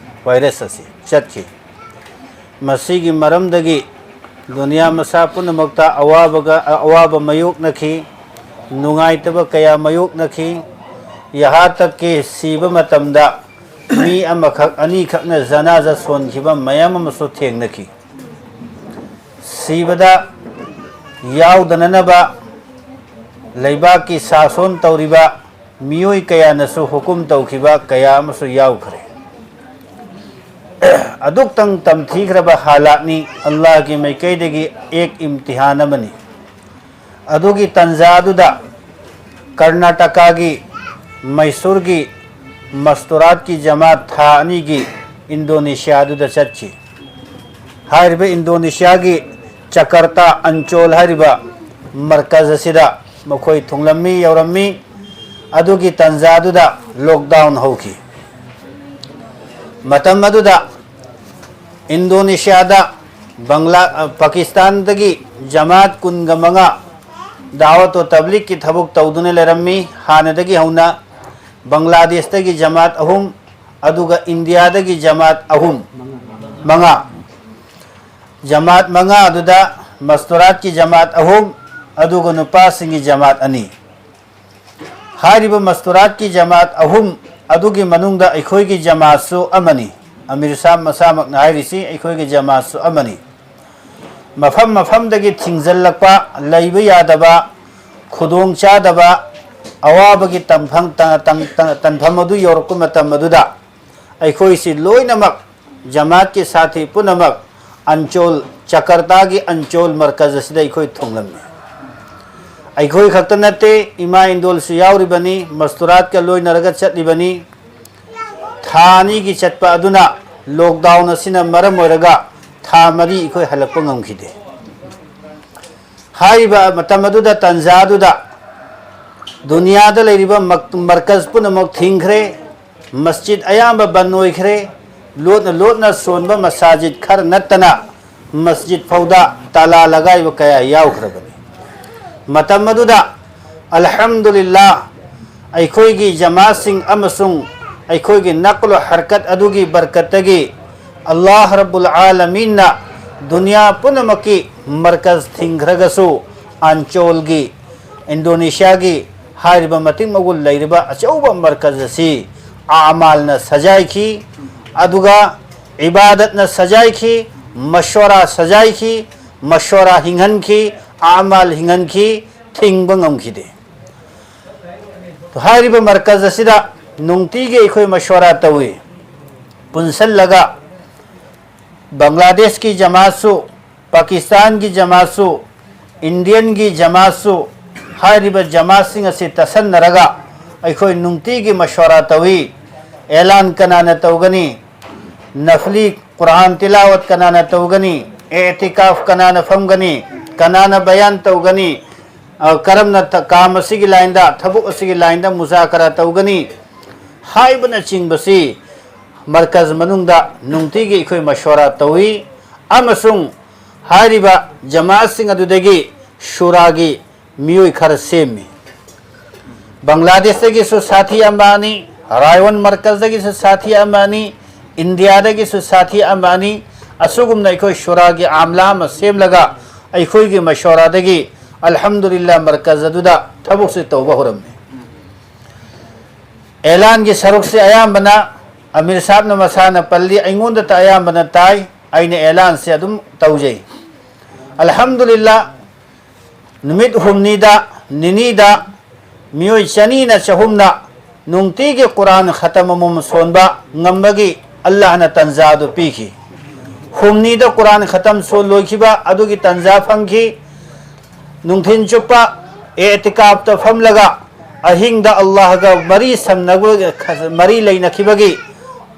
ꯚꯥꯏꯔꯁ ꯑꯁꯤ ꯆꯠꯈꯤ꯫ ꯃꯁꯤꯒꯤ ꯃꯔꯝꯗꯒꯤ ꯗꯨꯅꯤꯌꯥ ꯃꯁꯥ ꯄꯨꯝꯅꯃꯛꯇ ꯑꯋꯥꯕꯒ, ꯑꯋꯥꯕ ꯃꯥꯌꯣꯛꯅꯈꯤ, ꯅꯨꯡꯉꯥꯏꯇꯕ ꯀꯌꯥ ꯃꯥꯌꯣꯛꯅꯈꯤ꯫ ꯌꯍꯥ ꯇꯛꯀꯤ ꯁꯤꯕ ꯃꯇꯝꯗ ꯃꯤ ꯑꯃꯈꯛ, ꯑꯅꯤꯈꯛꯅ ꯖꯅꯥꯖꯥ ꯁꯣꯟꯈꯤꯕ ꯃꯌꯥꯝ ꯑꯃꯁꯨ ꯊꯦꯡꯅꯈꯤ꯫ ꯁꯤꯕꯗ ꯌꯥꯎꯗꯅꯅꯕ ꯂꯩꯕꯥꯛꯀꯤ ꯁꯥꯁꯣꯟ ꯇꯧꯔꯤꯕ ꯃꯤꯑꯣꯏ ꯀꯌꯥꯅꯁꯨ ꯍꯨꯀꯨꯝ ꯇꯧꯈꯤꯕ ꯀꯌꯥ ꯑꯃꯁꯨ ꯌꯥꯎꯈ꯭ꯔꯦ꯫ ꯑꯗꯨꯛꯇꯪ ꯇꯝꯊꯤꯈ꯭ꯔꯕ ꯍꯥꯂꯥꯠꯅꯤ, ꯑꯜꯂꯥꯍꯒꯤ ꯃꯥꯏꯀꯩꯗꯒꯤ ꯑꯦꯛ ꯏꯝꯇꯤꯍꯥꯟ ꯑꯃꯅꯤ꯫ ꯑꯗꯨꯒꯤ ꯇꯥꯟꯖꯥꯗꯨꯗ ꯀꯔꯅꯥꯇꯀꯥꯒꯤ ꯃꯩꯁꯨꯔꯒꯤ ꯃꯁꯇꯨꯔꯥꯠꯀꯤ ꯖꯃꯥꯠ ꯊꯥ ꯑꯅꯤꯒꯤ ꯏꯟꯗꯣꯅꯦꯁꯤꯌꯥꯗꯨꯗ ꯆꯠꯈꯤ꯫ ꯍꯥꯏꯔꯤꯕ ꯏꯟꯗꯣꯅꯦꯁꯤꯌꯥꯒꯤ ꯖꯀꯥꯔꯇꯥ ꯑꯟꯆꯣꯜ ꯍꯥꯏꯔꯤꯕ ꯃꯔꯀꯖ ꯑꯁꯤꯗ ꯃꯈꯣꯏ ꯊꯨꯡꯂꯝꯃꯤ, ꯌꯧꯔꯝꯃꯤ꯫ ꯑꯗꯨꯒꯤ ꯇꯥꯟꯖꯥꯗꯨꯗ ꯂꯣꯛꯗꯥꯎꯟ ꯍꯧꯈꯤ꯫ ꯃꯇꯝ ꯑꯗꯨꯗ ꯏꯟꯗꯣꯅꯦꯁꯤꯌꯥꯗ ꯕꯪꯒ꯭ꯂꯥ-, ꯑ, ꯄꯥꯀꯤꯁꯇꯥꯟꯗꯒꯤ ꯖꯃꯥꯠ ꯀꯨꯟꯒ ꯃꯉꯥ ꯗꯥꯋꯠ ꯋꯥ ꯇꯕ꯭ꯂꯤꯒꯀꯤ ꯊꯕꯛ ꯇꯧꯗꯨꯅ ꯂꯩꯔꯝꯃꯤ꯫ ꯍꯥꯟꯅꯗꯒꯤ ꯍꯧꯅ ꯕꯪꯒ꯭ꯂꯥꯗꯦꯁꯇꯒꯤ ꯖꯃꯥꯠ ꯑꯍꯨꯝ, ꯑꯗꯨꯒ ꯏꯟꯗꯤꯌꯥꯗꯒꯤ ꯖꯃꯥꯠ ꯑꯍꯨꯝ, ꯃꯉꯥ꯫ ꯖꯃꯥꯠ ꯃꯉꯥ ꯑꯗꯨꯗ ꯃꯁꯇꯨꯔꯥꯠꯀꯤ ꯖꯃꯥꯠ ꯑꯍꯨꯝ, ꯑꯗꯨꯒ ꯅꯨꯄꯥꯁꯤꯡꯒꯤ ꯖꯃꯥꯠ ꯑꯅꯤ꯫ ꯍꯥꯏꯔꯤꯕ ꯃꯁꯇꯨꯔꯥꯠꯀꯤ ꯖꯃꯥꯠ ꯑꯍꯨꯝ ꯑꯗꯨꯒꯤ ꯃꯅꯨꯡꯗ ꯑꯩꯈꯣꯏꯒꯤ ꯖꯃꯥꯠꯁꯨ ꯑꯃꯅꯤ꯫ ꯑꯃꯤꯔ ꯁꯥꯍꯕ ꯃꯁꯥꯃꯛꯅ ꯍꯥꯏꯔꯤꯁꯤ, ꯑꯩꯈꯣꯏꯒꯤ ꯖꯃꯥꯠꯁꯨ ꯑꯃꯅꯤ꯫ ꯃꯐꯝ ꯃꯐꯝꯗꯒꯤ ꯊꯤꯡꯖꯤꯜꯂꯛꯄ, ꯂꯩꯕ ꯌꯥꯗꯕ, ꯈꯨꯗꯣꯡ ꯆꯥꯗꯕ, ꯑꯋꯥꯕꯒꯤ ꯇꯝꯐꯝ, ꯇ-, ꯇꯝ-, ꯇ-, ꯇꯟꯐꯝ ꯑꯗꯨ ꯌꯧꯔꯛꯄ ꯃꯇꯝ ꯑꯗꯨꯗ ꯑꯩꯈꯣꯏꯁꯤ ꯂꯣꯏꯅꯃꯛ, ꯖꯃꯥꯠꯀꯤ ꯁꯥꯊꯤ ꯄꯨꯝꯅꯃꯛ, ꯑꯟꯆꯣꯜ, ꯖꯀꯥꯔꯇꯥꯒꯤ ꯑꯟꯆꯣꯜ ꯃꯔꯀꯖ ꯑꯁꯤꯗ ꯑꯩꯈꯣꯏ ꯊꯨꯡꯂꯝꯃꯤ꯫ ꯑꯩꯈꯣꯏ ꯈꯛꯇ ꯅꯠꯇꯦ, ꯏꯃꯥ ꯏꯟꯗꯣꯜꯁꯨ ꯌꯥꯎꯔꯤꯕꯅꯤ, ꯃꯁꯇꯨꯔꯥꯠꯀ ꯂꯣꯏꯅꯔꯒ ꯆꯠꯂꯤꯕꯅꯤ꯫ ꯊꯥ ꯑꯅꯤꯒꯤ ꯆꯠꯄ ꯑꯗꯨꯅ ꯂꯣꯛꯗꯥꯎꯟ ꯑꯁꯤꯅ ꯃꯔꯝ ꯑꯣꯏꯔꯒ ꯊꯥ ꯃꯔꯤ ꯑꯩꯈꯣꯏ ꯍꯜꯂꯛꯄ ꯉꯝꯈꯤꯗꯦ꯫ ꯍꯥꯏꯔꯤꯕ ꯃꯇꯝ ꯑꯗꯨꯗ, ꯇꯥꯟꯖꯥ ꯑꯗꯨꯗ ꯗꯨꯅꯤꯌꯥꯗ ꯂꯩꯔꯤꯕ ꯃꯛ-, ꯃꯔꯀꯖ ꯄꯨꯝꯅꯃꯛ ꯊꯤꯡꯈ꯭ꯔꯦ, ꯃꯁꯖꯤꯗ ꯑꯌꯥꯝꯕ ꯕꯟ ꯑꯣꯏꯈ꯭ꯔꯦ, ꯂꯣꯠꯅ ꯂꯣꯠꯅ ꯁꯣꯟꯕ ꯃꯁꯥꯖꯤꯗ ꯈꯔ ꯅꯠꯇꯅ ꯃꯁꯖꯤꯗ ꯐꯥꯎꯗ ꯇꯥꯂꯥ ꯂꯒꯥꯏꯕ ꯀꯌꯥ ꯌꯥꯎꯈ꯭ꯔꯕꯅꯤ꯫ ꯃꯇꯝ ꯑꯗꯨꯗ, ꯑꯜꯍꯝꯗꯨꯂꯤꯜꯂꯥꯍ, ꯑꯩꯈꯣꯏꯒꯤ ꯖꯃꯥꯠꯁꯤꯡ ꯑꯃꯁꯨꯡ ꯑꯩꯈꯣꯏꯒꯤ ꯅꯛꯂꯨ ꯍꯔꯀꯠ ꯑꯗꯨꯒꯤ ꯕꯔꯀꯠꯇꯒꯤ ꯑꯜꯂꯥꯍ ꯔꯕꯨꯜ ꯑꯥꯂꯃꯤꯟꯅ ꯗꯨꯅꯤꯌꯥ ꯄꯨꯝꯅꯃꯛꯀꯤ ꯃꯔꯀꯖ ꯊꯤꯡꯈ꯭ꯔꯒꯁꯨ, ꯑꯟꯆꯣꯜꯒꯤ, ꯏꯟꯗꯣꯅꯦꯁꯤꯌꯥꯒꯤ ꯍꯥꯏꯔꯤꯕ ꯃꯇꯤꯛ ꯃꯒꯨꯟ ꯂꯩꯔꯤꯕ ꯑꯆꯧꯕ ꯃꯔꯀꯖ ꯑꯁꯤ ꯑꯃꯥꯜꯅ ꯁꯖꯥꯏꯈꯤ, ꯑꯗꯨꯒ ꯏꯕꯥꯗꯠꯅ ꯁꯖꯥꯏꯈꯤ, ꯃꯁꯣꯔꯥ ꯁꯖꯥꯏꯈꯤ, ꯃꯁꯣꯔꯥ ꯍꯤꯡꯍꯟꯈꯤ, ꯑꯃꯥꯜ ꯍꯤꯡꯍꯟꯈꯤ, ꯊꯤꯡꯕ ꯉꯝꯈꯤꯗꯦ꯫ ꯍꯥꯏꯔꯤꯕ ꯃꯔꯀꯖ ꯑꯁꯤꯗ ꯅꯨꯡꯇꯤꯒꯤ ꯑꯩꯈꯣꯏ ꯃꯁꯣꯔꯥ ꯇꯧꯏ꯫ ꯄꯨꯟꯁꯜꯂꯒ ꯕꯪꯒ꯭ꯂꯥꯗꯦꯁꯀꯤ ꯖꯃꯥꯠꯁꯨ, ꯄꯥꯀꯤꯁꯇꯥꯟꯒꯤ ꯖꯃꯥꯠꯁꯨ, ꯏꯟꯗꯤꯌꯟꯒꯤ ꯖꯃꯥꯠꯁꯨ, ꯍꯥꯏꯔꯤꯕ ꯖꯃꯥꯠꯁꯤꯡ ꯑꯁꯤ ꯇꯁꯟꯅꯔꯒ ꯑꯩꯈꯣꯏ ꯅꯨꯡꯇꯤꯒꯤ ꯃꯁꯋꯥꯔꯥ ꯇꯧꯏ꯫ ꯑꯦꯂꯥꯟ ꯀꯅꯥꯅ ꯇꯧꯒꯅꯤ? ꯅꯐꯂꯤ ꯀꯨꯔꯥꯟ ꯇꯤꯂꯥꯋꯠ ꯀꯅꯥꯅ ꯇꯧꯒꯅꯤ? ꯑꯦꯇꯤꯀꯥꯐ ꯀꯅꯥꯅ ꯐꯝꯒꯅꯤ? ꯀꯅꯥꯅ ꯕꯌꯥꯟ ꯇꯧꯒꯅꯤ? ꯑ, ꯀꯔꯝꯅ ꯊ-, ꯀꯥꯝ ꯑꯁꯤꯒꯤ ꯂꯥꯏꯟꯗ, ꯊꯕꯛ ꯑꯁꯤꯒꯤ ꯂꯥꯏꯟꯗ ꯃꯨꯖꯥꯀꯔꯥ ꯇꯧꯒꯅꯤ? ꯍꯥꯏꯕꯅꯆꯤꯡꯕꯁꯤ ꯃꯔꯀꯖ ꯃꯅꯨꯡꯗ ꯅꯨꯡꯇꯤꯒꯤ ꯑꯩꯈꯣꯏ ꯃꯁꯋꯥꯔꯥ ꯇꯧꯏ꯫ ꯑꯃꯁꯨꯡ ꯍꯥꯏꯔꯤꯕ ꯖꯃꯥꯠꯁꯤꯡ ꯑꯗꯨꯗꯒꯤ ꯁꯨꯔꯥꯒꯤ ꯃꯤꯑꯣꯏ ꯈꯔ ꯁꯦꯝꯃꯤ꯫ ꯕꯪꯒ꯭ꯂꯥꯗꯦꯁꯇꯒꯤꯁꯨ ꯁꯥꯊꯤ ꯑꯃ ꯑꯅꯤ, ꯔꯥꯏꯋꯟ ꯃꯔꯀꯖꯗꯒꯤꯁꯨ ꯁꯥꯊꯤ ꯑꯃ ꯑꯅꯤ, ꯏꯟꯗꯤꯌꯥꯗꯒꯤꯁꯨ ꯁꯥꯊꯤ ꯑꯃ ꯑꯅꯤ, ꯑꯁꯤꯒꯨꯝꯅ ꯑꯩꯈꯣꯏ ꯁꯨꯔꯥꯒꯤ ꯑꯥꯝꯂꯥ ꯑꯃ ꯁꯦꯝꯂꯒ ꯑꯩꯈꯣꯏꯒꯤ ꯃꯁꯣꯔꯥꯗꯒꯤ ꯑꯜꯍꯝꯗꯨꯂꯤꯜꯂꯥ ꯃꯔꯀꯖ ꯑꯗꯨꯗ ꯊꯕꯛꯁꯦ ꯇꯧꯕ ꯍꯧꯔꯝꯃꯤ꯫ ꯑꯦꯂꯥꯟꯒꯤ ꯁꯔꯨꯛꯁꯦ ꯑꯌꯥꯝꯕꯅ ꯑꯃꯤꯔ ꯁꯥꯍꯕꯅ ꯃꯁꯥꯅ ꯄꯜꯂꯤ, ꯑꯩꯉꯣꯟꯗꯇ ꯑꯌꯥꯝꯕꯅ ꯇꯥꯏ, ꯑꯩꯅ ꯑꯦꯂꯥꯟꯁꯦ ꯑꯗꯨꯝ ꯇꯧꯖꯩ꯫ ꯑꯜꯍꯝꯗꯨꯂꯤꯜꯂꯥ, ꯅꯨꯃꯤꯠ ꯍꯨꯝꯅꯤꯗ, ꯅꯤꯅꯤꯗ ꯃꯤꯑꯣꯏ ꯆꯅꯤꯅ ꯆꯍꯨꯝꯅ ꯅꯨꯡꯇꯤꯒꯤ ꯀꯨꯔꯥꯟ ꯈꯇꯝ ꯑꯃꯃꯝ ꯁꯣꯟꯕ ꯉꯝꯕꯒꯤ ꯑꯜꯂꯥꯍꯅ ꯇꯟꯖꯥ ꯑꯗꯨ ꯄꯤꯈꯤ꯫ ꯍꯨꯝꯅꯤꯗ ꯀꯨꯔꯥꯟ ꯈꯇꯝ ꯁꯣꯟ ꯂꯣꯏꯈꯤꯕ ꯑꯗꯨꯒꯤ ꯇꯟꯖꯥ ꯐꯪꯈꯤ꯫ ꯅꯨꯡꯊꯤꯟ ꯆꯨꯞꯄ ꯑꯦꯇꯤꯀꯥꯞꯇ ꯐꯝꯂꯒ ꯑꯍꯤꯡꯗ ꯑꯜꯂꯥꯍꯒ ꯃꯔꯤ ꯁꯝꯅꯕ, ꯃꯔꯤ ꯂꯩꯅꯈꯤꯕꯒꯤ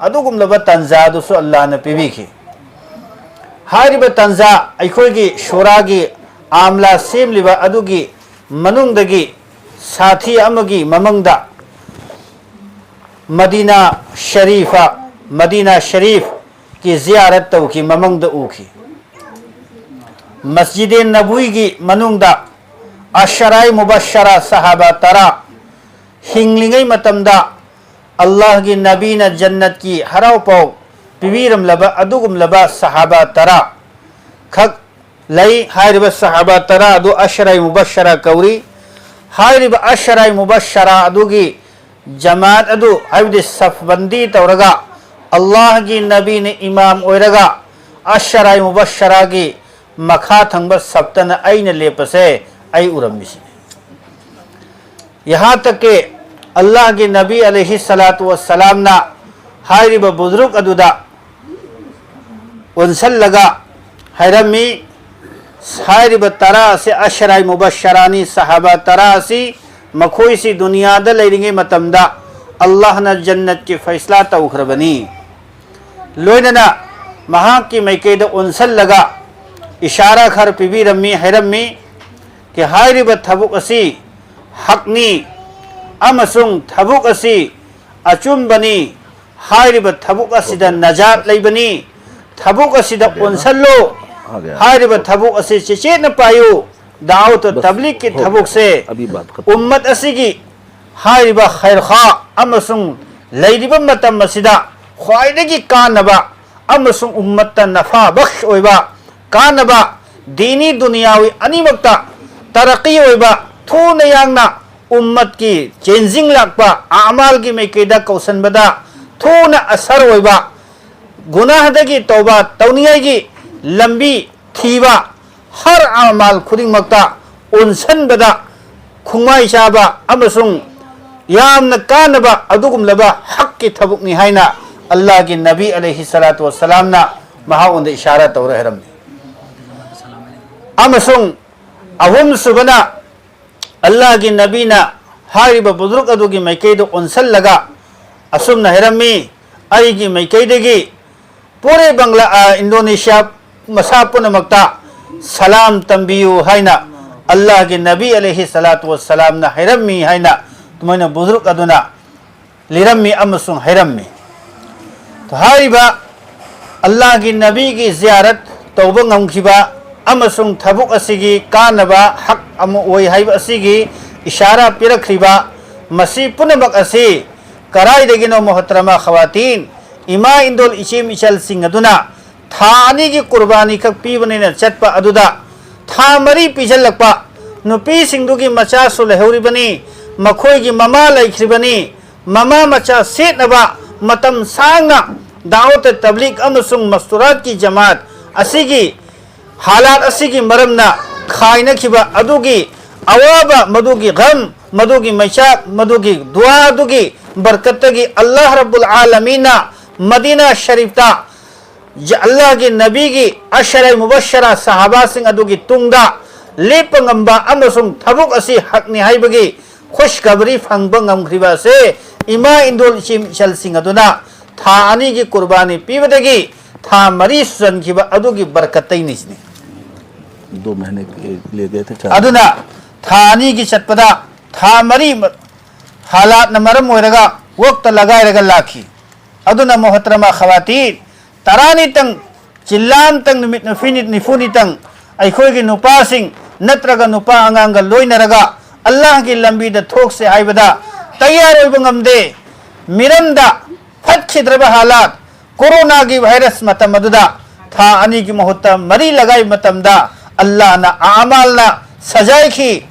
ꯑꯗꯨꯒꯨꯝꯂꯕ ꯇꯟꯖꯥ ꯑꯗꯨꯁꯨ ꯑꯜꯂꯥꯍꯅ ꯄꯤꯕꯤꯈꯤ꯫ ꯍꯥꯏꯔꯤꯕ ꯇꯟꯖꯥ ꯑꯩꯈꯣꯏꯒꯤ ꯁꯨꯔꯥꯒꯤ ꯑꯥꯝꯂꯥ ꯁꯦꯝꯂꯤꯕ ꯑꯗꯨꯒꯤ ꯃꯅꯨꯡꯗꯒꯤ ꯁꯥꯊꯤ ꯑꯃꯒꯤ ꯃꯃꯪꯗ ꯃꯗꯤꯅꯥ ꯁꯔꯤꯐ, ꯃꯗꯤꯅꯥ ꯁꯔꯤꯐꯀꯤ ꯖꯤꯌꯥꯔꯠ ꯇꯧꯈꯤ, ꯃꯃꯪꯗ ꯎꯈꯤ꯫ ꯃꯁꯖꯤꯗꯦ ꯅꯕꯋꯤꯒꯤ ꯃꯅꯨꯡꯗ ꯑꯁꯔꯥꯏ ꯃꯨꯕꯁꯁꯔꯥ ꯁꯍꯥꯕꯥ ꯇꯔꯥ ꯍꯤꯡꯂꯤꯉꯩ ꯃꯇꯝꯗ ꯑꯜꯂꯥꯍꯒꯤ ꯅꯕꯤꯅ ꯖꯟꯅꯠꯀꯤ ꯍꯔꯥꯎ ꯄꯥꯎ ꯄꯤꯕꯤꯔꯝꯂꯕ ꯑꯗꯨꯒꯨꯝꯂꯕ ꯁꯍꯥꯕꯥ ꯇꯔꯥ ꯈꯛ ꯂꯩ꯫ ꯍꯥꯏꯔꯤꯕ ꯁꯍꯥꯕꯥ ꯇꯔꯥ ꯑꯗꯨ ꯑꯁꯔꯥꯏ ꯃꯨꯕꯁꯁꯔꯥ ꯀꯧꯔꯤ꯫ ꯍꯥꯏꯔꯤꯕ ꯑꯁꯔꯥꯏ ꯃꯨꯕꯁꯁꯔꯥ ꯑꯗꯨꯒꯤ ꯖꯃꯥꯠ ꯑꯗꯨ, ꯍꯥꯏꯕꯗꯤ ꯁꯐꯕꯟꯗꯤ ꯇꯧꯔꯒ, ꯑꯜꯂꯥꯍꯒꯤ ꯅꯕꯤꯅ ꯏꯃꯥꯝ ꯑꯣꯏꯔꯒ, ꯑꯁꯔꯥꯏ ꯃꯨꯕꯁꯁꯔꯥꯒꯤ ꯃꯈꯥ ꯊꯪꯕ ꯁꯞꯇꯅ ꯑꯩꯅ ꯂꯦꯞꯄꯁꯦ ꯑꯩ ꯎꯔꯝꯃꯤꯁꯤꯅꯤ꯫ ꯌꯍꯥ ꯇꯛ ꯀꯦ ꯑꯜꯂꯥꯍꯒꯤ ꯅꯕꯤ ꯑꯂꯩꯍꯤ ꯁꯂꯥꯇꯨ ꯋꯁꯁꯂꯥꯝꯅ ꯍꯥꯏꯔꯤꯕ ꯕꯨꯖꯨꯔꯨꯛ ꯑꯗꯨꯗ ꯑꯣꯟꯁꯜꯂꯒ ꯍꯥꯏꯔꯝꯃꯤ꯫ ꯍꯥꯏꯔꯤꯕ ꯇꯔꯥ ꯑꯁꯤ ꯑꯁꯔꯥꯏ ꯃꯨꯕꯁꯁꯔꯥꯅꯤ ꯁꯍꯥꯕꯥ ꯇꯔꯥ ꯑꯁꯤ ꯃꯈꯣꯏꯁꯤ ꯗꯨꯅꯤꯌꯥꯗ ꯂꯩꯔꯤꯉꯩ ꯃꯇꯝꯗ ꯑꯜꯂꯥꯍꯅ ꯖꯟꯅꯠꯀꯤ ꯐꯩꯁꯂꯥ ꯇꯧꯈ꯭ꯔꯕꯅꯤ꯫ ꯂꯣꯏꯅꯅ ꯃꯍꯥꯛꯀꯤ ꯃꯥꯏꯀꯩꯗ ꯑꯣꯟꯁꯜꯂꯒ ꯏꯁꯥꯔꯥ ꯈꯔ ꯄꯤꯕꯤꯔꯝꯃꯤ, ꯍꯥꯏꯔꯝꯃꯤ꯫ ꯀꯤ ꯍꯥꯏꯔꯤꯕ ꯊꯕꯛ ꯑꯁꯤ ꯍꯛꯅꯤ ꯑꯃꯁꯨꯡ ꯊꯕꯛ ꯑꯁꯤ ꯑꯆꯨꯝꯕꯅꯤ꯫ ꯍꯥꯏꯔꯤꯕ ꯊꯕꯛ ꯑꯁꯤꯗ ꯅꯖꯥꯠ ꯂꯩꯕꯅꯤ꯫ ꯊꯕꯛ ꯑꯁꯤꯗ ꯑꯣꯟꯁꯜꯂꯨ꯫ ꯍꯥꯏꯔꯤꯕ ꯊꯕꯛ ꯑꯁꯤ ꯆꯦꯠꯅ ꯄꯥꯏꯌꯨ꯫ ꯗꯥꯎꯠ ꯇꯕ꯭ꯂꯤꯛꯀꯤ ꯊꯕꯛꯁꯦ ꯎꯝꯃꯠ ꯑꯁꯤꯒꯤ ꯍꯥꯏꯔꯤꯕ ꯈꯩꯔꯈꯥ ꯑꯃꯁꯨꯡ ꯂꯩꯔꯤꯕ ꯃꯇꯝ ꯑꯁꯤꯗ ꯈ꯭ꯋꯥꯏꯗꯒꯤ ꯀꯥꯟꯅꯕ ꯑꯃꯁꯨꯡ ꯎꯝꯃꯠꯇ ꯅꯐꯥ ꯕꯈ꯭ꯁ ꯑꯣꯏꯕ, ꯀꯥꯟꯅꯕ, ꯗꯤꯅꯤ ꯗꯨꯅꯤꯌꯥꯋꯤ ꯑꯅꯤꯃꯛꯇ ꯇꯔꯛꯀꯤ ꯑꯣꯏꯕ, ꯊꯨꯅ ꯌꯥꯡꯅ ꯎꯝꯃꯠꯀꯤ ꯆꯦꯟꯖꯤꯡ ꯂꯥꯛꯄ ꯑꯃꯥꯜꯒꯤ ꯃꯥꯏꯀꯩꯗ ꯀꯧꯁꯟꯕꯗ ꯊꯨꯅ ꯑꯁꯔ ꯑꯣꯏꯕ, ꯒꯨꯅꯥꯍꯗꯒꯤ ꯇꯧꯕ ꯇꯧꯅꯤꯡꯉꯥꯏꯒꯤ ꯂꯝꯕꯤ ꯊꯤꯕ, ꯍꯔ ꯑꯃꯥꯜ ꯈꯨꯗꯤꯡꯃꯛꯇ ꯑꯣꯟꯁꯟꯕꯗ ꯈꯣꯡꯃꯥꯏ ꯆꯥꯕ ꯑꯃꯁꯨꯡ ꯌꯥꯝꯅ ꯀꯥꯟꯅꯕ ꯑꯗꯨꯒꯨꯝꯂꯕ ꯍꯛꯀꯤ ꯊꯕꯛꯅꯤ ꯍꯥꯏꯅ ꯑꯜꯂꯥꯍꯒꯤ ꯅꯕꯤ ꯑꯂꯩꯍꯤ ꯁꯂꯥꯇꯨ ꯋꯁꯁꯂꯥꯝꯅ ꯃꯍꯥꯛꯉꯣꯟꯗ ꯏꯁꯥꯔꯥ ꯇꯧꯔ ꯍꯥꯏꯔꯝꯃꯤ꯫ ꯑꯃꯁꯨꯡ ꯑꯍꯨꯝꯁꯨꯕꯅ, ꯑꯜꯂꯥꯍꯒꯤ ꯅꯕꯤꯅ ꯍꯥꯏꯔꯤꯕ ꯕꯨꯖꯨꯔꯒ ꯑꯗꯨꯒꯤ ꯃꯥꯏꯀꯩꯗ ꯑꯣꯟꯁꯜꯂꯒ ꯑꯁꯨꯝꯅ ꯍꯥꯏꯔꯝꯃꯤ, "ꯑꯩꯒꯤ ꯃꯥꯏꯀꯩꯗꯒꯤ ꯄꯨꯔꯦ ꯕꯪꯂꯥ, ꯑ, ꯏꯟꯗꯣꯅꯦꯁꯤꯌꯥ ꯃꯁꯥ ꯄꯨꯝꯅꯃꯛꯇ ꯁꯂꯥꯝ ꯇꯝꯕꯤꯌꯨ" ꯍꯥꯏꯅ ꯑꯜꯂꯥꯍꯒꯤ ꯅꯕꯤ ꯑꯂꯩꯍꯤ ꯁꯂꯥꯇꯨ ꯋꯁꯁꯂꯥꯝꯅ ꯍꯥꯏꯔꯝꯃꯤ ꯍꯥꯏꯅ ꯑꯗꯨꯃꯥꯏꯅ ꯕꯨꯖꯨꯔꯒ ꯑꯗꯨꯅ ꯂꯤꯔꯝꯃꯤ ꯑꯃꯁꯨꯡ ꯍꯥꯏꯔꯝꯃꯤ꯫ ꯍꯥꯏꯔꯤꯕ ꯑꯜꯂꯥꯍꯒꯤ ꯅꯕꯤꯒꯤ ꯖꯤꯌꯥꯔꯠ ꯇꯧꯕ ꯉꯝꯈꯤꯕ ꯑꯃꯁꯨꯡ ꯊꯕꯛ ꯑꯁꯤꯒꯤ ꯀꯥꯟꯅꯕ ꯍꯛ ꯑꯃ ꯑꯣꯏ ꯍꯥꯏꯕ ꯑꯁꯤꯒꯤ ꯏꯁꯥꯔꯥ ꯄꯤꯔꯛꯈ꯭ꯔꯤꯕ ꯃꯁꯤ ꯄꯨꯝꯅꯃꯛ ꯑꯁꯤ ꯀꯔꯥꯏꯗꯒꯤꯅꯣ, ꯃꯣꯍꯇꯔꯃꯥ ꯈꯋꯥꯇꯤꯟ, ꯏꯃꯥ ꯏꯟꯗꯣꯜ ꯏꯆꯦꯝ ꯏꯆꯜꯁꯤꯡ ꯑꯗꯨꯅ ꯊꯥ ꯑꯅꯤꯒꯤ ꯀꯨꯔꯕꯥꯅꯤ ꯈꯛ ꯄꯤꯕꯅꯤꯅ ꯆꯠꯄ ꯑꯗꯨꯗ ꯊꯥ ꯃꯔꯤ ꯄꯤꯁꯤꯜꯂꯛꯄ ꯅꯨꯄꯤꯁꯤꯡꯗꯨꯒꯤ ꯃꯆꯥꯁꯨ ꯂꯩꯍꯧꯔꯤꯕꯅꯤ, ꯃꯈꯣꯏꯒꯤ ꯃꯃꯥ ꯂꯩꯈ꯭ꯔꯤꯕꯅꯤ, ꯃꯃꯥ ꯃꯆꯥ ꯁꯦꯠꯅꯕ ꯃꯇꯝ ꯁꯥꯡꯅ ꯗꯥꯋꯠ ꯇꯕ꯭ꯂꯤꯒ ꯑꯃꯁꯨꯡ ꯃꯁꯇꯨꯔꯥꯠꯀꯤ ꯖꯃꯥꯠ ꯑꯁꯤꯒꯤ ꯍꯥꯂꯥꯠ ꯑꯁꯤꯒꯤ ꯃꯔꯝꯅ ꯈꯥꯏꯅꯈꯤꯕ ꯑꯗꯨꯒꯤ ꯑꯋꯥꯕ, ꯃꯗꯨꯒꯤ ꯒꯝ, ꯃꯗꯨꯒꯤ ꯃꯩꯆꯥꯛ, ꯃꯗꯨꯒꯤ ꯗꯨꯋꯥ ꯑꯗꯨꯒꯤ ꯕꯔꯀꯠꯇꯒꯤ ꯑꯜꯂꯥꯍ ꯔꯕꯨꯜ ꯑꯥꯂꯃꯤꯟꯅ ꯃꯗꯤꯅꯥ ꯁꯔꯤꯐꯇ ꯑꯜꯂꯥꯍꯒꯤ ꯅꯕꯤꯒꯤ ꯑꯁꯔꯥꯏ ꯃꯨꯕꯁꯔꯥ ꯁꯍꯥꯕꯥꯁꯤꯡ ꯑꯗꯨꯒꯤ ꯇꯨꯡꯗ ꯂꯦꯞꯄ ꯉꯝꯕ ꯑꯃꯁꯨꯡ ꯊꯕꯛ ꯑꯁꯤ ꯍꯛꯅꯤ ꯍꯥꯏꯕꯒꯤ ꯈꯨꯁꯈꯕꯔꯤ ꯐꯪꯕ ꯉꯝꯈ꯭ꯔꯤꯕ ꯑꯁꯤ ꯏꯃꯥ ꯏꯟꯗꯣꯜ ꯏꯆꯦ ꯏꯆꯜꯁꯤꯡ ꯑꯗꯨꯅ ꯊꯥ ꯑꯅꯤꯒꯤ ꯀꯨꯔꯕꯥꯅꯤ ꯄꯤꯕꯗꯒꯤ ꯊꯥ ꯃꯔꯤ ꯁꯨꯖꯟꯈꯤꯕ ꯑꯗꯨꯒꯤ ꯕꯔꯀꯠꯇꯩꯅꯤ ꯁꯤꯅꯤ꯫ दो महीने के लिए गए थे, चार। ꯑꯗꯨꯅ ꯊꯥ ꯑꯅꯤꯒꯤ ꯆꯠꯄꯗ ꯊꯥ ꯃꯔꯤ ꯃ-, ꯍꯥꯂꯥꯠꯅ ꯃꯔꯝ ꯑꯣꯏꯔꯒ ꯋꯛꯇ ꯂꯒꯥꯏꯔꯒ ꯂꯥꯛꯈꯤ꯫ ꯑꯗꯨꯅ ꯃꯣꯍꯇꯔꯃ ꯈꯋꯥꯇꯤꯟ, ꯇꯔꯥꯅꯤꯇꯪ, ꯆꯤꯜꯂꯥꯝꯇꯪ, ꯅꯨꯃꯤꯠ ꯅꯤꯐꯨꯅꯤ-, ꯅꯤꯐꯨꯅꯤꯇꯪ ꯑꯩꯈꯣꯏꯒꯤ ꯅꯨꯄꯥꯁꯤꯡ ꯅꯠꯇ꯭ꯔꯒ ꯅꯨꯄꯥ ꯑꯉꯥꯡꯒ ꯂꯣꯏꯅꯔꯒ ꯑꯜꯂꯥꯍꯒꯤ ꯂꯝꯕꯤꯗ ꯊꯣꯛꯁꯦ ꯍꯥꯏꯕꯗ ꯇꯌꯥꯔ ꯑꯣꯏꯕ ꯉꯝꯗꯦ꯫ ꯃꯤꯔꯝꯗ ꯐꯠꯈꯤꯗ꯭ꯔꯕ ꯍꯥꯂꯥꯠ, ꯀꯣꯔꯣꯅꯥꯒꯤ ꯚꯥꯏꯔꯁ ꯃꯇꯝ ꯑꯗꯨꯗ ꯊꯥ ꯑꯅꯤꯒꯤ ꯃꯍꯨꯠꯇ ꯃꯔꯤ ꯂꯒꯥꯏꯕ ꯃꯇꯝꯗ ꯑꯜꯂꯥꯍꯅ ꯑꯃꯥꯜꯅ ꯁꯖꯥꯏꯈꯤ꯫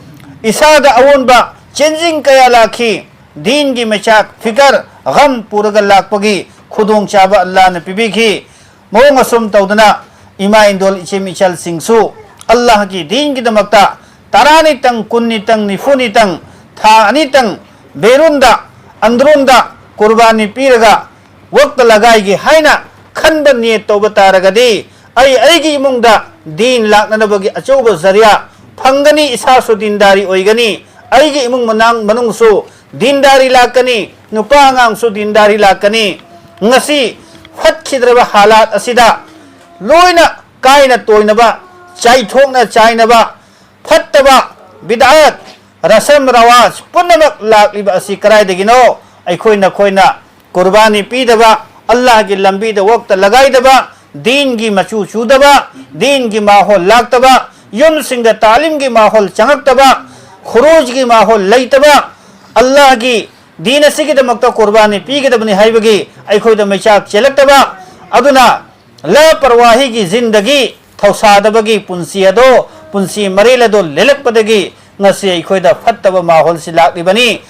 ꯏꯁꯥꯗ ꯑꯑꯣꯟꯕ ꯆꯦꯟꯖꯤꯡ ꯀꯌꯥ ꯂꯥꯛꯈꯤ꯫ ꯗꯤꯟꯒꯤ ꯃꯩꯆꯥꯛ, ꯐꯤꯀꯔ, ꯒꯝ ꯄꯨꯔꯒ ꯂꯥꯛꯄꯒꯤ ꯈꯨꯗꯣꯡꯆꯥꯕ ꯑꯜꯂꯥꯍꯅ ꯄꯤꯕꯤꯈꯤ꯫ ꯃꯑꯣꯡ ꯑꯁꯨꯝ ꯇꯧꯗꯅ ꯏꯃꯥ ꯏꯟꯗꯣꯜ ꯏꯆꯦ ꯏꯆꯜꯁꯤꯡꯁꯨ ꯑꯜꯂꯥꯍꯒꯤ ꯗꯤꯟꯒꯤꯗꯃꯛꯇ ꯇꯔꯥꯅꯤꯇꯪ, ꯀꯨꯟꯅꯤꯇꯪ, ꯅꯤꯐꯨꯅꯤꯇꯪ, ꯊꯥ ꯑꯅꯤꯇꯪ ꯕꯦꯔꯨꯟꯗ, ꯑꯟꯗ꯭ꯔꯨꯟꯗ ꯀꯨꯔꯕꯥꯅꯤ ꯄꯤꯔꯒ ꯋꯛꯇ ꯂꯒꯥꯏꯒꯦ ꯍꯥꯏꯅ ꯈꯟꯕ ꯅꯤꯌꯠ ꯇꯧꯕ ꯇꯥꯔꯒꯗꯤ, ꯑꯩ ꯑꯩꯒꯤ ꯏꯃꯨꯡꯗ ꯗꯤꯟ ꯂꯥꯛꯅꯅꯕꯒꯤ ꯑꯆꯧꯕ ꯖꯔꯤꯌꯥ ꯐꯪꯒꯅꯤ, ꯏꯁꯥꯁꯨ ꯗꯤꯟꯗꯥꯔꯤ ꯑꯣꯏꯒꯅꯤ, ꯑꯩꯒꯤ ꯏꯃꯨꯡ ꯃꯅꯥꯡ ꯃꯅꯨꯡꯁꯨ ꯗꯤꯟꯗꯥꯔꯤ ꯂꯥꯛꯀꯅꯤ, ꯅꯨꯄꯥ ꯑꯉꯥꯡꯁꯨ ꯗꯤꯟꯗꯥꯔꯤ ꯂꯥꯛꯀꯅꯤ꯫ ꯉꯁꯤ ꯐꯠꯈꯤꯗ꯭ꯔꯕ ꯍꯥꯂꯥꯠ ꯑꯁꯤꯗ ꯂꯣꯏꯅ ꯀꯥꯏꯅ ꯇꯣꯏꯅꯕ, ꯆꯥꯏꯊꯣꯛꯅ ꯆꯥꯏꯅꯕ, ꯐꯠꯇꯕ ꯕꯤꯗꯑꯠ, ꯔꯁꯝ ꯔꯋꯥꯖ ꯄꯨꯝꯅꯃꯛ ꯂꯥꯛꯂꯤꯕ ꯑꯁꯤ ꯀꯗꯥꯏꯗꯒꯤꯅꯣ? ꯑꯩꯈꯣꯏ ꯅꯈꯣꯏꯅ ꯀꯨꯔꯕꯥꯅꯤ ꯄꯤꯗꯕ, ꯑꯜꯂꯥꯍꯒꯤ ꯂꯝꯕꯤꯗ ꯋꯛꯇ ꯂꯒꯥꯏꯗꯕ, ꯗꯤꯟꯒꯤ ꯃꯆꯨ ꯆꯨꯗꯕ, ꯗꯤꯟꯒꯤ ꯃꯥꯍꯣꯜ ꯂꯥꯛꯇꯕ, ꯌꯨꯝꯁꯤꯡꯗ ꯇꯥꯂꯤꯝꯒꯤ ꯃꯥꯍꯣꯜ ꯆꯪꯉꯛꯇꯕ, ꯈꯨꯔꯨꯖꯒꯤ ꯃꯥꯍꯣꯜ ꯂꯩꯇꯕ, ꯑꯜꯂꯥꯍꯒꯤ ꯗꯤꯟ ꯑꯁꯤꯒꯤꯗꯃꯛꯇ ꯀꯨꯔꯕꯥꯅꯤ ꯄꯤꯒꯗꯕꯅꯤ ꯍꯥꯏꯕꯒꯤ ꯑꯩꯈꯣꯏꯗ ꯃꯩꯆꯥꯛ ꯆꯦꯜꯂꯛꯇꯕ, ꯑꯗꯨꯅ ꯂꯥꯄꯔꯋꯥꯍꯤꯒꯤ ꯖꯤꯟꯗꯒꯤ, ꯊꯧꯁꯥꯗꯕꯒꯤ ꯄꯨꯟꯁꯤ ꯑꯗꯣ, ꯄꯨꯟꯁꯤ ꯃꯔꯦꯜ ꯑꯗꯣ ꯂꯦꯜꯂꯛꯄꯗꯒꯤ ꯉꯁꯤ ꯑꯩꯈꯣꯏꯗ ꯐꯠꯇꯕ ꯃꯥꯍꯣꯜꯁꯤ ꯂꯥꯛꯂꯤꯕꯅꯤ꯫